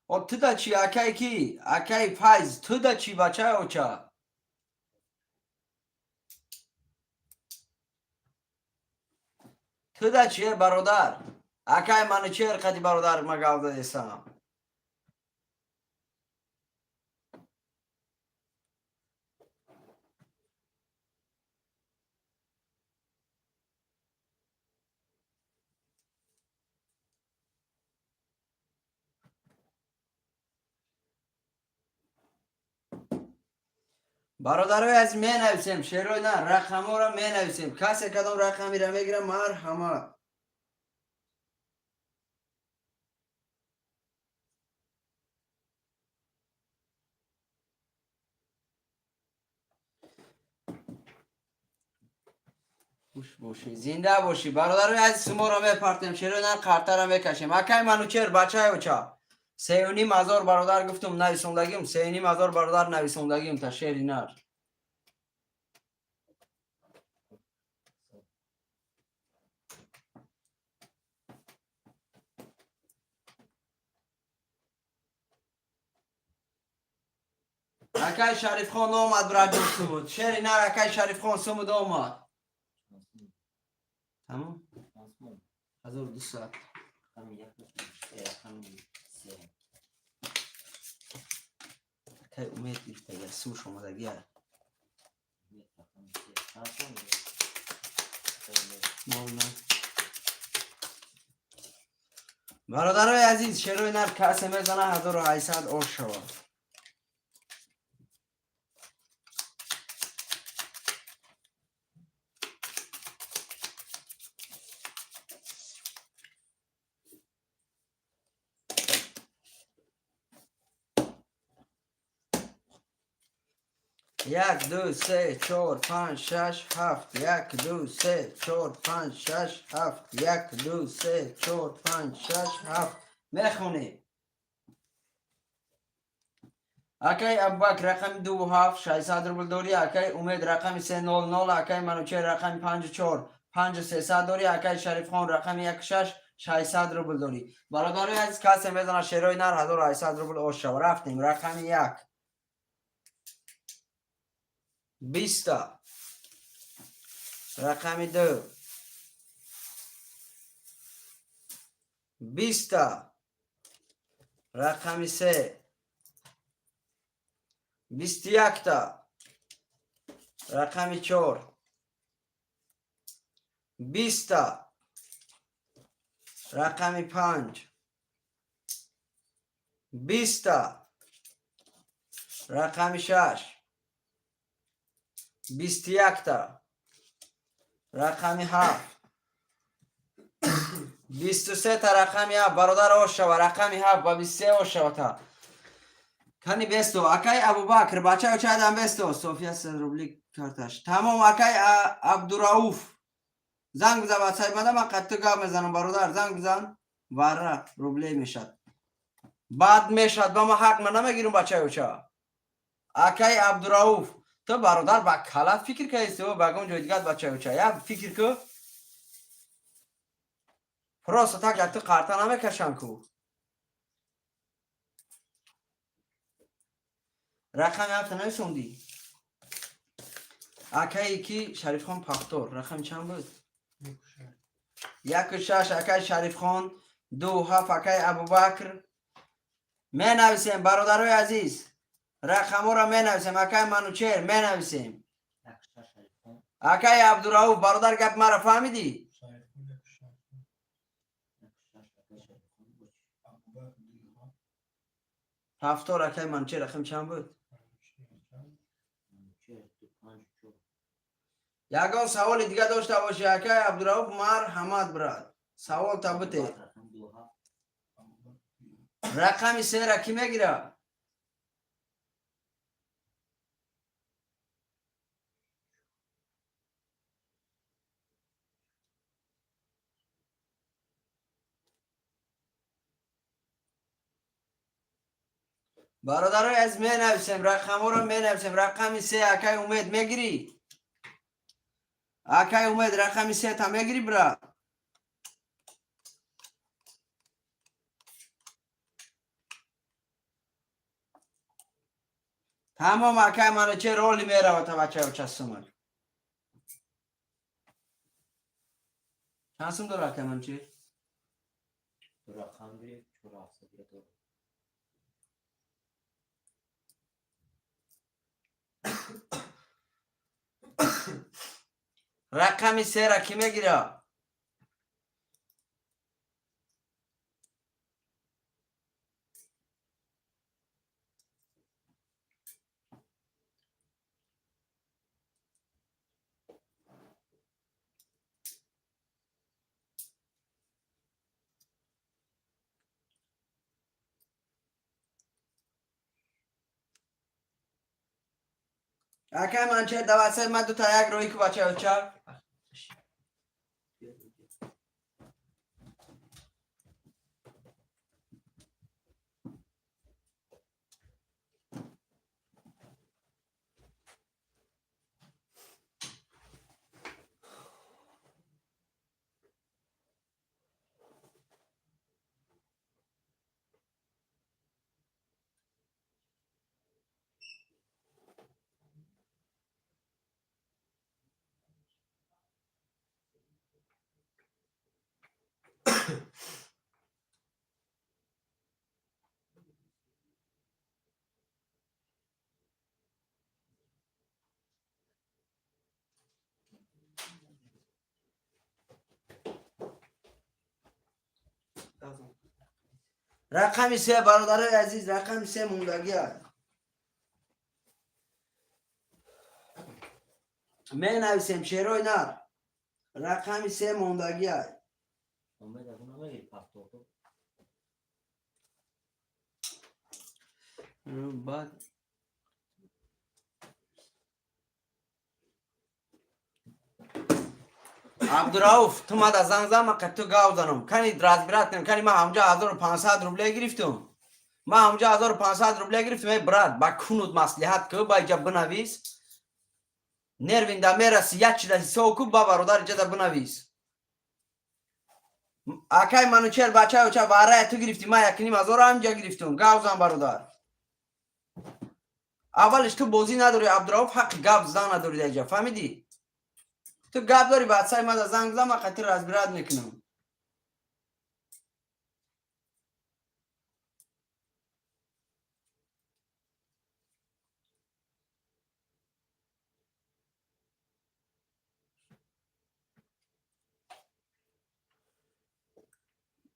О, ту да чӣ, акай ки? Акай Файз, ту да чӣ, бачаи оча? Ту да чӣ, э, бародар? Акай Манучер қади бародар ма гап дадесам. Бародарои аз, менависем, шерои на рақамҳоро менависем. Касе кадом рақамиро мегирам, марҳамат. Хуш бошӣ, зинда бошӣ, бародарои азиз. Шуморо мепартем, шерои на қартаро мекашем. Акай Манучер, бачаи оча, 3500 бародар гуфтум, нависондагим, 3500 бародар нависондагим та шери нар. Акай Шарифхон омад, браҷон, сумуд. Шери нар, акай Шарифхон, сумуд омад. Тамом? 1200. Рақами як, рақами се. Акай Умед гирифтага, сумуш омадагия. Рақами се. Чанд сум? Нол. Бародарои азиз, шерои нар касе мезана, 1800 ош шавад. Як, ду, се, чор, панҷ, шаш, ҳафт. Як, ду, се, чор, панҷ, шаш, ҳафт. Як, ду, се, чор, панҷ, шаш, ҳафт. Мехонем. Акай Абубакр, рақами дуву ҳафт, 600 рубл дорӣ. Акай Умед, рақами се, нол нол. Акай Манучер, рақами панҷу чор, панҷу сесад дорӣ. Акай Шарифхон, рақами яку шаш, 600 рубл дорӣ. Бародарои азиз, касе мезана, шерои нар, 1800 рубл ош шава. Рафтем, рақами як. 20-та. Рақами ду. 20-та. Рақами се. 21-та. Рақами чор. 20-та. Рақами панҷ. 20-та. Рақами шаш. 21-та. Рақами ҳафт. 23-та. Рақами ҳафт, бародар, ош шава. Рақами ҳафт ба 23 ош шавата. Кани бесто, акай Абубакр, бачао, чадам бесто. София се рубли карташ. Тамом, акай Абдурауф. Занг бизан ба сайбада, ман қатту гап мезанам, бародар, занг бизан. Вара рубле мешад. Бад мешад, ба ма ҳақ ма намегирам, бачао ча. Акай Абдурауф, ту бародар ба калат фикр кардисти, ба ягон ҷои дигар, бачао ча. Як фикр ку. Просто так як ту қарта намекашам ку. Рақами ҳафта нависондӣ? Акаи ки Шарифхон Пахтор, рақами чанд буд? Яку шаш, акаи Шарифхон, ду ҳафт, акаи Абубакр. Менависем, бародарои азиз, рақамҳоро менависем. Акаи Манучер, менависем. Акаи Абдурауф, бародар, гапи маро фаҳмидӣ? Шарифхон як шаш. Акаи Шарифхон буд. Абубакр ду ҳафт. Ҳафтор, акаи Манучер, рақами чанд буд? Манучер чанд? Манучер ду панҷ чор. Ягон саволи дига дошта бошӣ, акай Абдурауф, марҳамат, брат, савол та бите. Рақам ду ҳафт. Рақами сера кӣ мегира? Бародарои аз, менависем рақамҳоро, менависем. Рақами се, акай Умед, мегирӣ? Акай Умед, рақами сета мегирӣ, брат? Тамом, акай Манучер, роли мерава та бачаё. Часумак чанд сум дора, акай Манучер? Ду рақам гирифт, чор ҳафтсад дига дорад. Рақами сера кӣ мегира? Акай Манучер, давасай ма дута як роҳӣ ку, бачаё ча. Рақами се, бародарои азиз, рақами се мондагӣ аст. Менависем, шерои нар, рақами се мондагӣ аст. Умед, аз он намегири паспорту? Баъд. Абдурауф, ту мада занг зан, ма ту гав занам. Кани разбирать кунем. Кани, ма ҳамҷа 1500 рубле гирифтум, ма ҳамҷа 1500 рубле гирифтум. Эй брат, ба кунут маслиҳат ку, ба иҷа бинавис. Нервинда мераси, як чиза ҳисоб ку, ба бародар иҷада бинавис. Акай Манучер, бачаё ча, варая ту гирифтӣ, ма 1500 ҳамҷа гирифтум. Гав зан, бародар. Аввалиш ту бозӣ надорӣ, Абдурауф, ҳаққи гап зан надорӣ дар иҷа, фаҳмидӣ? Ту гап дорӣ, бачаи мада занг зан, ма қатъи разбирать мекунам.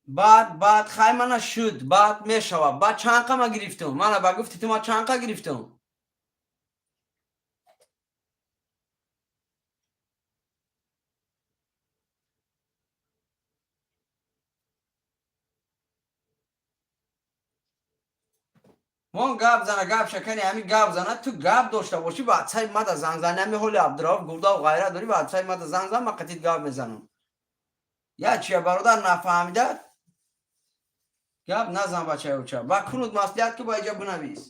Баъд хай мана шуд, баъд мешава. Баъд чанд қа ма гирифтум? Мана ба гуфти ту ма чанд қа гирифтум? Мон гап зана, гап шакани, ҳами гап зана. Ту гап дошта бошӣ, бачаи мада занг зани. Ҳами ҳоли Абдурауф гурдаву ғайра дорӣ, бачаи мада занг зан, ма қатит гап мезанам. Я чия, бародар, нафаҳмида гап назан, бачаёча. Ба кунут маслиҳат ку, ба иҷа бинавис.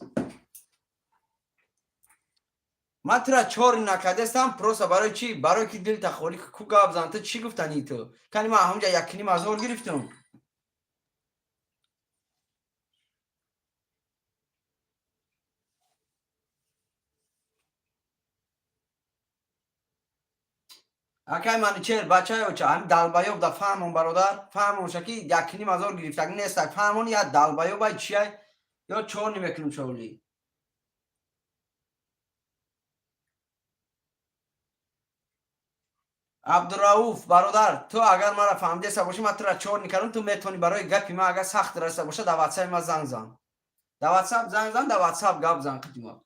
Ман тура чори накардестам, просто барои чӣ? Барои ки дилта холӣ ку, гап зан. Ту чӣ гуфтани ту? Кани, ман ҳамҷа 1500 гирифтум. Акай Манучер, бачаёча, ҳами долбоёб да фаҳмон, бародар, фаҳмонша, ки 1500 гирифтаг нестак. Фаҳмон, я долбоёбай чиай, ё чорни мекунем шовли. Абдурауф, бародар, ту агар мара фаҳмидеса бошӣ, ман тура чорни кардам. Ту метавонӣ барои гапи ман агар сахт раста боша, дар ватсапи ман занг зан, дар ватсап занг зан, дар ватсап гап зан қидима.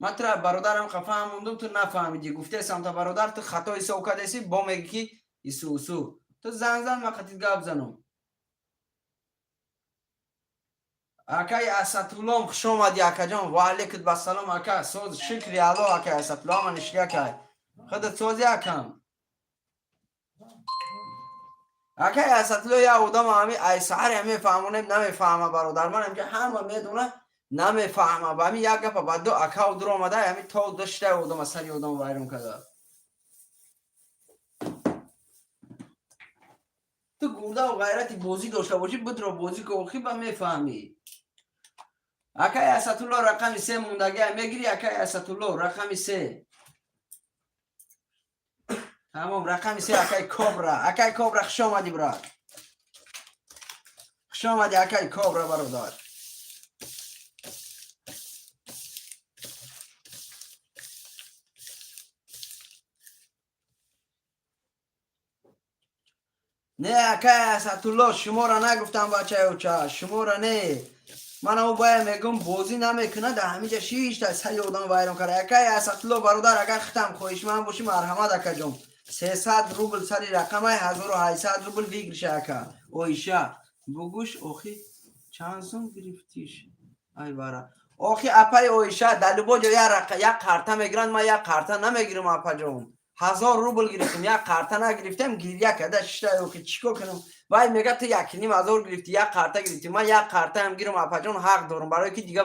Ман тура, бародарам, фаҳмондум, ту нафаҳмидӣ. Гуфтесам та, бародар, ту хато ҳисоб кардеси, бо мегӣ, ки ису усу. Ту занг зан, ман қатит гап занам. Акай Асатуллом, хуш омадӣ, акаҷон. Ва алейкум басалом, ака. Соз, шукри Алло, акай Асатулло, ҳама нишли, акай. Худат сози, акам? Акай Асатулло, як одам ҳами ай саҳаре мефаҳмонем, намефаҳма, бародар. Ман инҷа ҳама медона, намефаҳма. Ба ҳами як гапа ба ду акав дур омада, ҳами то дошта одама сари одам вайрон карда. Ту гурдаву ғайрати бозӣ дошта бошӣ, бидро бозӣ ко, охи ба мефаҳмӣ. Акай Асатулло, рақами се мондагия мегирӣ, акай Асатулло, рақами се. Тамом, рақами се, акай Кобра. Акай Кобра, хуш омадӣ, брат. Хуш омадӣ, акай Кобра, бародар. Не, акай Асатулло, шуморо нагуфтам, бачаёча, шуморо не. Ман ӯ бая мегум, бозӣ намекунад, дар ҳамиҷа шишта сари одам вайрон карда. Акай Асатулло, бародар, агар хитам хоҳишманд бошӣ, марҳамат, акаҷон. 300 рубл сари рақамай, 1800 рубл выигрыша, ака. Оиша, бугӯш, охи чанд сум гирифтиш? Ай бара. Охи, апаи Оиша, дар любой ҷо як карта мегиранд, ман як карта намегирам, апаҷон. 1000 рубл гирифтем, як карта нагирифтем, гиря карда шишта. Охи, чӣ кор кунам? Вай мега, ту 1500 гирифтӣ, як карта гирифтӣ. Ман як картаам гирам, апаҷон, ҳақ дорам, барое ки дига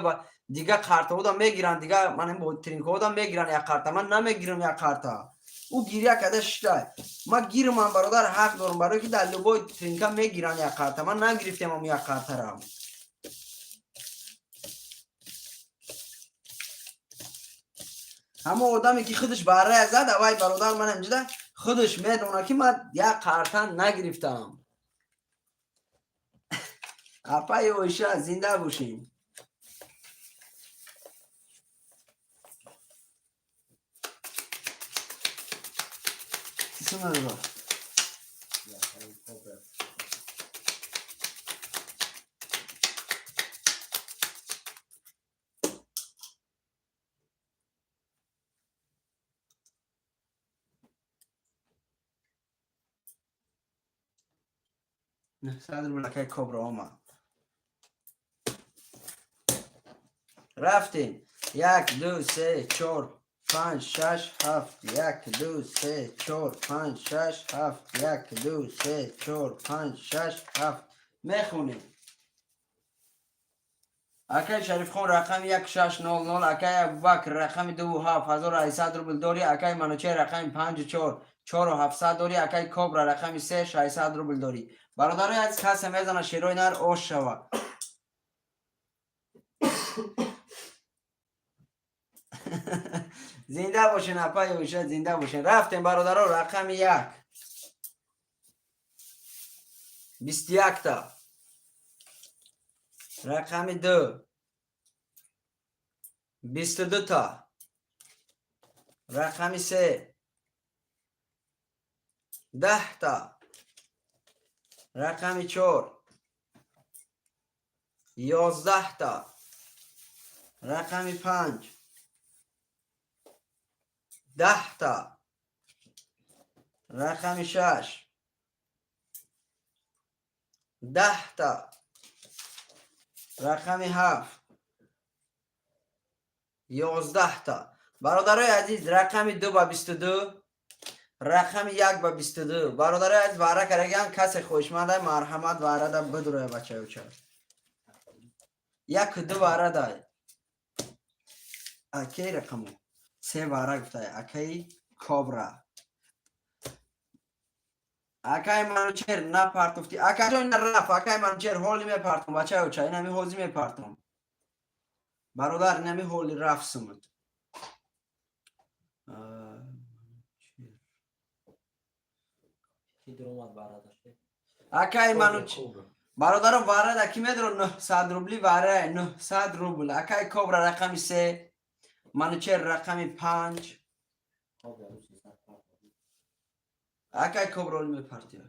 дига картаҳода мегиранд, дига ман бо тринкаҳода мегиранд як карта, ман намегирам як карта. Ӯ гиря карда шишта. Ман гирмам, бародар, ҳақ дорам, барое ки дар любой тринка мегиранд як карта, ман нагирифтем ам як картара. Ҳамон одаме ки худаш баррая зад, авай бародар, манам ҷида худаш медонад, ки ман як карта нагирифтам. Апаи Оиша, зинда бошем. Чӣ? Акай Кобра. 900 рубл, акай Кобра, омад. Рафтем. Як, ду, се, чор, панҷ, шаш, ҳафт. Як, ду, се, чор, панҷ, шаш, ҳафт. Як, ду, се, чор, панҷ, шаш, ҳафт. Мехонем. Акай Шарифхон, рақами 1600. Акай Абубакр, рақами дуву ҳафт, 1800 рубл дорӣ. Акай Манучер, рақами панҷу чор, чору ҳафтсад дорӣ. Акай Кобра, рақами се, 600 рубл дорӣ. Бародарои азиз, касе мезана, шерои нар ош шава. Зинда бошен, апаи Оиша, зинда бошен. Рафтем, бародаро. Рақами як, 21-та. Рақами ду, 22-та. Рақами се, 10-та. Рақами чор, 11-та. Рақами панҷ, 10-та. Рақами шаш, 10-та. Рақами ҳафт, 11-та. Бародарои азиз, рақами ду ба 22, рақами як ба 22. Бародарои азиз, ваъра карагиан, касе хоҳишманда, марҳамат, ваърада бидуроя, бачаюча. Як, ду ваъра дай. Акай, рақаму се ваъра гуфтай, акаи Кобра. Акай Манучер, напартуфтӣ, акаҷон, раф. Акай Манучер, ҳоли мепартум, бачаюча, инами ҳози мепартум, бародар, инами ҳоли раф сумуд. Манучер. Ки дуромад барадаше? Акай Манучер, бародаро, ваърада ки медро? 900 рубли ваъра, 900 рубл. Акай Кобра, рақами се. Манучер, рақами панҷ. Кобра рӯ 300 парт. Акай Кобра, оли мепартия.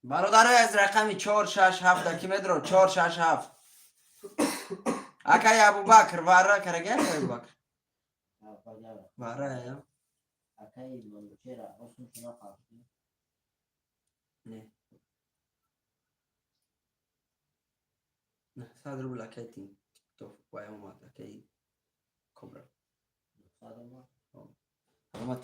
Бародарои аз, рақами чор, шаш, ҳафт ки медро? Чор, шаш, ҳафт. Акай Абубакр, ваъра карага, акай Абубакр. Аббак як рақам. Варая? Акаи Манучера осум шуна қабдӣ. Не. 900 рубл акай тикток вай омад, акай Кобра. 900 омад. Омад.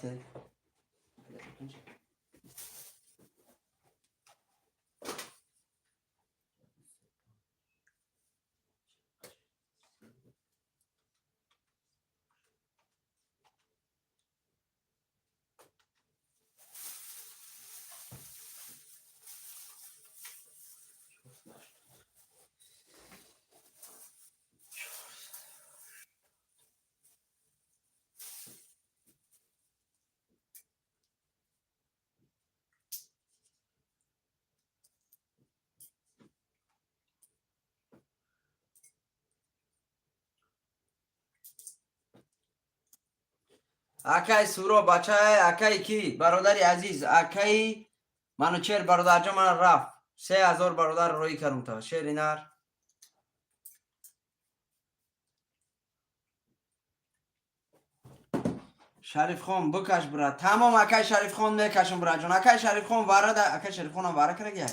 Акай Суро, бачаи акай ки, бародари азиз, акаи Манучер, бародарҷон, мана рафт 3000, бародар, роӣ кардум та шери нар. Шарифхон, бикаш, брат. Тамом, акай Шарифхон, мекашам, братҷон. Акай Шарифхон варада, акай Шарифхонам вара карагия.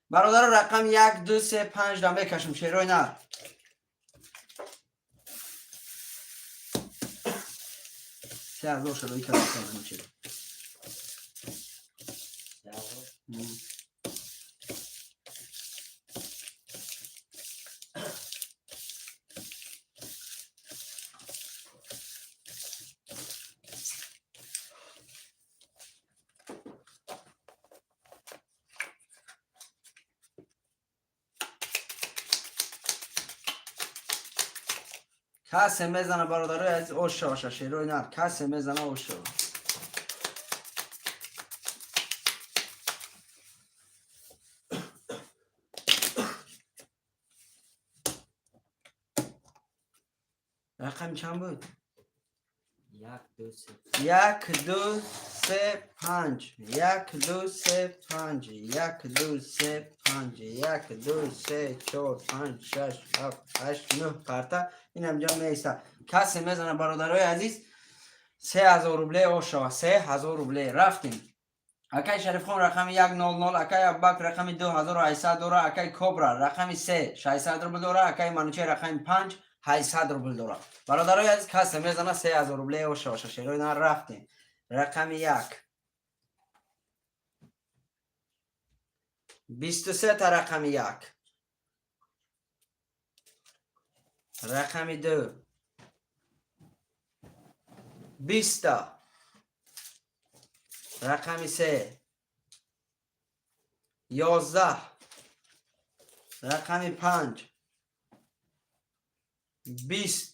Бародаро, рақам як, ду, се, панҷ да мекашам, шерои нар. 3000 шарои кардам, Манучер. 3000. Касе мезана, бародарои азиз, оша оша, шерои нар, касе мезана, оша. Рақам чанд буд? Як, ду, се. Як, ду, се, панҷ. Як, ду, се, панҷ. Як, ду, се, панҷ. Як, ду, се, чор, панҷ, шаш, ҳафт, ҳашт, нӯҳ карта инамҷа меиста. Касе мезана, бародарои азиз, 3000 рубле ошава, 3000 рубле. Рафтем. Акай Шарифхон рақами 100, акай Аббак рақами 2800 дора, акай Кобра рақами се 600 рубл дора, акай Манучер рақами панҷ 800 рубл дора. Бародарои азиз, касе мезана, 3000 рубле ошаваша, шерои нар. Рафтем. Рақами як 23 та, рақами як, рақами ду 20 та, рақами се 11, рақами панҷ 20.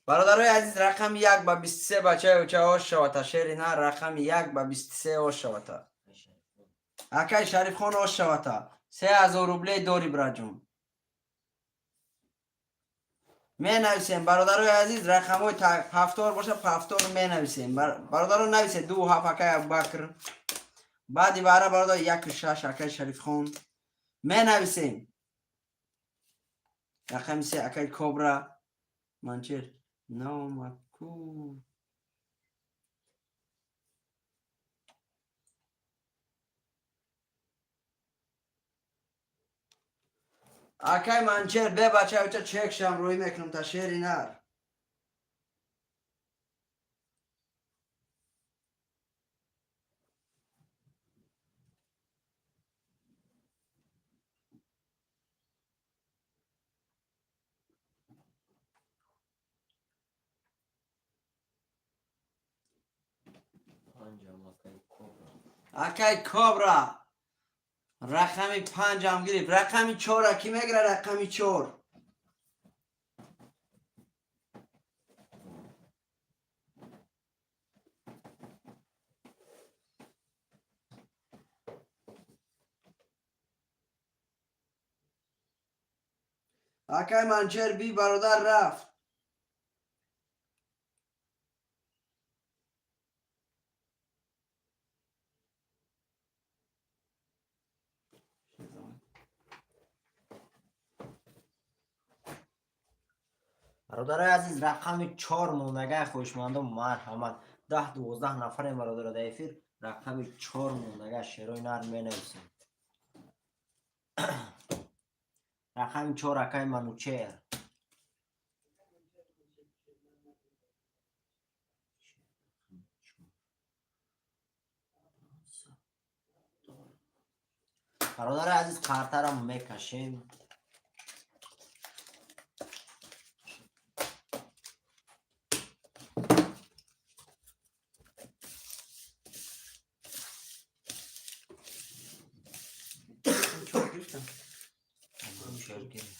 Бародарои азиз, рақами як ба 23, бачаи уча, ошавата, шери на. Рақами як ба 23 ошавата. Акай Шарифхон, ошавата, 3000 рубле дори, браҷон. Менависем, бародарои азиз, рақамҳои повтор боша, повтор менависем. Бародаро, нависед: ду, ҳафт, акай Абубакр. Баъди бара, бародар, яку шаш, акай Шарифхон. Менависем. Рақами се, акай Кобра. Манчер наомад ку. Акай Манчер, бе, бача уча, чекшам рӯй мекунам та, шери нар. Панҷам, акай Кобра. Акай Кобра рақами панҷам гирифт. Рақами чора кӣ мегира? Рақами чор. Акай Манчер, би, бародар, рафт. Бародарои азиз, рақами чор мондагай, хоҳишмандон, марҳамат. 10-12 нафарем, бародаро, дар эфир. Рақами чор мондагай, шерои нар, менависем. Рақами чор, акай Манучер. Бародари азиз, қартарам мекашем. Чор гирифтам. Манучер гирифт.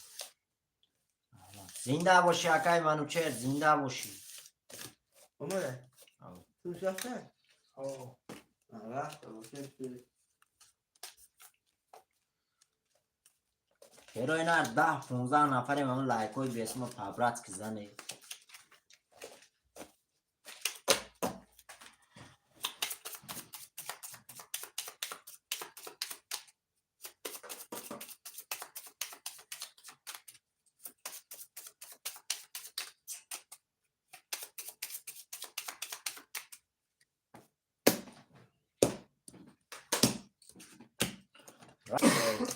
Зинда бошӣ, акай Манучер, зинда бошӣ. Омада. Ав. Ту сохта? Ҳо. Рафт, бошем. Шерои нар, 10-15 нафарем, ҳамн лайкҳои бесмо по-братски зане.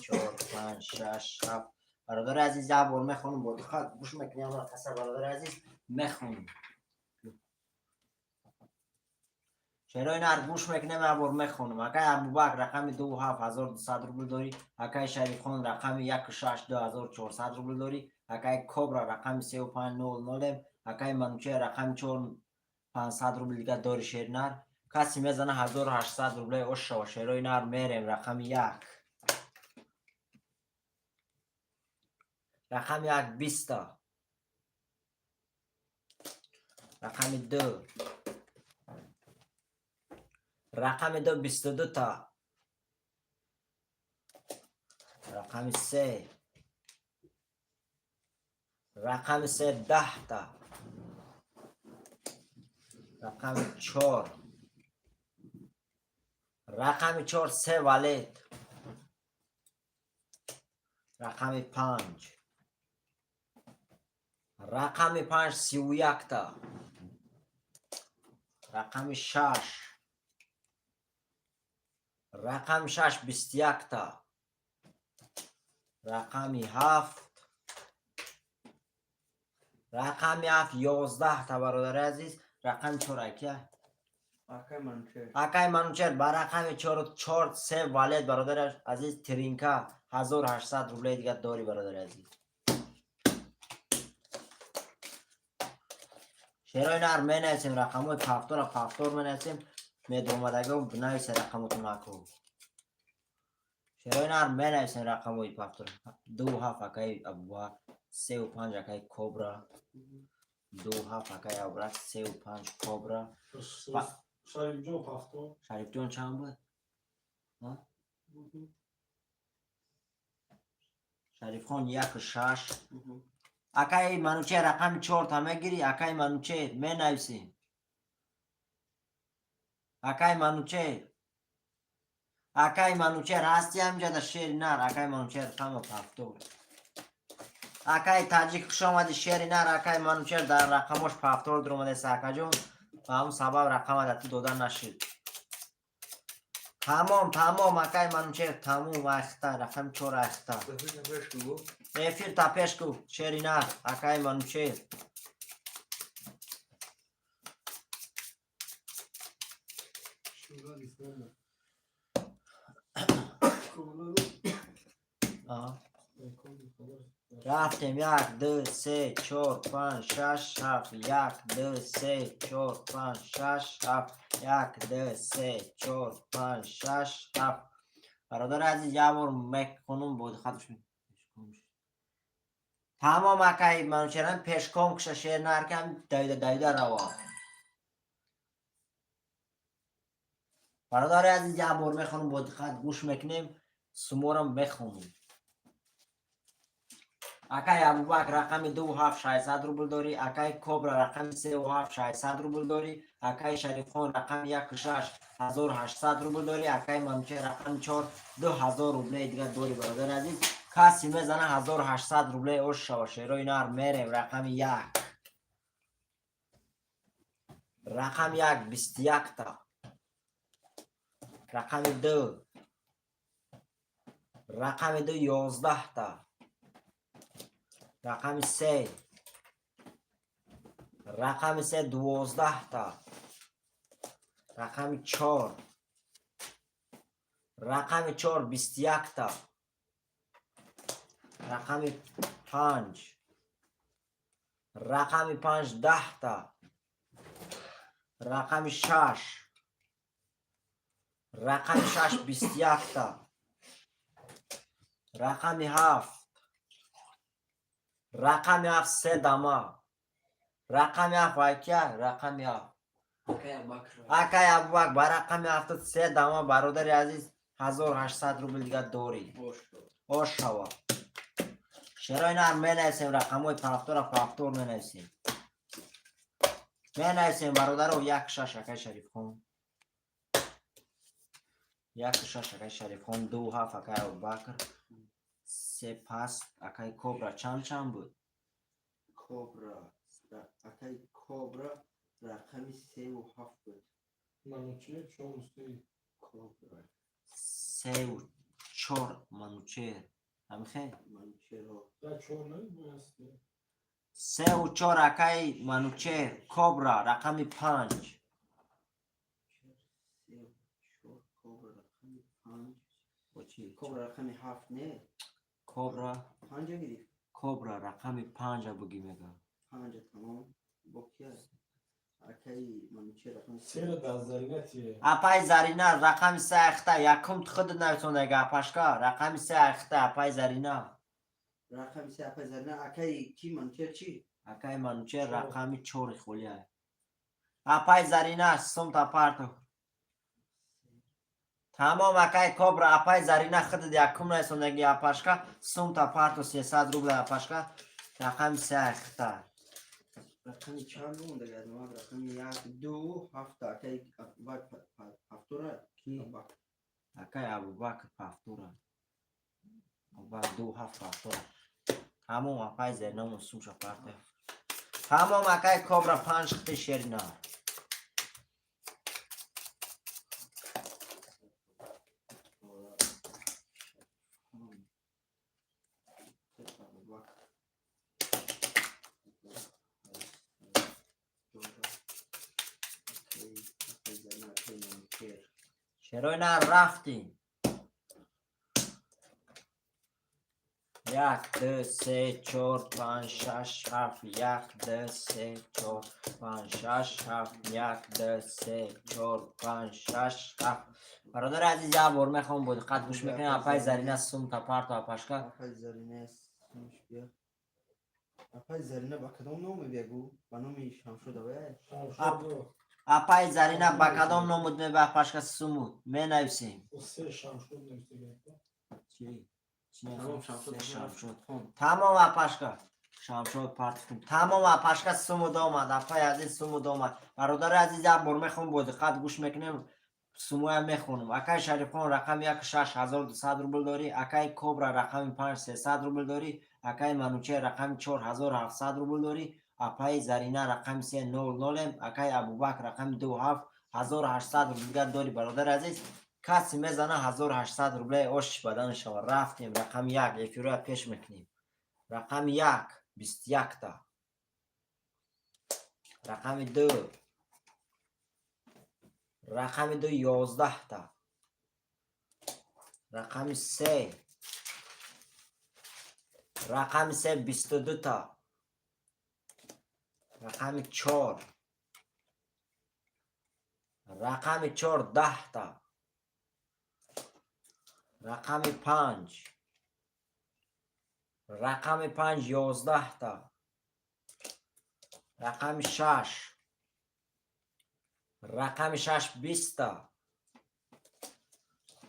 Чор, панҷ, шаш, ҳафт. Бародари азиз, як бор мехонам, бо диққат гӯш мекунем ҳама каса. Бародари азиз, мехонам. Шерои нар, гӯш мекунем, як бор мехонам. Акай Абубакр, рақами ду ҳафт, 1200 рубл дорӣ. Акай Шарифхон, рақами яку шаш, 2400 рубл дорӣ. Акай Кобра, рақами сеу панҷ, нол нолем. Акай Манучер, рақами чор, 500 рубл дига дори. Шери нар, касе мезана, 1800 рубле ошава. Шерои нар, мерем. Рақами як, рақами як 20-та, рақами ду, рақами ду 22-та, рақами се, рақами се 10-та, рақами чор, рақами чор се валет, рақами панҷ, рақами панҷ 31-та, рақами шаш, рақами шаш 21-та, рақами ҳафт, рақами ҳафт 11-та. Бародари азиз, рақами чор акия? Акай Манучер. Акай Манучер ба рақами чору чор се валет. Бародари азиз, тринка, 1800 рубле дига дорӣ. Бародари азиз, шерои нар, менависем рақамҳои пафтора, пафтор менависем. Медомадагон, бинависе рақамотон, аку. Шерои нар, менависем рақамҳои пафтор. Ду ҳафт, акаи Абубакр, сеу панҷ, акаи Кобра. Ду ҳафт, акаи Абубакр, сеу панҷ, Кобра. Шарифҷон, пафто. Шарифҷон чанд буд? Шарифхон яку шаш. Акаи Манучер, рақами чорта мегирӣ? Акаи Манучер, менависӣ. Акаи Манучер, акаи Манучер ҳасти ҳамҷада? Шери нар, акаи Манучер, ҳама пафтор. Акаи Таҷик, хушомадӣ. Шери нар, акаи Манучер дар рақамош пафтор дуромадест, акаҷон, ба ҳамн сабаб рақама дар ту дода нашуд. Тамом, тамом, акаи Манучер, тамом. Айхта, рақами чор айхта. Эфир та пеш ку. Шери нар, акаи Манучер. Шӯрали исломо. Аҳа. Рафтем: як, ду, се, чор, панҷ, шаш, ҳафт. Як, ду, се, чор, панҷ, шаш, ҳафт. Як, ду, се, чор, панҷ, шаш, ҳафт. Бародари азиз, як бор мекунум, бо диққат. Тамом, акаи Манучерам, пешком куша. Шер наркам, давида давида рава. Бародари азиз, як бор мехонум, бо диққат гӯш мекунем, суморам мехонум. Акай Абубакр, рақами ду ҳафт, 600 рубл дорӣ. Акай Кобра, рақами сеу ҳафт, 600 рубл дорӣ. Акай Шарифхон, рақами яку шаш, 1800 рубл дорӣ. Акай Манучер, рақами чор, 2000 рублеи дига дорӣ. Бародари азиз, касе мезана, 1800 рублеи ош шава. Шерои нар, мерем. Рақами як. Рақами як 21-та. Рақами ду. Рақами ду 11-та. Рақами се. Рақами се 12-та. Рақами чор. Рақами чор 21-та. Рақами панҷ. Рақами панҷ 10-та. Рақами шаш. Рақами шаш 21-та. Рақами ҳафт. Рақами ҳафт се дама. Рақами ҳафт вайкия? Рақами ҳафт. Акай Абубакр. Акай Абубакр, ба рақами ҳафтод се дама, бародари азиз, 1800 рубл дига дорӣ. Бош. Ош шава. Шерои нар, менависем рақамҳои пафтора, пафтор менависем. Менависем, бародаро, як шаш, акай Шарифхон. Як шаш, акай Шарифхон, ду ҳафт, акай Абубакр. Се паст, акай Кобра чанд чанд буд? Кобра. Акай Кобра рақами севу ҳафт буд. Манучер чор се. Кобра. Севу чор, Манучер. Ҳамихел? Манучеро. Да, чор не бояд се. Севу чор, акай Манучер, Кобра рақами панҷ. Севу чор, Кобра рақами панҷ. Бо чӣ? Кобра рақами ҳафт не? Кобра. Панҷа гирифт. Кобра рақами панҷа бугӣ мега. Панҷа, тамом. Бо ки аст? Акаи Манучер рақами се. Сера дар Зарина тие. Апай Зарина рақами се ахта, якум худ нависондага, апашка, рақами се ахта, апай Зарина. Рақами се, апай Зарина, акаи ки, Манучер чӣ? Акай Манучер рақами чори холия. Апай Зарина, сумта парту. Тамом, акай Кобра, апай Зарина худд якум нависондаги, апашка, сумта парту, 300 рубла, апашка, рақами се ахта. Рақами чанд мондага? Рақами як, ду, ҳафта, акаи Абубакр ҳафтора. Ки? Акай Абубакр пафтура. Абубакр ду ҳафт пафтура. Тамом, апай Заринамон сумша парта. Тамом, акай Кобра панҷ хити шерина. Абубакр. Акаи Зарина, акаи Манучер. Шерои нар, рафтем. Як, ду, се, чор, панҷ, шаш, ҳафт, як, ду, се, чор, панҷ, шаш, ҳафт, як, ду, се, чор, панҷ, шаш, ҳафт. Бародари азиз, як бор мехоҳам, бо диққат гӯш мекунем. Апай Зарина, сумта парту, апашка. Апай Зарина, сумш бия. Апай Зарина ба кадом ном мебиягу? Ба номи Шамшода вай? Шамшод. Апай Зарина ба кадом номуд меба, апашка, сумуд? Менависем. Се Шамшод нависага. Чӣ? Чӣ? Тамом, Шамшод. Се Шамшод. Тамом, апашка. Шамшод партифтум. Тамом, апашка, сумуд омад. Апай азиз, сумуд омад. Бародари азиз, як бор мехоҳам, бо диққат гӯш мекунем. Сумоя мехонам. Акай Шарифхон рақами як шаш 1200 рубл дорӣ. Акай Кобра рақами панҷ 300 рубл дорӣ. Акай Манучер рақами чор 1700 рубл дорӣ. Апаи Зарина рақами се нол нолем. Акай Абубакр рақами ду ҳафт 1800 рубл дигар дорӣ, бародари азиз. Касе мезана, 1800 рублаи ошиш бадан шава. Рафтем, рақами як, эфироя пеш мекунем. Рақами як 21-та. Рақами ду. Рақами ду 11-та. Рақами се. Рақами се 22-та. Рақами чор. Рақами чор 10-та. Рақами панҷ. Рақами панҷ 11-та. Рақами шаш. Рақами шаш 20-та.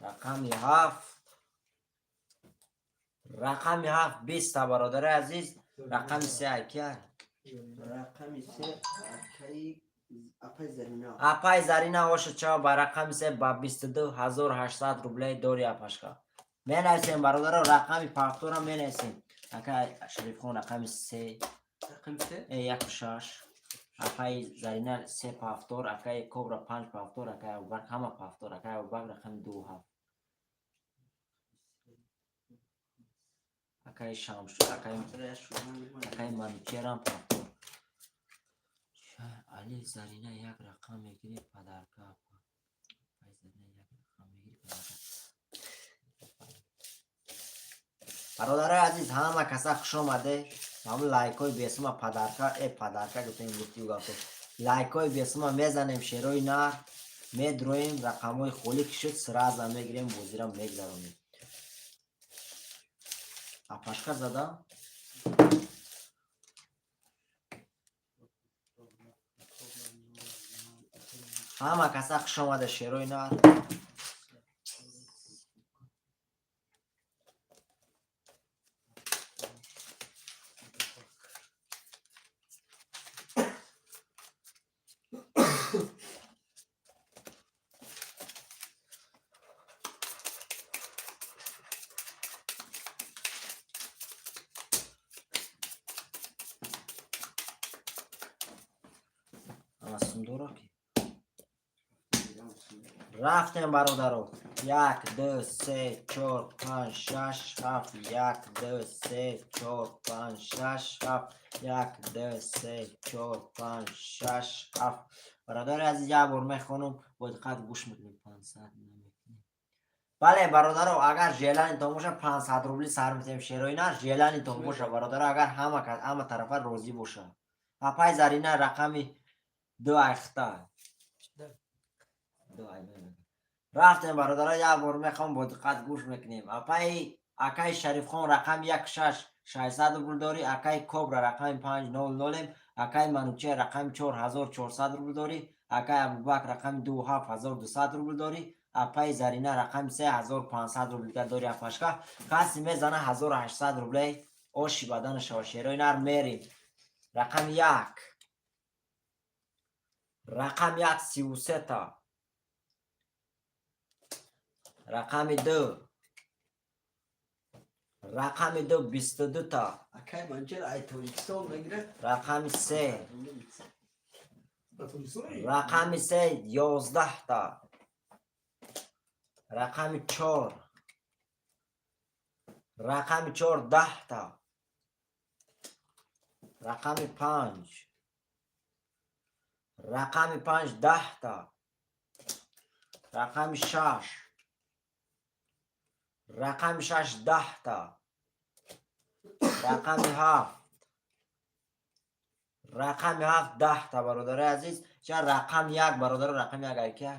Рақами ҳафт. Рақами ҳафт 20-та, бародари азиз. Рақами се акия? Рақами се, акаи апай Зарина. Апай Зарина, оша чава, ба рақами се ба 22 800 рублей дори, апашка. Менависем, бародаро, рақами пафтора менависем. Ака Шарифхон, рақами се. Рақами се? Яку шаш. Апаи Зарина се повтор, акаи Кобра панҷ повтор, акаи Абубакр ҳама повтор, акаи Абубакр рақами ду ҳафт. Акаи Шамш, акаи Манучерам повтор. Али Зарина як рақам мегири подарка. Апаи Зарина як рақам мегири подарка. Бародарои азиз, ҳама каса хуш омаде. Ҳамн лайкҳои бесума подарка, подарка гуфтем, гуфтию гафто. Лайкҳои бесума мезанем, шерои нар медроем, рақамҳои холӣ ки шуд, сразу мегирем, бозира мегзаронем. Апашка зада? Ҳама каса хуш омаде, шерои нар. Ама сундора ки? Рафтем, бародаро. Як, ду, се, чор, панҷ, шаш, ҳафт. Як, ду, се, чор, панҷ, шаш, ҳафт. Як, ду, се, чор, панҷ, шаш, ҳафт. Бародари азиз, як бор мехонам, бо диққат гӯш мекунем. 500 намекунем. Бале, бародаро, агар желаниятон боша, 500 рубли сар метем, шерои нар, желаниятон боша, бародаро, агар ҳама кас, ҳама тарафа розӣ боша. Апай Зарина рақами ду айхта. Ду ай. Рафтем, бародаро, як бор мехоҳам, бо диққат гӯш мекунем. Апаи акаи Шарифхон рақами як шаш 600 рубл дорӣ, акаи Кобра рақами панҷ нол нолем, акаи Манучер рақами чор 1400 рубл дорӣ, акаи Абубакр рақами ду ҳафт 1200 рубл дорӣ, апаи Зарина рақами се 1500 рубл дорӣ. Апашка касе мезана, 1800 рублей оши бадана шава. Шерои нар мерим. Рақами як, рақами як 33-та, рақами ду, рақами ду 22-та. Акай Манчер ай Тоҷикистон мегирад. Рақами се. Ба Тоҷикистон? Рақами се 11-та, рақами чор, рақами чор 10-та, рақами панҷ, рақами панҷ 10-та, рақами шаш, рақами шаш 10-та, рақами ҳафт, рақами ҳафт 10-та. Бародари азиз, ча рақам як, бародаро, рақами як айка?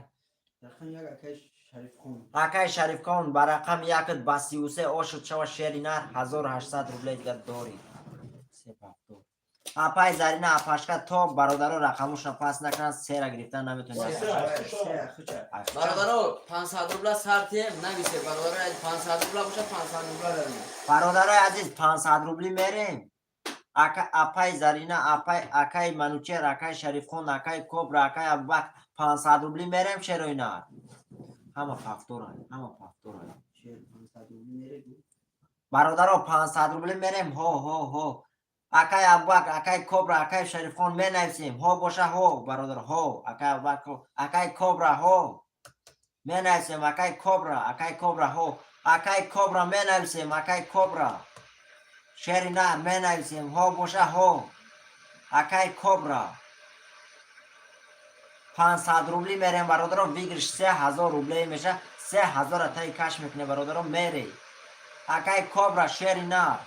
Рақами як акай Шарифхон. Акай Шарифхон, ба рақами якат ба 33 ошуд шава, шери нар, 1800 рубле дигар дорӣ. Се повтор. Апай Зарина, апашка, то бародаро рақамошро пас накунанд, сера гирифтан наметонад. Бародаро, 500 рубла сартем, нависе, бародаро, 500 рубла боша, 500 рубла дарем. Бародарои азиз, 500 рубли мерем. Апай Зарина, апай, акай Манучер, акай Шарифхон, акай Кобра, акай Абубакр, 500 рубли мерем, шерои нар. Ҳама повтора, ҳама повтора. Бародаро, 500 рубли мерем. Ҳо, ҳо, ҳо. Акай Абубакр, акай Кобра, акай Шарифхон, менависем. Ҳо боша, ҳо, бародар, ҳо. Акай Абубакр, акай Кобра, ҳо. Менависем, акай Кобра, акай Кобра, ҳо. Акай Кобра, менависем, акай Кобра. Шери нар, менависем, ҳо боша, ҳо. Акай Кобра. 500 рубли мерем, бародаро, выигрыш 3000 рубле меша, 3000 таи каш мекуне, бародаро, мере. Акай Кобра, шери нар.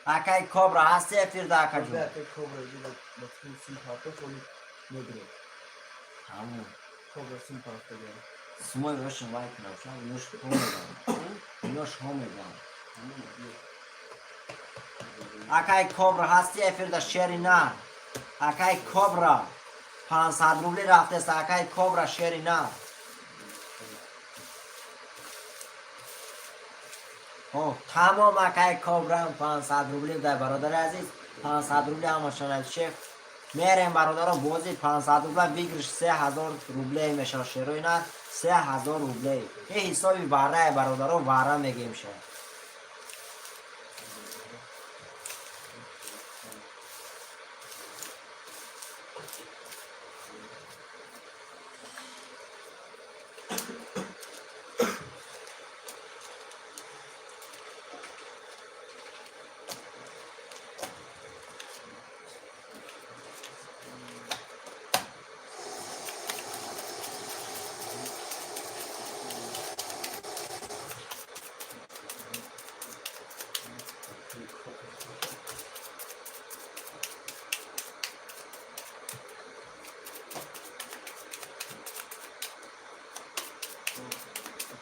Акай Кобра, ҳасти эфирда, акаҷон? Акай Кобра ба сум партоф, оли медуред. Ҳамун. Кобра сум партоф. Сумои ошин вай кунам, ша инош ҳо меган. Инош ҳо меган. Акай Кобра, ҳасти эфирда, шери нар? Акай Кобра, 500 рубли рафтест, акай Кобра, шери нар. О, тамом, акай Кобрам 500 рубли дай, бародари азиз, 500 рубли ҳамашон шеф. Мерем, бародаро, бози 500 рубла, выигрыш 3000 рубле мешавад, шерои нар, 3000 рубле. Е ҳисоби варае, бародаро, вара мегем ша.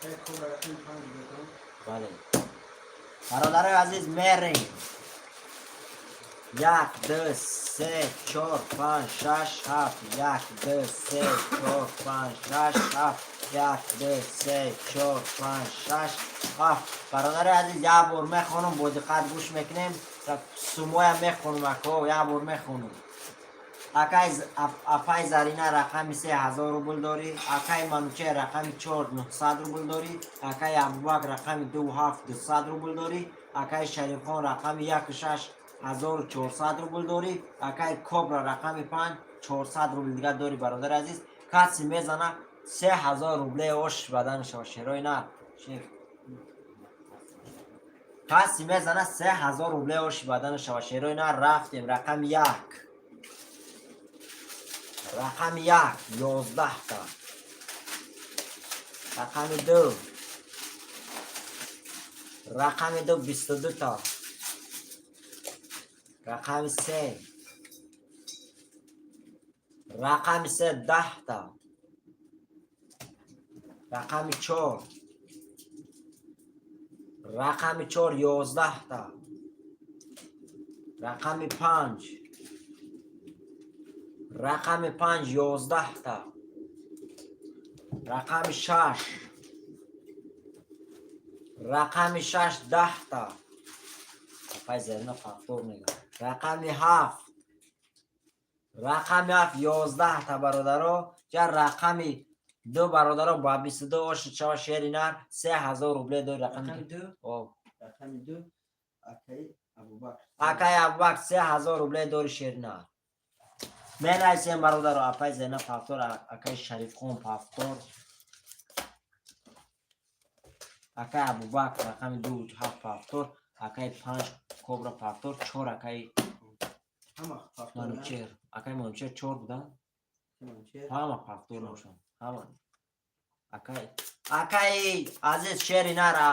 Акай Кобра рақами 5 бетон. Бале. Бародарои азиз, мерем. Як, ду, се, чор, панҷ, шаш, ҳафт. Як, ду, се, чор, панҷ, шаш, ҳафт. Як, ду, се, чор, панҷ, шаш, ҳафт. Бародари азиз, як бор мехонам, бо диққат гӯш мекунем. Сумоя мехонам, ако, як бор мехонам. Акай апай Зарина рақами се 1000 рубл дорӣ, акай Манучер рақами чор 900 рубл дорӣ, акай Абубакр рақами ду ҳафт 200 рубл дорӣ, акай Шарифхон рақами як шаш 1400 рубл дорӣ, акай Кобра рақами панҷ 400 рубл дигар дорӣ. Бародари азиз, касе мезана, 3000 рубле ош бадан шава. Шерои нар шер. Касе мезана, 3000 рубле оши бадан шава. Шерои нар, рафтем. Рақами як, рақами як 11та, рақами ду, рақами ду 22та, рақами се, рақами се 10та, рақами чор, рақами чор 11та, рақами панҷ, рақами панҷ 11та, рақами шаш, рақами шаш 10та. Апай Зарина фактор мега. Рақами ҳафт, рақами ҳафт 11та. Бародаро, ҷа рақами ду, бародаро, ба 22 оши шава. Шери нар, 3000 рубле дори. Рақами Рақами ду. О. Рақами ду акай Абубакр. Акай Абубакр, 3000 рубле дори. Шери нар, менависем, бародаро. Апай Зайнаб пафтор, акай Шарифхон пафтор, акай Абубакр рақами ду ҳафт пафтор, акай панҷ Кобра пафтор, чор акай Ҳама пафтор. Манучер, акай Манучер чор будан. Манучер. Ҳама пафтор ношанд, ҳама. Акай азиз, шери нара,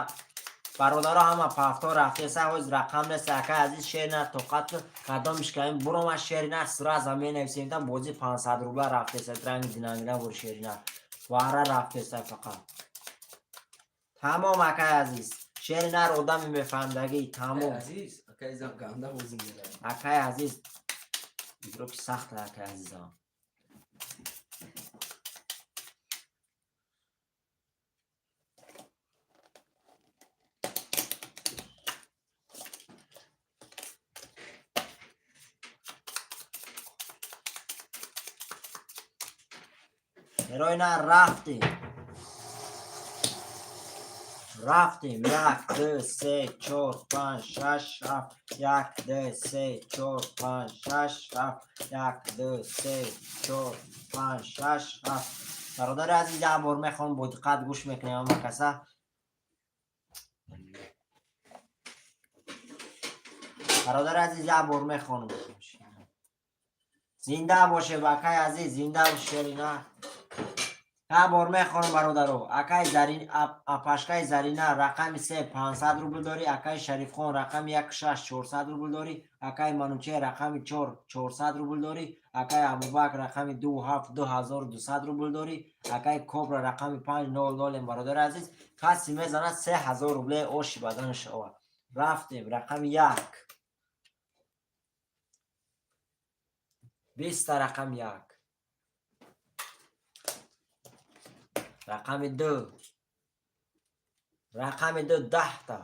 бародаро, ҳама пафтор рафтеса. Ҳоз рақам нест. Акай азиз, шери нар, тоқат кун, кадомиш каем бурома. Шери нар, сразу менависем. Там бози 500 рубла рафтеса, ранги динамира бур. Шери нар, вара рафтеса фақат. Тамом, акай азиз, шери нар, одами мефаҳмдагӣ, тамом. Азиз, акай зам ганда бозӣ меравад. Акай азиз, игроки сахта, акай азизам. Герой, рафтем, рафтем. Як, ду, се, чор, панҷ, шаш, ҳафт. Як, ду, се, чор, панҷ, шаш, ҳафт. Як, ду, се, чор, панҷ, шаш, ҳафт. Бародари азиз, як бор мехоҳам, бо диққат гӯш мекунем ҳама каса. Бародари азиз, як бор мехонам. Зинда боше, акай азиз, зинда бош. Шерина, як бор мехонам, бародаро. Акай Зарин, апашкаи Зарина рақами се 500 рубл дорӣ, акай Шарифхон рақами як шаш 400 рубл дорӣ, акай Манучер рақами чор 400 рубл дорӣ, акай Абубакр рақами ду ҳафт 2200 рубл дорӣ, акай Кобра рақами панҷ нол нолем. Бародари азиз, касе мезанад, 3000 рубле оши баданаш овард. Рафтем. Рақами як 20та, рақами як, рақами ду, рақами ду 10та,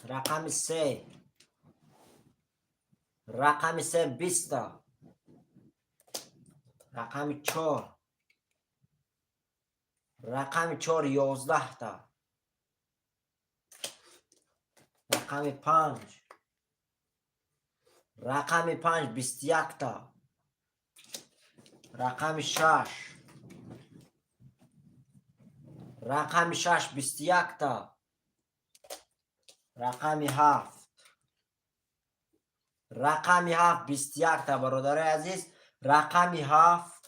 рақами се, рақами се 20та, рақами чор, рақами чор 11та, рақами панҷ, рақами панҷ 21та, рақами шаш, рақами шаш 21та, рақами ҳафт, рақами ҳафт 21та. Бародарои азиз, рақами ҳафт,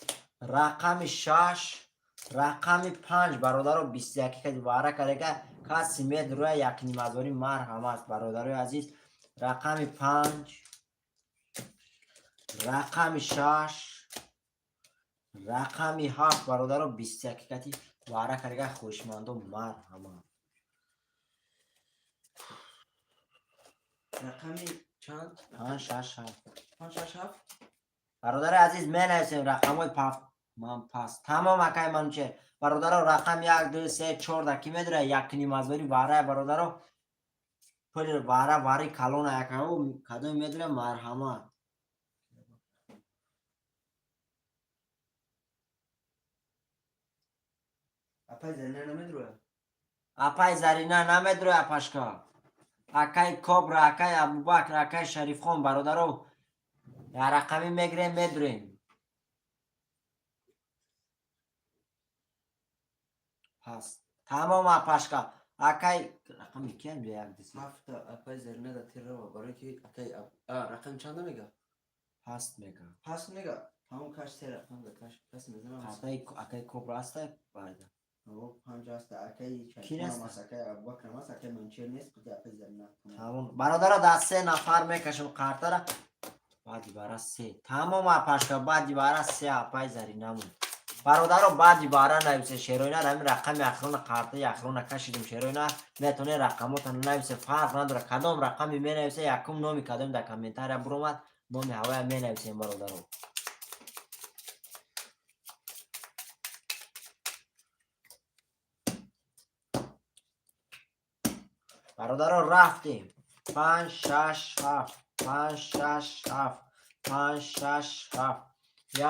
рақами шаш, рақами панҷ, бародаро, 21 кади вара кардага. Каси медроя, якнимазорӣ марҳам аст. Бародарои азиз, рақами панҷ, рақами шаш. Рақами ҳафт, бародаро, 21 кати ваъра карга, хоҳишмандо, марҳама. Рақами чанд? Панҷ, шаш, ҳафт. Панҷ, шаш, ҳафт. Бародари азиз, менависем рақамҳои пафт. Ман пас тамом, акай Манучер. Бародаро, рақам як, ду, се, чор да ки медора якнимазори ваъра, бародаро, пули ваъра вари калона якао кадоме медора, марҳамат. Апай Зарина намедроя? Апай Зарина намедроя, апашка. Акай Кобра, акай Абубакр, акай Шарифхон, бародаро, рақамӣ мегирем, медурем. Пас тамом, апашка. Акай, рақами киам? Як, ду, се. Ҳафта апай Зарина да тирава, барои ки акай рақами чанда мега? Паст мега. Паст мега. Тамом, каш се рақам да каш кас мезанам. Акай, акай Кобра аста байда. О, панҷ аста, акай Ки нест? Шарифхон аст, акай Абубакрам аст, акай Манучер нест, қити апай Зарина. Тамом, бародаро, дар се нафар мекашем қартара. Баъди бара се. Тамом, апашка, баъди бара се апай Заринамон. Бародаро, баъди бара нависе, шероина. Ҳамин рақами ахирона, қартаи ахирона кашидем, шероина. Метавонед рақамотон нависе, фарқ надорад кадом рақами менависе, якум номи кадоми дар комментария буромад, номи ҳавая менависем, бародаро. Бародаро, рафтем. Панҷ, шаш, ҳафт, панҷ, шаш, ҳафт, панҷ, шаш, ҳафт.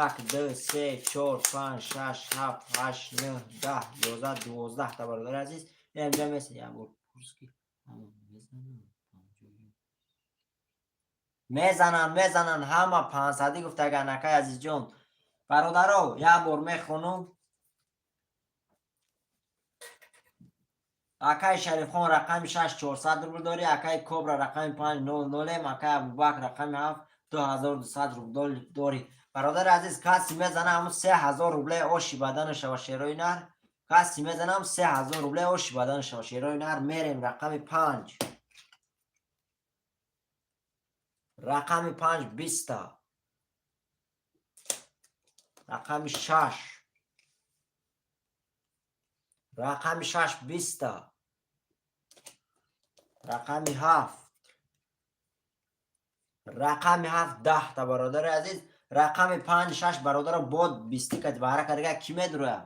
Як, ду, се, чор, панҷ, шаш, ҳафт, ҳашт, нӯҳ, 10, 11, 12-та, бародари азиз. Инҷа меса як бор пурс, ки ҳама мезананд. Мезананд, мезананд ҳама, 500-ӣ гуфтаган, акай Азизҷон. Бародаро, як бор мехонум. Акай Шарифхон, рақами шаш, 400 рубл дорӣ. Акай Кобра, рақами панҷ, нол нолем. Акай Абубакр, рақами ҳафт, 2200 рубл дорӣ. Бародари азиз, каси мезана, ҳамун 3000 рубле оши бадана шава, шерои нар. Каси мезанам, 3000 рубле оши бадана шава, шерои нар. Мерем рақами панҷ. Рақами панҷ, 20-та. Рақами шаш, рақами шаш, 20-та. Рақами ҳафт, рақами ҳафт, 10-та. Бародари азиз, рақами панҷ, шаш, бародаро, бод бисти кати ваъра карда, ки медроя?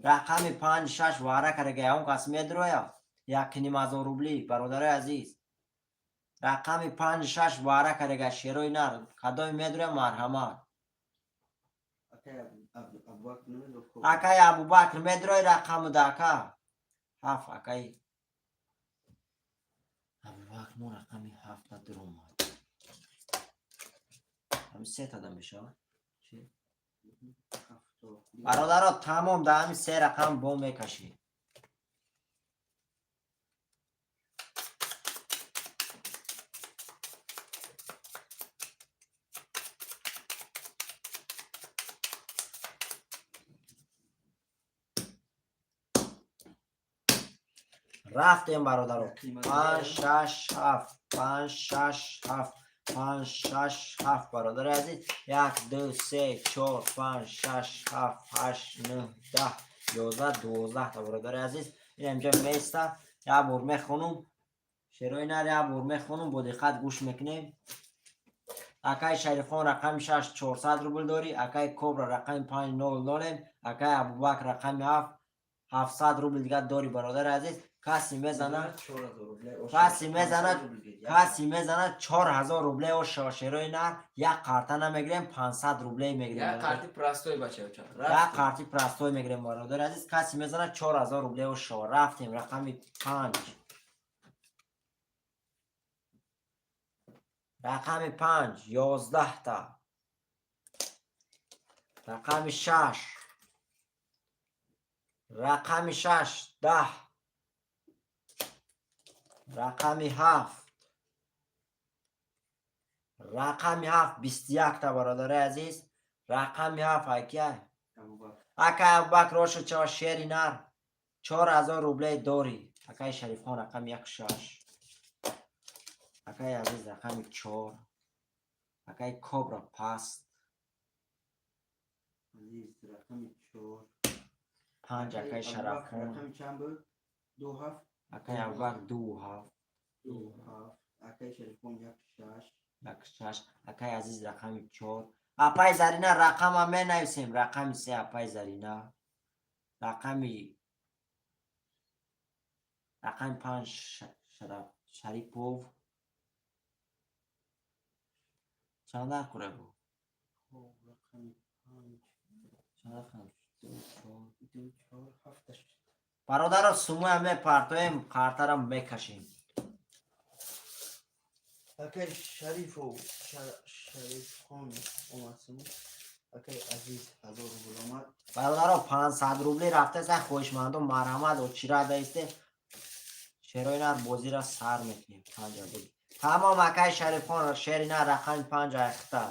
Рақами панҷ, шаш ваъра карда, ягон кас медроя? 1,5 ҳазор рубли, бародарои азиз. Рақами панҷ, шаш ваъра карда, шерои нар, кадоме медроя, марҳамат. Акай Абубакр намедро? Акай Абубакр, медрои рақаму да, ака? Ҳафт, акай Абубакр, мо рақами ҳафта дуромад. Ҳами сета да мешавад. Бародаро, тамом, да ҳами се рақам бо мекашӣ. Рафтем, бародаро. Панҷ, шаш, ҳафт, панҷ, шаш, ҳафт, панҷ, шаш, ҳафт. Бародари азиз, як, ду, се, чор, панҷ, шаш, ҳафт, ҳашт, нӯҳ, 10, 11, 12-та, бародари азиз. Ин инҷа меиста. Як бор мехонум, шерои нар, як бор мехонум, бо диққат гӯш мекунем. Акай Шарифхон, рақами шаш, 400 рубл дорӣ. Акай Кобра, рақами панҷ, нол нолем. Акай Абубакр, рақами ҳафт, 700 рубл дигар дорӣ. Бародари азиз, касе мезана, касе мезана, касе мезана, 4000 рубле ошава, шерои нар. Як қарта намегирем, 500 рубле мегирем. Як қарти простой, бачаоча. Як қарти простой мегирем, бародари азиз. Касе мезана, 4000 рубле ошава. Рафтем, рақами панҷ, рақами панҷ, 11-та. Рақами шаш, рақами шаш, 10. Рақами ҳафт, рақами ҳафт, 21-та. Бародари азиз, рақами ҳафт акия? Акай Абубакр, ошо чава, шери нар, 4000 рубле дорӣ. Акай Шарифхон, рақами як, шаш. Акай Азиз, рақами чор. Акай Кобра, паст. Азиз рақами чор. Панҷ, акай Шарафхон. Рақами чанд буд? Ду ҳафт. Акай Абубакр ду ҳафт. Ду ҳафт. Акай Шарифхон як шаш. Як шаш. Акай Азиз рақами чор. Апай Зарина рақама менависем. Рақами се, апай Зарина. Рақами панҷ, Шарипов. Чанд дар кура бу? Хоб, рақами панҷ. Чанд рақам? Ду, чор. Ду, чор, ҳафта шуд. Бародаро, сумоя мепартоем, қартарам мекашем. Акай Шарифов, Шарифхон омад суму. Акай Азиз 1000 рубл омад. Бародаро, 500 рубли рафтеса, хоҳишмандо, марҳамат, очира даисте. Шерои нар бозира сар мекунем. Панҷа буд. Тамом, акай Шарифхон, шери нар, рақами панҷ айхта.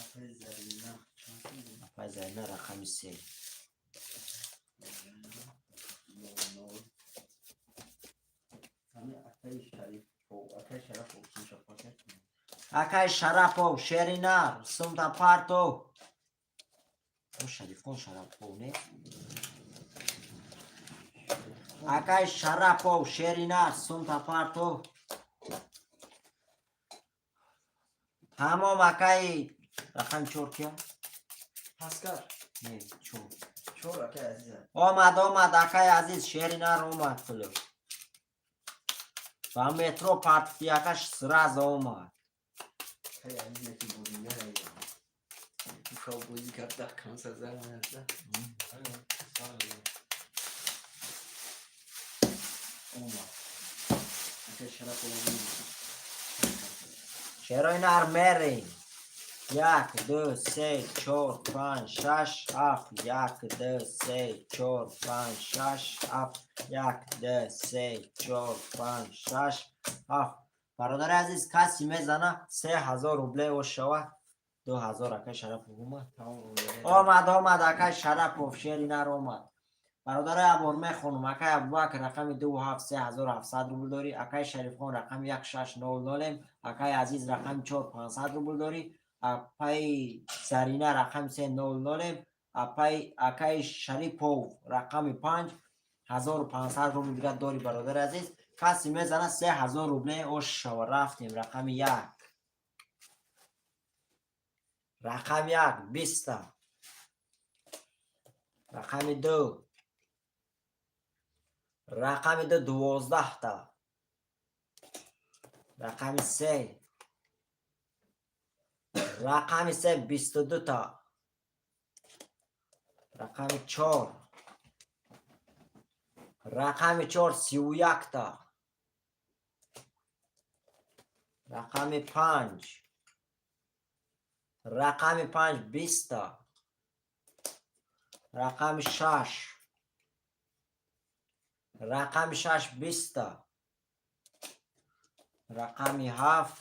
Акай Зарина чанд сум буд? Апай Зарина рақами се. Нол, нол. Ҳами акай Шарифов, акай Шарафов сумша пакет. Акай Шарапов, шери нар, сумта парто. О, Шарифхон Шарапов не? Акай Шарапов, шери нар, сумта парто. Тамом, акай рақами чор кия? Паскар. Не, чор. Чор акай Азиза. Омад, омад, акай Азиз, шери нар омад пулу. Ба метро партиякаш сразу омад. Акай Азиза ки бозигаре. Ушав бозӣ карда, камса зар. Омад. Акай Шарапов омад. Шерои нар мерем. Як, ду, се, чор, панҷ, шаш, ҳафт. Як, ду, се, чор, панҷ, шаш, ҳафт. Як, ду, се, чор, панҷ, шаш, ҳафт. Бародари азиз, каси мезана, 3000 рубле ошава. 2000 акай Шарапов омад. Тамом. Омад, омад, акай Шарапов, шери нар омад. Бародари, абор мехонум. Акай Абубакр рақами ду ҳафт, 3700 рубл дорӣ. Акай Шарифхон рақами як шаш нол нолем. Акай Азиз рақами чор, 500 рубл дорӣ. Апаи Зарина рақами се, нол нолем. Апай акай Шарипов рақами панҷ, 1500 рубл дигар дорӣ. Бародари азиз, касе мезана, 3000 рубле ош шава. Рафтем, рақами як. Рақами як 20-та. Рақами ду. Рақами ду 12-та. Рақами се. Рақами се 22-та. Рақами чор. Рақами чор 31-та. Рақами панҷ. Рақами панҷ 20-та. Рақами шаш. Рақами шаш 20-та. Рақами ҳафт.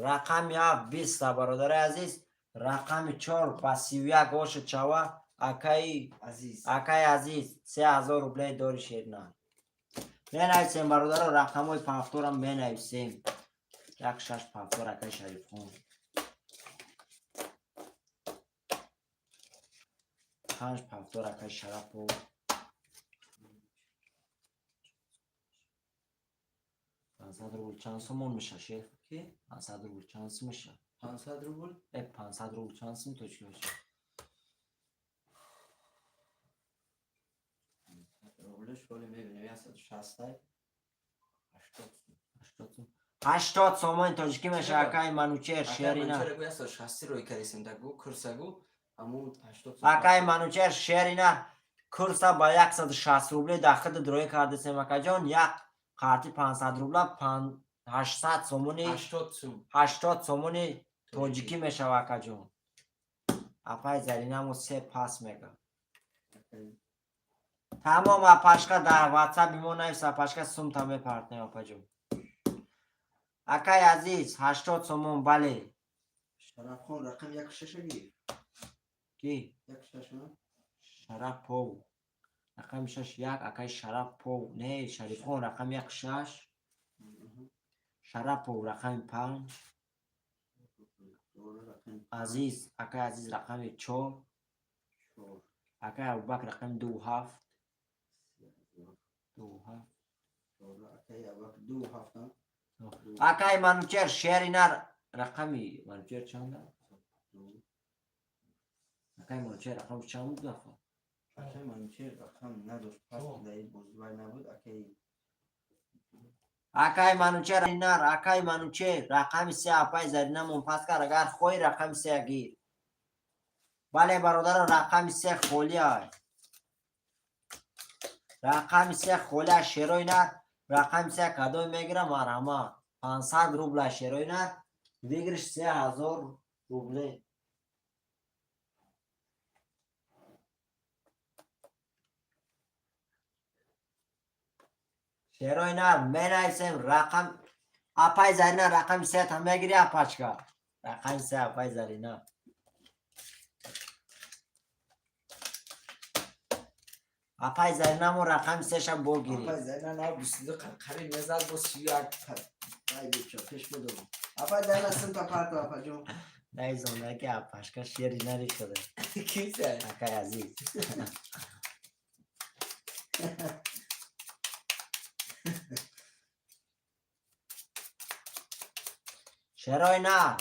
Рақами ҳафт 20-та. Бародари азиз, рақами чор ба 31 ошид шава, акаи Азиз. Акаи Азиз, 3000 рубле дори, шерна. Менависем, бародаро, рақамҳои пафторам менависем. Як шаш пафтор, акаи Шарифхон. Панҷ пафтор, акаи Шарапов. 500 рубл чанд сомон меша, шеф? Ки? 500 рубл чанд сум меша? 500 рубл? 500 рубл чанд сум тоҷикӣ меша? Рублш воли мебинем 160, 80 сум. 80 сум, 80 сомони тоҷикӣ меша, акаи Манучер, шерина. Манучер гу 160 рӯй кардисем, дагу курсагу аму 80 сум. Акаи Манучер, шерина, курса ба 160 рубле дар худ дроӣ кардесем, акаҷон. Як қарти 500 рубла 800 сомони. 80 сум. 80 сомони тоҷикӣ мешава, акаҷон. Апаи Заринамо се пас мега. Тамом, апашка, дар ватсапи мо навис, апашка, сумта мепартем, апаҷон. Акаи Азиз, 80 сомон, бале. Шарафхон рақам як шаша гир. Ки? Як шаш, на? Шарапов. Рақами шаш як, акай Шарапов, не, Шарифхон рақами як шаш, Шарапов рақами панҷ, Азиз, акай Азиз рақами чор, акай Абубакр рақами ду ҳафт, ду ҳафт. Акай Манучер шери нар, рақами Манучер чанда? Акай Манучер рақами чанд буд дафъа? Акай Манучер рақам надошт, пас дар ин бозӣ вай набуд, акай. Акай Манучер нар, акай Манучер рақами се, апай Зарина мон пас кард, агар хоҳӣ рақами се гир. Бале, бародарон, рақами се холӣ ай. Рақами се холӣ ай, шерои нар, рақами се кадоме мегирам, марҳамат. 500 рубла, шерои нар, выигрыш 3000 рубле. Шерои нар, менависем рақам, апай Зарина рақами сета мегири, апачка. Рақами се, апай Зарина. Апай Зарина мо рақами сеша богирӣ. Апай Зарина на 22 қариб мезад, бо 31 вай бечо пеш будум. Апай Зарина, симта парто, апаҷон. Найзонда ки апашка шери нари шуда. Киса? Акай Азиз. Шерои нар.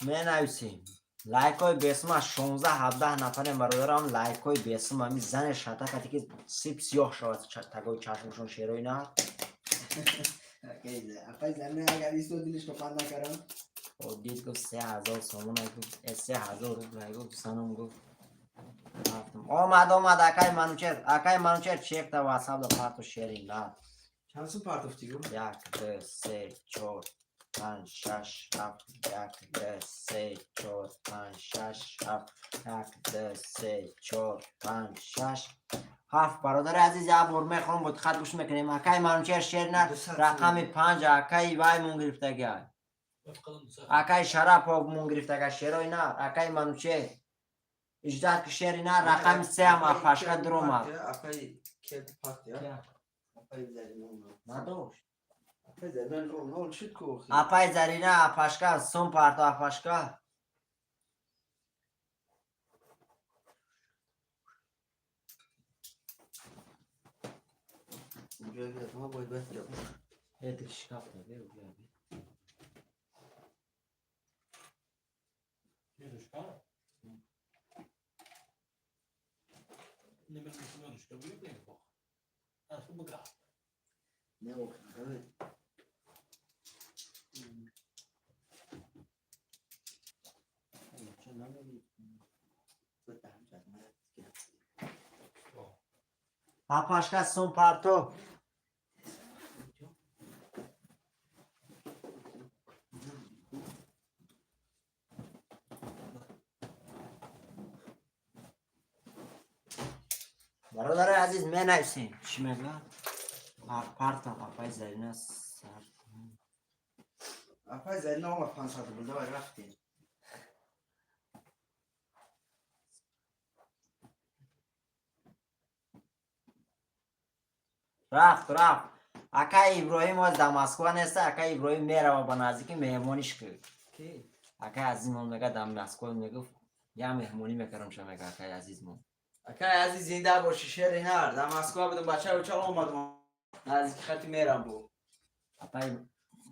Менависем. Лайкҳои бесума, 16 17 нафарем, бародарам, лайкҳои бесума ми зане шата кати ки сип сиёҳ шавад тагои чашмашон, шерои нар. Апай Зарина агар исто дилиш панд накарам. Дид, гуфт, 3000 сомона, гуфт, 3000 рубла, гуфт, санам, гуфт. Рафтам. Омад, омад, акай Манучер, акай Манучер, чекта ватсап да парту, шери нар. Чанд сум партофтӣ гу? Як, ду, се, чор, панҷ, шаш, ҳафт, як, ду, се, чор, панҷ, шаш, ҳафт, як, ду, се, чор, панҷ, шаш, ҳафт. Бародари азиз, як бор мехоҳам, бо диққат гӯш мекунем. Акай Манучер, шер нар, рақами панҷ, акай вай мон гирифтага. Акай Шарапов мон гирифтага, шерои нар, акай Манучер. Иждат ки, шери нар, рақами сеам апашка дуромад. Апай кед партия? Апай Зарина омад. Надошт. Апай Зарина нол нол шуд ку охир. Апай Зарина, апашка, сум парто, апашка. Унҷо бияд, ма бояд бояд ҷо. Эдик шкаф да бе, бия, бе. Ручка? Не бе, ручка будет, не бог. А, что бога? Не охир, давай. Чо намери? Битам ҷад, ма Апашка, сум парто. Бародари азиз, менависем. Чӣ мега? Парто, апай Зарина сар. Апай Зарина омад, 500 рубл, давай, рафтем. Рафт, рафт. Акай Иброҳим оз дар Москва неста, акай Иброҳим мерава ба наздики, меҳмониш ки. Ки? Акай Азизмон мега дар Москва, мегуфт, я меҳмонӣ мекардам ша, мега акай Азизмон. Акай Азиз, зинда бошӣ, шери нар. Дар Москва будам, бача учал омадам. Наздики хати мерам бу. Апай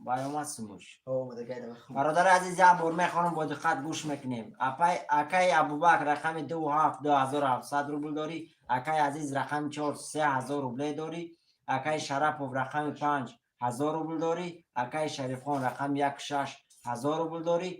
бай омад сумуш. Омада гай, давай. Бародари азиз, як бор мехонам, бо диққат гӯш мекунем. Апай, акай Абубакр рақами ду ҳафт, 2700 рубл дорӣ, акай Азиз рақами чор, 3000 рубле дорӣ, акай Шарапов рақами панҷ, 1000 рубл дорӣ, акай Шарифхон рақами як шаш, 1000 рубл дорӣ,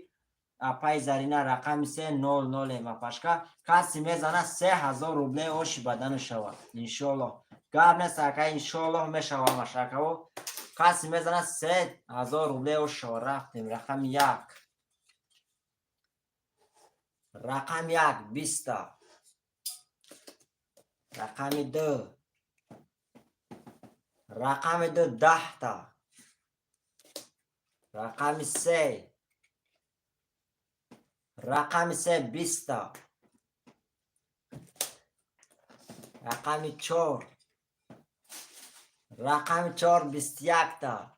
апай Зарина рақами се, нол нол апашка. Касе мезана, 3000 рубле оши бадану шавад, иншоаллоҳ. Гап нест, акай, иншоаллоҳ мешавад машакаво. Касе мезана, 3000 рубле ош шавад. Рафтем, рақами як, рақами як 20-та, рақами ду, рақами ду 10-та, рақами се, рақами се 20-та. Рақами 4, рақами 4, 21-та.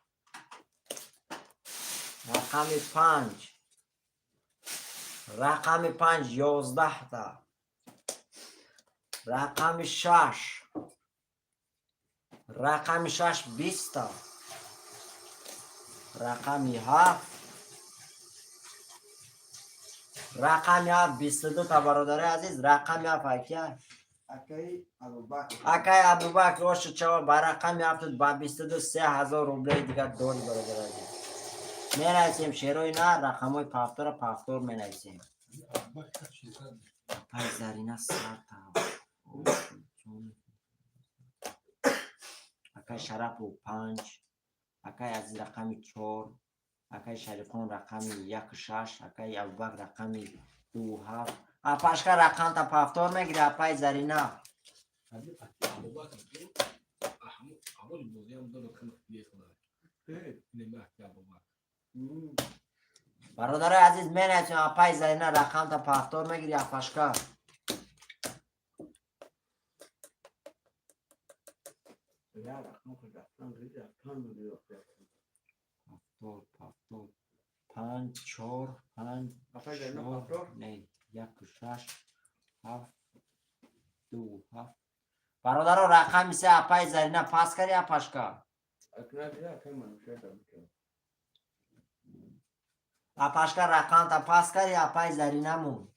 Рақами 5, рақами 5, 11-та. Рақами 6, рақами 6, 20-та. Рақами 7, рақами 7, 22-та. Бародари азиз, рақами 7 акия? Акаи Абубакр. Акай Абубакр, ошу чава, ба рақами 7 ба 22, 3000 рублей дигар дори. Бародари азиз, менависем шерои нар, рақамҳои повтора повтор менависем. Апай Зарина сарта, акай Шарапу 5, акай Азиз рақами 4, акай Шарифхон рақами 1-6, акай Абубакр рақами 2-7. Апашка, рақамта повтор мегири, апай Зарина. Абубакр аввали бозиам додо кама бехуда немаки Абубакр. Бародарои азиз, менависем. Апай Зарина, рақамта повтор мегири, апашка. Я рақам рафтан, рафтан. Повтор, повтор: 5, 4, 5. Апай Зарина. 4. Повтор. Не, 1, 6, 7, 2, 7. Бародаро, рақами 3, апай Зарина, пас карди, апашка? Акна акаи Манушер дабикам. Апашка, рақамта пас карди, апай Заринамун?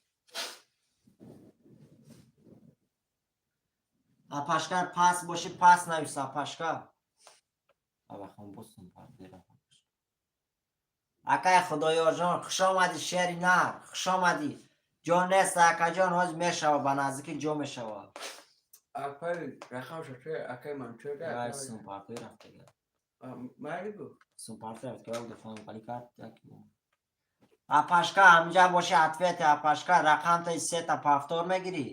Апашка, пас боши, пас навис, апашка. Абахон босум. Акай Худоёрҷон, хуш омадӣ, шери нар, хуш омадӣ. Ҷо нест, акаҷон, ҳозир мешава, ба наздикӣ ҷо мешава. Апай рақам шаше акаи Манушер. Ай, сумпартои рафтага. Майли бу. Сумпартои рафт, як дафъа қали кард, як. Апашка, ҳаминҷа боши, ответе, апашка, рақамтаи сета повтор мегирӣ?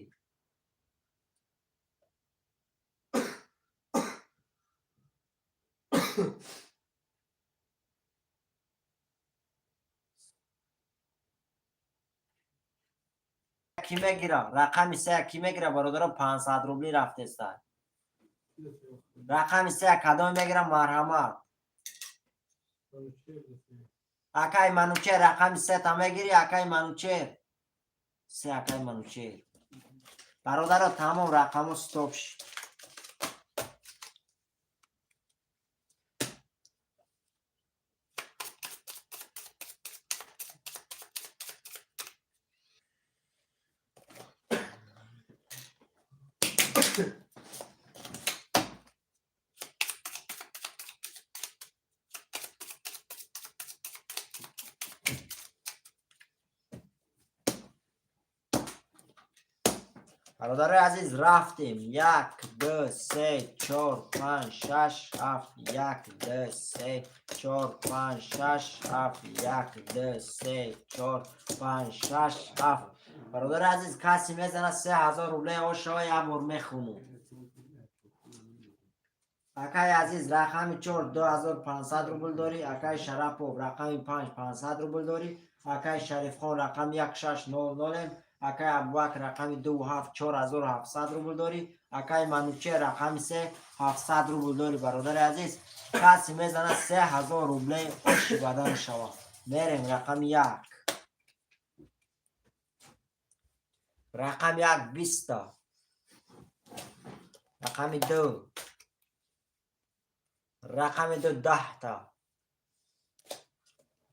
Кӣ мегира рақами се? Кӣ мегира, бародаро? 500 рубли рафтеста. Рақами се кадом мегира, марҳамат? Акай Манучер, рақами сета мегирӣ, акай Манучер? Се, акай Манучер. Бародаро, тамом, рақамо стоп шид. Бародарои азиз, рафтем: як, ду, се, чор, панҷ, шаш, ҳафт. Як, ду, се, чор, панҷ, шаш, ҳафт. Як, ду, се, чор, панҷ, шаш, ҳафт. Бародари азиз, касе мезана, 3000 рублей ошава, як бор мехунум. Акаи Азиз, рақами 4, 2500 рубл дорӣ. Акаи Шарапов, рақами 5, 500 рубл дорӣ. Акаи Шарифхон, рақами 1, шаш, нол, нолем. Акаи Абубакр, рақами 2, ҳафт, 4700 рубл дорӣ. Акаи Манучер, рақами 3, 700 рубл дорӣ. Бародари азиз, касе мезана, 3000 рублей оши бадан шава. Мерем: рақами 1, рақами 1, 20-та. Рақами 2, рақами 2, 10-та.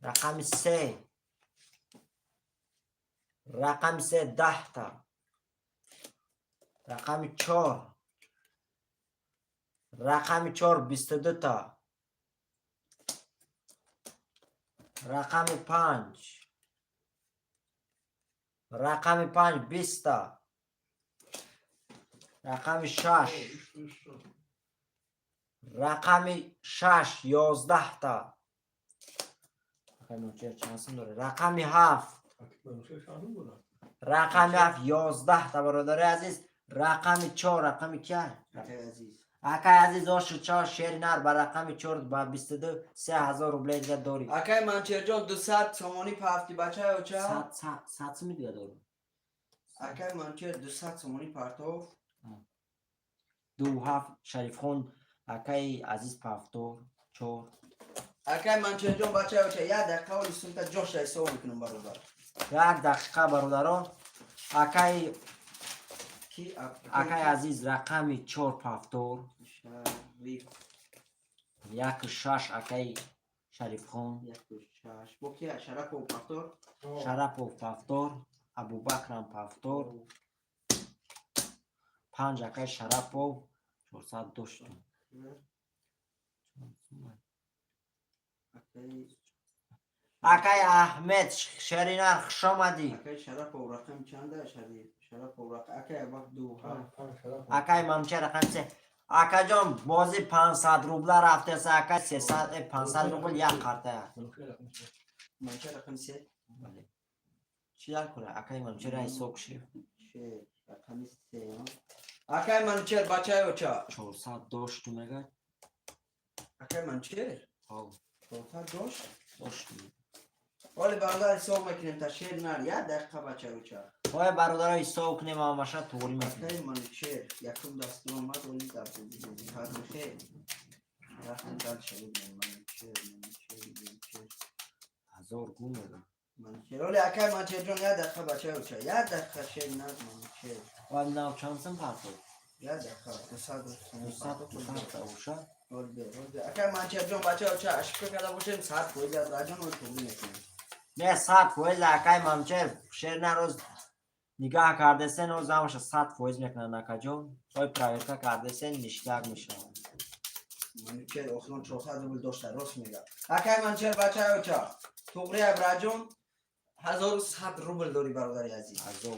Рақами 3, рақами 3, 10-та. Рақами 4, рақами 4, 22-та. Рақами 5, рақами 5, 20-та. Рақами 6, рақами 6, 11-та. Чанд сум дорад? Рақами 7, рақами 7, 11-та. Бародари азиз, рақами 4, рақами кия? Акаи Азиз. Акаи Азиз, ошу чор, шери нар, ба рақами 4, ба 22, 3000 рублей дига дорӣ. Акаи Манчерҷон, 200 сомонӣ пафти, бачаё ча. 100 суми дига дорӣ. Акаи Манчер 200 сомонӣ партоф. 2 7 Шарифхон, акаи Азиз, повтор чор. Акай Манчерҷон, бачаи оча, як дақиқа, оли сумта ҷоша ҳисоб мекунам, бародар. Як дақиқа, бародарон. Акаи Ки? Акаи Азиз, рақами чор, повтор. Шариф. 1 6, акаи Шарифхон. 1 6. Бо ки? Шарапов, повтор. Шарапов, повтор. Абубакрам, повтор. Панҷ, акаи Шарапов, 400 доштум. Акай Акаи Аҳмед, шеринар, хушомадӣ. Акай Шарапов рақам чанда? Шариф Шарапов рақам, акай Абак, 2 7. Панҷ, Шарапов. Акаи Мамча, рақами се. Акаҷон, бози 500 рубла рафтеса, акай, 300, 500 рубл як қартая. Манча, рақами се. Чӣ дар кора, акаи Мамчера ҳисоб кушем. Шер, рақами се. Акай Манчер, бачаи оча. 400 дошту, мега. Акай Манчер. Ҳов. 400 дошт. Дошту. Оли, бародар, ҳисоб мекунем та шер нар, як дақиқа, бачаи оча. Ой, бародаро, ҳисоб кунем, амаша туғрӣ мекунем. Акай Манучер якум дастур омад, оли дар бозӣ бозӣ кард, мехе рафтем дальше, бибинем. Манучер, Манучер, Манучер. 1000 гу мега. Манучер, оли, акай Манучерҷон, як дақиқа, бачаи оча, як дақиқа, шер нар, Манучер. Ва нав чанд сум партоб? Як дақиқа, 200. 200 200 оша. Оли бе, оли бе. Акай Манучерҷон, бачаи оча, ошибка карда бошем, 100% аз раҷон, оли, туғрӣ мекунем. Не, 100%, акай Мамчер, шер нароз нигаҳ кардесен, оз ҳамаша 100% мекунанд, акаҷон. Ой, проверка кардесен, ништак мешавад. Манучер охирон 400 рубл дошта, рост мега акай Манучер. Бачаи оча, туғри, абраҷон, 1100 рубл дорӣ, бародари азиз. 1000,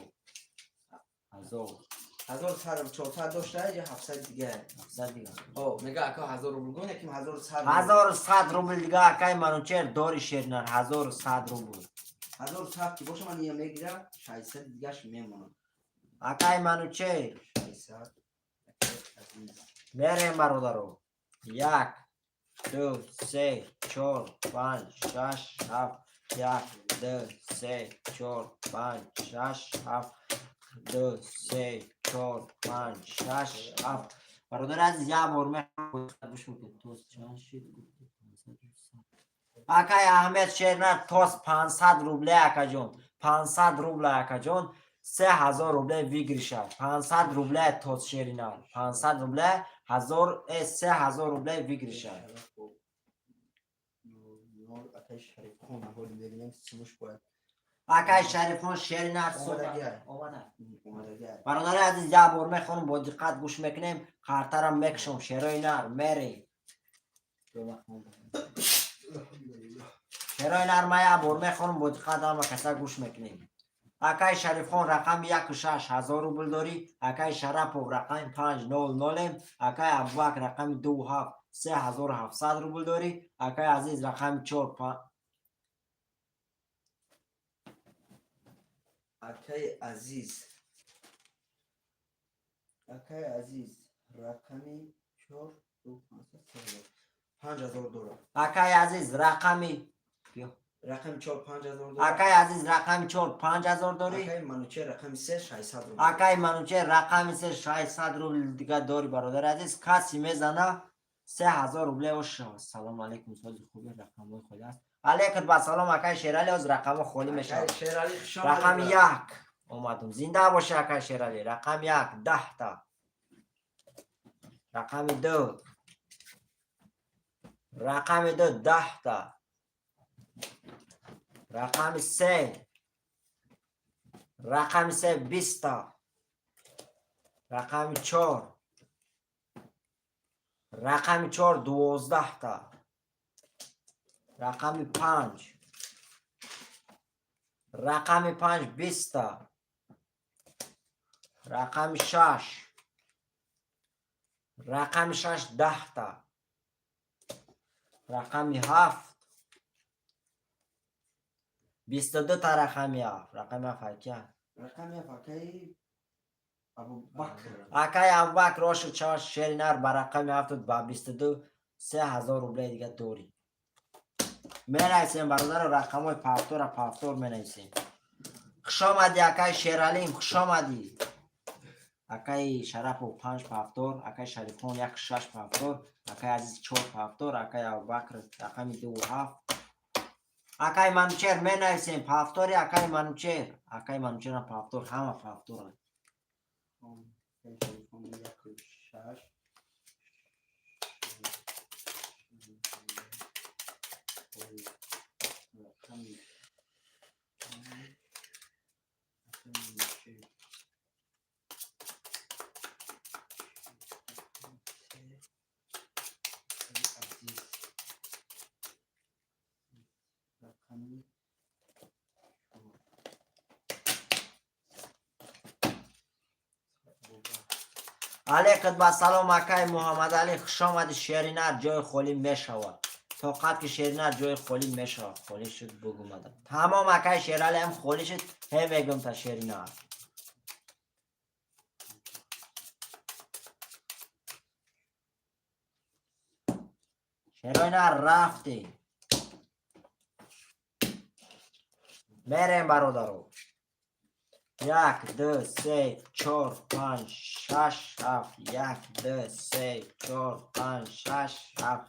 1000. 1100, 400 дошта, я 700 дига. 700 дига. О, мега ака, 1000 рубл гон, яким 1100. 1100 рубл дига, акай Манучер, дори, шернар, 1100 рубл. 1100 ки боша, ман ия мегирам, 600 дигаш мемонам. Акай Манучер. 600, акай азиз. Мерем, бародаро. Як, ду, се, чор, панҷ, шаш, ҳафт. Як, ду, се, чор, панҷ, шаш, ҳафт. Ду, се, чор, панҷ, шаш, ҳафт. Бародари азиз, як бор мегӯш мекунед, тоз чанд шид? Гуфти 500. Акай Аҳмед, шернар, тоз 500 рубле, акаҷон, 500 рубла, акаҷон, 3000 рубле выигрыша. 500 рубле тоз, шеринар, 500 рубле, ҳазор, 3000 рубле выигрыша. Нол, акай Шарифхон, ҳоли мебинем, симуш бояд. Акай Шарифхон, шеринар. Омадагиа. Омада. Омадагиа. Бародари азиз, як бор мехонам, бо диққат гӯш мекунем, қартарам мекушам, шерои нар, мери. Шерои нар, ма як бор мехонам, бо диққат ҳама каса гӯш мекунем. Акай Шарифхон, рақами яку шаш, 1000 рубл дорӣ. Акай Шарапов, рақами панҷ, нол нолем. Акай Абубакр, рақами 2 7, 3700 рубл дорӣ. Акай Азиз, рақами чор Акай Азиз, акай Азиз, рақами чор, ду, 500, 3000, 5000 дорад. Акай Азиз, рақами Рақами чор, 5000 дорад. Акай Азиз, рақами чор, 5000 дорӣ. Акай Манучер, рақами се, 600 рубл. Акай Манучер, рақами се, 600 рубл дига дорӣ. Бародари азиз, каси мезана, 3000 рубле. Ош, салому алейкум, сози хуби, рақамҳои холӣ аст. Алейкум ба салом, акай Шерали, оз рақамҳо холӣ мешавад. Акай Шерали, хуш омадед. Рақами як омадум, зинда боши, акай Шерали. Рақами як, 10 та. Рақами ду, рақами ду, 10 та. Рақами се, рақами се, 20 та. Рақами чор, рақами чор, 12 та. Рақами панҷ, рақами панҷ, 20 та. Рақами шаш, рақами шаш, 10 та. Рақами ҳафт, 22 та. Рақами ҳафт, рақами ҳафт ҳайка? Рақами ҳафт, акай Абубакр. Акай Абубакр, оши чаш, шери нар, ба рақами ҳафту ба 22, 3000 рубле дига дорӣ. Менависем, бародаро, рақамҳои повтора, повтор менависем. Хушомадӣ, акай Шералим, хушомадӣ. Акаи Шарапов панҷ повтор, акаи Шарифхон як шаш повтор, акаи Азиз чор повтор, акаи Абубакр рақами дуву ҳафт. Акаи Манучер, менависем повтори акаи Манучер. Акаи Манучерам повтор, ҳама повторанд. Акаи Шарифхон яку шаш. Рақами панҷ. Акаи Манучер. Се. Акаи Азиз. Рақами чор. Алейкум ассалом, акаи Муҳаммадалӣ, хушомадӣ. Шеринар, ҷои холӣ мешавад. Тоқат ки, Шеринар, ҷои холӣ мешавад. Холӣ шуд, бугумада. Тамом, акаи Шералӣ ҳам холӣ шуд, ҳе мегум та Шеринар. Шеринар, рафтем. Мерем, бародаро. Як, ду, се, чор, панҷ, шаш, ҳафт. Як, ду, се, чор, панҷ, шаш, ҳафт.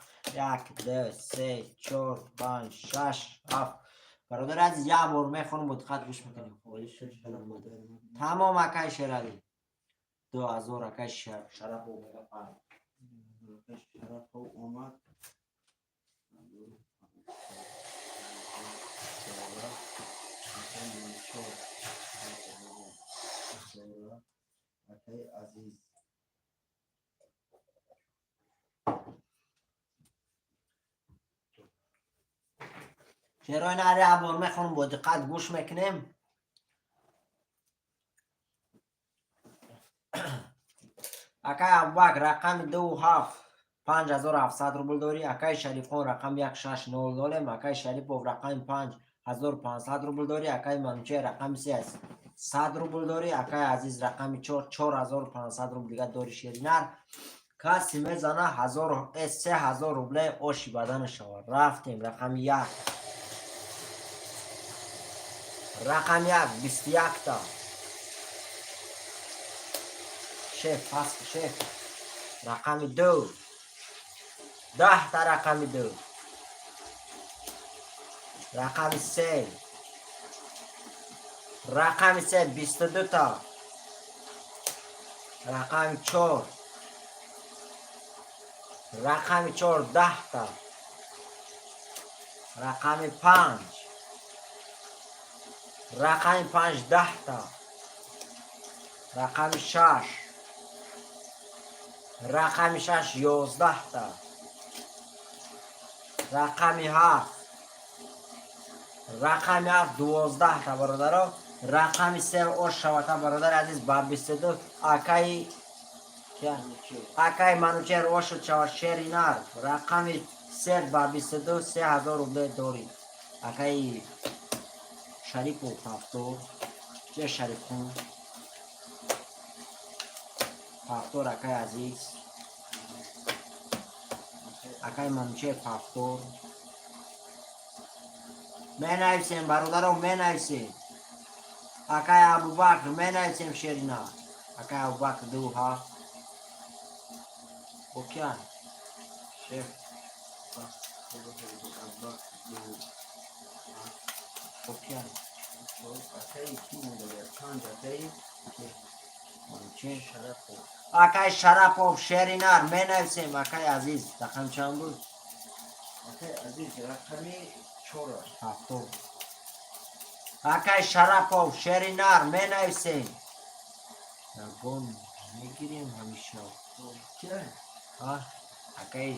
Як, ду, се, чор, панҷ, шаш, ҳафт. Бародари азиз, як бор мехонам, бо диққат гӯш мекунем. Холӣ шуд. Тамом, акаи Шералӣ. 2000, акаи Шарапов мега панҷ. Акаи Шарапов омад. Акаи Манучер. Акаи Азиз. Шерои нар, як бор мехонам, бо диққат гӯш мекунем. Акаи Абубакр рақами дуву ҳафт, 5700 рубл дорӣ. Акаи Шарифхон рақами як шаш нол нолем. Акаи Шарипов рақами панҷ, 1500 рубл дорӣ. Акаи Манучер рақами се, 100 рубл дорӣ. Акаи Азиз рақами чор, 4500 рубл дига дорӣ. Шеринар, касе мезана, 3000 рубле оши бадана шавад. Рафтем, рақами як. Рақами як, 21-та. Шеф, пас, шеф. Рақами ду. 10-та, рақами ду. Рақами се. Рақами се, 22-та. Рақами чор. Рақами чор, 10-та. Рақами панҷ. Рақами панҷ, 10-та. Рақами шаш. Рақами шаш, 11-та. Рақами ҳафт. Рақами ҳафт, 12-та, бародаро. Рақами се ош шавата, бародари азиз, ба 22 акаи акаи Манучер ошуд шавад. Шеринар, рақами се ба 22, 3000 рубле дорӣ. Акаи Шарипов повтор, че Шарифхон повтор, акаи Азиз, акаи Манучер повтор. Менависем, бародаро, менависем. Акаи Абубакр, менависем. Шерина, акаи Абубакр ду ҳафт. Океан. Шеф. Ду. Океан. Акаи ки монда? Панҷ, акаи Манучер. Шарапов. Акаи Шарапов, шеринар, менависем. Акаи Азиз рақам чанд буд? Акаи Азиз рақами чора. Ҳафтум. Акаи Шарапов, шеринар, менависем. Ягон мегирем ҳамеша. Кия? Акаи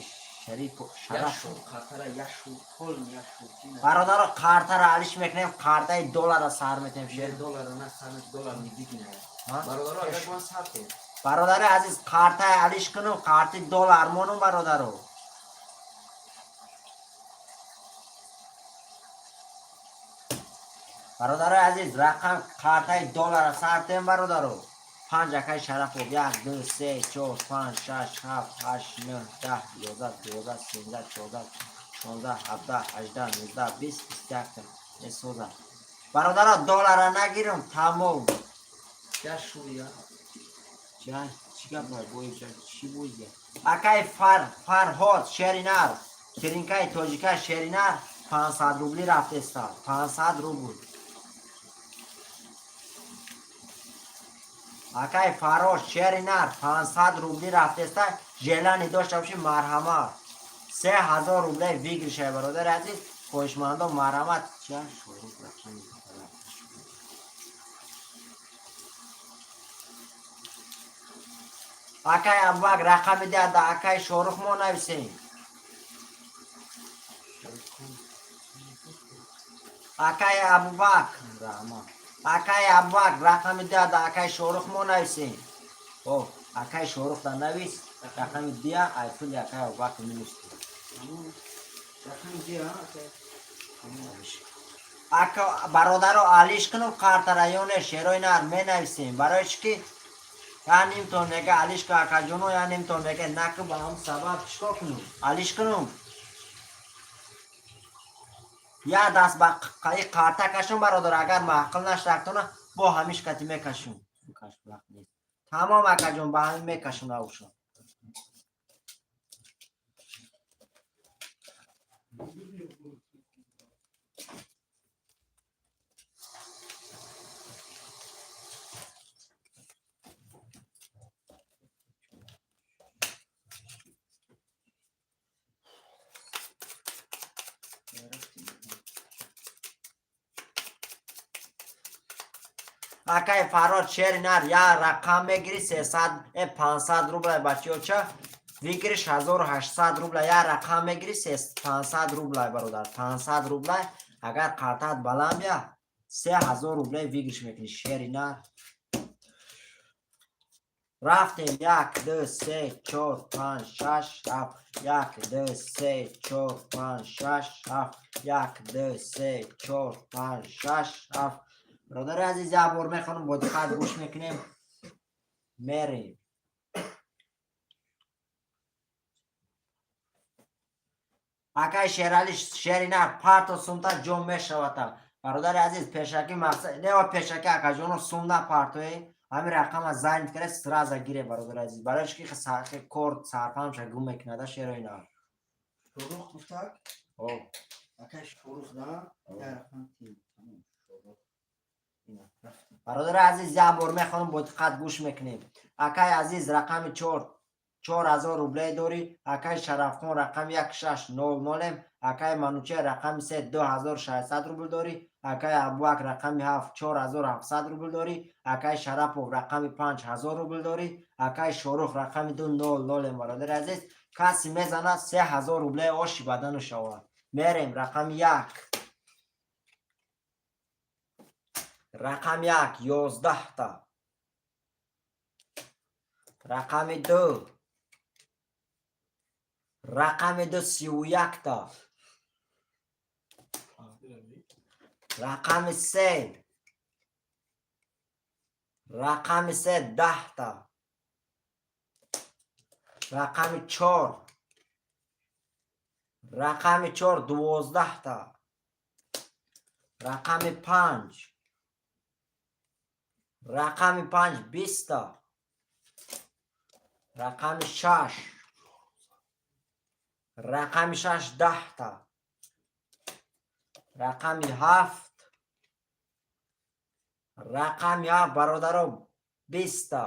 Шарипов, Шарапов. Яшу қартара, яшу пол, яшу. Бародаро, қартара алиш мекунем, қартаи доллара сар метем, шер. Доллара на сар, доллар мегирем. Бародаро, агар ман сар кунем. Бародари азиз, қартаи алиш кунум, қарти доллар монум, бародаро. Бародарои азиз, рақам картаи доллара сартем, бародаро. Панҷ, акаи Шарапов. Як, ду, се, чор, панҷ, шаш, ҳафт, ҳашт, нӯҳ, 10, 11, 12, 13, 14, 16, 17, 18, 19, 20, 21-та месоза. Бародаро, доллара нагирам, тамом. Яшуя. Чӣ гап, чӣ бозия? Акай Фарҳод, шеринар, тринкаи тоҷика, шеринар, 500 рубли рафтеста, 500 рубл. Акай Фарҳод, шеринар, 500 рубли рафтеста. Желание дошта боши, марҳамат, 3000 рублей выигрыш ай, бародари азиз. Хоҳишмандон, марҳамат. Ча шорух рақами? Акай Абубакр, рақами диҳада акай Шорух, мо нависем. Акай Абубакр, раҳмат. Акай Абубакр, рақами диҳада акай Шорух, мо нависем. О, акай Шорух да навис рақами дия, ай пули акай Абубакр минус. Рақами дия, акай. Ака, бародаро, алиш кунум қартара ё не? Шерои нар, менависем. Барои чӣ ки я нимтон мега алиш ку, акаҷоно, я нимтон мега наку. Ба ҳам сабаб чикор кунум? Алиш кунум, я даст ба қаи қарта кашум. Бародар, агар маъқул нашрактона, бо ҳамиш кати мекашум. Тамом, акаҷон, ба ҳамин мекашум равшо. Акай Фарод, шери нар, я рақам мегири, 300, 500 рубла. Бачиёча, выигрыш 1800 рубла. Я рақам мегири, 500 рубла, бародар, 500 рубла. Агар қартат баланд бия, 3000 рублей выигрыш мекунӣ. Шери нар, рафтем. Як, ду, се, чор, панҷ, шаш, ҳафт. Як, ду, се, чор, панҷ, шаш, ҳафт. Як, ду, се, чор, панҷ, шаш, ҳафт. Бародари азиз, як бор мехонам, бо диққат гӯш мекунем, мерем. Акай Шерали, шерина, парто сумта, ҷом мешавата. Бародари азиз, пешакӣ мақсад нева, пешакӣ, акаҷоно, сум напартое. Ҳамин рақама занг кара, сразу гире, бародари азиз. Барои чи ки кор сарпамша гум мекунада, шероина. Шорух гуфтак? О. Акай Шорух да я рақам тим. Тамом, Шорух. Ина, рафтем. Бародари азиз, як бор мехонам, бо диққат гӯш мекунем. Акай азиз, рақами чор, 4000 рублей дорӣ. Акай Шарафхон, рақами як, шаш нол нолем. Акай Манучер, рақами се, 2600 рубл дорӣ. Акай Абубакр, рақами ҳафт, 4700 рубл дорӣ. Акай Шарапов, рақами панҷ, 1000 рубл дорӣ. Акай Шорух, рақами ду, нол нолем. Бародари азиз, касе мезанад, 3000 рублей оши бадану шавад. Мерем. Рақами як, рақами як, 11-та. Рақами ду, рақами ду, 31-та. Рақами се, рақами се, 10-та. Рақами чор, рақами чор, 12-та. Рақами панҷ, рақами панҷ, 20-та. Рақами шаш, рақами шаш, 10-та. Рақами ҳафт, рақами ҳафт, бародаро, 20-та.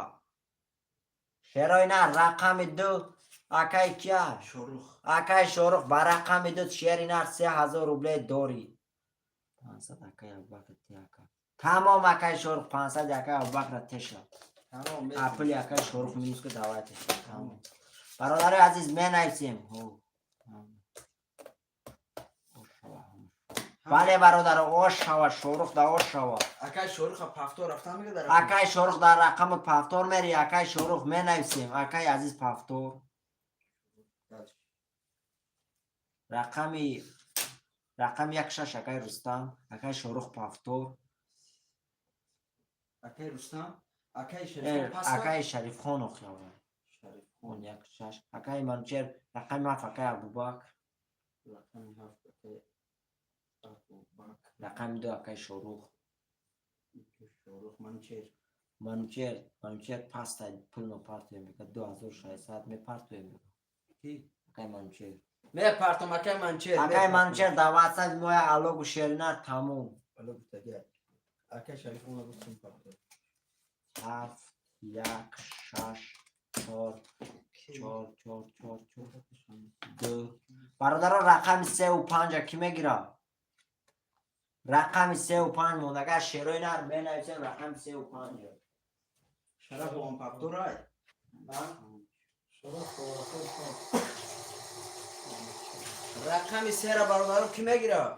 Шероина, рақами ду, акай кия? Шорух. Акай Шорух, ба рақами ду, шери нар, 3000 рублей дорӣ. 500 акай Абубакр тиака. Тамом, акай Шорух, 500 акай Абубакра теша. Тамом. Апули акай Шорух минус ка, давай теша. Тамом, бародари азиз, менависем. Бале, бародаро, ош шава, Шорух да ош шава. Акай Шоруха пафтор рафтан мега дар. Акай Шорух, дар рақами пафтор мери. Акай Шорух, менависем. Акай азиз, пафтор. Рақами як, шаш, акай Рустам, акай Шорух пафтор. Акай Рустам, акай Шарифхон паста. Акай Шарифхон охиава. Шарифхон. Як, шаш. Акай Манучер, рақами ҳафт, акай Абубакр. Рақами ҳафт, акай Абубакр. Рақами ду, акай Шорух. Шорух, Манучер. Манучер, Манучер паста, пул мепартоем, мега 2600 мепартоем. Ки? Акай Манучер. Мепартом, акай Манчер. Акай Манучер, дар ватсап моя алогу шеринар, тамом. Ало гуфтагия. Акай Шариф она гуфтум парто. Ҳафт, як, шаш, чор, чор, чор, чор, чор, ду. Бародаро, рақами сеу панҷа кӣ мегирад? Рақами сеу панҷ мондага, шерои нар, менависем рақами сеу панҷа. Шараф он парторай. Шараф рақами Рақами сера, бародаро, кӣ мегирад?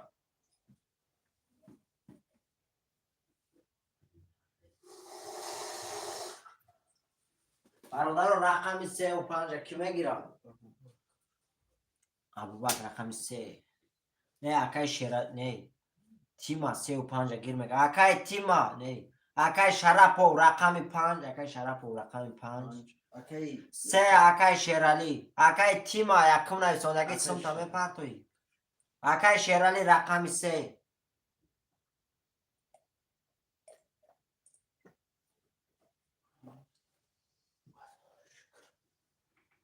Бародаро, рақами сеу панҷа кӣ мегирад? Абубакр, рақами се. Не, акай Шера, не, Тима сеу панҷа гир мега. Акай Тима, не, акай Шарапов, рақами панҷ. Акай Шарапов, рақами панҷ. Акай Се, акай Шералӣ. Акай Тима якум нависондаги, сумта мепартоӣ. Акай Шералӣ, рақами се.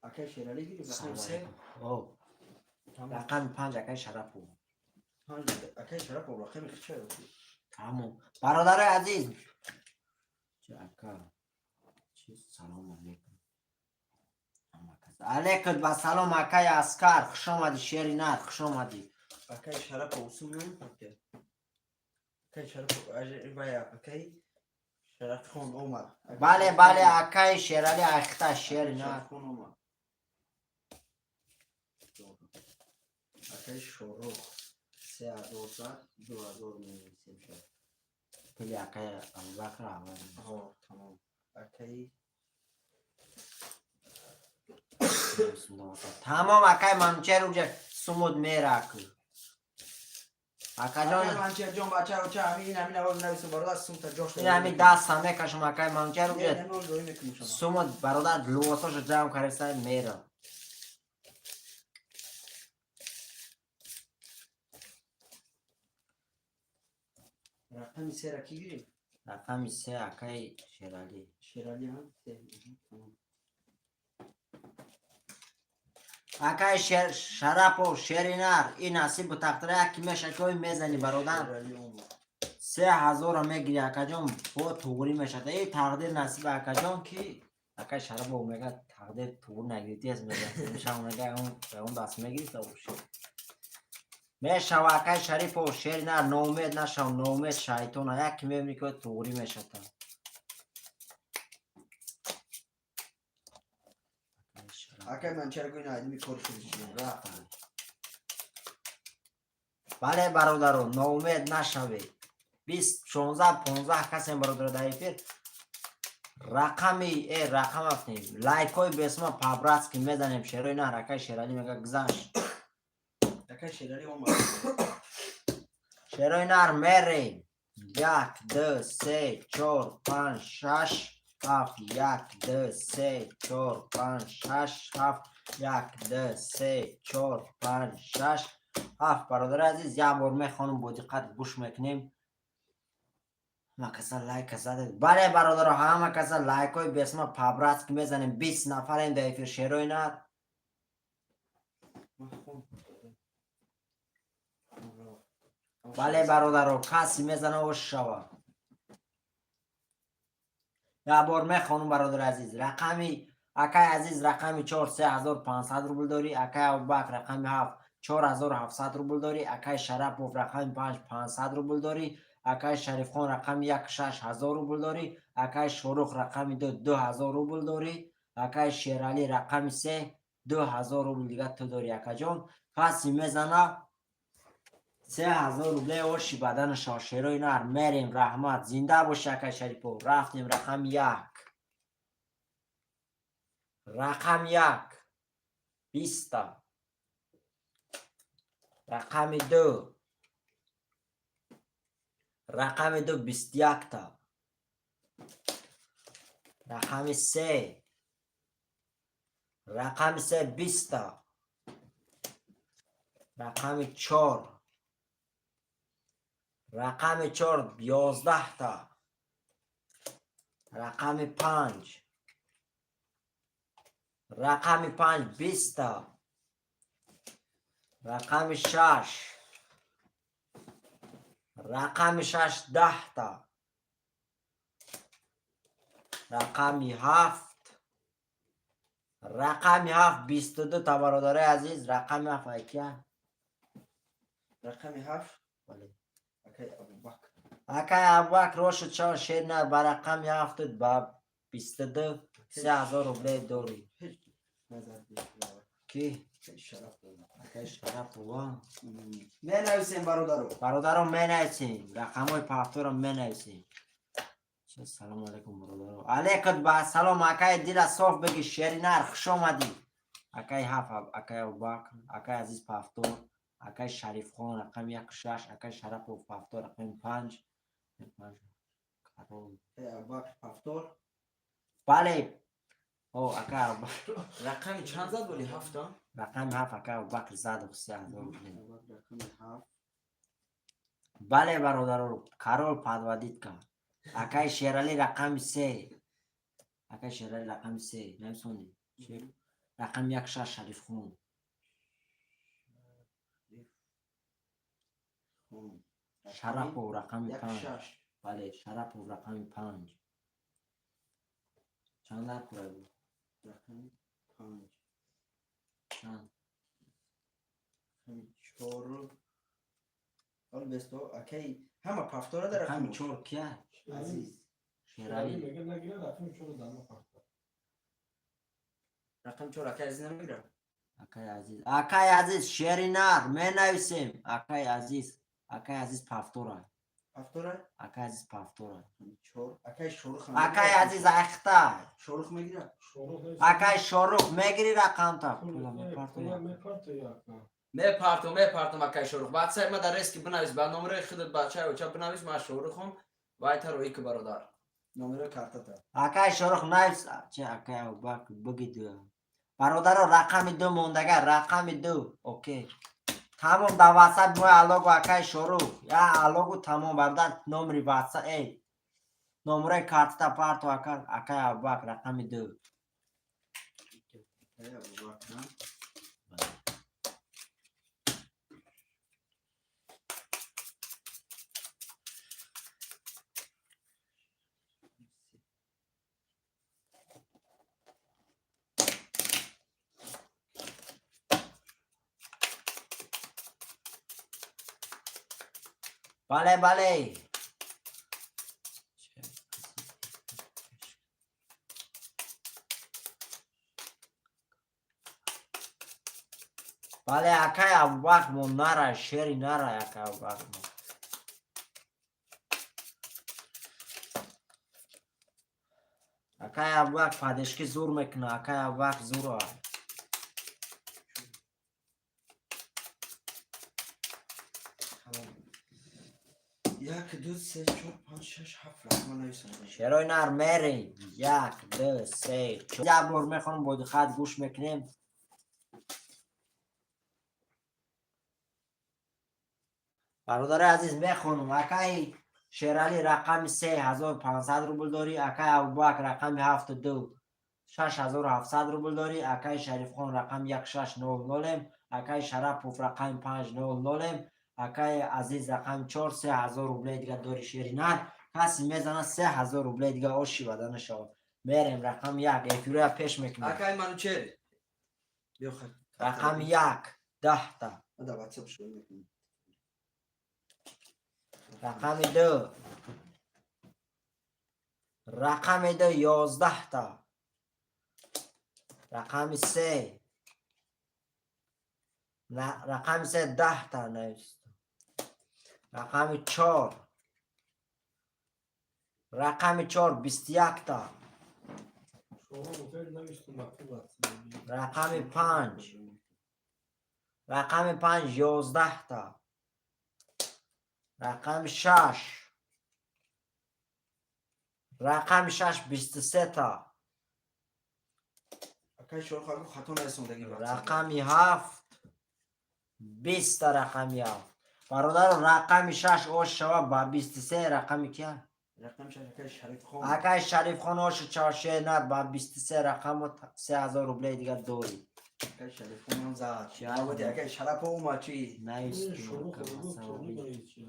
Акай Шералӣ гирифт рақами се. О, рақами панҷ акай Шарапов. Панҷ акай Шарапов рақами хича. Тамом, бародарои азиз. Чи, ака, чи, салом алейкум. Алейкум ба салом, акай Аскар, хуш омадӣ, шери нар, хуш омадӣ. Акай Шарапов сум намепартия. Акай Шарапов вая, акай Шарафхон омад. Бале, бале, акай Шералӣ айхта, шери нар. Шарафхон омад. Акай Шорух 3000 зад, 2000 менависем шад. Пули акай Абубакр аввал. Ҳо, тамом. Акай Тамом, акай Манучер уҷа сумуд мераку, акаҷон. Акай Манчерҷон, бача, оча, ҳамин ҳамин аввал нависем, бародар, сумта ҷош. Ин ҳамин даста мекашам, акай Манучер уҷа. Не, не, роӣ мекунем шумо. Сумуд, бародар, либосошо ҷамъ кареса мера. Рақами сера кӣ гирифт? Рақами се акай Шералӣ. Шералӣ, ҳа? Се. Тамом. Акай Шарапов, шеринар, ин насибу тақдира, яки мешакои мезани, бародар. Шералӣ омад. 3000-ро мегири, акаҷон, бо туғрӣ мешад. Э, тақдир насиба, акаҷон. Кӣ? Акай Шарапов мега, тақдир туғрӣ нагирифтиаст, мега шав, мега он даст мегирифта боши мешава. Акай Шарипов, шеринар, ноумед нашав, ноумед шайтона, яки мебини ки туғрӣ мешата. Акай Манчер гӯй, наадими кори худиш рафт. Бале, бародаро, ноумед нашавед. 20, 16, 15 касем, бародаро, дар эфир. Рақами рақам афтем, лайкҳои бесма по-братски мезанем, шерои нар. Акай Шералӣ мега, гузашт. Акай Шералӣ омад. Шерои нар, мерем. Як, ду, се, чор, панҷ, шаш, ҳафт. Як, ду, се, чор, панҷ, шаш, ҳафт. Як, ду, се, чор, панҷ, шаш, ҳафт. Бародари азиз, як бор мехонам, бо диққат гӯш мекунем. Ҳама каса лайка задед? Бале, бародаро, ҳама каса лайкҳои бесма по-братски мезанем. 20 нафарем дар эфир, шерои нар. Ман хон. Бале, бародаро, каси мезана, ош шава. Як бор мехонам, бародари азиз. Рақами акай Азиз, рақами чор, 3500 рубл дорӣ. Акай Абубакр, рақами ҳафт, 4700 рубл дорӣ. Акай Шарапов, рақами панҷ, 500 рубл дорӣ. Акай Шарифхон, рақами як, 6000 рубл дорӣ. Акай Шорух, рақами ду, 2000 рубл дорӣ. Акай Шералӣ, рақами се, 2000 рубл дига ту дорӣ, акаҷон. Каси мезана, 3000 рубле оши баданашо, шерои нар, мерем. Раҳмат, зинда боши, акай Шарипов. Рафтем, рақами як, рақами як, 20-та. Рақами ду, рақами ду, 21-та. Рақами се, рақами се, 20-та. Рақами чор, рақами чор, 11-та. Рақами 5, рақами 5 20та. Рақами 6, рақами 6 10та. Рақами 7, рақами 7 22та. Бародарои азиз, рақами 7 айкия? Рақами 7. Бале. Акай Абубакр. Акай Абубакр, рошуд шава, шер на ба рақами 7 ба 22 3000 рубле дорӣ. Ҳеҷ назар. Ки? Шараф дорам. Акай Шарапова. Менависем, бародаро. Бародаро, менависем, рақамҳои пафторо менависем. Салому алайкум, бародаро. Алейкум ба салом, акай дила соф беги, шеринар, хуш омадӣ. Акай ҳаф, акай Абубакр, акай Азиз пафтор, акай Шарифхон рақами яку шаш, акай Шарапов пафтор рақами 5. Карол. Акай Абубакр пафтор. Бале, о, акай Абубакр. Рақами чанд зад боли, ҳафта? Рақами 7 акай Абубакр заду 3000 рубли. Абубакр рақами 7. Бале, бародаро, карол подводить кард. Акай Шерали рақами 3, акай Шерали рақами 3 намисонӣ. Рақами як шаш Шарифхон. Хон. Шарапов рақами як 5. 6. Бале, Шарапов рақами 5. Чанд дар кура буд? Рақами 5. Чанд? Рақами 4. Ҳол бесто, акай ҳама пафтора дар рақами рақами 4 кия? Азиз. Шерали. Мега нагира, рақами 4 дама пахта. Рақами 4 акай Азиз намегирад. Акай Азиз, акай Азиз, шеринар, менависем. Акай Азиз, акай Азиз пафтора. Пафтора. Акай Азиз пафтора. Рақами 4 акай Шорух. Акай Азиз айхта. Шорух мегирад. Шорух. Акай Шорух, мегири рақамта? Пула мепартоя. Мепартоя, ака. Мепартом, мепартом, акай Шорух. Баъд ма дар рески бинавис, ба номерои худат, бачаи оча бинавис, ман Шорухом вайтаро ики, бародар. Номерои картата. Акай Шорух навис. Чи, акай Абубакр, бигид. Бародаро, рақами 2 мондага, рақами 2. Окей, тамом, дар ватсап мо алогу, акай Шорух, я алогу, тамом, бародар, номери ватсап, эй, номерои картата парто, ака. Акай Абубакр рақами 2. Акай Абубакр, на? Бале, бале. Бале, акай Абубакр мо нара, шери нара, акай Абубакр мо. Акай Абубакр падешки зур мекуна, акай Абубакр зур. Тамом. Як, ду, се, чор, панҷ, шаш, ҳафт рақама нависам. Шерои нар, мерем. Як, ду, се, чор. Як бор мехонам, бо диққат гӯш мекунем. Бародари азиз, мехонам. Акаи Шералӣ рақами 3 1500 рубл дорӣ, акаи Абубакр рақами ҳафту ду 6700 рубл дорӣ, акаи Шарифхон рақами як шаш нол нолем, акаи Шарапов рақами 5 нол нолем, акаи Азиз рақами 4 3000 рубле дига дорӣ. Шеринар, касе мезана, 3000 рубле дига оши вада нашавад. Мерем, рақами 1, эфироя пеш мекунем. Акай Манучер. Биё хат. Рақами 1 10та. Ма дар ватсап шуруъ мекунем. Рақами 2, рақами 2 11та. Рақами 3, рақами 3 10та навист. Рақами 4, рақами 4 21та. Шорух мутаи навишту мактуб аст. Рақами 5, рақами 5 11та. Рақами 6, рақами 6 23та. Акай Шорух, аку хато нарасондаги ватсап. Рақами 7 20та. Рақами 7, бародаро, рақами 6 ош шава ба 23. Рақами кия? Рақами шаш, акай Шарифхон. Акай Шарифхон, оши чор, шери нар ба 23 рақаму 3000 рублеи дигар дорӣ. Акай Шарифхонам зад. Чӣ? Наводи акай Шарапов омад чӣ?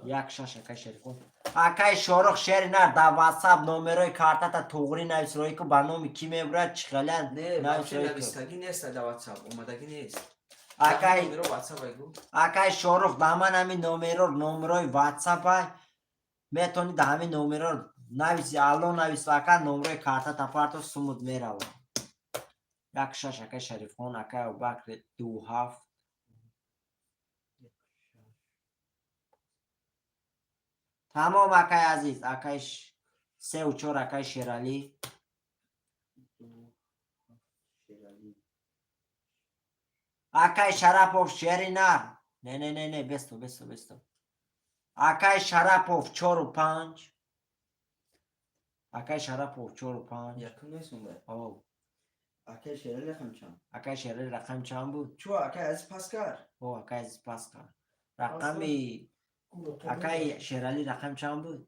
Як шаш, акай Шарифхон. Акай Шорух, шери нар, дар ватсап номерои картата туғрӣ навис, роӣ ку, ба номи кӣ мебурад, чӣ хеле. Не, навис, вообще роӣ ку. Навистагӣ нест дар WhatsApp, омадагӣ нест. Акай Номеро WhatsApp айгу. Акай Шорух, ба ман ҳамин номеро, номерои ватсапа метавонӣ дар ҳамин номеро нависи, алло навис, ака, номерои картата парто, сумут мерава. Як шаш, акай Шарифхон. Акай Абубакр, ду ҳафт. Тамом, акай азиз. Акай сеу чор, акай Шералӣ. Шералӣ. Акай Шарапов, шери нар. Не, не, не, не, бесто, бесто, бесто. Акай Шарапов, чору панҷ. Акай Шарапов, чору панҷ. Якум нест онда. О. Акай Шералӣ рақам чанд? Акай Шералӣ рақам чанд буд? Чӯ, акай Азиз Паскар. О, акай Азиз Паскар. Рақами акай Шералӣ рақам чанд буд?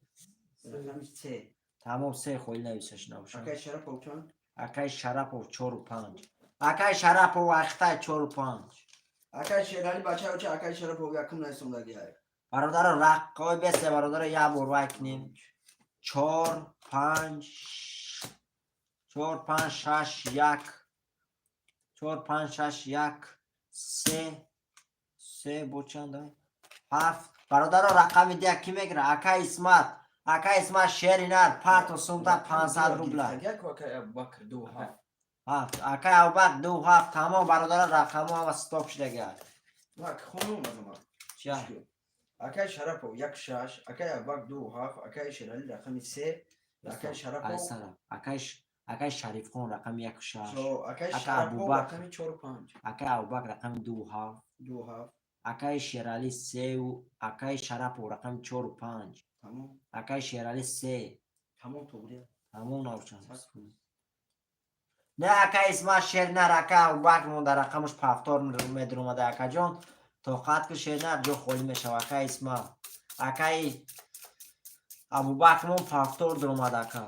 Рақами се. Тамом, се холи нависаш набошад. Акай Шарапов чанд? Акай Шарапов, чору панҷ. Акай Шарапов, вақтай чору панҷ. Акай Шералӣ, бача, оча, акай Шарапов якум нависондагӣ ай. Бародаро, раққои бесе, бародаро, як бор вай кунем. Чор панҷ, чор панҷ шаш як, чор панҷ шаш як се, се бо чанд ай? Ҳафт. Бародаро, рақами дия кӣ мегира? Акай Исмат, акай Исмат, шери нар, парто сумта 500 рубла. Яку акай Абубакр ду ҳафт. Ҳафт, акай Абубакр, ду ҳафт. Тамом, бародаро, рақамҳо ҳама стоп шудага. Ма хонум аз ма. Ча? Акай Шарапов як шаш, акай Абубакр ду ҳафт, акай Шералӣ рақами се, акай Шарапов Айсара, акай Шарифхон рақами яку шаш. Чо, акай Ака Шарапов Абубакр. рақами чору панҷ. Акай Абубакр рақами ду ҳафт. Ду ҳафт. Акай Шералӣ сеу, акай Шарапов рақами чору панҷ. Тамом. Акай Шералӣ се. Тамом, туғри. Тамом, навчан. Не, акай Исмат, шернар, акай Абубакр монда, рақамаш пафтор медуромада, акаҷон. Тоқат ки, шернар, ҷо холӣ мешава, акай Исмат. Акай Абубакр мон пафтор дуромад, ака.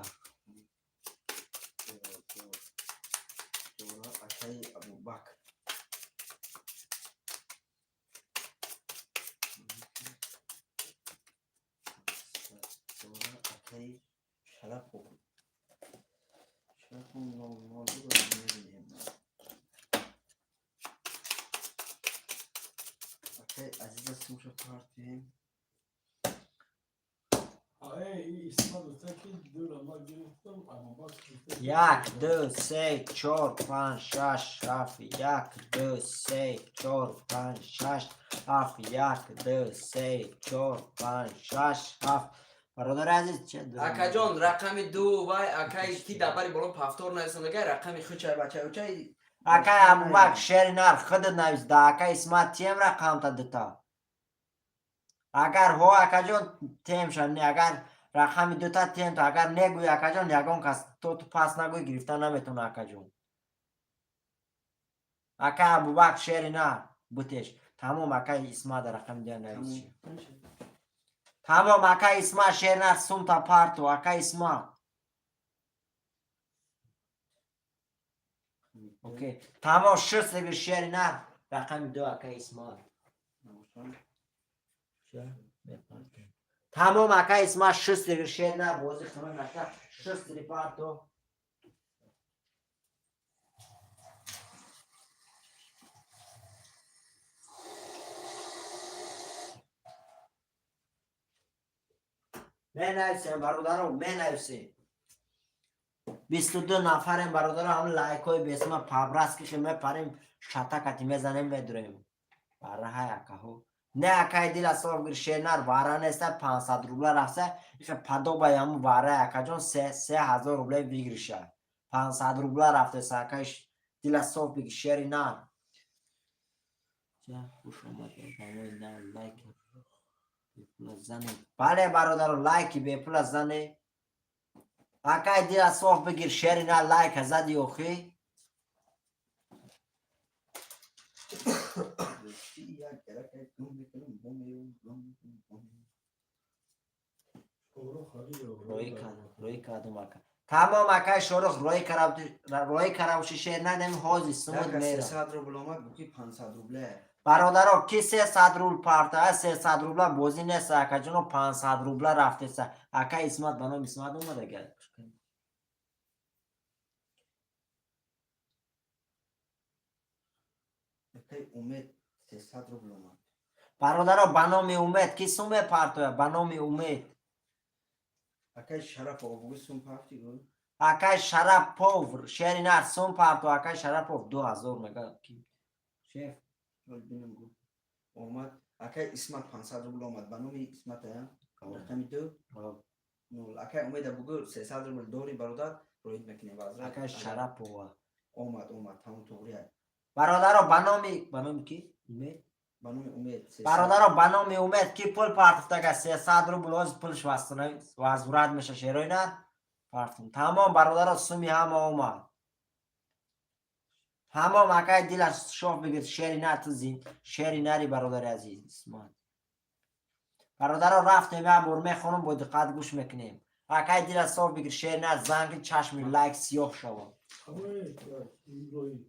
Дора, акай Абубакр. Дора, акай Шарапов. Шарапов нол нол буд, мебинем. Акай Азиза сумша партием. Исмат гуфта ки дура ма гирифтам, Абубакр гуфта ки- Як, ду, се, чор, панҷ, шаш, ҳафт, як, ду, се, чор, панҷ, шаш, ҳафт, як, ду, се, чор, панҷ, шаш, ҳафт. Бародари азиз, че Акаҷон, рақами ду вай акай ки дар бари боло пафтор нависондагай, рақами хучай, бача, очай. Акай Абубакр, шери нар, худат навис да акай Исмат тем рақамта дута. Агар ҳо, акаҷон, темша, не, агар рақами дута темта, агар негӯй, акаҷон, ягон кас то ту пас нагӯй, гирифта наметавона, акаҷон. Акай Абубакр, шери нар, бутеш. Тамом, акай Исмат рақами дия навис. Тамом, акай Исмат, шери нар, сумта парту, акай Исмат. Окей. Тамом, шуст шери нар, рақами ду, акай Исмат. Тамом, акай Исмат, шустри, шери нар, бозӣ хунук нашта, шустри парту. Менависем, бародаро, менависем. 22 нафарем, бародаро, ҳам лайкҳои бесма пабраски хи мепарем, шатакати мезанем, медурем. Бараҳай, акаҳо. Не, акай дила соф гир, шернар, вара неста, 500 рубла рафта, ихе падобаи ҳамун вараи, акаҷон, 3000 рубле выигрыша. 500 рубла рафтеса, акай дила соф бигир, шери нар. Хуш омадед, бамои нав, лайк бепула занед. Бале, бародаро, лайки бепула зане. Акай дила соф бигир, шери нар, лайка зади охи. Як гарак гум мекунам, бо меём, гум мекунам, бо меём. Шорух. Роӣ кардам, роӣ кардам, ака. Тамом, акай Шорух, роӣ карам, роӣ карам, шишер надем, ҳози сумуд Яка мера. 300 рубл омад, гуфти 500 рубле. Бародаро, ки 300 рубл парта, 300 рубла бозӣ нест, акаҷоно, 500 рубла рафтеса. Ака Исмат, ба номи Исмат омада гар. Акай Умед 300 рубл омад. Бародаро, ба номи Умед ки сум мепартоя? Ба номи Умед. Акай Шарапов бугӯ, сум пафти гӯ. Акай Шарапов, шери нар, сум парто, акай Шарапов 2000 мега. Ки? Шеф. Ҳол бинам гӯ. Омад. Акай Исмат 500 рубл омад. Ба номи Исмат ая. Рақами ду нол. Акай Умеда бугӯ, 300 рубл дори, бародар, роид мекунем вазрат. Акай Шарапова. Омад, омад, тамом, туғрия. Бародаро, ба номи ки? Умед? Ба номи Умед 300. Бародаро, ба номи Умед ки пул партофтага 300 рубл, ҳозир пулш возврат меша, шерои нар партум. Тамом, бародаро, суми ҳама омад. Тамом, акай дилаш шоф бигир, шери нар, ту зин шери нари, бародари азиз Исмат. Бародаро, рафтем, як бор мехонам, бо диққат гӯш мекунем. Акай дила соф бигир, шери нар, занги чашми лайк сиёҳ шавад.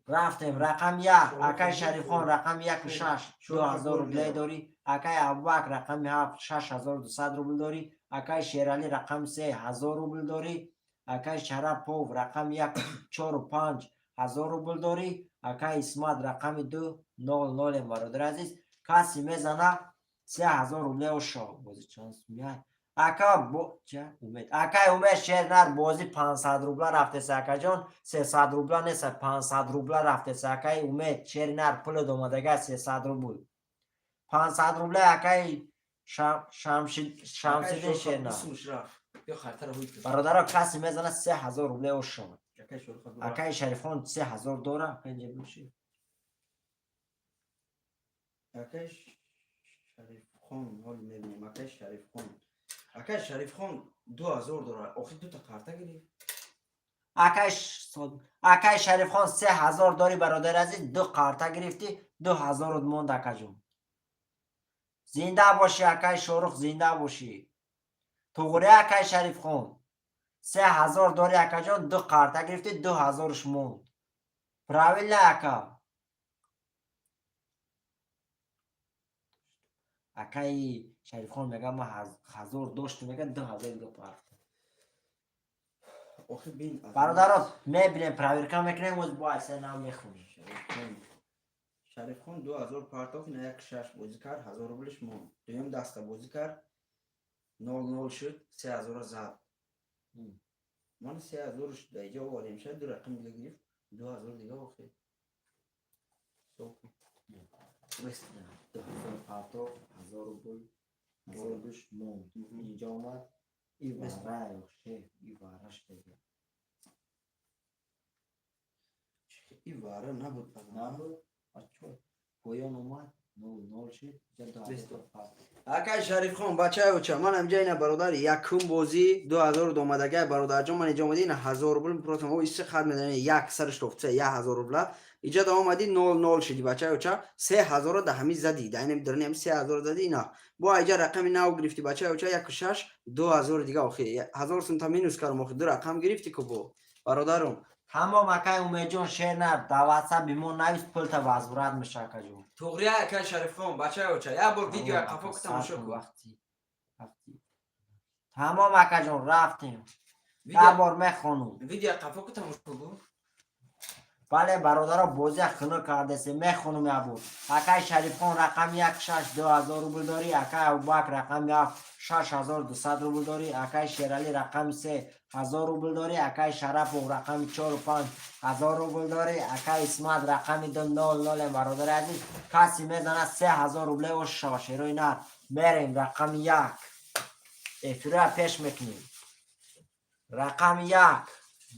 Рафтем, рақам як, акай Шарифхон, рақами яку шаш, 2000 рубле дорӣ. Акай Абубакр, рақами ҳафт, 6200 рубл дорӣ. Акай Шералӣ, рақами се, 1000 рубл дорӣ. Акай Шарапов, рақами як, чору панҷ ҳазор рубл дорӣ. Акай Исмат, рақами ду, нол нолем. Бародари азиз, касе мезана, 3000 рубле ошо. Бози чанд меяй, ака? Бо ча Умед, акай Умед, шер нар, бозӣ 500 рубла рафтеса, акаҷон, 300 рубла неса, 500 рубла рафтеса. Акай Умед, шери нар, пулат омадага, 300 рубл, 500 рубла, акай Шамсиддин, шернар. Сумш рафт. Ё хартара ҳуй кун. Бародаро, касе мезана, 3000 рубле ошо. Акай Шоруха бугӯ. Акай Шарифхон 3000 дора, акай ҷебуши. Акай Шарифхон, ҳол мебинем. Акай Шарифхон. Акай Шарифхон 2000 дора. Охир дута карта гирифт. Акай Шарифхон, 3000 дори, бародари азиз, ду қарта гирифтӣ, 2000-от монд, акаҷон. Зинда бошӣ, акай Шорух, зинда бошӣ. Туғри, акай Шарифхон, 3000 дори, акаҷон, ду қарта гирифтӣ, 2000-ш монд, правильно, ака? Акаи Шарифхон мега, ман ҳазор доштум, мега, 2000 дига партам. Охир бин. Бародаро, мебинем, проверка мекунем, оз бо айса нав мехонем. Шарифхон. Шарифхон 2000 партофт, на як шаш бозӣ кард, 1000 рублиш монд. Дуюм даста бозӣ кард, 0-0 шуд, 3000-ро зад. Ман 3000-ш дар иҷо овардем, шояд ду рақам дига гирифт, 2000 дига охир. Ҳисоб кун. 2000 партоф, 1000 рубл, ҳазору душ монд. Инҷо омад и вараё, шеф, и вараш дега. И вара набуд. Набуд, а чо поён омад, 0-0 шуд, инҷа 2000 партоф. Акай Шарифхон, бачаи оча, ман ҳамҷа ина, бародар, якум бозӣ 2000 омадагай, бародарҷон, ман иҷо омади, ина 1000 рубл протам, о иси хат медани, як сараш тофтса, 1000 рубла. Иҷа да омади, 0-0 шуди, бачаи оча, 3000-ро да ҳами зади, да инам дарни ҳами 3000 зади, ина. Бо иҷа рақами нав гирифти, бачаи оча, яку шаш, 2000 дига охи. 1000 сумта минус кардам, охи, ду рақам гирифти ку бо. Бародарум. Тамом, акай Умедҷон, шернар, дар ватсап бимо навис, пулта возврат меша, акаҷон. Туғрия, акай Шарифхон, бачаи оча, як бор видео қафо ку тамошо кун. Вақти вақти, тамом, акаҷон, рафтем, як бор мехонум. Видео қафо ку тамошо кун. Бале, бародаро, бозия хунук кардесе, мехонум як бор. Акай Шарифхон, рақами як шаш, 2000 рубл дорӣ. Акай Абубакр, рақами ҳафт, 6200 рубл дорӣ. Акай Шералӣ, рақами се, 1000 рубл дорӣ. Акай Шарапов, рақами чору панҷ, 1000 рубл дорӣ. Акай Исмат, рақами ду, нол нолем. Бародари азиз, касе мезанад, 3000 рубле ош шава, шерои нар. Мерем, рақами як, эфироя пеш мекунем. Рақами як,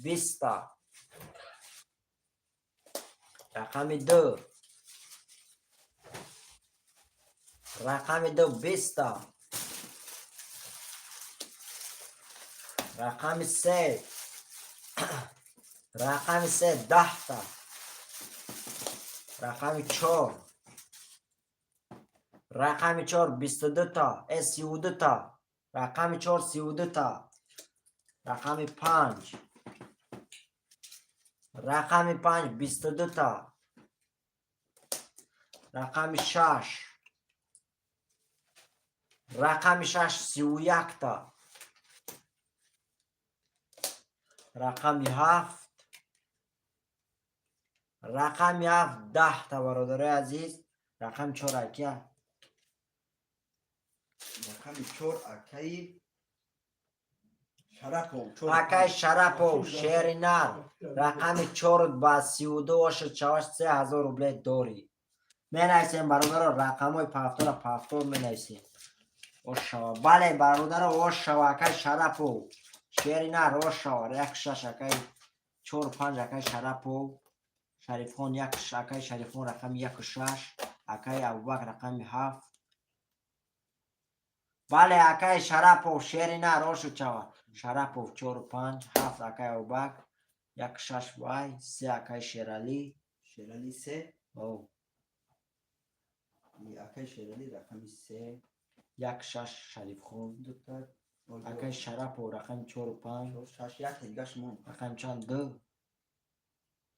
20-та. Рақами ду, рақами ду, 20-та. Рақами се, рақами се, 10-та. Рақами чор, рақами чор, 22-та, 32-та. Рақами чор 32 та. Рақами панҷ. Рақами панҷ 22 та. Рақами шаш. Рақами шаш 31 та. Рақами ҳафт. Рақами ҳафт 10 та, бародарои азиз. Рақами чор акия? Рақами чор акаи Шарапов. Акаи Шарапов, шери нар. Рақами чор ба 32 ошид шаваш, 3000 рубле дорӣ. Менависем, бародаро, рақамҳои пафтора пафтор менависем. Ош шава. Бале, бародаро, ош шава, акаи Шарапов. Шери нар, ош шава. Як шаш акаи чор панҷ акаи Шарапов. Шарифхон як, акаи Шарифхон рақами яку шаш. Акаи Абубакр рақами ҳафт. Бале, акаи Шарапов, шери нар, ошуд шава. Шарапов чору панҷ, ҳафт акаи Абубакр, як шаш вай, се акаи Шералӣ. Шерали се. О, Акаи Шерали рақами се. Як шаш Шарифхон. Дута. Акаи Шарапов рақами чору панҷ. Чор шаш, як дигаш монд. Рақами чанд? Ду.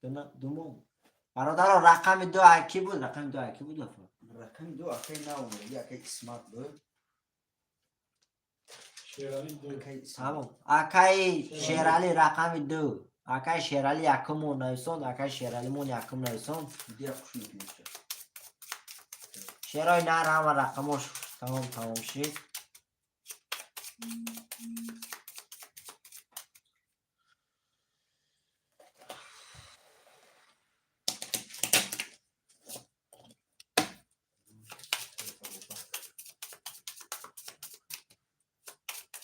Ду ду монд. Бародаро, рақами ду аки буд? Рақами ду аки буд, Лафа? Рақами ду акаи наомадаги, акаи Исмат буд. Шерали ду. Акаи Исмат. Тамом. Акаи Шералӣ рақами ду. Акаи Шералӣ якумон нависон, акаи Шералимон якум нависон. Дия хуш мекунед. Шерои нар, ҳама рақамош тамом, тамом шид.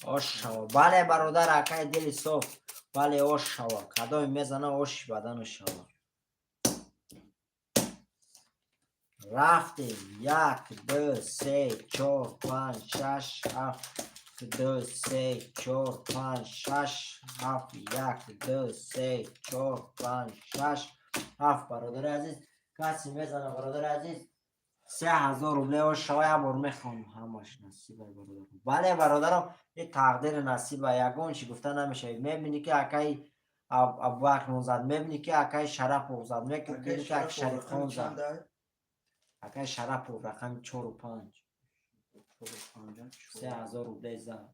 Ош шава. Бале, бародар, акаи дили соф. Бале, ош шава. Кадоме мезана, оши бадану шава. Рафтем. Як, ду, се, чор, панҷ, шаш, ҳафт, ду, се, чор, панҷ, шаш, ҳафт, як, ду, се, чор, панҷ, шаш, ҳафт. Бародари азиз, касе мезана, бародари азиз, 3000 рубле ош шава, як бор мехонам, ҳамаш насиба, бародаро. Бале, бародаро, и тақдири насиба, ягон чи гуфта намешавад. Мебинӣ, ки акаи Абубакр зад, мебинӣ, ки акаи Шарапов зад, мебинӣ, ки акаи Шарифхон зад. Акаи Шарапов рақами чору панҷ, 3000 рубле зад.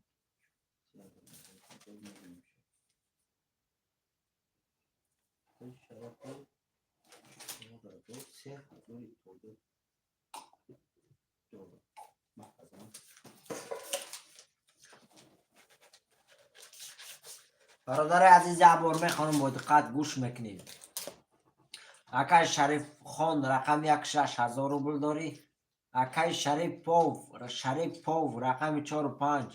Шарапов 3000 тоду доллар. Махазан. Бародари азиз, як бор мехонам, бо диққат гӯш мекунем. Акаи Шарифхон рақами як 6000 рубл дорӣ. Акаи Шарипов, Шарипов рақами чору панҷ,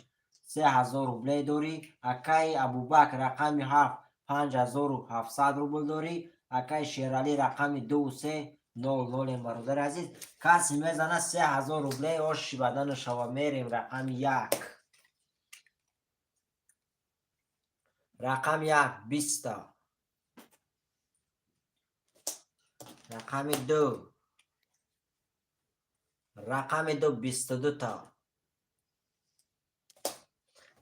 3000 рубле дорӣ. Акаи Абубакр рақами ҳафт, 5700 рубл дорӣ. Акаи Шералӣ рақами дуву се, нол нолем. Бародари азиз, касе мезана, 3000 рубле оши бадану шава. Мерем, рақами як. Рақами як 20 та. Рақами ду. Рақами ду 22 та.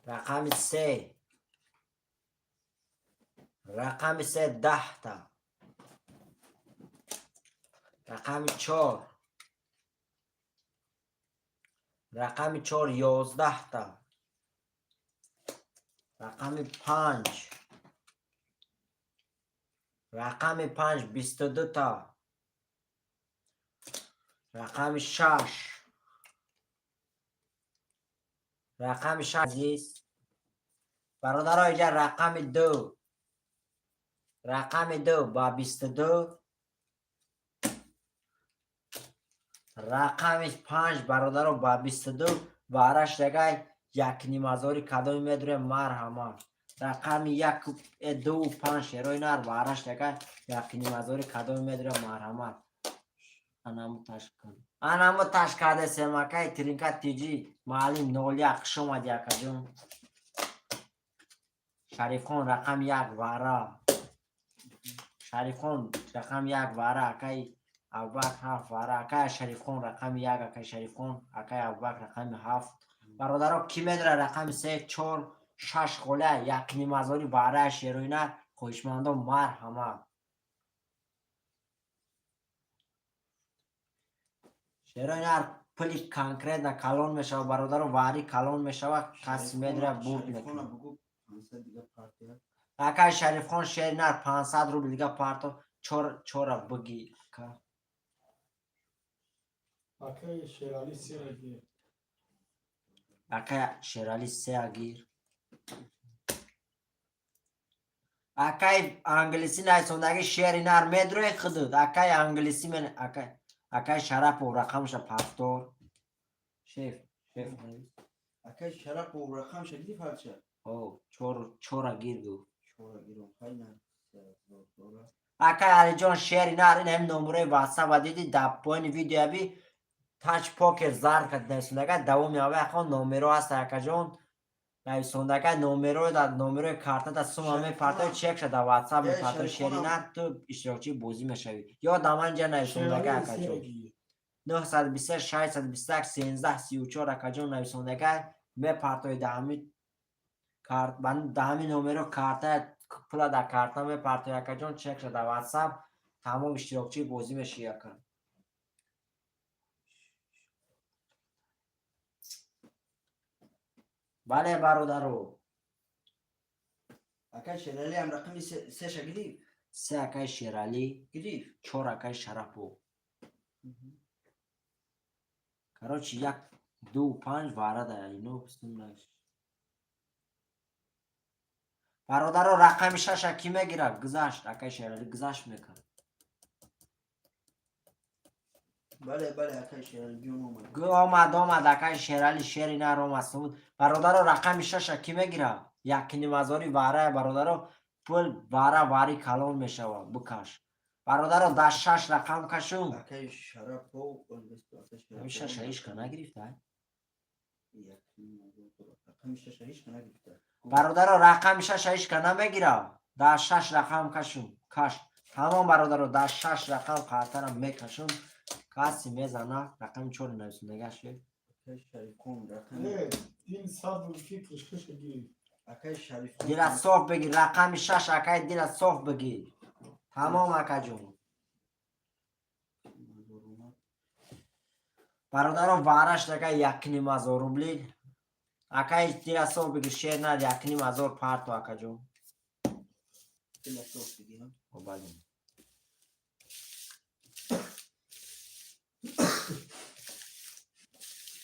Рақами се. Рақами се 10 та. Рақами чор. Рақами чор 11 та. Рақами панҷ. Рақами панҷ 22 та. Рақами шаш. Рақами шаш, азиз бародаро, иҷа рақами ду. Рақами ду ба 22. Рақами панҷ, бародаро, ба 22 ва араш дагай якнимазори кадоми медурем, марҳамат. Рақами як, ду, панҷ, шерои нар ва араш дагай якнимазори кадоми медурем, марҳамат. Анаму ташкал. Анаму ташкаде семакай тринка тиҷи маълим нол як, хуш омади, акаҷон. Шарифхон рақами як вара. Шарифхон рақами як вара, акаи Абубакр ҳафт вара, акаи Шарифхон рақами як, акаи Шарифхон, акаи Абубакр рақами ҳафт. Бародаро, кӣ медора рақами се, чор, шаш холя, якнимазори баъраи шероина? Хоҳишмандон, марҳамат. Шероина пули конкретно калон мешава, бародаро, ваъри калон мешава. Каси медора, бурд Шарифхона мекунад. Бугу 500 дига партия. Акай Шарифхон, шеринар 500 рубл дига парто, чор чора биги, ака. Акай Шерали сера гир. Акай Шерали, сеа гир. Акай англисӣ найсондаги, шери нар медрои худуд. Акай англисӣ мен, акай Шарапов, рақамша пафтор. Шеф, шеф. Акай Шарапов рақамша гириф ҳарча. О, чор чора гир гуфт. Чора гиром, хайна 3000 дора. Акай Алиҷон, шери нар, ин ҳам номерои ватсапа диди, дар поини видеояби тач покер зард кад нависондага, давоми аввай хон номеро ҳаст, акаҷон. Нависондага номеро, дар номерои карта дар сума мепартои, чекша дар ватсап Э, мепартои. Шарифхонам. Шери нар, ту иштирокчии бозӣ мешавӣ. Ё дар ман ҷа нависондага, Шерали сера акаҷон. гир. 923 621 13 34, акаҷон, нависондага мепартои дар ҳамин номеро карта, пула дар карта мепартои, акаҷон, чекша дар ватсап, тамом, иштирокчии бозӣ мешавӣ, ака. Бале, бародаро. Акай Шерали ҳам рақами сеша гириф. Се акай Шералӣ. Гириф. Чор акай Шарапов. Короче, як, ду, панҷ варада ино. Бародаро, рақами шаша кӣ мегирад? Гузашт, акай Шералӣ гузашт мекард. Бале, акай Шерали биён, омад. Гӯ, омад, омад, акай Шерали, шери нар омад сумуд. Бародаро, рақами шаша кӣ мегирад? Якнимазори варая, бародаро, пул вара вари калон мешавад, бикаш. Бародаро, дар шаш рақам кашум. Акай Шарапов. Ҳами шаша ҳечка нагирифта. Рақами шаша ҳеч нагирифта. Бародаро, рақами шаша ҳечка намегирад. Дар шаш рақам кашум, каш. Тамом, бародаро, дар шаш рақам қартарам мекашум. Каси мезана, рақами чори нависондагаш. Акай Шарифхон рақами Не, дин сабр фикраш каша гир. Акай Шарифхон. Дила соф бигир, рақами шаш, акай, дила соф бигир. Тамом, акаҷон. Бародаро, вараш така 1500 рубли. Акай, дила соф бигир, шер нар, 1500 парто, акаҷон. Дила соф бигир. О, бале.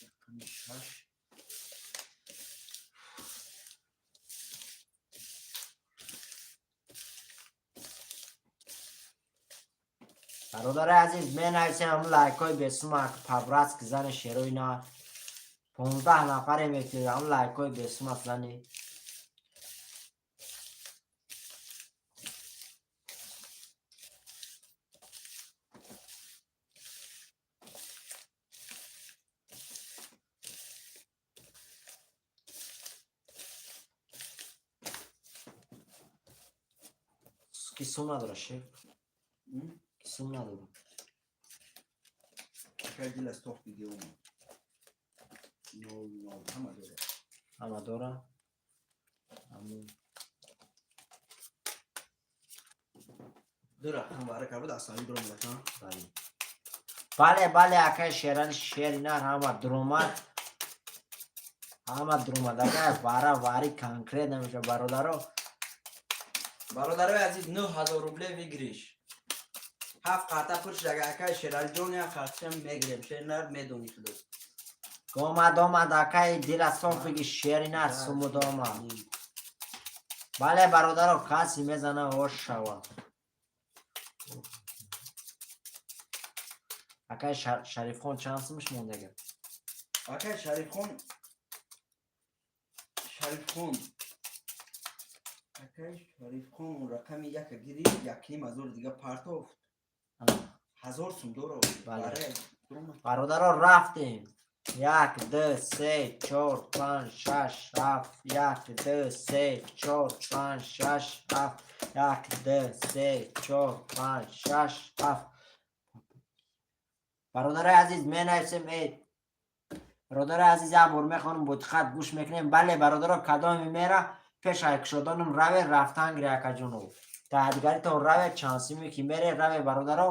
Рақами шаш. Бародари азиз, менависем ҳамн лайкҳои бесума, по-братски зани, шерои нар. 15 нафаре мефиред, ҳамн лайкҳои бесума зани. Ки сум надора, шеф? М? Ки сум надора? Акай, дила соф бигир, омад. Нол нол ҳама дора. Ҳама дора. Ҳамун. Ду рақам вара кард, асаби дуромад, ҳа? Бале. Бале, бале, акай Шерали, шери нар ҳама дуромад. Ҳама дуромад. Акай вара вари конкрет намеша, бародаро. Бародарои азиз, 9000 рубле выигрыш. Ҳафт қарта пур шуд. Агар акай Шералиҷон як қарташам мегирем, шернар медонӣ худо. Омад, омад, акай, дила соф биги, шери нар сумуд омад. Бале, бародаро, каси мезана, ош шава. Акай Шарифхон чанд сумаш мондага? Акай Шарифхон, Шарифхон, акай Шарифхон рақами яка гирифт, 1500 дига партофт, 1000 сум доро. Бале. Бародаро, рафтем. Як, ду, се, чор, панҷ, шаш, ҳафт. Як, ду, се, чор, панҷ, шаш, ҳафт. Як, ду, се, чор, панҷ, шаш, ҳафт. Бародарои азиз, менависем, э. Бародари азиз, як бор мехонам, бо диққат гӯш мекунем. Бале, бародаро, кадоме мера пеш айкшодонам раве, рафтан гире, акаҷонов. Таҳдигаритон раве, чанд симе ки мере, раве, бародаро.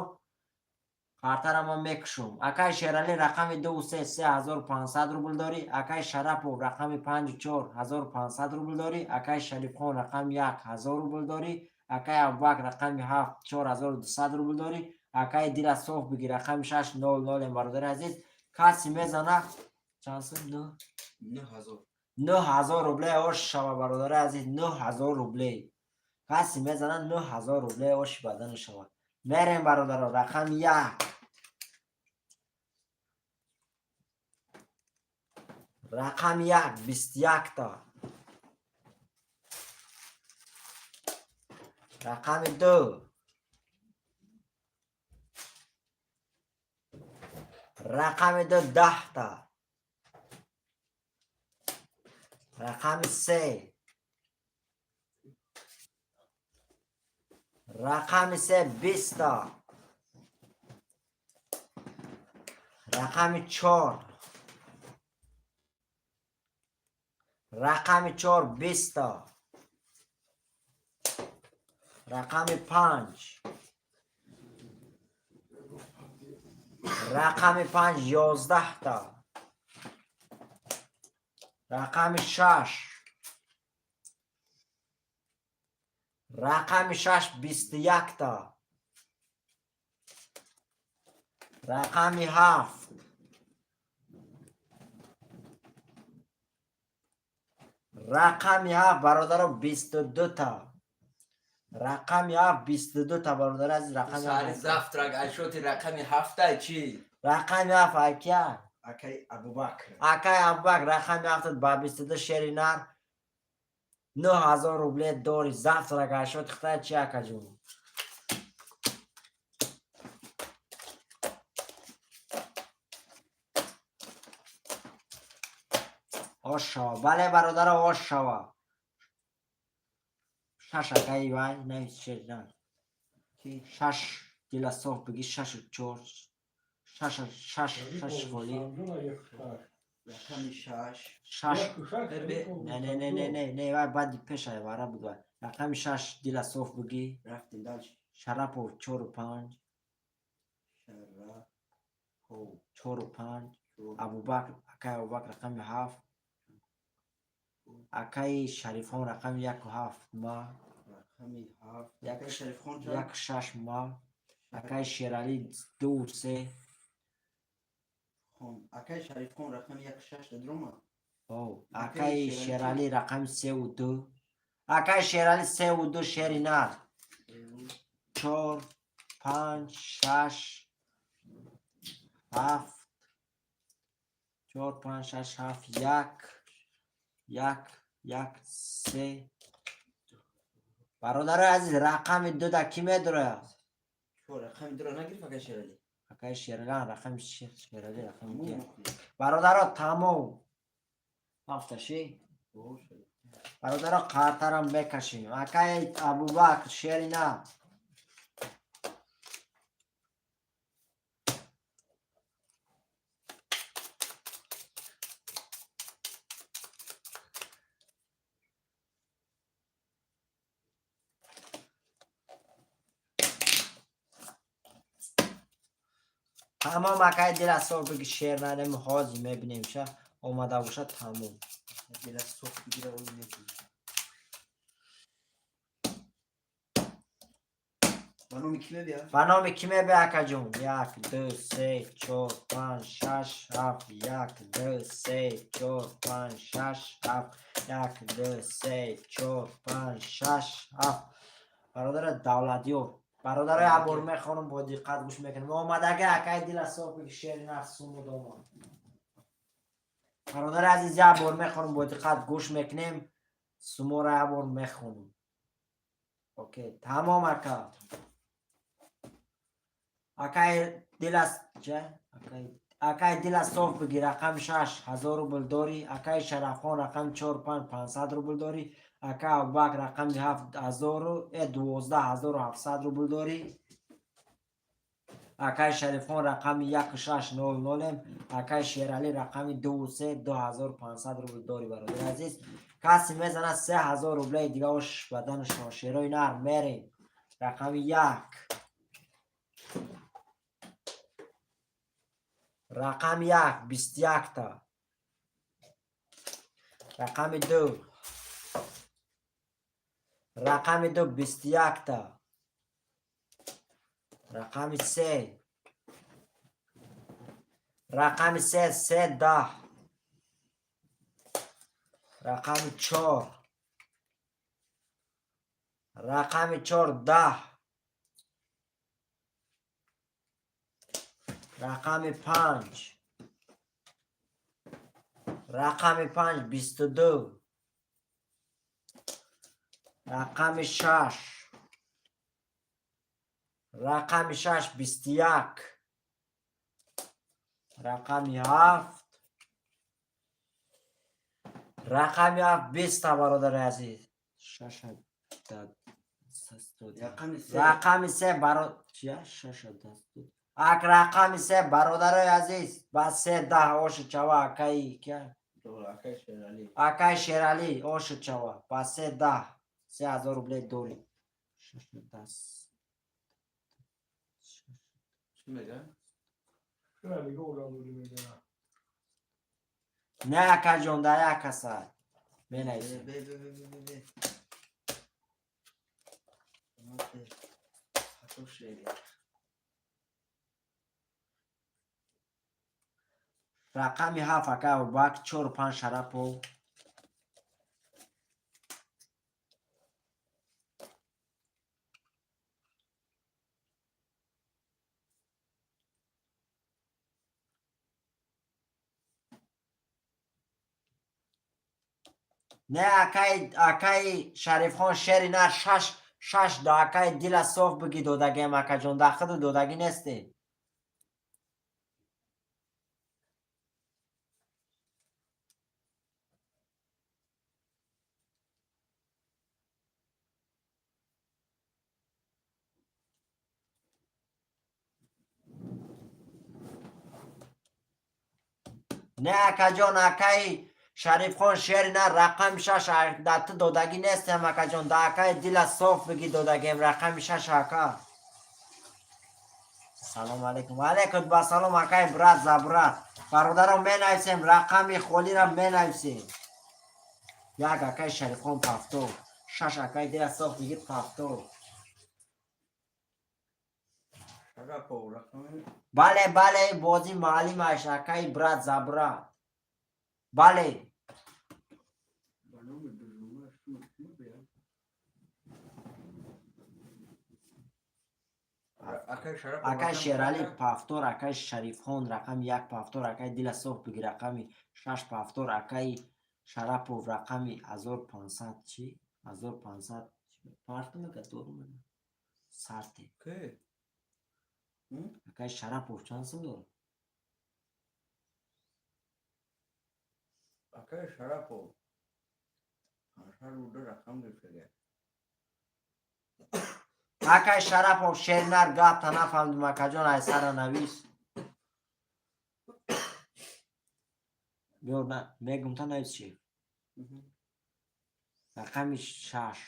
Қартара ман мекушум. Акай Шералӣ, рақами ду се, 3500 рубл дорӣ. Акай Шарапов, рақами панҷу чор, 1500 рубл дорӣ. Акай Шарифхон, рақами як, 1000 рубл дорӣ. Акай Абубакр, рақами ҳафт, 4200 рубл дорӣ. Акай Дила соф бигир, рақами шаш, нол нолем. Бародари азиз, касе мезана, чанд сум? 9000. 9000 рубле ош шава, бародари азиз, 9000 рубле. Касе мезана, 9000 рубле оши бадани шава. Мерем, бародаро. Рақами як, рақами як, 21-та. Рақами ду, рақами ду, 10-та. Рақами се, рақами се, 20-та. Рақами чор, рақами чор, 20-та. Рақами панҷ, рақами панҷ, 11-та. Рақами шаш, рақами шаш, 21-та. Рақами ҳафт, рақами ҳафт, бародаро, 22-та. Рақами ҳафт, 22-та, бародари азиз, рақами Сари ҳафт. Завтрак айшоти рақами ҳафтай чӣ? Рақами ҳафт акя? Акай Абубакр. Акай Абубакр, рақами ҳафтат ба 22, шери нар, 9000 рубле дори. Завтрак айшоти хитай чи, акаҷон? Ош шава. Бале, бародаро, ош шава. Шаш, акаи вай навис, шери нар. Шаш, дила соф биги, шашу чор, шаш, шаш, шаш холӣ. Рақами шаш. Шаш. Не, не, не, не, не, не, вай баъди пешай вара буд вай. Рақами шаш, дила соф биги. Рафтем дальше. Шарапов, чору панҷ. Шарапов. Чору панҷ. Чор. Абубакр, акай Абубакр, рақами ҳафт. Акаи Шарифхон, рақами яку ҳафт ма. Рақами ҳафт. Як. Акай Шарифхон чанд? Як шаш ма. Акаи Шералӣ, ду се. Хон. Акай Шарифхон рақами як шаш дадрома. О. Акаи Акаи Шералӣ. Шералӣ, рақами севу ду. Акаи Шералӣ, севу ду, шери нар. Чор, панҷ, шаш, ҳафт, чор, панҷ, шаш, ҳафт, як, як, як, се. Бародарои азиз, рақами дуда кӣ медурояд? Чор, рақами дуро нагирифт акай Шералӣ. Акаи Шералӣ, рақами Шералӣ, рақами ду. Бародаро, тамом, ҳафташи. Бародаро, қартарам мекашем. Акаи Абубакр, шери на. Тамом, акаи дила соф биги, шер нанем, ҳозир мебинем, ша омада бошад, тамом. Дила соф бигира, ои мебинем. Ба номи кӣ мебия? Ба номи кӣ мебия, акаҷон? Як, ду, се, чор, панҷ, шаш, ҳафт, як, ду, се, чор, панҷ, шаш, ҳафт, як, ду, се, чор, панҷ, шаш, ҳафт. Бародари Давлатёр, бародари, абор мехонам, бо диққат гӯш мекунем. Омадага, акаи дила соф биги, шери нафс сумуд омад. Бародари азиз, як бор мехонам, бо диққат гӯш мекунем. Сумора як бор мехонам. Окей, тамом, ака. Акаи дила ча, акаи дила соф биги, рақами шаш, 1000 рубл дорӣ. Акаи Шарафхон, рақами чор, панҷ, 500 рубл дорӣ. Ака Абубакр, рақами ҳафт, ҳазору 12 700 рубл дорӣ. Акай Шарифхон рақами яку шаш нол нолем. Акай Шералӣ рақами дуву се, 2500 рубл дори, бародари азиз. Касе мезанад, 3000 рублеи дига ош баданашон. Шерои нар, мерем. Рақами як, рақами як, 21-та. Рақами ду, рақами ду, 21-та. Рақами се, рақами се, се 10. Рақами чор, рақами чор, 10. Рақами панҷ, рақами панҷ, 22. Рақами шаш, рақами шаш, 21. Рақами ҳафт, рақами ҳафт, 20-та. Бародари азиз, шаша. Рақами се. Рақами се, баро чия, шаша. Ак, рақами се, бародарои азиз, ба се 10 оши чава. Акаи кия? Акай Шералӣ. Акаи Шералӣ, оши чава, ба се 10, 3000 рубле дори. Шаша даст. Чӣ мега? Чира дига оразури мегӯяд? Не, акаҷон, да як каса менависем. Бе, бе, бе, бе, бе, бе. Хато шери. Рақами ҳафт, ака Абубакр, чору панҷ, Шарапов. Не, акаи Шарифхон, шери нар, шаш, шаш да. Акаи Дила соф биги, додагиам, акаҷон, да худу додагӣ несте. Не, акаҷон, акаи Шарифхон, шери нар, рақами шаш, да ту додагӣ нестем, акаҷон, да акаи Дила соф биги додагием, рақами шаш. Ака, салом алейкум. Алейкум ба салом, акаи брат за брат. Бародарон, менависем, рақами холира менависем. Як, акаи Шарифхон, пафтор. Шаш, акаи Дила соф биги, пафтор. Шарапов рақами. Бале, бале, бозӣ маълимаш, акаи брат за брат, бале. Ба номи дужума шумо бия. Акай Шарапов. Акай рақами Шералӣ чанд? Пафтор. Акай Шарифхон, рақами як, пафтор. Акай Дила соф биги, рақами шаш, пафтор. Акаи Шарапов, рақами 1500, чи, 1500 парту мега, дору мега, сарте. Ки? Акай Шарапов чанд сум дорад? Акай Шарапов. 500 рубл рақам гирифтага. Акай Шарапов, шернар, гапта нафаҳмидим, акаҷон, ай сара навис. Биёр, на мегум, та навис чи. Рақами шаш,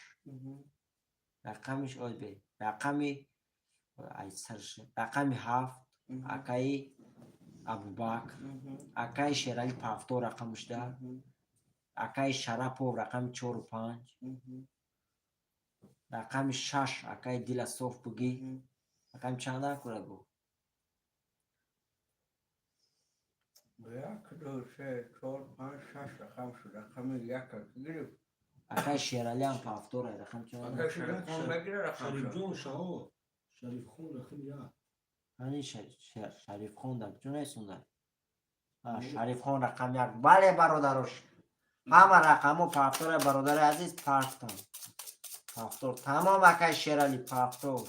рақамиш ойбе, рақами ай сарш, рақами ҳафт, акаи Абубакр. Акаи Шералӣ пафтор рақамушда. Акаи Шарапов, рақами чору панҷ. Рақами шаш, акаи Дила соф бугӣ. Рақами чанда кура гу? Як, ду, се, чор, панҷ, шаш рақам шуд. Рақами яка ки гирифт? Акаи Шералиам пафтора, рақами чанда? Акай Шарифхон мегира рақам шуд. Шарифҷон шаҳо, Шарифхон, рақами як. Ани Шарифхон да куҷо несонда? Шарифхон, рақами як, бале, бародарош, ҳама рақамҳо пафтора, бародари азиз, пафтам, пафтор, тамом. Акаи Шерали пафтор.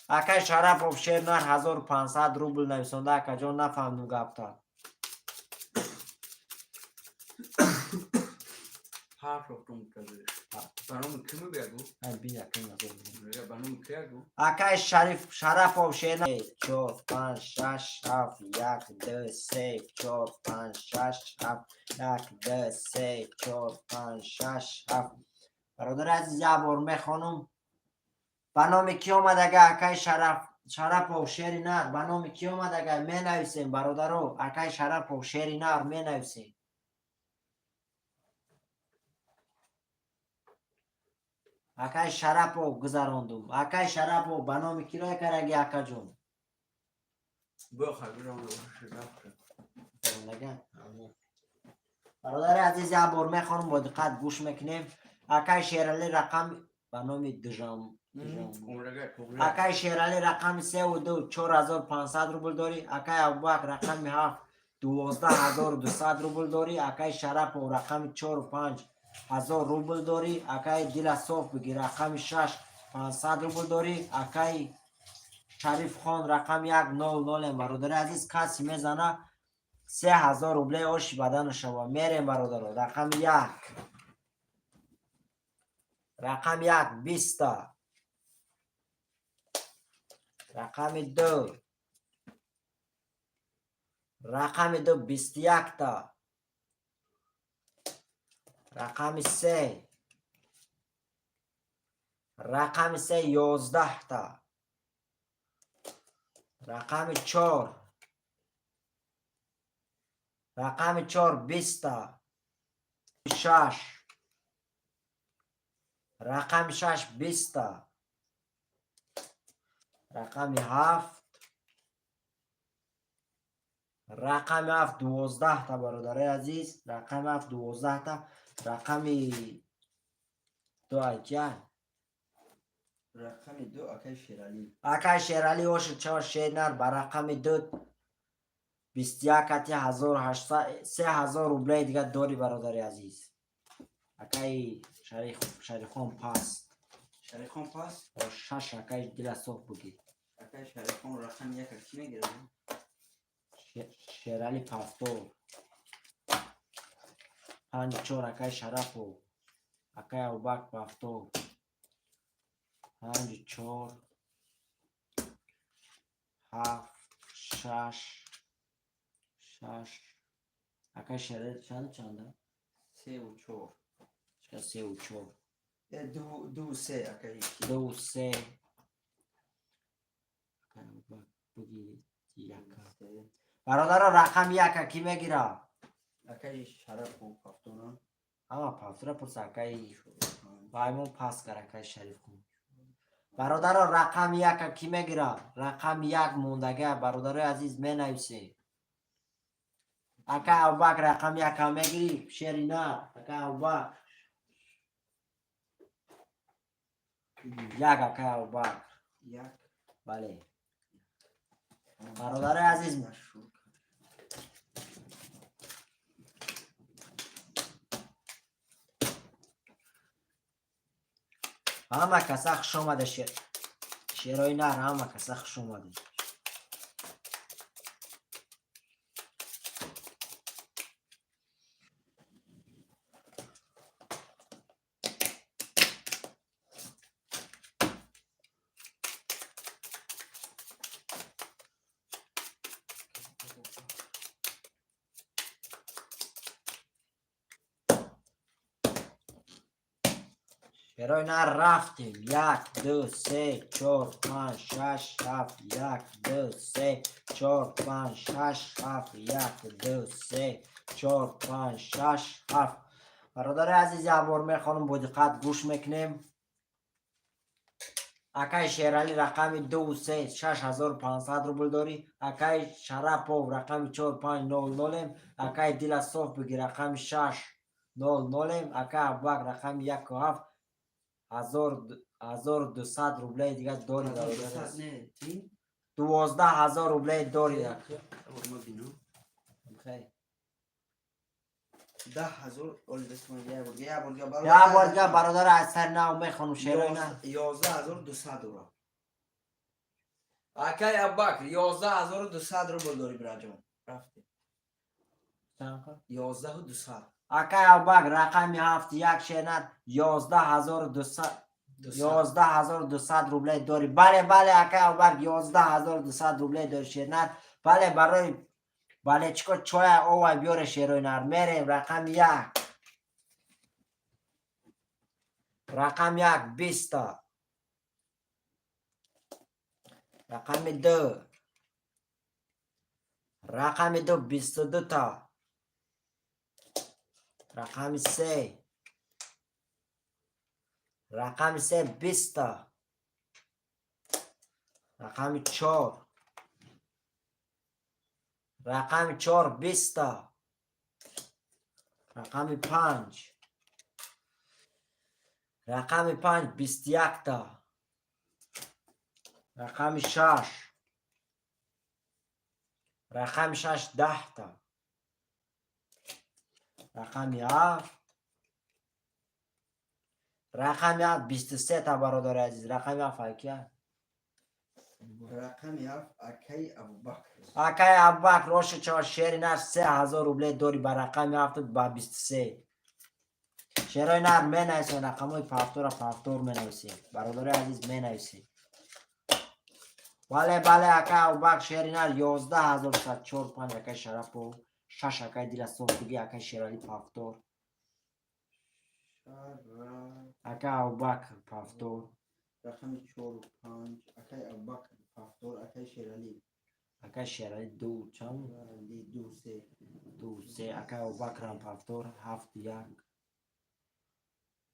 Акаи Шарапов, шернар, 1500 рубл нависонда, акаҷон, нафаҳмидум гапта. Партофтум кази. Ба номи кӣ мегӯ? Ай, бин, акай назар. Ба номи кӣ ягу? Акай Шариф Шарапов шена чор, панҷ, шаш, ҳафт, як, ду, се, чор, панҷ, шаш, ҳафт, як, ду, се, чор, панҷ, шаш, ҳафт. Бародари азиз, як бор мехонум. Ба номи кӣ омадага, акай Шараф Шарапов шери нар? Ба номи кӣ омадага, менависем, бародаро. Акай Шарапов шери нар менависем. Акай Шарапов гузарондум. Акай Шарапов, ба номи кӣ рой кардаги, акаҷон? Бо хабирам. Гузарондага? Бародари азиз, як бор мехонум, бо диққат гӯш мекунем. Акай Шералӣ рақам ба номи Дужам. Акай Шералӣ рақами севу ду, 4500 рубл дорӣ. Акай Абубакр рақами ҳафт, 12 200 рубл дорӣ. Акай Шарапов рақами чору панҷ, 1000 рубл дорӣ. Акай Дила Соф бигир, рақами шаш, 500 рубл дорӣ. Акай Шарифхон рақами як, нол нолем. Бародари азиз, касе мезана, 3000 рубле оши бадану шава. Мерем, бародаро. Рақами як, рақами як 20-та, рақами ду, рақами ду 21-та, рақами се, рақами се 11-та, рақами чор, рақами чор 20-та, шаш, рақами шаш 20-та, рақами ҳафт, рақами ҳафт 12-та. Бародарои азиз, рақами ҳафт 12-та, рақами ду айкия? Рақами ду акай Шералӣ. Акай Шералӣ, оши чор шернар ба рақами ду 21 ати 1800, 3000 рублеи дига дори, бародари азиз. Акай Шарифхон паст. Шарифхон пас. О, шаш, акай Дила Соф бугӣ. Акай Шарифхон рақами яка кӣ мегирад? Шерали пафтор, панҷ, чор, акай Шарапов, акай Абубакр пафтор, панҷ, чор, ҳафт, шаш, шаш. Акай Шерали чанд, чанда? Севу чор. Чика севу чор? Э, ду, ду, се, акай. Ду, се. Акай Абубакр буги яка. Се. Бародаро, рақами яка кӣ мегира? Акай Шарапов пафтора. Ама пафтора пурса, акай ваймон пас кар, акай Шарифхон. Бародаро, рақами яка кӣ мегира? Рақами як мондага, бародарои азиз, менависе. Ака Абубакр, рақами яка мегирӣ, шери нар? Ака Абубакр, як, акай Абубакр. Як. Бале, бародарои азиз. Шур. Ҳама каса хуш омада, шерои нар, ҳама каса хуш омада. Шерои нар, рафтем. Як, ду, се, чор, панҷ, шаш, ҳафт, як, ду, се, чор, панҷ, шаш, ҳафт, як, ду, се, чор, панҷ, шаш, ҳафт. Бародари азиз, як бор мехонам, бо диққат гӯш мекунем. Акай Шералӣ рақами ду се, 6500 рубл дорӣ. Акай Шарапов рақами чор, панҷ, нол нолем. Акай Дила Соф биги, рақами шаш, нол нолем. Акай Абубакр рақами яку ҳафт, 1200 рублеи дига дорӣ, бародари азиз. Не, тин. 12 000 рублеи дорӣ. Ма бинам. Хей. 10 000 оли дастма, як бор, як бор. Як бор дига, бародар, аз сари нав мехонам, шерои нар. 11 200 рубл, акай Абубакр, 11 200 рубл дорӣ, бираҷон. Рафтем. 11 200. Акай Абубакр, рақами ҳафт, як шернар, 11 200, 11 200 рублей дорӣ. Бале, бале, акай Абубакр, 11 200 рублей дорӣ, шернар. Бале, барои балечико чоя овай биёре, шерои нар. Мерем, рақами як, рақами як 20-та, рақами ду, рақами ду 22-та, рақами се, рақами се 20-та, рақами чор, рақами чор 20-та, рақами панҷ, рақами панҷ 21-та, рақами шаш, рақами шаш 10-та, рақами ҳафт, рақами ҳафт 23-та. Бародари азиз, рақами ҳафт акия? Рақами ҳафт акаи Абубакр. Акаи Абубакр, оши чор, шери нар, 3000 рубле дорӣ ба рақами ҳафту ба 23. Шерои нар, менависем рақамҳои пафтора, пафтор менависем, бародари азиз, менависем. Бале, бале, акаи Абубакр, шери нар, 11 сад, чор, панҷ, акаи Шарапов, шаш, акаи Дила Софтуги, акаи Шерали пафтор. Шара. Акаи Абубакр пафтор. Рақами чору панҷ акаи Абубакр пафтор, акаи Шералӣ. Акаи Шерали ду, чанд? Шералӣ ду, се. Ду, се, акаи Абубакрам пафтор, ҳафт, як.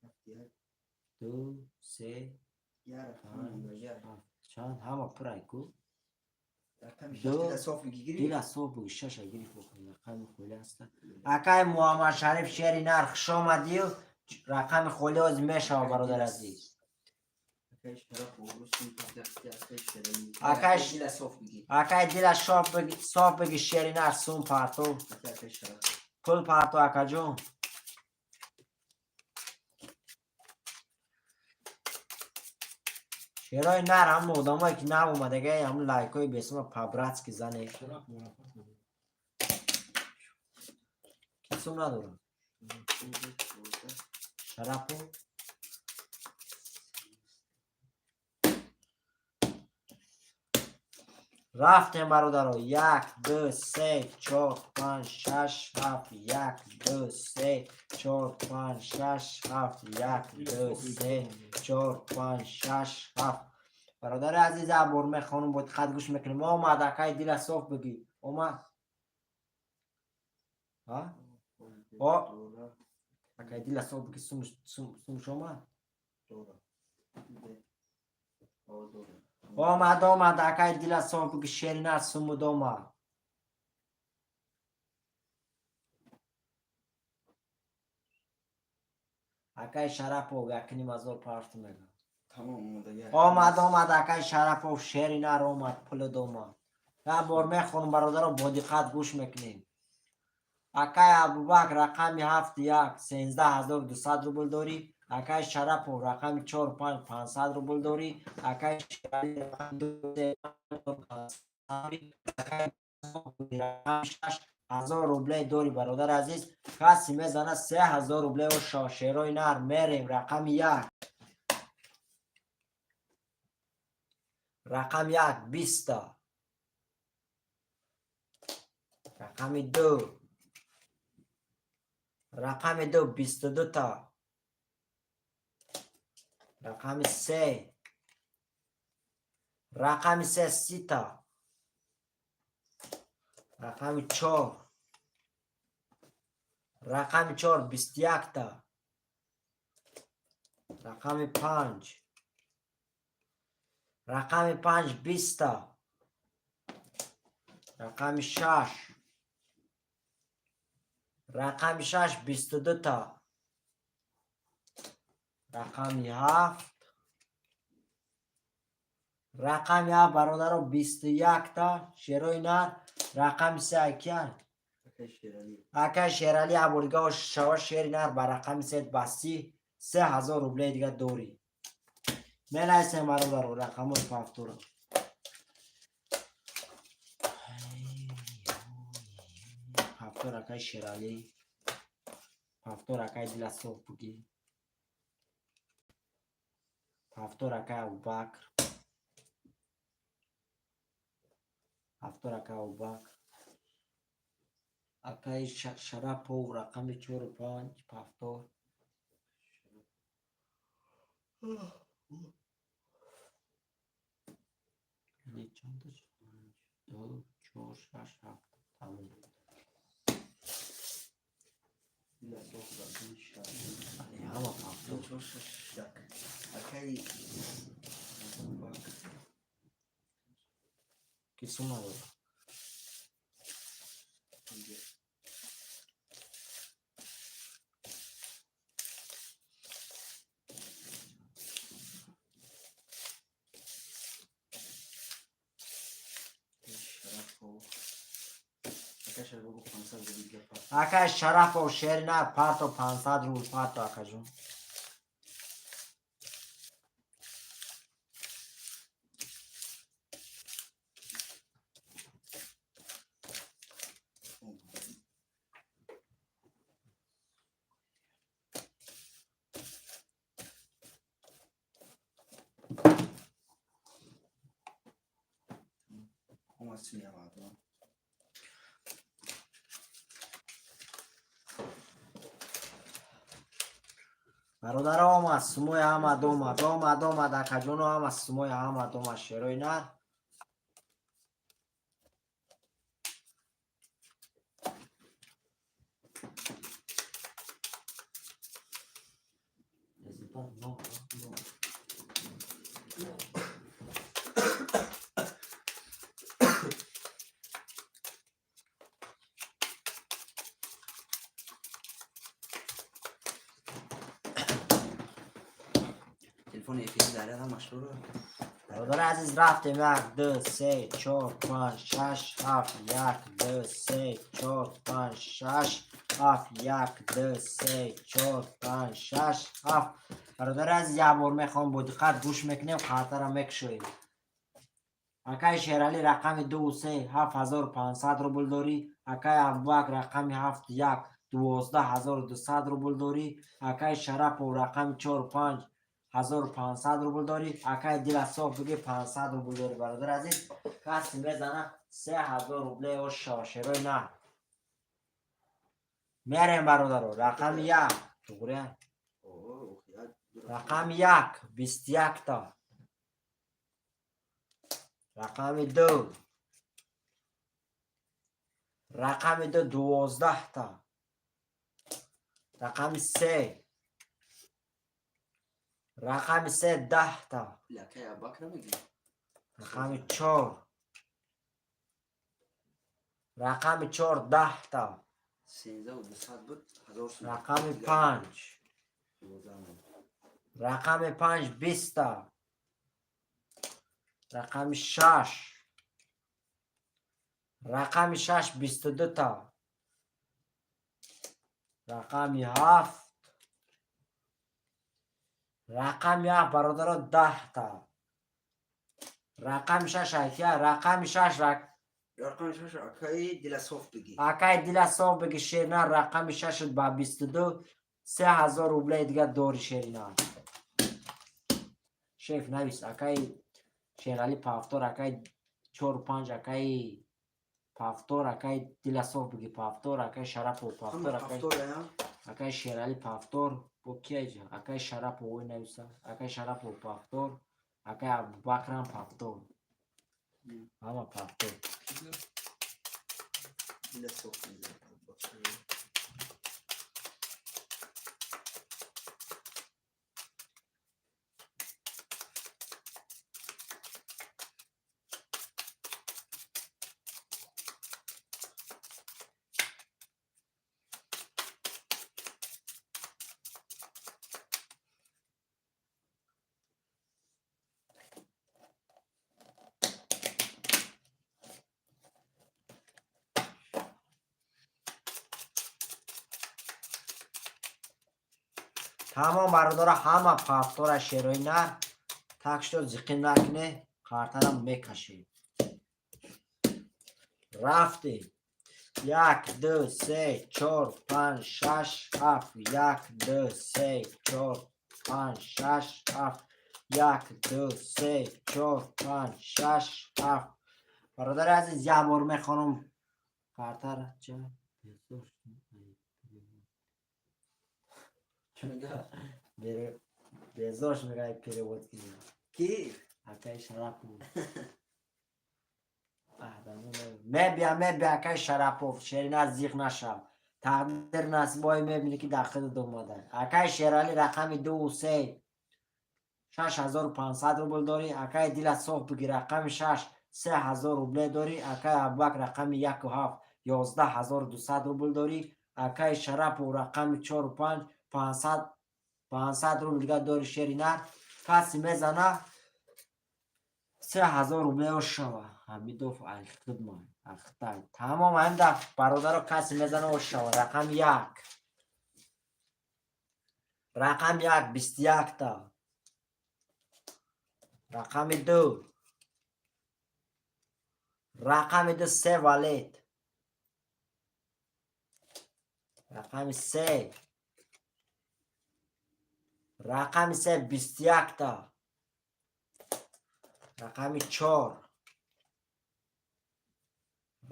Ҳафт, як. Ду, се. Я рақами панҷ, мондагия. Ҳафт, чанд? Ҳама пурай ку. Рақами Ду. шаш дила соф бигирӣ. Дила соф буги, шаша гирифт, рақами холӣ ҳаста. Акаи Муҳаммадшариф, шери нар, хушомадию. Рақами холӣ ҳозир мешава, бародар азиз. Акаи Шарапов рустум пафтяхти, акаи Шералӣ. Акаи Дила соф бигир. Акаи Дила соф биги, шери нар, сум парто. Акаи Шарап. Пул парто, акаҷон. Шерои нар, ҳама одамое ки нав омадага, ҳам лайкҳои бесума по-братски зане. Шараф мурафат надорад. Ки сум надорад? Шарапо. Рафтем, бародаро. Як, ду, се, чор, панҷ, шаш, ҳафт, як, ду, се, чор, панҷ, шаш, ҳафт, як, ду, се, чор, панҷ, шаш, ҳафт. Бародари азиз, як бор мехонум, бо диққат гӯш мекунем. Омад, акаи Дила соф бигӣ, омад. О, акаи Дила соф бигӣ, сумш омад. Омад, омад, акаи Дила соф бигӣ, шерина, сумуд омад. Акаи Шарапов 1500 парту мега. Тамом, омадагия. Омад, омад, акаи Шарапов, шеринар омад, пулуд омад. Як бор мехонум, бародаро, бо диққат гӯш мекунем. Акаи Абубакр, рақами ҳафт, як, 13 200 рубл дорӣ. Акаи Шарапов, рақами чор, панҷ, 500 рубл дорӣ. Акаи Шерали, рақами ду, се, акаи рақами шаш, 1000 рубле дорӣ. Бародари азиз, касе мезана, 3000 рубле оша. Шерои нар, мерем, рақами як, рақами як 20-та, рақами ду, рақами ду 22-та, рақами се, рақами се 30-та, рақами чор, рақами чор 21-та, рақами панҷ, рақами панҷ 20-та, рақами шаш, рақами шаш 22-та, рақами ҳафт, рақами ҳафт, бародаро, 21-та. Шерои нар, рақами се акия? Акаи Шералӣ. Акаи Шералӣ, абордига шава, шери нар, ба рақами се ба 3000 рублеи дига дорӣ. Менависем, бародаро, рақамҳои пафтура. Пафтор, акаи Шералӣ. Повтор, акай Диласов, бугӣ. Повтор, акай Абубакр. Повтор, акай Абубакр. Акай Шарапов, рақами чору панҷ, повтор. Яъне чанда шуд? Панҷ, ду, чор, шаш, ҳафт. Тамом. Диласов, рақами шаш. Бале, ҳама повтор. Чор, шаш, як. Акай Абубакр. Ки сум надорад. Панҷ. Шарапов. Акай Шарапов 500 рубл дига парто. Акай Шарапов, шерина, парто, 500 рубл парто, акаҷон. Омад смеяд. Бародаро, омад сумои ҳамад, омад, омад, омад, акаҷоно, ҳама сумои ҳамад омад, шерои нар. Результат нол, нол. Телефони эфири дар ҳамаш дора. Бародари азиз, рафтем: як, ду, се, чор, панҷ, шаш, ҳафт. Як, ду, се, чор, панҷ, шаш, ҳафт. Як, ду, се, чор, панҷ, шаш, ҳафт. Бародари азиз, як бор мехоҳам, бо диққат гӯш мекунем, қартара мекушоем. Акаи Шералӣ, рақами дуву се, 7500 рубл дорӣ. Акаи Абубакр, рақами ҳафту як, 12 200 рубл дорӣ. Акаи Шарапов, рақами чору панҷ, 1500 рубл дорӣ. Акаи Диласоф, биги, 500 рубл дорӣ. Бародари азиз, касе мезана, 3000 рубле ош шава, шерои на. Мерем, бародаро. Рақами як туғрия. Рақами як 21-та. Рақами ду, рақами ду 12-та. Рақами се, рақами се 10-та. Акай Абубакр мегӣ? Рақами чор, рақами чор 10-та. 13 200 буд, ҳазор сум. Рақами панҷ, рақами панҷ 20-та. Рақами шаш, рақами шаш 22-та. Рақами ҳафт, рақами ҳафт, бародаро, 10-та. Рақами шаш акия, рақами шаш. Рақами шаш, акаи Диласоф бигӣ. Акаи Диласоф бигӣ, шерина, рақами шашат ба 22, 3000 рублеи дига дори, шерина. Шеф, навис: акаи Шерали повтор, акаи чору панҷ, акаи повтор, акаи Диласоф бигӣ повтор, акаи Шарапов повтор, акаи Шерали повтор. Бо кияҷа? Акаи Шарапов ой нависа. Акаи Шарапов повтор, акаи Абубакрам повтор, ҳама повтор. Диласоф. Тамом, бародаро, ҳама повтора, шерои нар. Так что зиқин накуне, қартара мекашем. Рафтем. Як, ду, се, чор, панҷ, шаш, ҳафт. Як, ду, се, чор, панҷ, шаш, ҳафт. Як, ду, се, чор, панҷ, шаш, ҳафт. Бародари азиз, як бор мехонам. Картара ча? Безош мегӯяд, перевод кунӣ. Ки? Акаи Шарапов. Мебия, мебия, акаи Шарапов, шерина зиқ нашав. Тақдир насибое мебинӣ, ки дар худат омада. Акаи Шералӣ, рақами дуву се, 6500 рубл дорӣ. Акаи Дила соф бигир, рақами шаш, 3000 рубле дорӣ. Акаи Абубакр, рақами яку ҳафт, 11 200 рубл дорӣ. Акаи Шарапов, рақами чору панҷ, 500 рубл дига дорӣ. Шери нар, касе мезана, 3000 рубле ошава. Ҳамидов айхидмай ахтай. Тамом, ҳамин даф, бародаро, касе мезана, ошава. Рақами як, рақами як, 21-та. Рақами ду, рақами ду, се валет. Рақами се, рақами се, 21-та. Рақами чор,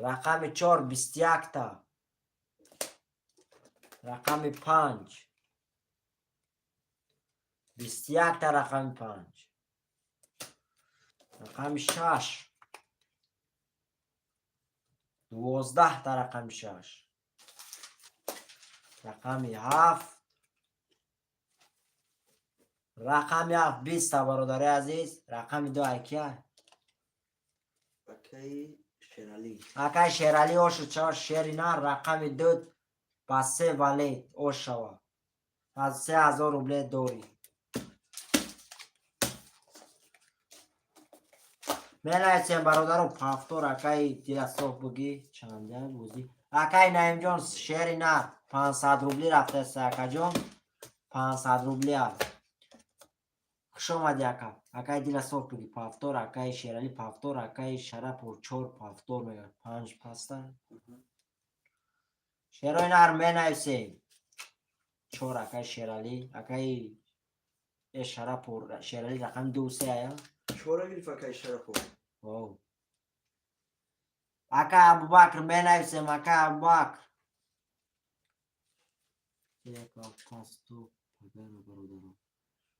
рақами чор, 21-та. Рақами панҷ, 21-та. Рақами панҷ. Рақами шаш, 12-та. Рақами шаш. Рақами ҳафт, рақами ҳафт, 20-та. Бародари азиз, рақами ду айкия? Акаи Шералӣ. Акаи Шералӣ, ошу чор, шери нар, рақами ду ба се валет ошава, аз 3000 рубле дорӣ. Менависем, бародаро, повтор. Акаи Диласоф, бугӣ чанда бозӣ. Акаи Наимҷон, шери нар, 500 рубли рафтаст. Акаҷон, 500 рубли аст. Хуш омадӣ, ака. Акаи Диласоф, бугӣ повтор. Акаи Шералӣ, повтор. Акаи Шарапов, чор повтор мегӯяд, панҷ паста. Шерои нар, менависем, чор. Акаи Шералӣ, акаи Шарапов, Шералӣ, рақами ду, се ая. Чора гирифт акаи Шарапов. Ака Абубакр, менависем. Ака Абубакр,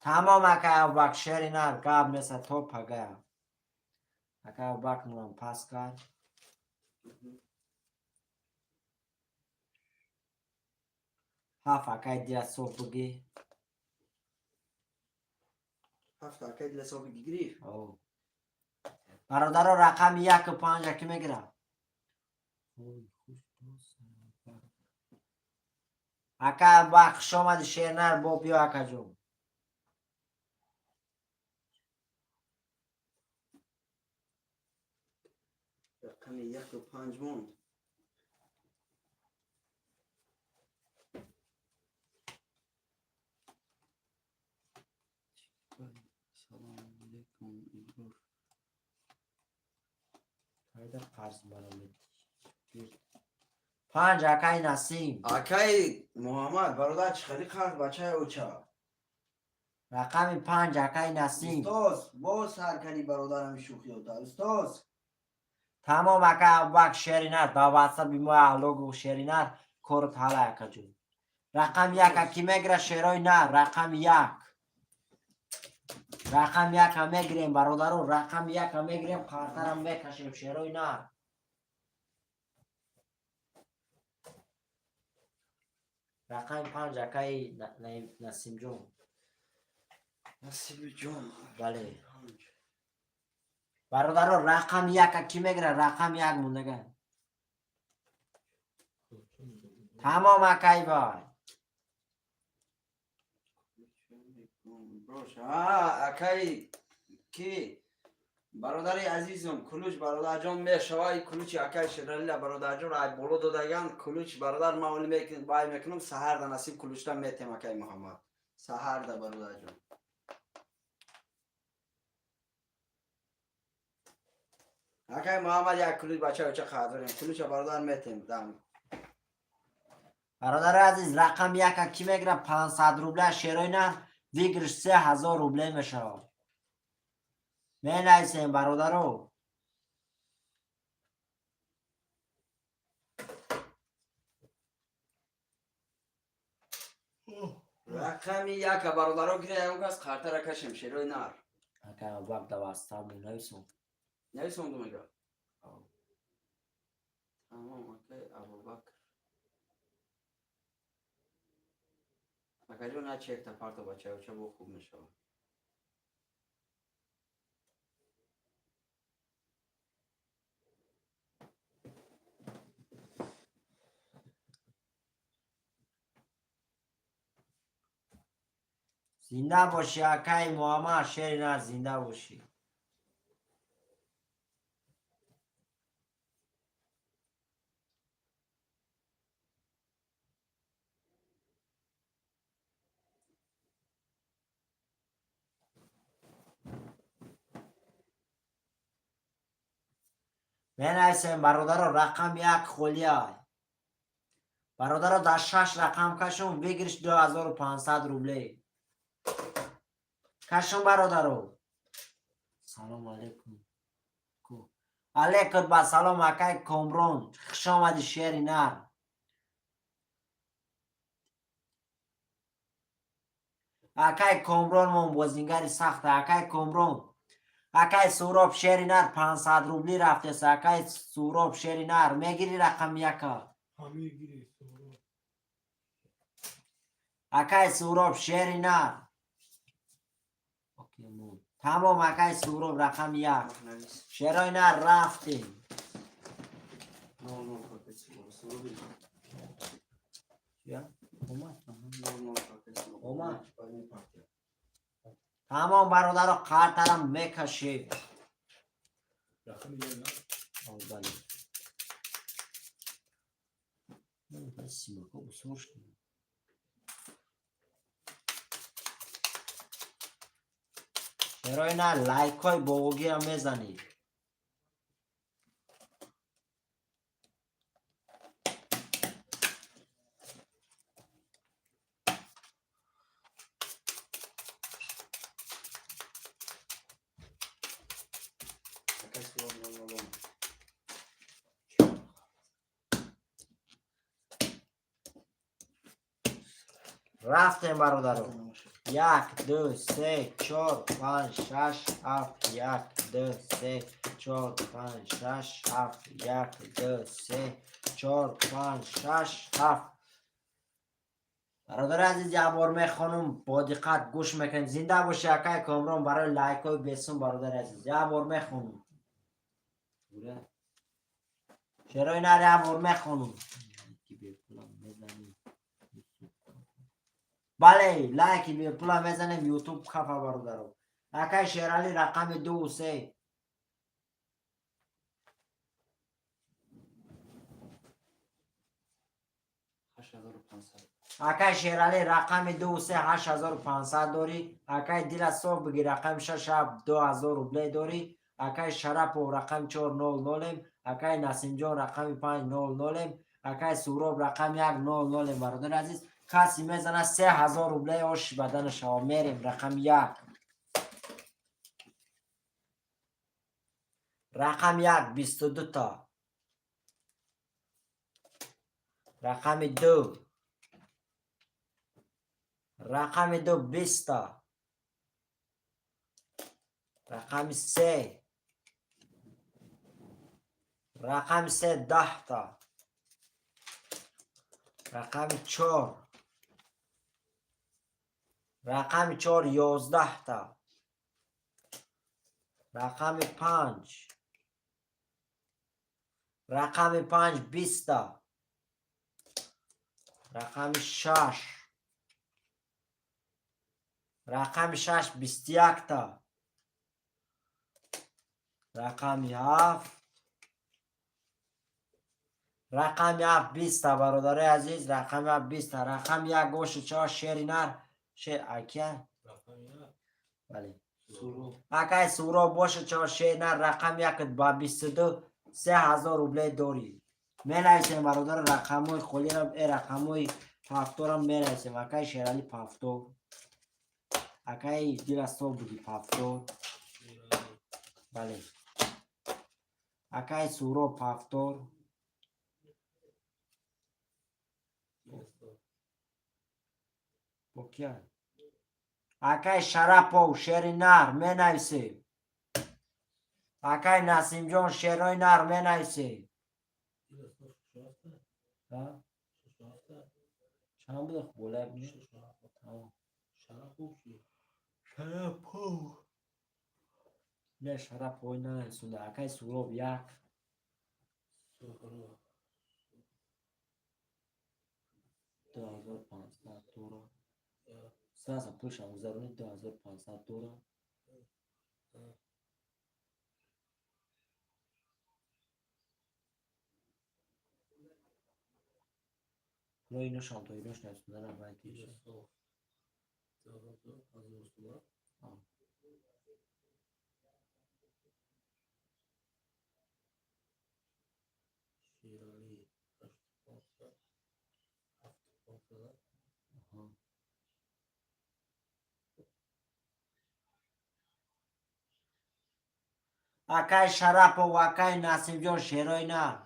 тамом. Ака Абубакр, шери нар, гап неса, то пагая. Ака Абубакр мурам пас кард. Ҳафт, акаи Диласоф, бугӣ. Ҳафт, акаи Диласоф гирифт. Бародаро, рақами яку панҷа ки мегирад? Ака, ба хуш омади, шернар, бо биё, акаҷон. Рақами яку панҷ монд. Салому алейкум, Иброр. Қайда қарз маро? Панҷ, акаи Насим. Акаи Муҳаммад, бародар, чӣ хели қарз, бачаи оча? Рақами панҷ, акаи Насим. Устоз, боз сар кардӣ, бародарам, шӯхиёта, устоз. Тамом, ака Абубакр, шеринар, ба ватсаби мо алогу. Шеринар, корот ҳала, акаҷон. Рақами як ки мегира, шерои нар? Рақами як, рақами яка мегирем, бародаро, рақами яка мегирем, қартарам мекашем, шерои нар. Рақами панҷ, акаи Насимҷон. Насибҷон. Бале. Бародаро, рақами яка ки мегира? Рақами як мондага. Тамом, акай вай. Акаи ки, бародари азизум, кулуч, бародарҷон, мешавай кулучи акаи Шералила, бародарҷон, ай боло додаган кулуч, бародар, ман оли бай мекунам, саҳарда насиб кулучта метем, акаи Муҳаммад, саҳарда, бародарҷон. Акаи Муҳаммад, як кулуч, бача оча қадорем, кулуча, бародар, метем дам. Бародари азиз, рақами яка кӣ мегирад 500 рубля, шерои нар, выигрыш 3000 рубле мешавад. Менависем, бародаро. Рақами яка, бародаро, гира, ягон кас қартара кашем, шерои нар. Ака Абубакр да ватсап менависом. Нависонду мега. Тамом, акай Абубакр. Акаҷон, на чекта парто, бачаюча бо хуб мешавад. Зинда бошӣ, акаи Муҳаммад, шери нар, зинда бошӣ. Менависем, бародаро, рақам як холиай. Бародаро, дар шаш рақам кашон, выигрыш 2500 рублей. Кашон, бародаро. Салом алейкум. Алейкум ба салом, акай Комрон. Хуш омадӣ, шери нар. Акай Комрон мон бозингари сахта, акай Комрон. Акай Суроб, шери нар, 500 рубли рафтест. Акай Суроб, шери нар, мегири рақами яка? Мегири, Суроб. Акай Суроб, шери нар. Тамом, акай Суроб, рақами як. Навис. Шерои нар, рафтем. Нол нол пакет Суроб. Я? Омад? Нол нол пакет Суроб. Омад. Партия. Тамом, бародаро, қартарам мекашем. Рақами як на? Бале. Симако бисёр шуд. Шерои нар, лайкҳои бобогиро мезанӣ. Акай Суроб нол нол омад. Рафтем, бародаро. Як, ду, се, чор, панҷ, шаш, ҳафт. Як, ду, се, чор, панҷ, шаш, ҳафт. Як, ду, се, чор, панҷ, шаш, ҳафт. Бародари азиз, як бор мехонум, бо диққат гӯш мекунем. Зинда боши, акай Комрон, барои лайкҳои бесум. Бародари азиз, як бор мехонум. Шерои нар, як бор мехонум. Бале, лайки бепула мезанем, ютуб хафа, бародаро. Акай Шералӣ, рақами ду, се. 8500. Акай Шералӣ, рақами ду, се, 8500 дорӣ. Акай Дила соф бигир, рақами шаш, ҳафт, 2000 рубле дорӣ. Акай Шарапов, рақами чор, нол нолем. Акай Насимҷон, рақами панҷ, нол нолем. Акай Суроб, рақами як, нол нолем. Бародари азиз, касе мезана, 3000 рубле оши бадана шава. Мерем, рақами як. Рақами як 22 та. Рақами ду. Рақами ду 20 та. Рақами се. Рақами се 10 та. Рақами чор. Рақами чор 11 та. Рақами панҷ. Рақами панҷ 20 та. Рақами шаш. Рақами шаш 21 та. Рақами ҳафт. Рақами ҳафт 20 та. Бародарои азиз, рақами ҳафт 20 та. Рақами як гоши чор, шери нар, шер акия. Рақами як. Бале. Суроб. Акай Суроб боша чор, шери нар, рақами як ба 22, 3000 рубле дорӣ. Менависем, бародар, рақамҳои холира, рақамҳои пафторам менависем. Акаи Шералӣ пафтор, акаи Диласо буди пафтор, бале, акаи Суро пафтор, бо кия, акаи Шарапов шери нар менависем, акаи Насимҷон шерои нар менависем. Чанд буда? Болай, Шарапов не, Шарапов нанависонда. Акаи Суроб як, 2500 дора. Сразу пулшам гузаронӣ, 2500 дора. Пулои иношам то инош нависонда набояд. Акай Шарапов, акай Насимҷон шерои на,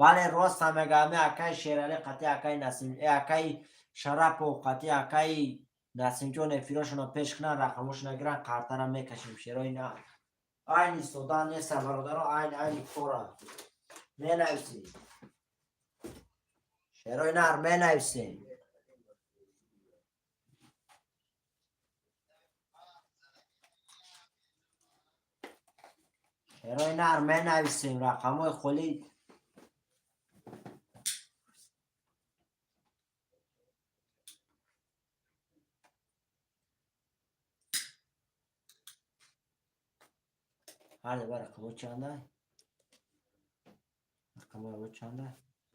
бале, роста мегӯям. Акай Шералӣ қатъи акай Насим, акай Шарапов қатъи акай Насимҷон эфирошонро пеш кунанд, рақамошона гиранд, қартара мекашем. Шерои на, айни сода неста, бародаро, айни кора менависем. Шерои нар менависем. Шерои нар менависем. Рақамҳои холӣ. Ҳар ба рақамҳо чанда? Рақамҳои чанда?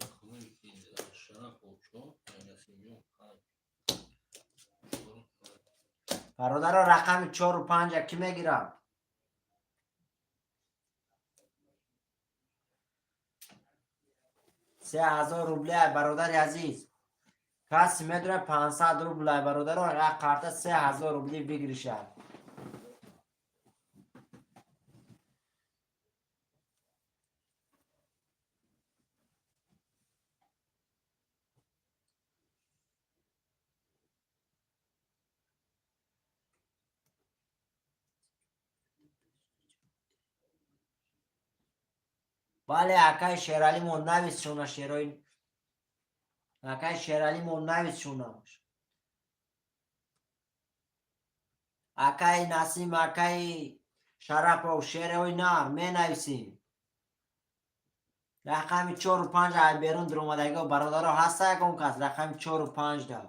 Рақамҳои Шарапов чор, Насимҷон панҷ. Бародаро, рақами чору панҷа кӣ мегирад? 3000 рубли, бародари азиз. Касе медонад, 500 рубл, бародаро, як карта 3000 рубли бигиришад. Бале, акаи Шералимон нависшона. Шерои акаи Шералимон нависшона. Акаи Насим, акаи Шарапов шерои нар менависем. Рақами чору панҷ ай берун дуромадагиҳо, бародаро, ҳаста ягон кас рақами чору панҷда?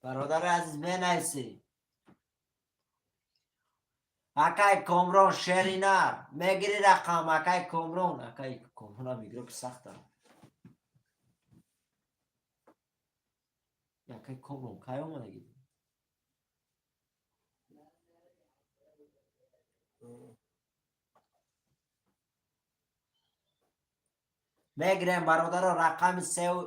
Бародари азиз, менависӣ. Акай Комрон шери нар мегири рақам? Акай Комрон, акай Комрон мегиро, ки сахта. Акай Комрон кай омадаги? Мегирем, бародаро, рақами сеу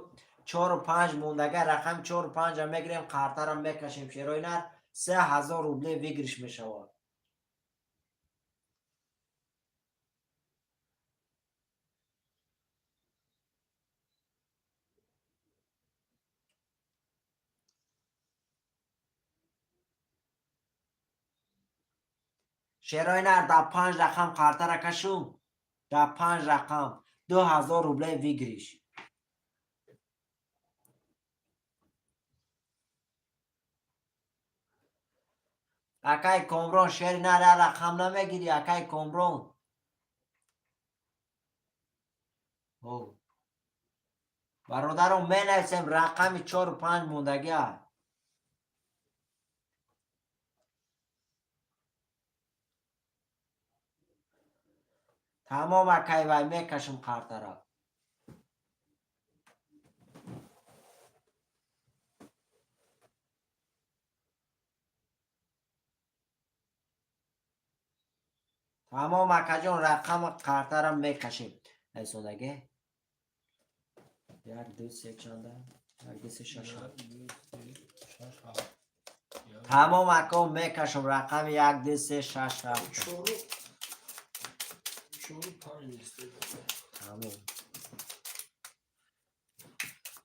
чору панҷ мондага. Рақами чору панҷа мегирем, қартара мекашем. Шерои нар, 3000 рубле выигрыш мешавад. Шерои нар, дар панҷ рақам қартара кашум. Дар панҷ рақам 2000 рубле выигрыш. Акай Комрон шери нар, рақам намегирӣ, акай Комрон? Бародарон, менависем рақами чору панҷ мондагиа. Тамом, акай вай, мекашем қартара. Тамом, акаҷон, рақами қартара мекашем. Айсодаге як, ду, се, чанда? Як, ду, се, шаш, ҳафт. Як, ду, се, шаш, ҳафт. Як, Тамом, ако, мекашам рақами як, ду, се, шаш, ҳафт. Чору чору панҷ нависта. Тамом,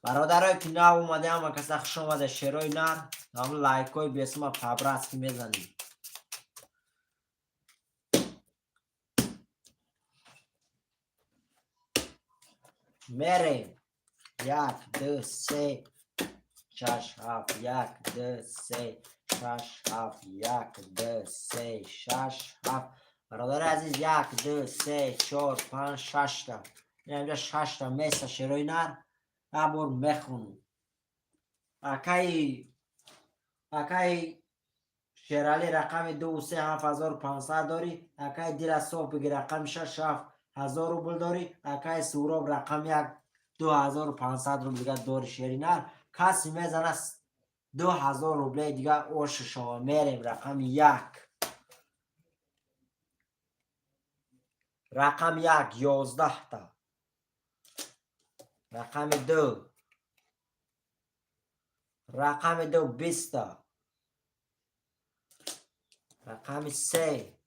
бародарое ки нав омаде, ҳама каса хуш омаде. Шерои нар, ҳам лайкҳои бесума по-братски мезанем. Мерем: як, ду, се, шаш, ҳафт, як, ду, се, шаш, ҳафт, як, ду, се, шаш, ҳафт. Бародари азиз, як, ду, се, чор, панҷ, шашта. Инҷа шашта меса. Шерои нар, як бор мехонам. Акаи Шералӣ, рақами ду, се, 7500 дорӣ. Акаи Дила соф биги, рақами шаш, 7000 рубл дорӣ. Акаи Суроб, рақами як, 2500 рубл дига дорӣ. Шери нар, касе мезана, 2000 рубле дига ошу шава. Мерем: рақами як, рақами як 11-та, рақами ду, рақами ду 20-та, рақами се,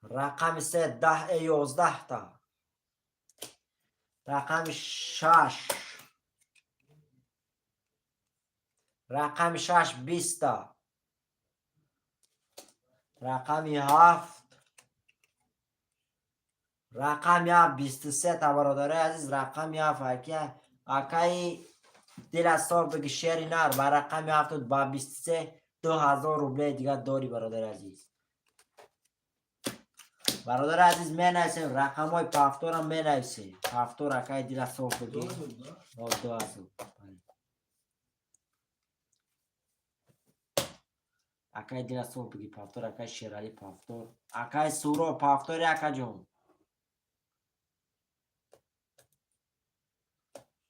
рақами се 10, 11-та, рақами шаш, рақами шаш 20-та, рақами ҳафт, рақами ҳафт 23-та. Бародарои азиз, рақами ҳафт, акаи Дила соф биги, шери нар, ба рақами ҳафту ба 23 2000 рубле дига дорӣ. Бародари азиз, бародари азиз, менависем рақамҳои повторам, менависем повтор. Акаи Дила соф биги. 2000, да? О, 2000. Бале. Акаи Дила соф биги повтор, акаи Шералӣ повтор, акаи Суро повтори, акаҷон.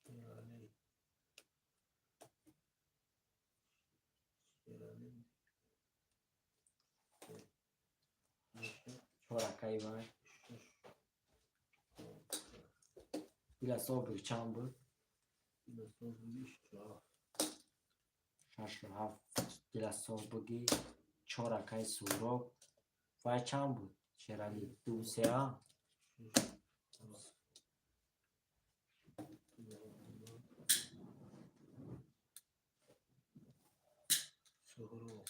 Шералӣ. Шералӣ. Чор, акаи вай. Шаш. Дила соф биги, чанд буд? Дила соф биги, шаш, ҳафт. Шашу ҳафт, Дила соф биги чор, акаи Суроб. Вай чанд буд, Шералӣ? Ду, се, а? Шаш, ҳафт. Ду, Суҳроб.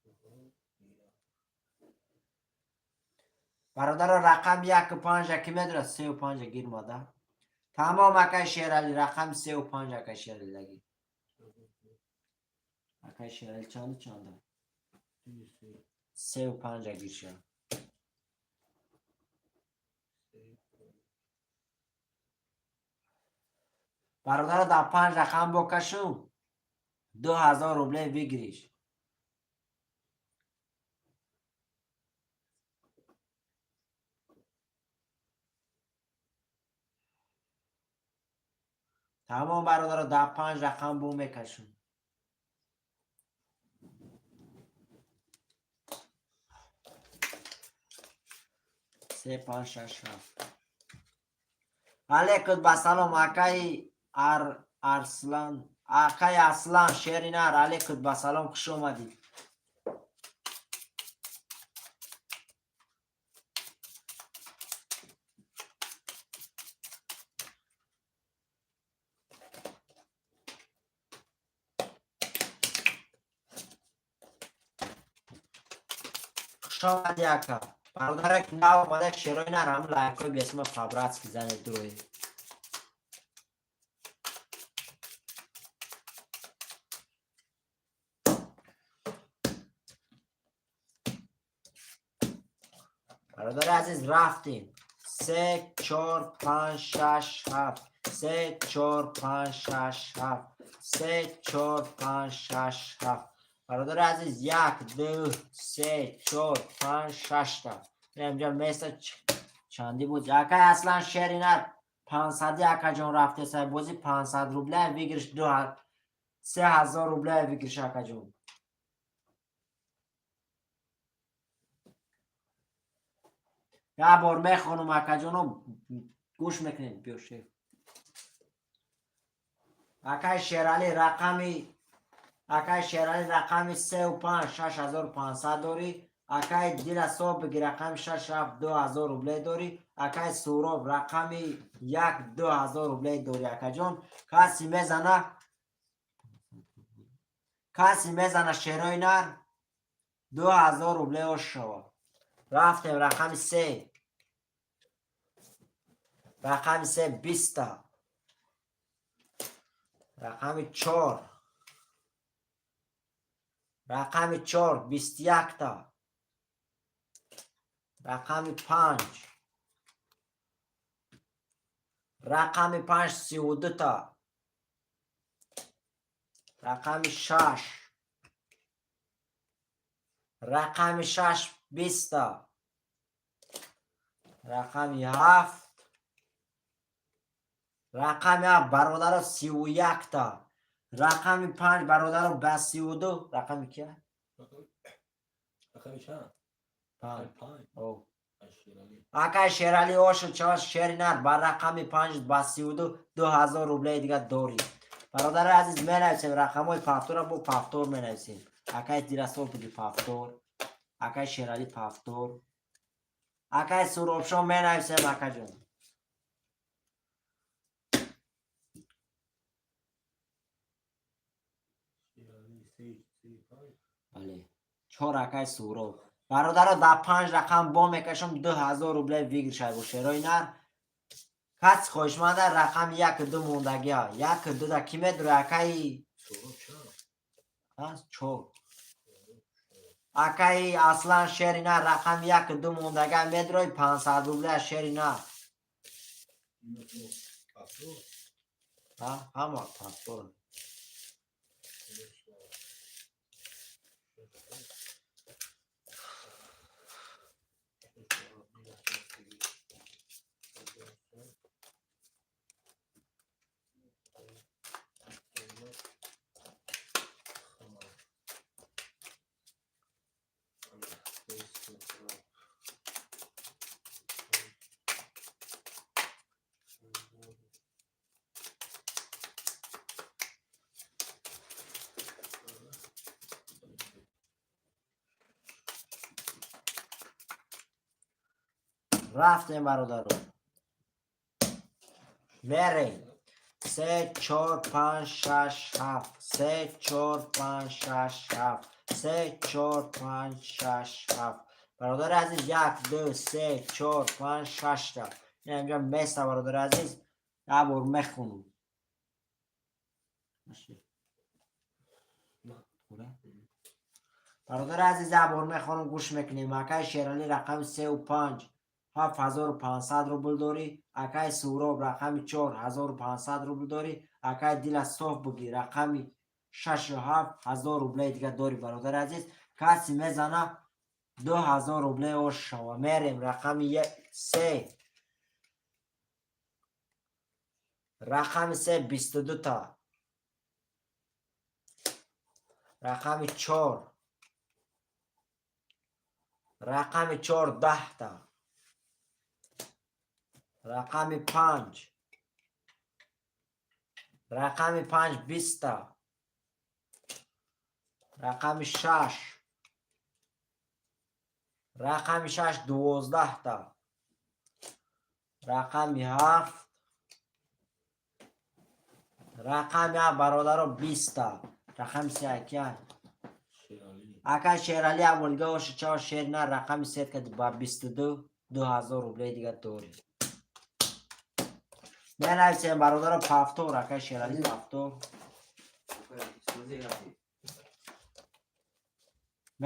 Суҳроб, як. Бародаро, рақами яку панҷа ки медонад, сеу панҷа гирмада. Тамом, акаи Шералӣ, рақами сеу панҷ, акаи Шералӣ даги. Акаи Шералӣ, чанду чанда? Ду, се. Сеу панҷа гирша. Се, панҷ. Бародаро, дар панҷ рақам бокашум, 2000 рубле выигрыш. Тамом, бародаро, дар панҷ рақам бо мекашум. Се, панҷ, шаш, ҳафт. Алейкум ба салом, акаи Арслан, акаи Аслан, шери нар, алейкум ба салом, хуш омадид. Хуш омадӣ, ака. Бародаре ки нав омада, шерои нар, ҳам лайкҳои бесма по-братски занед, дурои. Бародари азиз, рафтем. Се, чор, панҷ, шаш, ҳафт, се, чор, панҷ, шаш, ҳафт, се, чор, панҷ, шаш, ҳафт. Бародари азиз, як, ду, се, чор, панҷ, шашта. Инҷа меса чанди буд. Акай Аслан, шери нар 500-и, акаҷон, рафтеса бози 500 рубля выигрыш, ду 3000 рубля выигрыш, акаҷон. Як бор мехонум, акаҷоно, гӯш мекунем. Биё, шеф. Акай Шералӣ, рақами, акай Шералӣ, рақами сеу панҷ, 6500 дорӣ. Акай Дила Собиги, рақами шаш, ҳафт, 2000 рубле дорӣ. Акай Суроб, рақами як, 2000 рубле дорӣ. Акаҷон, каси мезана, каси мезана шерои нар, 2000 рубле ош шава. Рафтем, рақами се, рақами се, 20-та. Рақами чор, рақами чор, 21-та. Рақами панҷ, рақами панҷ, 32-та. Рақами шаш, рақами шаш, 20-та. Рақами ҳафт, рақами ҳафт, бародаро, 31-та. Рақами панҷ, бародаро, ба 32. Рақами кия? Рақами чанд? Панҷ. Панҷ. О. Аз Шералӣ. Акай Шералӣ, ошуд чава, шери нар ба рақами панҷ ба 32, 2000 рублеи дига дорӣ. Бародари азиз, менависем рақамҳои повтора, бо повтор менависем. Акай Дирасол буди повтор, акай Шералӣ повтор, акай Суробшон менависем, акаҷон. Шералӣ се, се, панҷ. Бале, чор, акай Суроб. Бародаро, дар панҷ рақам бо мекашам, 2000 рубле выигрыш ай бо шерои нар. Каси хоҳишманда, рақами як, ду мондагиа. Як, дуда ки медура, акаи? Суроб чанд? Чор. Акаи Аслан, шери нар, рақами як, ду мондага медрои, 500 рубля шери нар. Повтор. Ҳама повтор. Рафтем, бародаро, мерем. Се, чор, панҷ, шаш, ҳафт, се, чор, панҷ, шаш, ҳафт, се, чор, панҷ, шаш, ҳафт. Бародари азиз, як, ду, се, чор, панҷ, шашта. Инҷа места. Бародари азиз, як бор мехонум. Бародари азиз, як бор мехонум, гӯш мекунем. Акаи Шералӣ, рақами сеу панҷ, 7500 рубл дорӣ. Акаи Суроб, рақами чор, 1500 рубл дорӣ. Акаи Дила Соф бугӣ, рақами шашу ҳафт, 1000 рублеи дига дорӣ. Бародари азиз, каси мезана, 2000 рубле ош шава. Мерем, рақами се, рақами се, 22-та. Рақами чор, рақами чор, 10-та. Рақами панҷ, рақами панҷ, 20-та. Рақами шаш, рақами шаш, 12-та. Рақами ҳафт, рақами ҳафт, бародаро, 20-та. Рақами се акя? Ака Шералӣ, аввалга оши чао, шер на, рақами сет кади ба 22, 2000 рублеи дига дорӣ. Менависем, бародаро, повтор. Ака Шералӣ, повтор.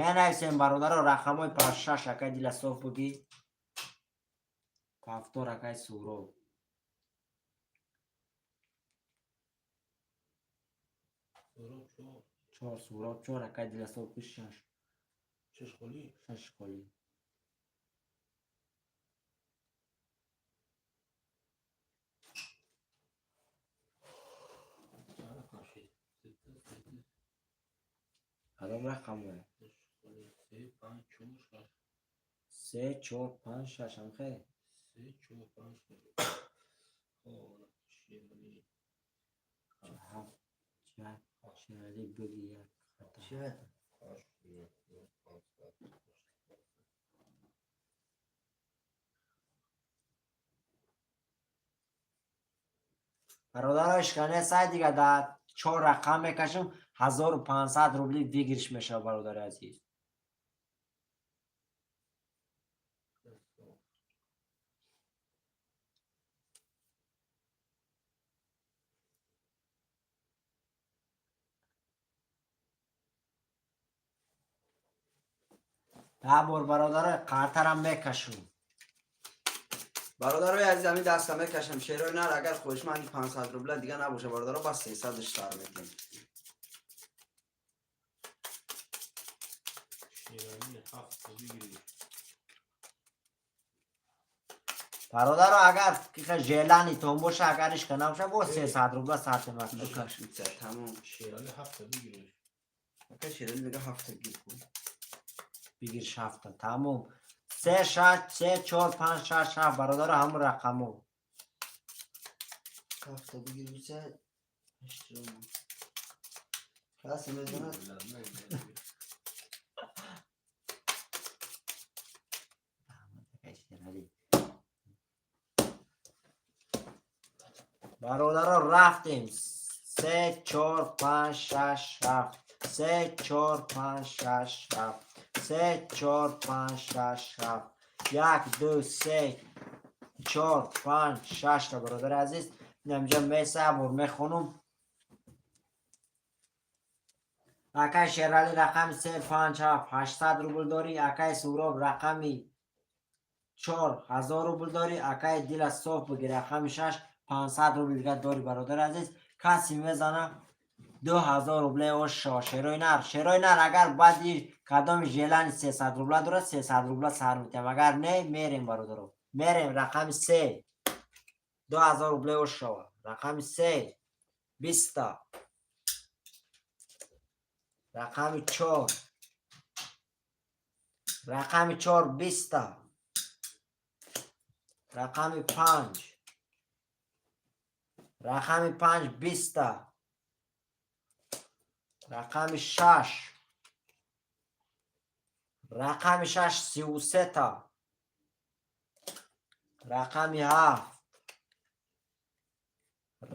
Менависем, бародаро, рақамҳои панҷ, шаш. Ака Диласоф бугӣ. Повтор, акай Суроб. Суроб чор. Чор, Суроб чор, акай Диласов шаш. Шаш холӣ. Шаш холӣ. Чанд рақам шид? Сета, сета. Кадом рақам бояд? Шаш холӣ. Се, панҷ, чор, шаш. Се, чор, панҷ, шаш, ҳамхел? Се, чор, панҷ, шаш. Шералӣ. Ҳафт. Шералӣ биги як хата. Чӣ? Ҳашт, нӯҳ, нӯҳ, 500. Бародаро, ишкане сай дига дар чор рақам мекашем, 1500 рубли выигрыш мешавад, бародари азиз. Дастон. 10 бор, бародаро, қартарам мекашум. Бародарои азиз, ҳамин даста мекашам, шерои нар. Агар хоҳишманди 500 рубла дига набоша, бародаро, бас 300 сар метем. Шералӣ ҳафт бигирӣ. Бародаро, агар желание тон боша, агар ишка набоша, бо 300 рубла сартем. Бикаш, тамом. Шералӣ ҳафта бигирӣ. Ака Шералӣ мега ҳафта гир кун. Бигир шафта, тамом. Се, шаш, се, чор, панҷ, шаш, ҳафт, бародаро, ҳамун рақамо. Ҳафта бигир биса. Ҳашт. Касе медонад? Ладно. Шералӣ. Бародаро, рафтем. Се, чор, панҷ, шаш, ҳафт. Се, чор, панҷ, шаш, ҳафт. Се, чор, панҷ, шаш, ҳафт. Як, ду, се, чор, панҷ, шашта, бародари азиз. Инамҷа меса бор мехонум. Акай Шералӣ рақами се, панҷ, ҳафт, 800 рубл дорӣ. Акай Суроб рақами чор, 1000 рубл дорӣ. Акай Дила соф бигир, рақами шаш, 500 рубл дига дорӣ, бародари азиз. Касе мезана, 2000 рубле ошо. Шерои нар, шерои нар, агар баъди кадоми желание 300 рубла дорад, 300 рубла сар метиҳам. Агар не, мерем, бародаро, мерем. Рақами се, 2000 рубле ошо. Рақами се, 20-та. Рақами чор, рақами чор, 20-та. Рақами панҷ, рақами панҷ, 20-та. Рақами шаш, рақами шаш, 33-та. Рақами ҳафт,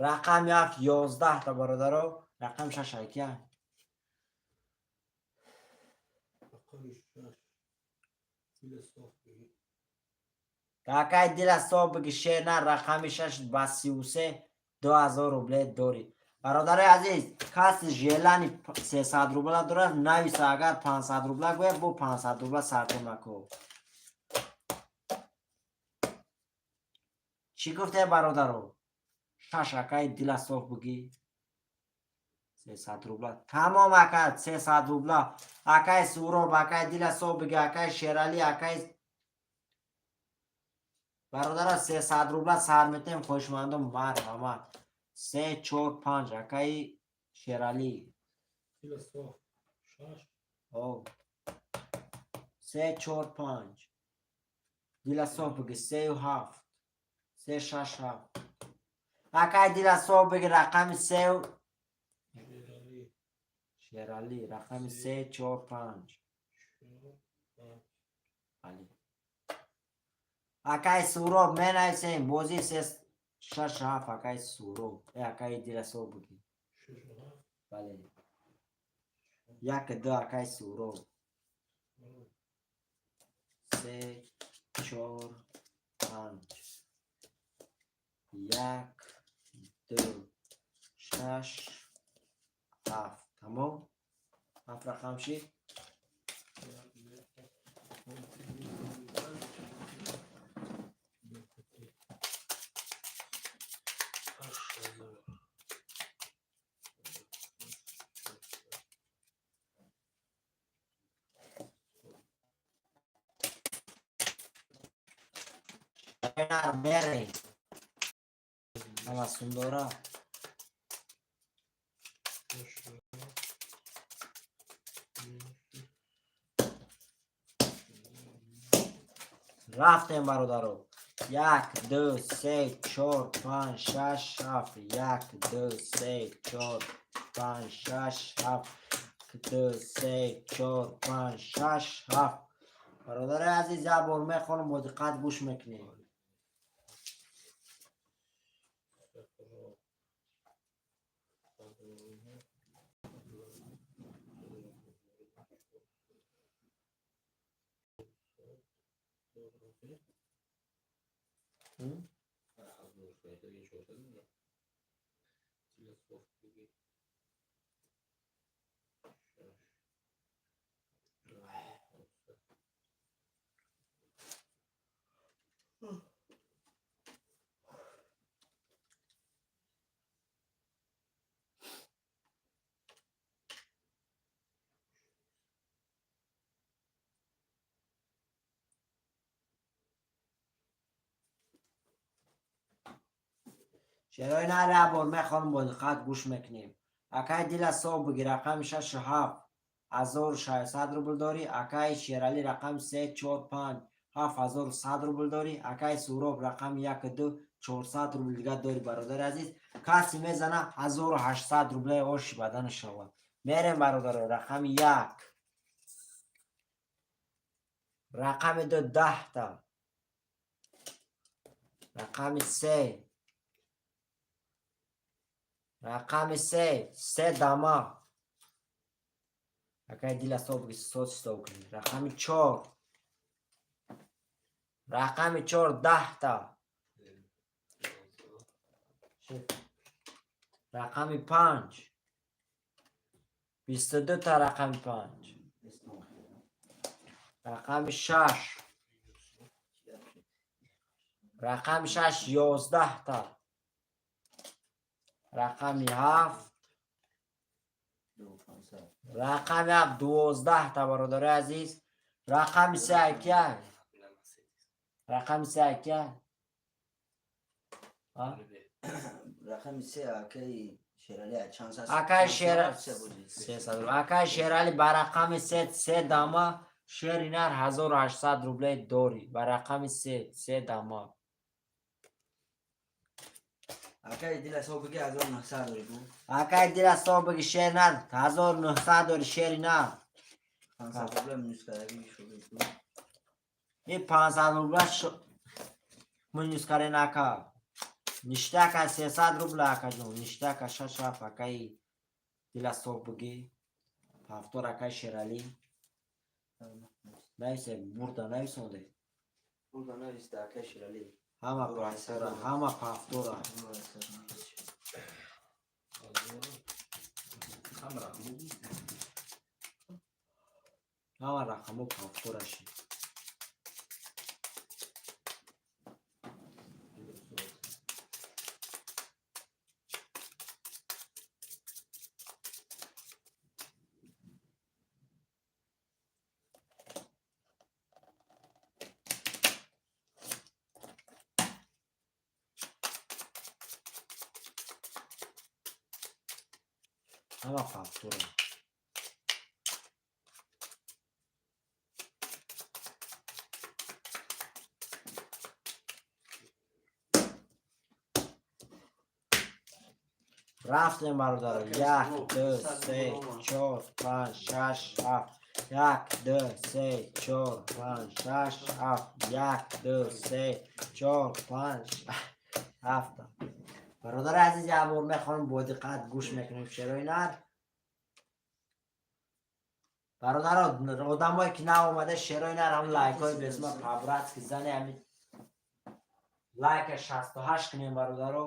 рақами ҳафт, 11-та, бародаро. Рақами шаш айкия? Рақами шаш. Дила соф бигир. Акай Дила соф биги, шер на, рақами шаш ба 33, 2000 рубле дорӣ. Бародарои азиз, каси желание 300 рубла дорад, нависа. Агар 500 рубла гӯяд, бо 500 рубла сартемако. Чӣ гуфте, бародаро? Шаш, акай Дила соф бугӣ, 300 рубла, тамом. Ака, 300 рубла. Акай Суроб, акай Дила соф биги, акай Шералӣ, акай бародара, 300 рубла сар метем. Хоҳишмандон, марҳамат. Се, чор, панҷ, акаи Шералӣ. Дила соф. Шаш. О, се, чор, панҷ. Дила соф биги, сею ҳафт. Се, шаш, ҳафт. Акай Дила соф биги, рақами сею Шералӣ. Шералӣ, рақами се, чор, панҷ. Чор, панҷ. Али. Акай Суроб, менависем бозӣ се, шаш, ҳафт, акай Суроб. Акай Дила соф биги. Шашу ҳафт. Бале. Як, ду, акай Суроб. Се, чор, панҷ. Як, ду, шаш, ҳафт. Тамом? Ҳафт рақам шид? Як, ду, се, чор, панҷ. Шерои нар мерем. Ҳама сум дора. Рафтем, бародаро. Як, ду, се, чор, панҷ, шаш, ҳафт. Як, ду, се, чор, панҷ, шаш, ҳафт. Ду, се, чор, панҷ, шаш, ҳафт. Бародари азиз, як бор мехонам, бо диққат гӯш мекунем. Шерои нар, як бор мехонам, бо диққат гӯш мекунем. Акай Дила соф бигир, рақами шашу ҳафт, 1600 рубл дорӣ. Акаи Шералӣ, рақами се, чор, панҷ, 7100 рубл дорӣ. Акаи Суроб, рақами яку ду, 400 рубл дига дорӣ. Бародари азиз, касе мезана, 1800 рублаи оши бадана шавад. Мерем, бародаро. Рақами як, рақами ду, 10-та, рақами се, рақами се, се дама. Акай Дила соф биги, соз ҳисоб кунед. Рақами чор, рақами чор, 10-та, рақами панҷ, 22-та, рақами панҷ, рақами шаш, рақами шаш, 11-та, рақами ҳафт, рақами ҳафт, 12-та. Бародари азиз, рақами се акя, рақами се акя. Рақами се, акаи Шерали, чанд? Акаи Шер 300. Акаи Шерали, ба рақами се, се дама, шери нар, 1800 рубле дорӣ. Ба рақами се, се дама. Акаи Дила соф биги, 1900 дорӣ гу. Акаи Дила соф биги, шери нар, 1900 дорӣ, шери нар. 500 рубля минус кардаги шуд. И 500 рубля минус карен, ака. Ништяка, 300 рубля, акаҷон, ништяка. Шаш, ҳафт, акаи Дила соф биги, ҳафтор. Акаи Шералӣ нависе, бурда нависонде. Бурда нависта, акаи Шералӣ. Ҳама повтора, ҳама повтора. Ҳама рақаму. Ҳама рақамо повтораши. Ҳама повтора. Рафтем, бародаро. Як, ду, се, чор, панҷ, шаш, ҳафт. Як, ду, се, чор, панҷ, шаш, ҳафт. Як, ду, се, чор, панҷ, ҳафт. Бародари азиз, як бор мехонам, бо диққат гӯш мекунем. Шерои нар, бародаро, одамое ки нав омада, шерои нар, ҳам лайкҳои бесма по-братски зане, ҳами лайка 68 кунем, бародаро.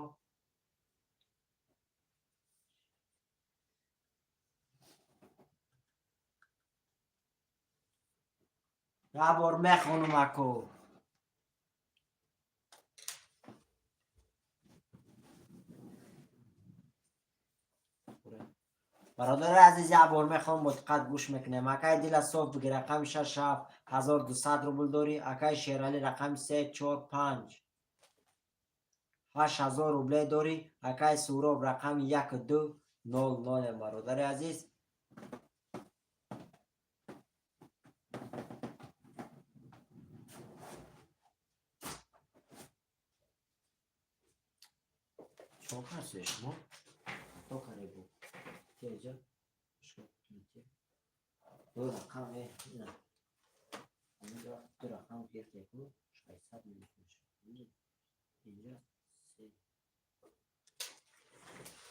Як бор мехонам, ако. Бародари азиз, як бор мехоҳам, бо диққат гӯш мекунем. Акаи Дила соф биги, рақами шаш, ҳафт, 1200 рубл дорӣ. Акаи Шералӣ, рақами се, чор, панҷ. 8000 рубле дорӣ. Акай Суҳроб, рақами 1200, бародари азиз. Чо карсе шумо? То каребу. Теҷа. Ду рақам на. Ҳаминҷо ду рақам гирифтеку 600 минус мешавад. Инҷа се.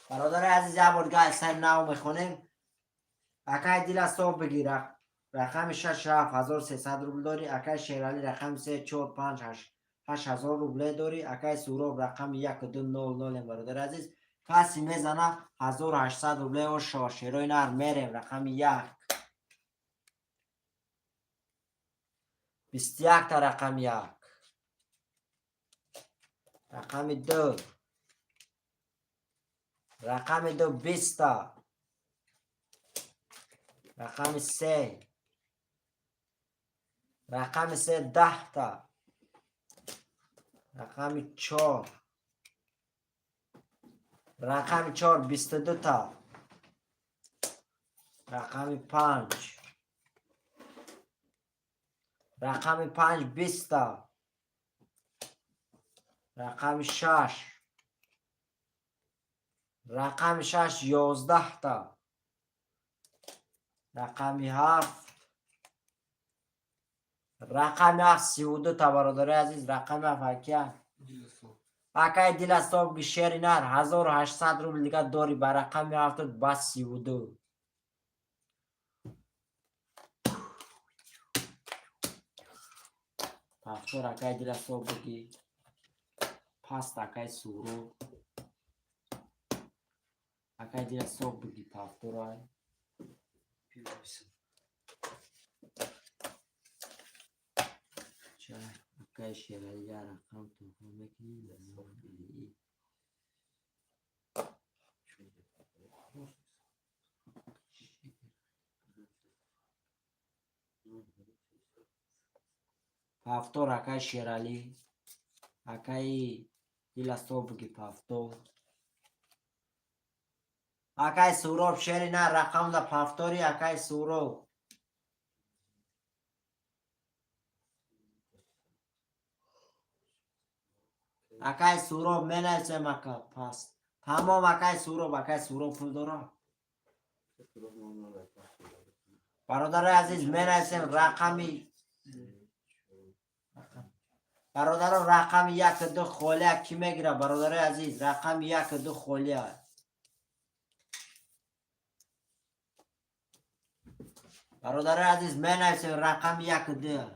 Бародари азиз, як бор дига аз сари нав мехонем. Акай Дила, соб бигир. Рақами 6 7, 1300 рубл дорӣ. Акай Шералӣ, рақами 3 4 5 8, 8000 рубле дорӣ. Акай Суҳроб, рақами 1 2 0 0, бародари азиз. Паси мезана 1800 рубле ошо. Шерои нар мерем. Рақами 1, 21 та рақами 1, рақами 2, рақами 2, 20 та, рақами 3, рақами 3, 10 та, рақами 4, рақами 4, 22 та, рақами 5, рақами 5, 20 та, рақами 6, рақами 6, 11 та, рақами 7, рақами 7, 32 та. Бародари азиз, рақами 7 акия. Акай Дила, собги, шери нар, 1800 рубл дига дорӣ ба рақами 7 ба 32. Повтор, акай Дила, соб биги. Паст, акай Суҳроб. Акай Дила, соб биги, повторай. Акай Шерали, я рақам туҳфа мекунӣ. Повтор, акай Шералӣ. Акаи Дила, соб биги, повтор. Акай Суҳроб, шери на рақамда повтори, акай Суҳроб. Акай Суҳроб, менависем, ака, паст. Тамом, акай Суҳроб, акай Суҳроб пул дорад. Бародарои азиз, менависем рақами, бародаро, рақами 1 2 холия кӣ мегирад? Бародарои азиз, рақами 1 2 холия. Бародарои азиз, менависем рақами 1 2.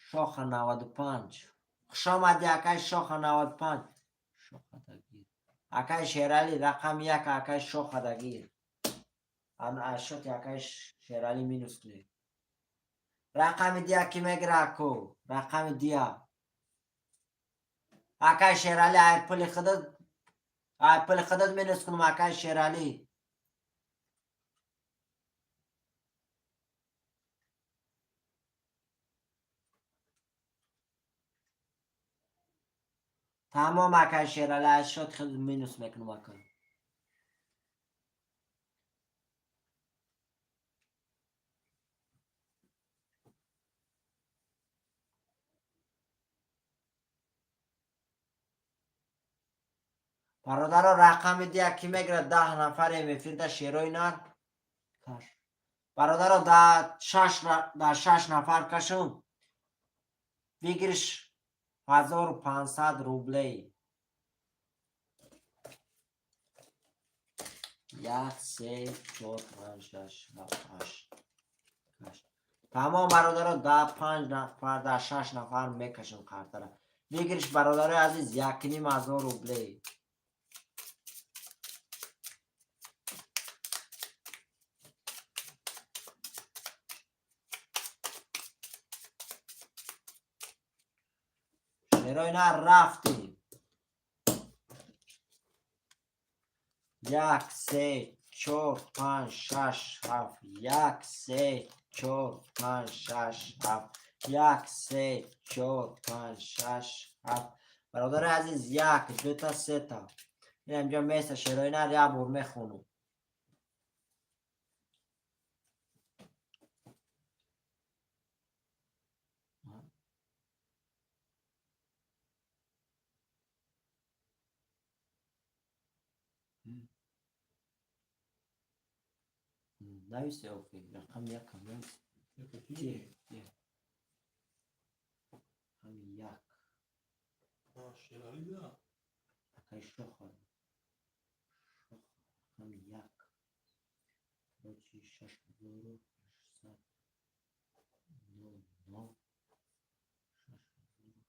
Шоха 95, хушомадӣ, акай Шоха 95. Шоха дагир. Акай Шералӣ, рақами 1, акай Шоха дагир. Ашоти акай Шералӣ минус кунед. Рақами дия кӣ мегира, аку? Рақами дия. Акай Шералӣ, ай пули худат, ай пули худат минус кунам, акай Шералӣ. Тамом, акай Шералӣ, ашот худ минус мекунам, ака. Бародаро, рақами дия кӣ мегирад? 10 нафарем эфирда, шерои нар. Каш. Бародаро, дар шаш нафар кашум. Выигрыш 1500 рублей. Як, се, чор, панҷ, шаш, ҳафт, ҳашт. Ҳашт. Тамом, бародаро, дар панҷ нафар, дар шаш нафар мекашем картара. Выигрыш, бародарои азиз, 1500 рублей. Шерои нар, рафтем. Як, се, чор, панҷ, шаш, ҳафт. Як, се, чор, панҷ, шаш, ҳафт. Як, се, чор, панҷ, шаш, ҳафт. Бародари азиз, як, дута, сета. Ин инҷо места, шерои нар, як бор мехонум. Нависе, охи, рақами якам нависе. Те, рақами як. Шерали да. Акай Шоха. Шоха, рақами як. Короче, 6800 нол нол 6800.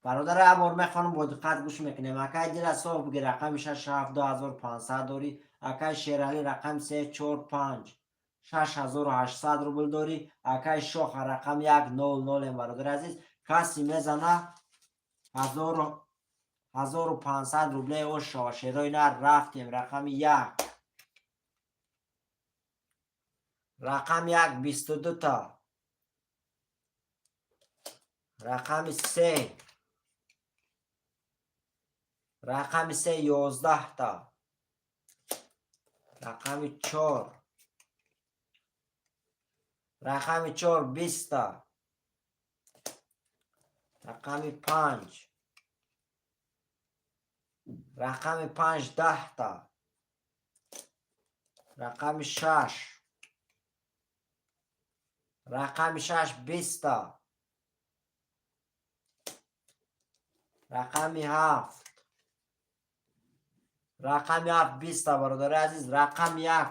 Бародар, як бор мехонам, бо диққат гӯш мекунем. Акай Дила соф бигир, рақами шаш, ҳафт, 2500 дорӣ. Акай Шералӣ, рақами се, чор, панҷ, 6800 рубл дорӣ. Акай Шоха, рақами як, нол нолем. Бародари азиз, каси мезана, 1500 рубле ош шава. Шерои нар, рафтем. Рақами як, рақами як, 22 та. Рақами се, рақами се, 11 та. Рақами чор, рақами чор, 20 та. Рақами панҷ, рақами панҷ, 10 та. Рақами шаш, рақами шаш, 20 та. Рақами ҳафт, рақами ҳафт, 20 та. Бародари азиз, рақами як,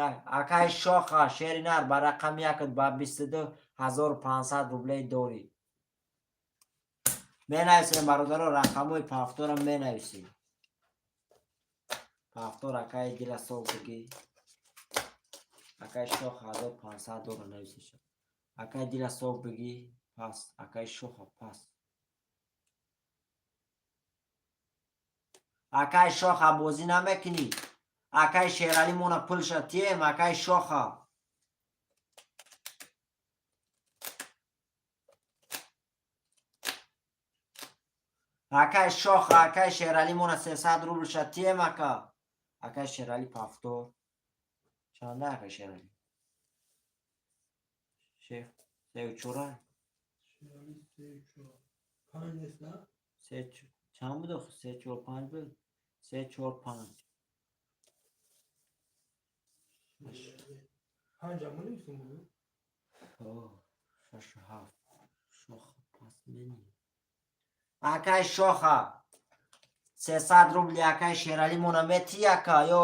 як, акаи Шоха, шери нар, ба рақами якат ба 22 500 рублей дорӣ. Менависем, бародаро, рақамҳои повтора менависем. Повтор, акаи Дила сол бигӣ. Акаи Шоха 1500 дора, нависеша. Акаи Дила сол бигӣ, пас акаи Шоха, пас акаи Шоха, бозӣ намекунӣ? Акаи Шералӣ, мона пулша тием. Акаи Шоха, акаи Шоха, акаи Шералӣ, мона 300 рублша тием. Ака, акаи Шералӣ, повтор чанда? Акаи Шералӣ, шеф, сею чора. Шерали се, чор, панҷ нест, на? Се чанд буд охи? Се, чор, панҷ буд, се, чор, панҷ. Панҷ ам нависем буд. О, шашу ҳафт. Шоха, пас мени. Акаи Шоха, 300 рубли акаи Шералӣ мона мети, ака, ё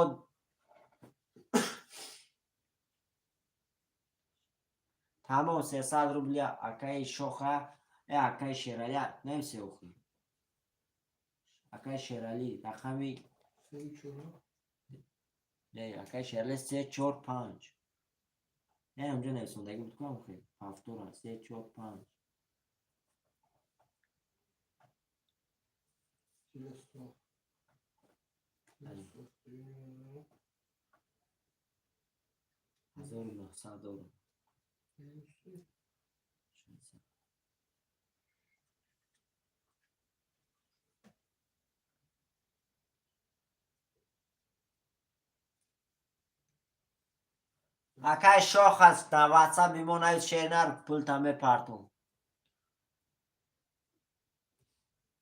тамом? 300 рубли акаи Шоха, э, акаи Шералӣ нависе охи. Акаи Шералӣ, рақами Сею чор. Не, акаи Шералӣ, се, чор, панҷ. Не, онҷо нависондагӣ буд ку, охи, повтора, се, чор, панҷ. Дила соф. Бале. Соф. Сею. 1900 дорам. Се. 600. Акай Шох аст, дар ватсап мо навис, шернар, пулта мепартом.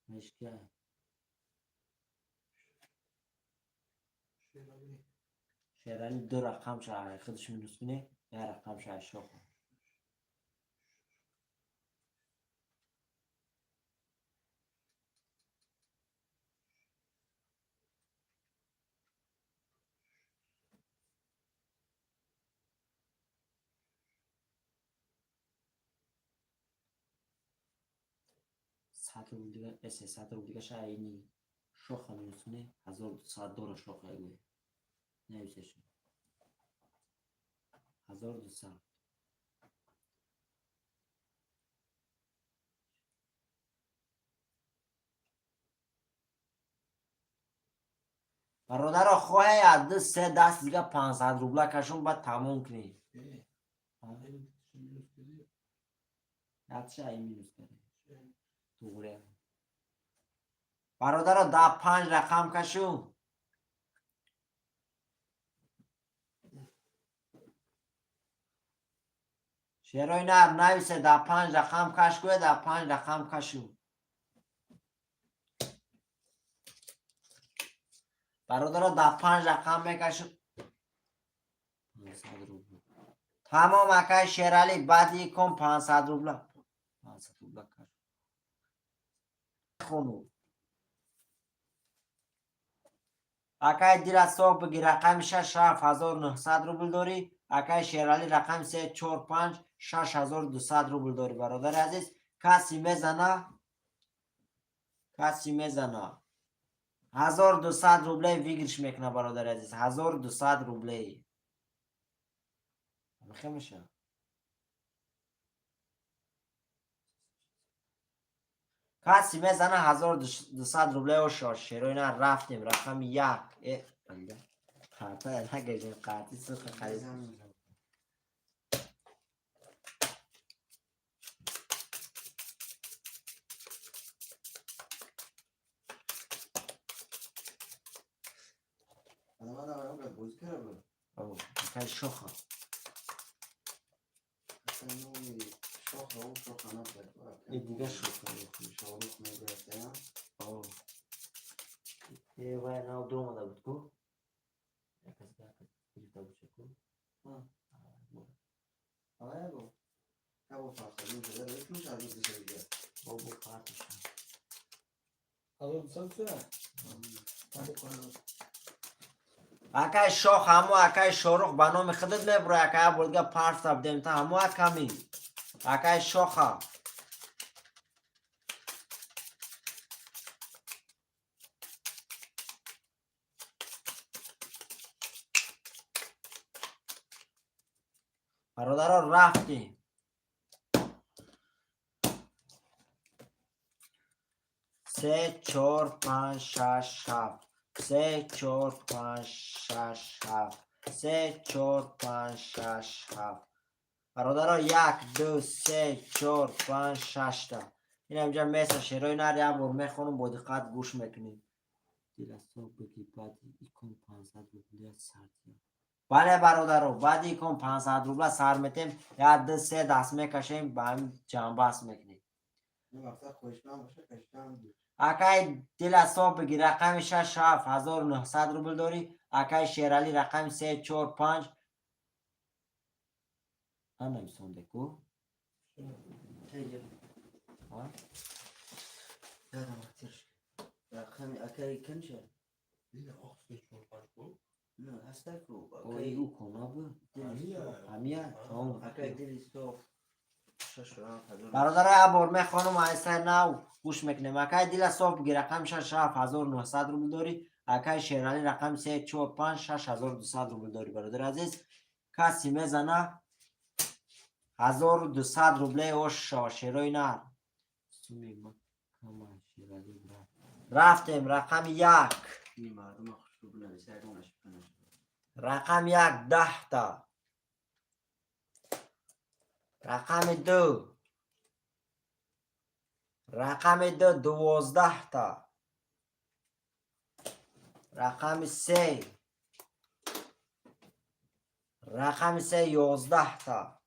Мешка. Шералӣ. Шерали, ду рақам ша худаш минус кунӣ, як рақам ша Шоха. 100 рубл дига, 300 рубл дига ша ини Шоха минус кунӣ, 1200 дора Шоха эгӯй. Нависеша. 1200. Бародаро, хоҳе аз ду се даст дига 500 рубла кашон, баъд тамом кунӣ. Э. Минус кардӣ. Якша ай минус кард. Туғре. Бародаро, да панҷ рақам кашу. Шерои нар нависе, да панҷ рақам каш гӯя, да панҷ рақам кашу. Бародаро, да панҷ рақам мекашу. 500 рубл. Тамом, акай Шералӣ, баъди кон 500 рубла. 500 рубла каш. Хону. Акай дила соф биги, рақами шаш 7900 рубл дорӣ. Акай Шералӣ, рақами се чор панҷ 6200 рубл дорӣ, бародари азиз. Каси мезана, каси мезана. 1200 рублей выигрыш мекуна, бародари азиз. 1200 рублей. Мехе меша? Каси мезана, 1200 рублей ошо шероина. Рафтем, рақами як. Э, баля. Қарта нагажем, қарти суха харид. Бозӣ карда буд. Акай шоха. Акай номи шоха, ӯ шоха набуд. Э, дига шоха. Шоҳрух мегирифтаям. Э, вай нав дуромада буд ку? Якас якас гирифта буд ку? Аяго. Кабо фарқ шуда, рекмиш аз дусад дига. Бобо фарқша. 1200 ча? Або қанат. Акай шох, ҳамо акай Шорух ба номи худат мебурай, акай бурдга парфта будем та ҳамо аками. Акай шоха. Бародаро, рафтем. Се, чор, панҷ, шаш, ҳафт. Се, чор, панҷ, шаш, ҳафт. Се, чор, панҷ, шаш, ҳафт. Бародаро, як, ду, се, чор, панҷ, шашта. Ин инҷа меса шерои нар, як бор мехонам, бо диққат гӯш мекунем. Диласо бигӣ, баъди икон 500 рубля сардия. Бале, бародаро, баъди икон 500 рубла сар метем, як, ду, се даст мекашем, ба ҳамин ҷамъбаст мекунем. Ин вақта хоҳишманд боша, кашидан. Акай дила соф бигӣ, рақами шаш 7900 рубл дорӣ. Акай Шералӣ, рақами се чор панҷ нанависонде ку? А? Ядам актирш. Рақами акаи канча? Ина ох, се чор панҷ ку. На, ҳаста ку. Ои Акаи ӯ кона бу? Ҳамия. Ҳамия? Тамом. Акаи дили соф 6 7000. Бародаро, як бор мехонам, айсай нав гӯш мекунем. Акай дила соф бигӣ, рақами шаш 7900 рубл дорӣ. Акай Шералӣ, рақами се чор панҷ 6200 рубл дорӣ, бародари азиз. Каси мезана, 1200 рублей ош шерои нар. Суми ма кама, Шералӣ брат. Рафтем, рақами як. Ин мардума хушрӯ бинависа, ягон ошибка нашавад. Рақами як 10 та. Рақами ду. Рақами ду 12 та. Рақами се. Рақами се 11 та.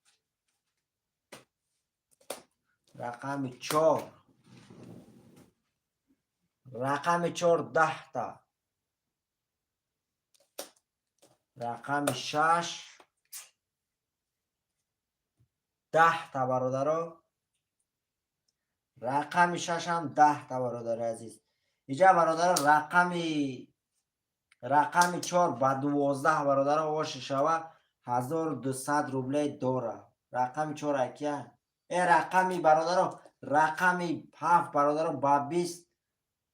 Рақами чор. Рақами чор 10 та. Рақами шаш 10 та, бародаро. Рақами шашам 10 та, бародари азиз. Иҷа, бародаро, рақами чор ба 12, бародаро, оши шава, 1200 рублей дора. Рақами чор акия? Э, рақами, бародаро, рақами ҳафт, бародаро, ба 20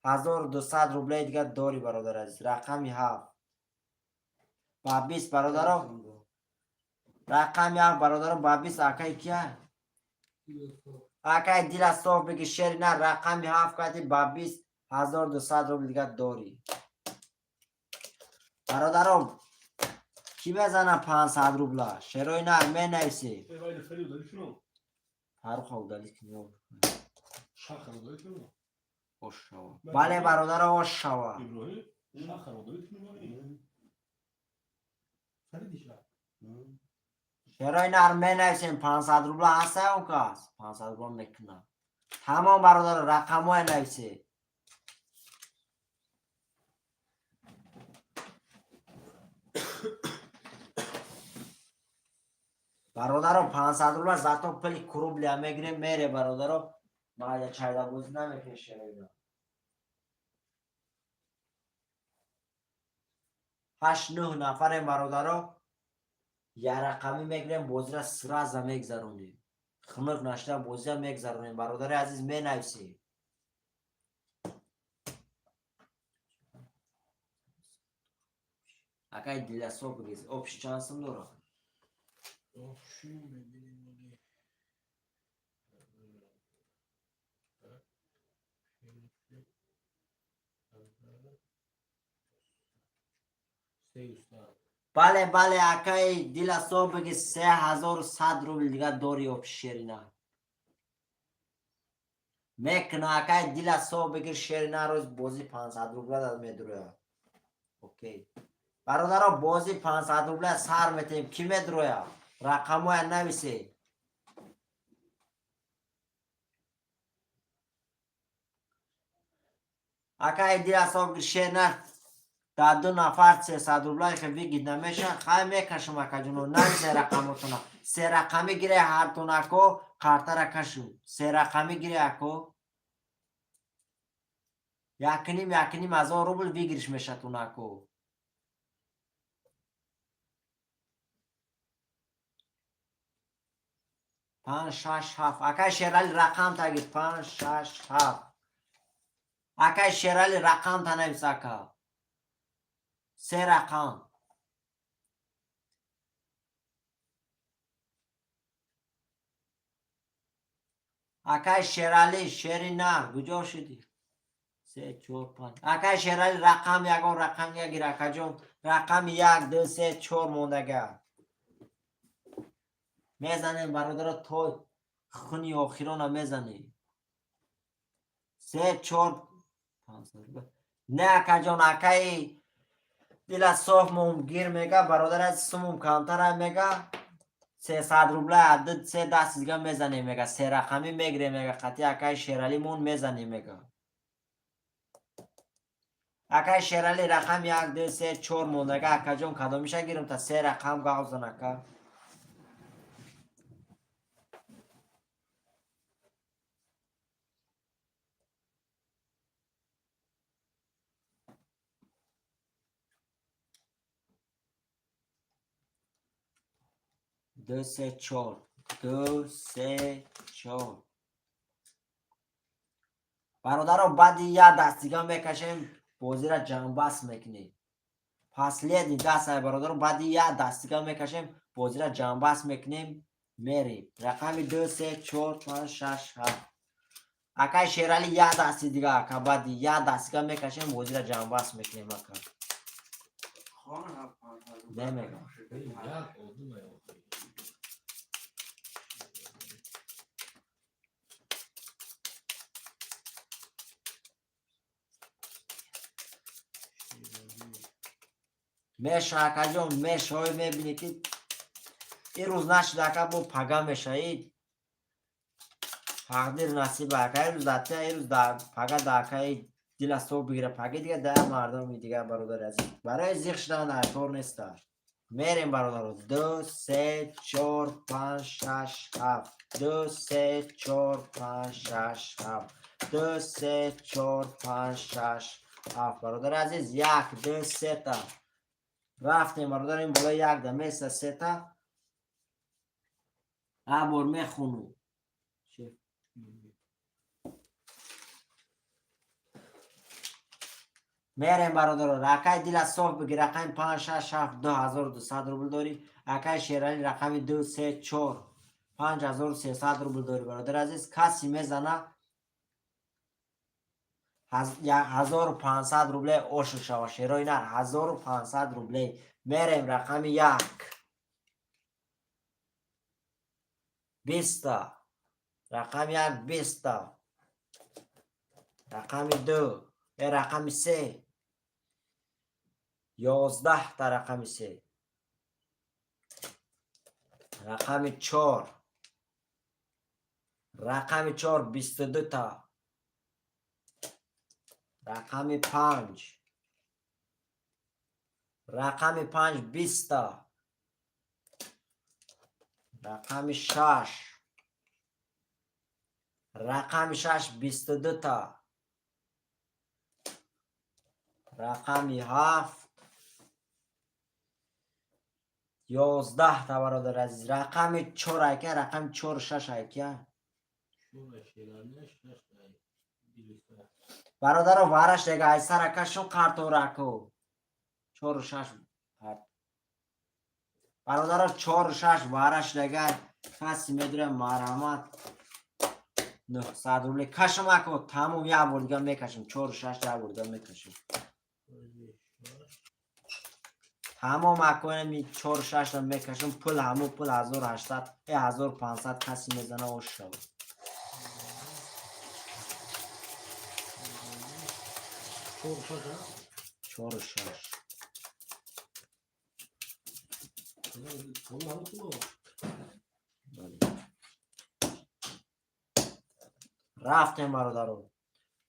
1200 рублей дигар дори, бародари азиз. Рақами ҳафт ба 20, бародаро. Рақами ҳафт, бародаро, ба 20. Акай кия? Акай дила соф бигӣ, шери на, рақами ҳафт кати ба 20 1200 рубл дигар дорӣ, бародаро. Кӣ мезана 500 рубла? Шерои нар, менависӣ. Фаруха удалить кунӣ. Ош шава. Бале, бародаро, ош шава. Шерои нар, менависем, 500 рубла ҳаста, он кас 500 рубла мекунад. Тамом, бародаро, рақамҳое нависед. Бародаро, 500 рубла зато пули крублия мегирем, мере, бародаро. Майда чайдабозӣ намекунем, шерои нар. Ҳашт, нӯҳ нафарем, бародаро, ярақамӣ мегирем, бозира сразу мегзаронем, хунук нашуда бозира мегзаронем. Бародари азиз, менависед. Акай Диласо, бигез, общий чанд сум дорад? Общий мебинем оли. Се уста. Бале, бале, акаи Диласо, биги, 3100 рубл дига дори. Общий шерина мекуна. Акаи Диласо, бигир, шерина рӯз бози 500 рубла дад медурояд. Окей, бародаро, бози 500 рубла сар метаҳем. Кӣ медурояд? Рақамҳоя нависед. Акаи Диласо, бигир, шерина дар ду нафар 300 рубла хе выгодно намеша. Хай, мекашам, акаҷуно, нависе рақамотона. Се рақамӣ гире ҳартунако, қартара кашу. Се рақамӣ гире, ако, 1,5, 1,5 ҳазор рубл выигрыш мешатунако. Панҷ, шаш, ҳафт. Акай Шерали, рақам тагир: панҷ, шаш, ҳафт. Акай Шерали, рақам танавис, ака, се рақам. Акай Шерали, шери нар, куҷо шудӣ? Се, чор, панҷ. Акай Шерали, рақам, ягон рақам ягир, акаҷон. Рақами як, ду, се, чор мондага. Мезанем, бародаро, то хуни охирона мезанем. Се, чор, не, акаҷон. Акаи дила соф мум гир мега, бародар, сумум камтара мега. 300 рубла ду се даст дига мезанем мега, се рақамӣ мегирем мега, қатъи акаи Шералимон мезанем мега. Акаи Шерали, рақам як, ду, се, чор мондага, акаҷон, кадомиша гирем? Та се рақам гавзан, ака. Ду, се, чор, ду, се, чор. Бародаро, баъди як даст дига мекашем, бозира ҷамъбаст мекунем. Последний даст ай, бародаро, баъди як даст дига мекашем, бозира ҷамъбаст мекунем, мерем. Рақами ду, се, чор, панҷ, шаш, ҳафт. Акай Шерали, як дасти дига, ака, баъди як даст дига мекашем, бозира ҷамъбаст мекунем, ака. Немегам. Як одумай охи. Меша, акаҷон, меша. Ой, мебинӣ, ки ин рӯз нашуда, ака, бо пага меша. И тақдир насиба, ака. Ин рӯз датя, ин рӯз пага да акаи дила соб бигира, паги дига да мардуми дига. Бародари азиз, барои зиқ шудан дар кор неста. Мерем, бародаро. Ду, се, чор, панҷ, шаш, ҳафт. Ду, се, чор, панҷ, шаш, ҳафт. Ду, се, чор, панҷ, шаш, ҳафт. Бародари азиз, як, ду, сета рафтем, бародар. Ин болои як да меса сета бор мехону. Шеф. Мерем, бародаро. Акай дила соф бигир, рақами панҷ, шаш, ҳафт, 2200 рубл дорӣ. Акай Шерали, рақами ду, се, чор, 5300 рубл дорӣ. Бародари азиз, каси мезана? 1500 рубле ошу шава, шерои нар, 1500 рубле. Мерем, рақами як 20та, рақами як 20та, рақами ду, рақами се 11та, рақами се, рақами чор, рақами чор 22та, рақами панҷ, рақами панҷ 20та, рақами шаш, рақами шаш 22та, рақами ҳафт 11та. Бародари азиз, рақами чор айка, рақами чору шаш айка. Чор Шерали, шаш ай Дилиса. Бародаро, вараш дега айсара кашон қартораку чору шаш. Бародаро, чору шаш вараш дега, каси медуре, марҳамат, 900 рубле кашам ако. Тамом, як бор дига мекашам, чору шаш, як бор дига мекашам. Тамом, акоами чору шашта мекашам. Пул ҳамун пул, 1800, 1500. Каси мезана, ош шавад. Чору шаш, а? Чору шаш. Тамом, ҳамун пуло. Бале. Рафтем, бародаро.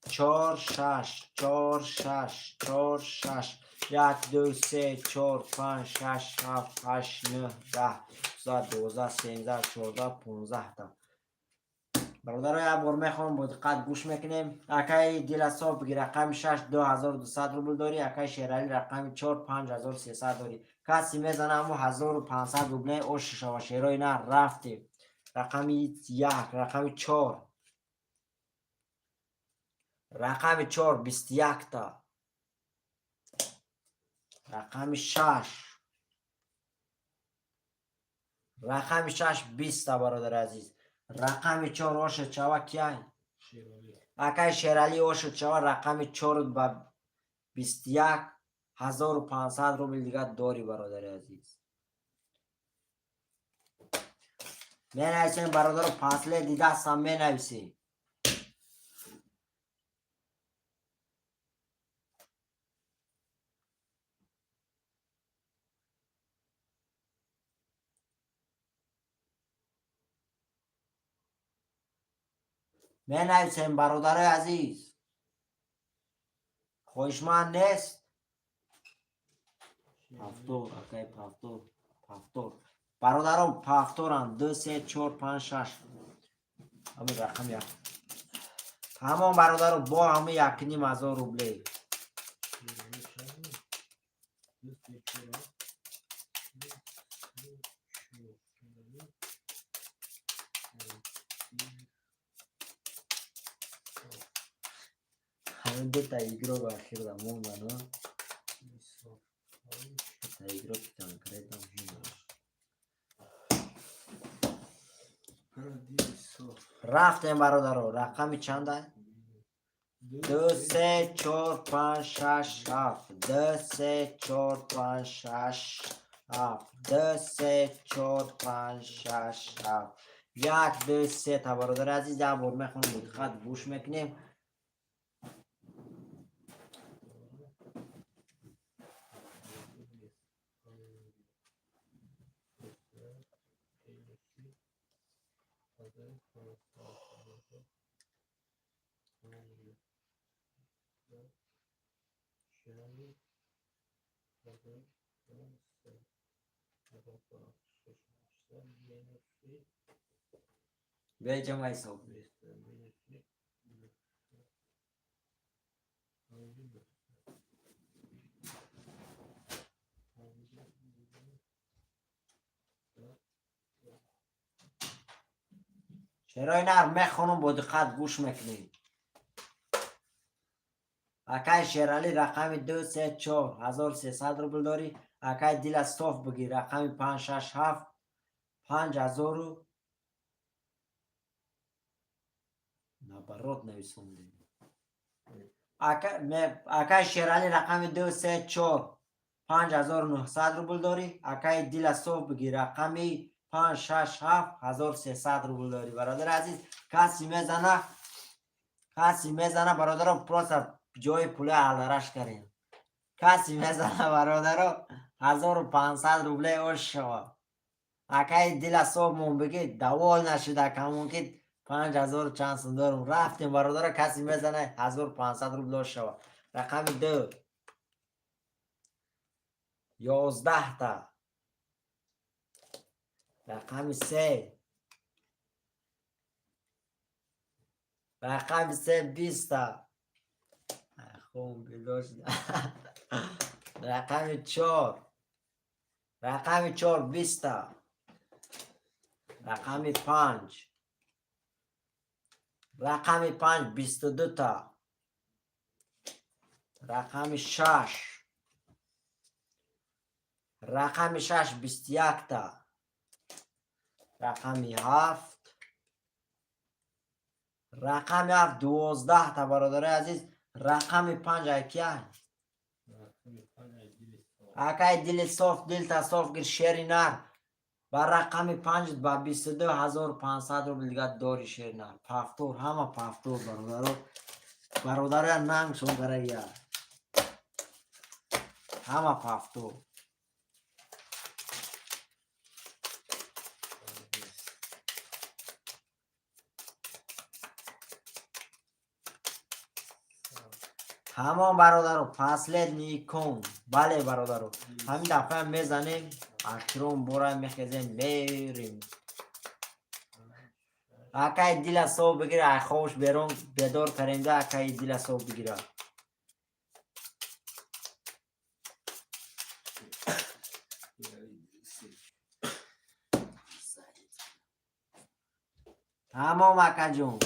Чор шаш, чор шаш, чор шаш, як, ду, се, чор, панҷ, шаш, ҳафт, ҳашт, нӯҳ, 10, 11, 12, 13, 14, 15та. Бародаро, як бор мехоҳам, бо диққат гӯш мекунем. Акаи Диласоф, бигир, рақами шаш 2200 рубл дорӣ, акаи Шералӣ, рақами чор 5300 дорӣ. Каси мезана, ҳамо 1500 рубле ошу шава, шерои на. Рафтем, рақами як, рақами чор, рақами чор 21та, рақами шаш, рақами шаш 20та. Бародари азиз, рақами чор ошед шава, кияй? Шерали. Акаи Шералӣ, ошед шава, рақами чор ба 21, 1500 рубл дига дорӣ. Бародари азиз, менависем, бародаро, последний дастам менависем. Менависем, бародарои азиз, хоҳишманд нест. Повтор, акай, повтор, повтор. Бародаро, повторам: ду, се, чор, панҷ, шаш, ҳамин рақам як. Тамом, бародаро, бо ҳамин 1500 рубле. Шерали чанд? Ду, се, чор, а? Ду, се, чор. Шерали. Панҷ. Ҳамин дута игрок ахирда мондан, а? 25. Дута игрок конкретно мондан. Дилисо. Рафтем, бародаро, рақами чанда? Ду, се, чор, панҷ, шаш, ҳафт, ду, се, чор, панҷ, шаш, ҳафт, ду, се, чор, панҷ, шаш, ҳафт, як, ду, се та. Бародари азиз, як бор мехонем, бо диққат гӯш мекунем. Беҷама ҳисоб. Шерои нар, мехонам, бо диққат гӯш мекунем. Акай Шералӣ, рақами ду, се, чор, 1300 рубл дорӣ. Акай Дила соф бигир, рақами панҷ, шаш, ҳафт, панҷ ҳазору, наоборот нависондем. Акаи Шералӣ, рақами ду, се, чор, 5900 рубл дорӣ. Акаи Дила соф бигир, рақами панҷ, шаш, ҳафт, 1300 рубл дорӣ. Бародари азиз, каси мезана, каси мезана, бародаро, просто ҷои пула алдараш карем. Каси мезана, бародаро, 1500 рубле ош шава. Акаи Дила соф мон бигир, давол нашуда камон ки 5000 чанд сум дорум. Рафтем, бародаро, каси мезана, 1500 рубл ош шава. Рақами ду, 11та. Рақами се, рақами се, 20та. Хун бедор шуда. Рақами чор, рақами чор, 20та. Рақами панҷ, рақами панҷ, 22та. Рақами шаш, рақами шаш, 21та. Рақами ҳафт, рақами ҳафт, 12та. Бародарои азиз, рақами панҷ айкия? Рақами панҷ ай Дили соф. Акай Дили соф, дилта соф гир, шери нар. Ба рақами панҷ ба 22 500 рубл дига дори, шери нар. Повтор, ҳама повтор, бародаро. Бародароя, нанг шон карагия, ҳама повтор. Ҳамон, бародаро, последний кон. Бале, бародаро, ҳамин дафъа мезанем, ахирон бора мехезем, мерем. Акай Дила сов бигира, ай ховш берон бедор каремда. Акай Дила сов бигира. Тамом, акаҷон,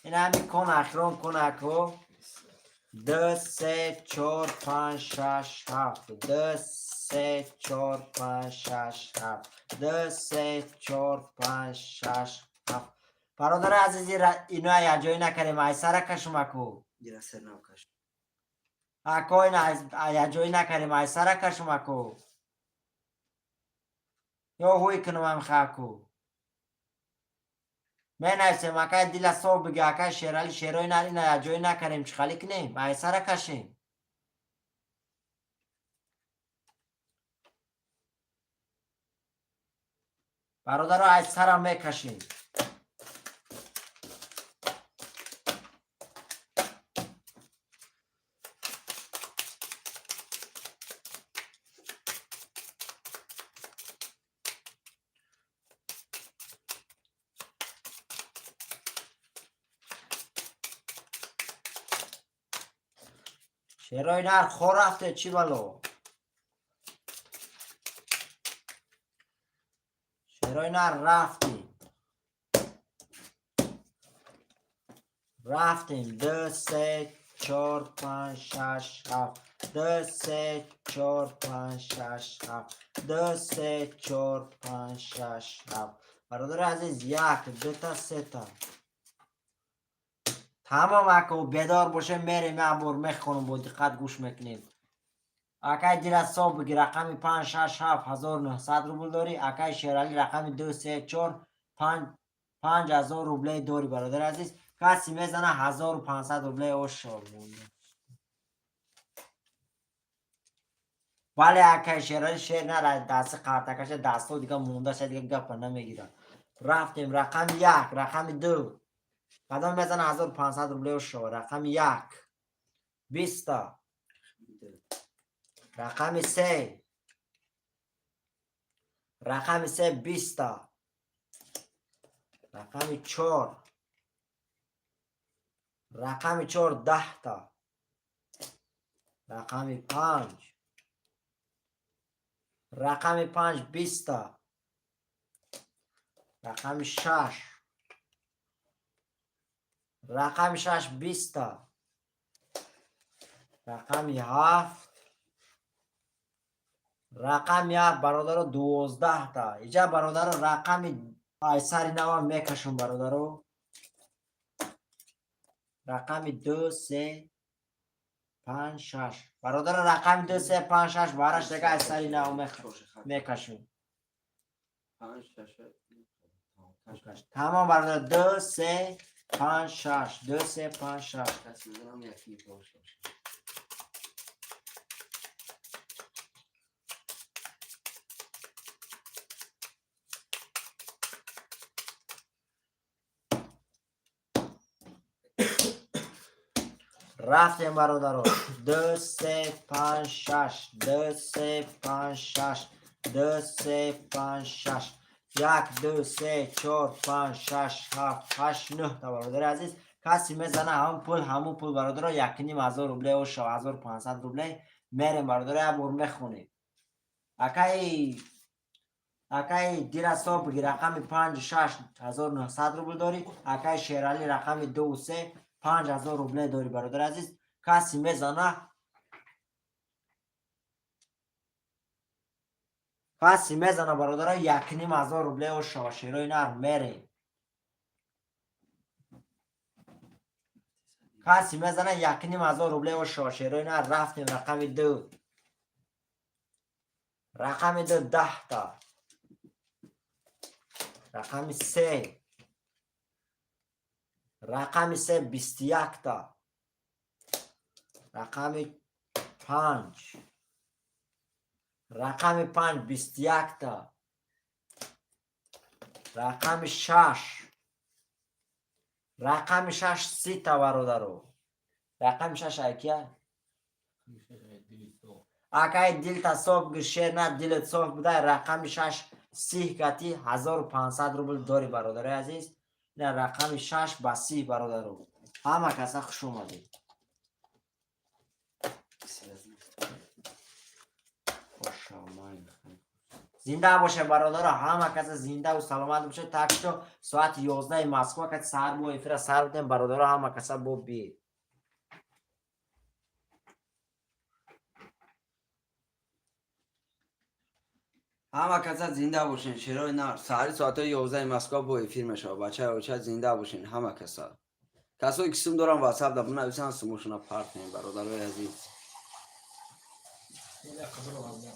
ин ҳами кон, ахирон кон, ако. Ду, се, чор, панҷ, шаш, ҳафт. Ду, се, чор, панҷ, шаш, ҳафт. Ду, се, чор, панҷ, шаш, ҳафт. Бародари азизи, иноя якҷоӣ накардем, айсара кашум, аку. Ира сер нав каш. Ако, ина якҷоӣ накардем, айсара кашум, аку, ё ҳуй кунум амха, аку. Менависем, акай Дила сов биги, акай Шерали, шерои нар. Ина якҷоӣ накардем, чӣ хали кунем? Айсара кашем. Бародаро, айсара мекашем. Шерои нар, хор рафте, чӣ бало? Шерои нар, рафтем, рафтем. Ду, се, чор, панҷ, шаш, ҳафт. Ду, се, чор, панҷ, шаш, ҳафт. Ду, се, чор, панҷ, шаш, ҳафт. Бародари азиз, як, дута, сета. Тамом, ако, бедор боше, мерем, як бор мехонам, бо диққат гӯш мекунем. Акай Дила сов биги, рақами панҷ, шаш, ҳафт, 1900 рубл дорӣ. Акай Шералӣ, рақами ду, се, чор, панҷ, 5000 рубле дорӣ. Бародари азиз, каси мезана, 1500 рубле ошо. Бале, акай Шералӣ, шер нара, дасти қартакаша, дасто дига мондаша, дига гапа намегирад. Рафтем. Рақами як, рақами ду. Кадом мезана, 1500 рубле ошо? Рақами як, 20та. Рақами се, рақами се, 20та. Рақами чор, рақами чор, 10та. Рақами панҷ, рақами панҷ, 20та. Рақами шаш, рақами шаш, 20та. Рақами ҳафт, рақами ҳафт, бародаро, 12та. Иҷа, бародаро, рақами айсари навам мекашам, бародаро. Рақами ду, се. Панҷ, шаш. Бародаро, рақами ду, се, панҷ, шаш бараш дега аз сари нав мекашем. Панҷ, шаш. Тамом, бародар, ду, се, панҷ, шаш, ду, се, панҷ, шаш. Каси мезанам, яки боша. Рафтем, бародаро, ду, се, панҷ, шаш, ду, се, панҷ, шаш, ду, се, панҷ, шаш, як, ду, се, чор, панҷ, шаш, ҳафт, ҳашт, нӯҳ та. Бародари азиз, касе мезана, ҳамун пул, бародаро, 1500 рубле ошав, 1500 рубле мерем. Бародаро, як бор мехонем. Акаи дира соб бигир, рақами панҷ, шаш, 1900 рубл дорӣ. Акаи Шералӣ, рақами дуву се, 5000 рубле дорӣ. Бародари азиз, касе мезана, касе мезана, бародаро, 1500 рубле ошава, шерои нар мерем. Касе мезана, 1500 рубле ошава, шерои нар рафтем. Рақами ду, рақами ду, 10 та. Рақами се, рақами се, 21 та. Рақами панҷ, рақами панҷ, 21 та. Рақами шаш, рақами шаш, 30 та. Бародаро, рақами шаш айкия? Акай дилта соф гир, шер на, дилат соф будай. Рақами шаш, 30 кати 1500 рубл дори. Бародари азиз, ина рақами шаш ба 30. Бародаро, ҳама каса хуш омадед. Хошамай. Зинда боше, бародаро, ҳама каса зиндаву саломат боше. Так что соати 11-и Москва кати саҳар бо эфира сар будем. Бародаро, ҳама каса бо биед. Ҳама каса зинда бошен, шерои нар. Саҳари соатҳои 11-и Москва бо эфир мешавад. Бачаи оча, зинда бошен ҳама каса. Касое ки сум дорам, ватсап да бинависанд, сумошона партем, бародарои азиз. Як қазір.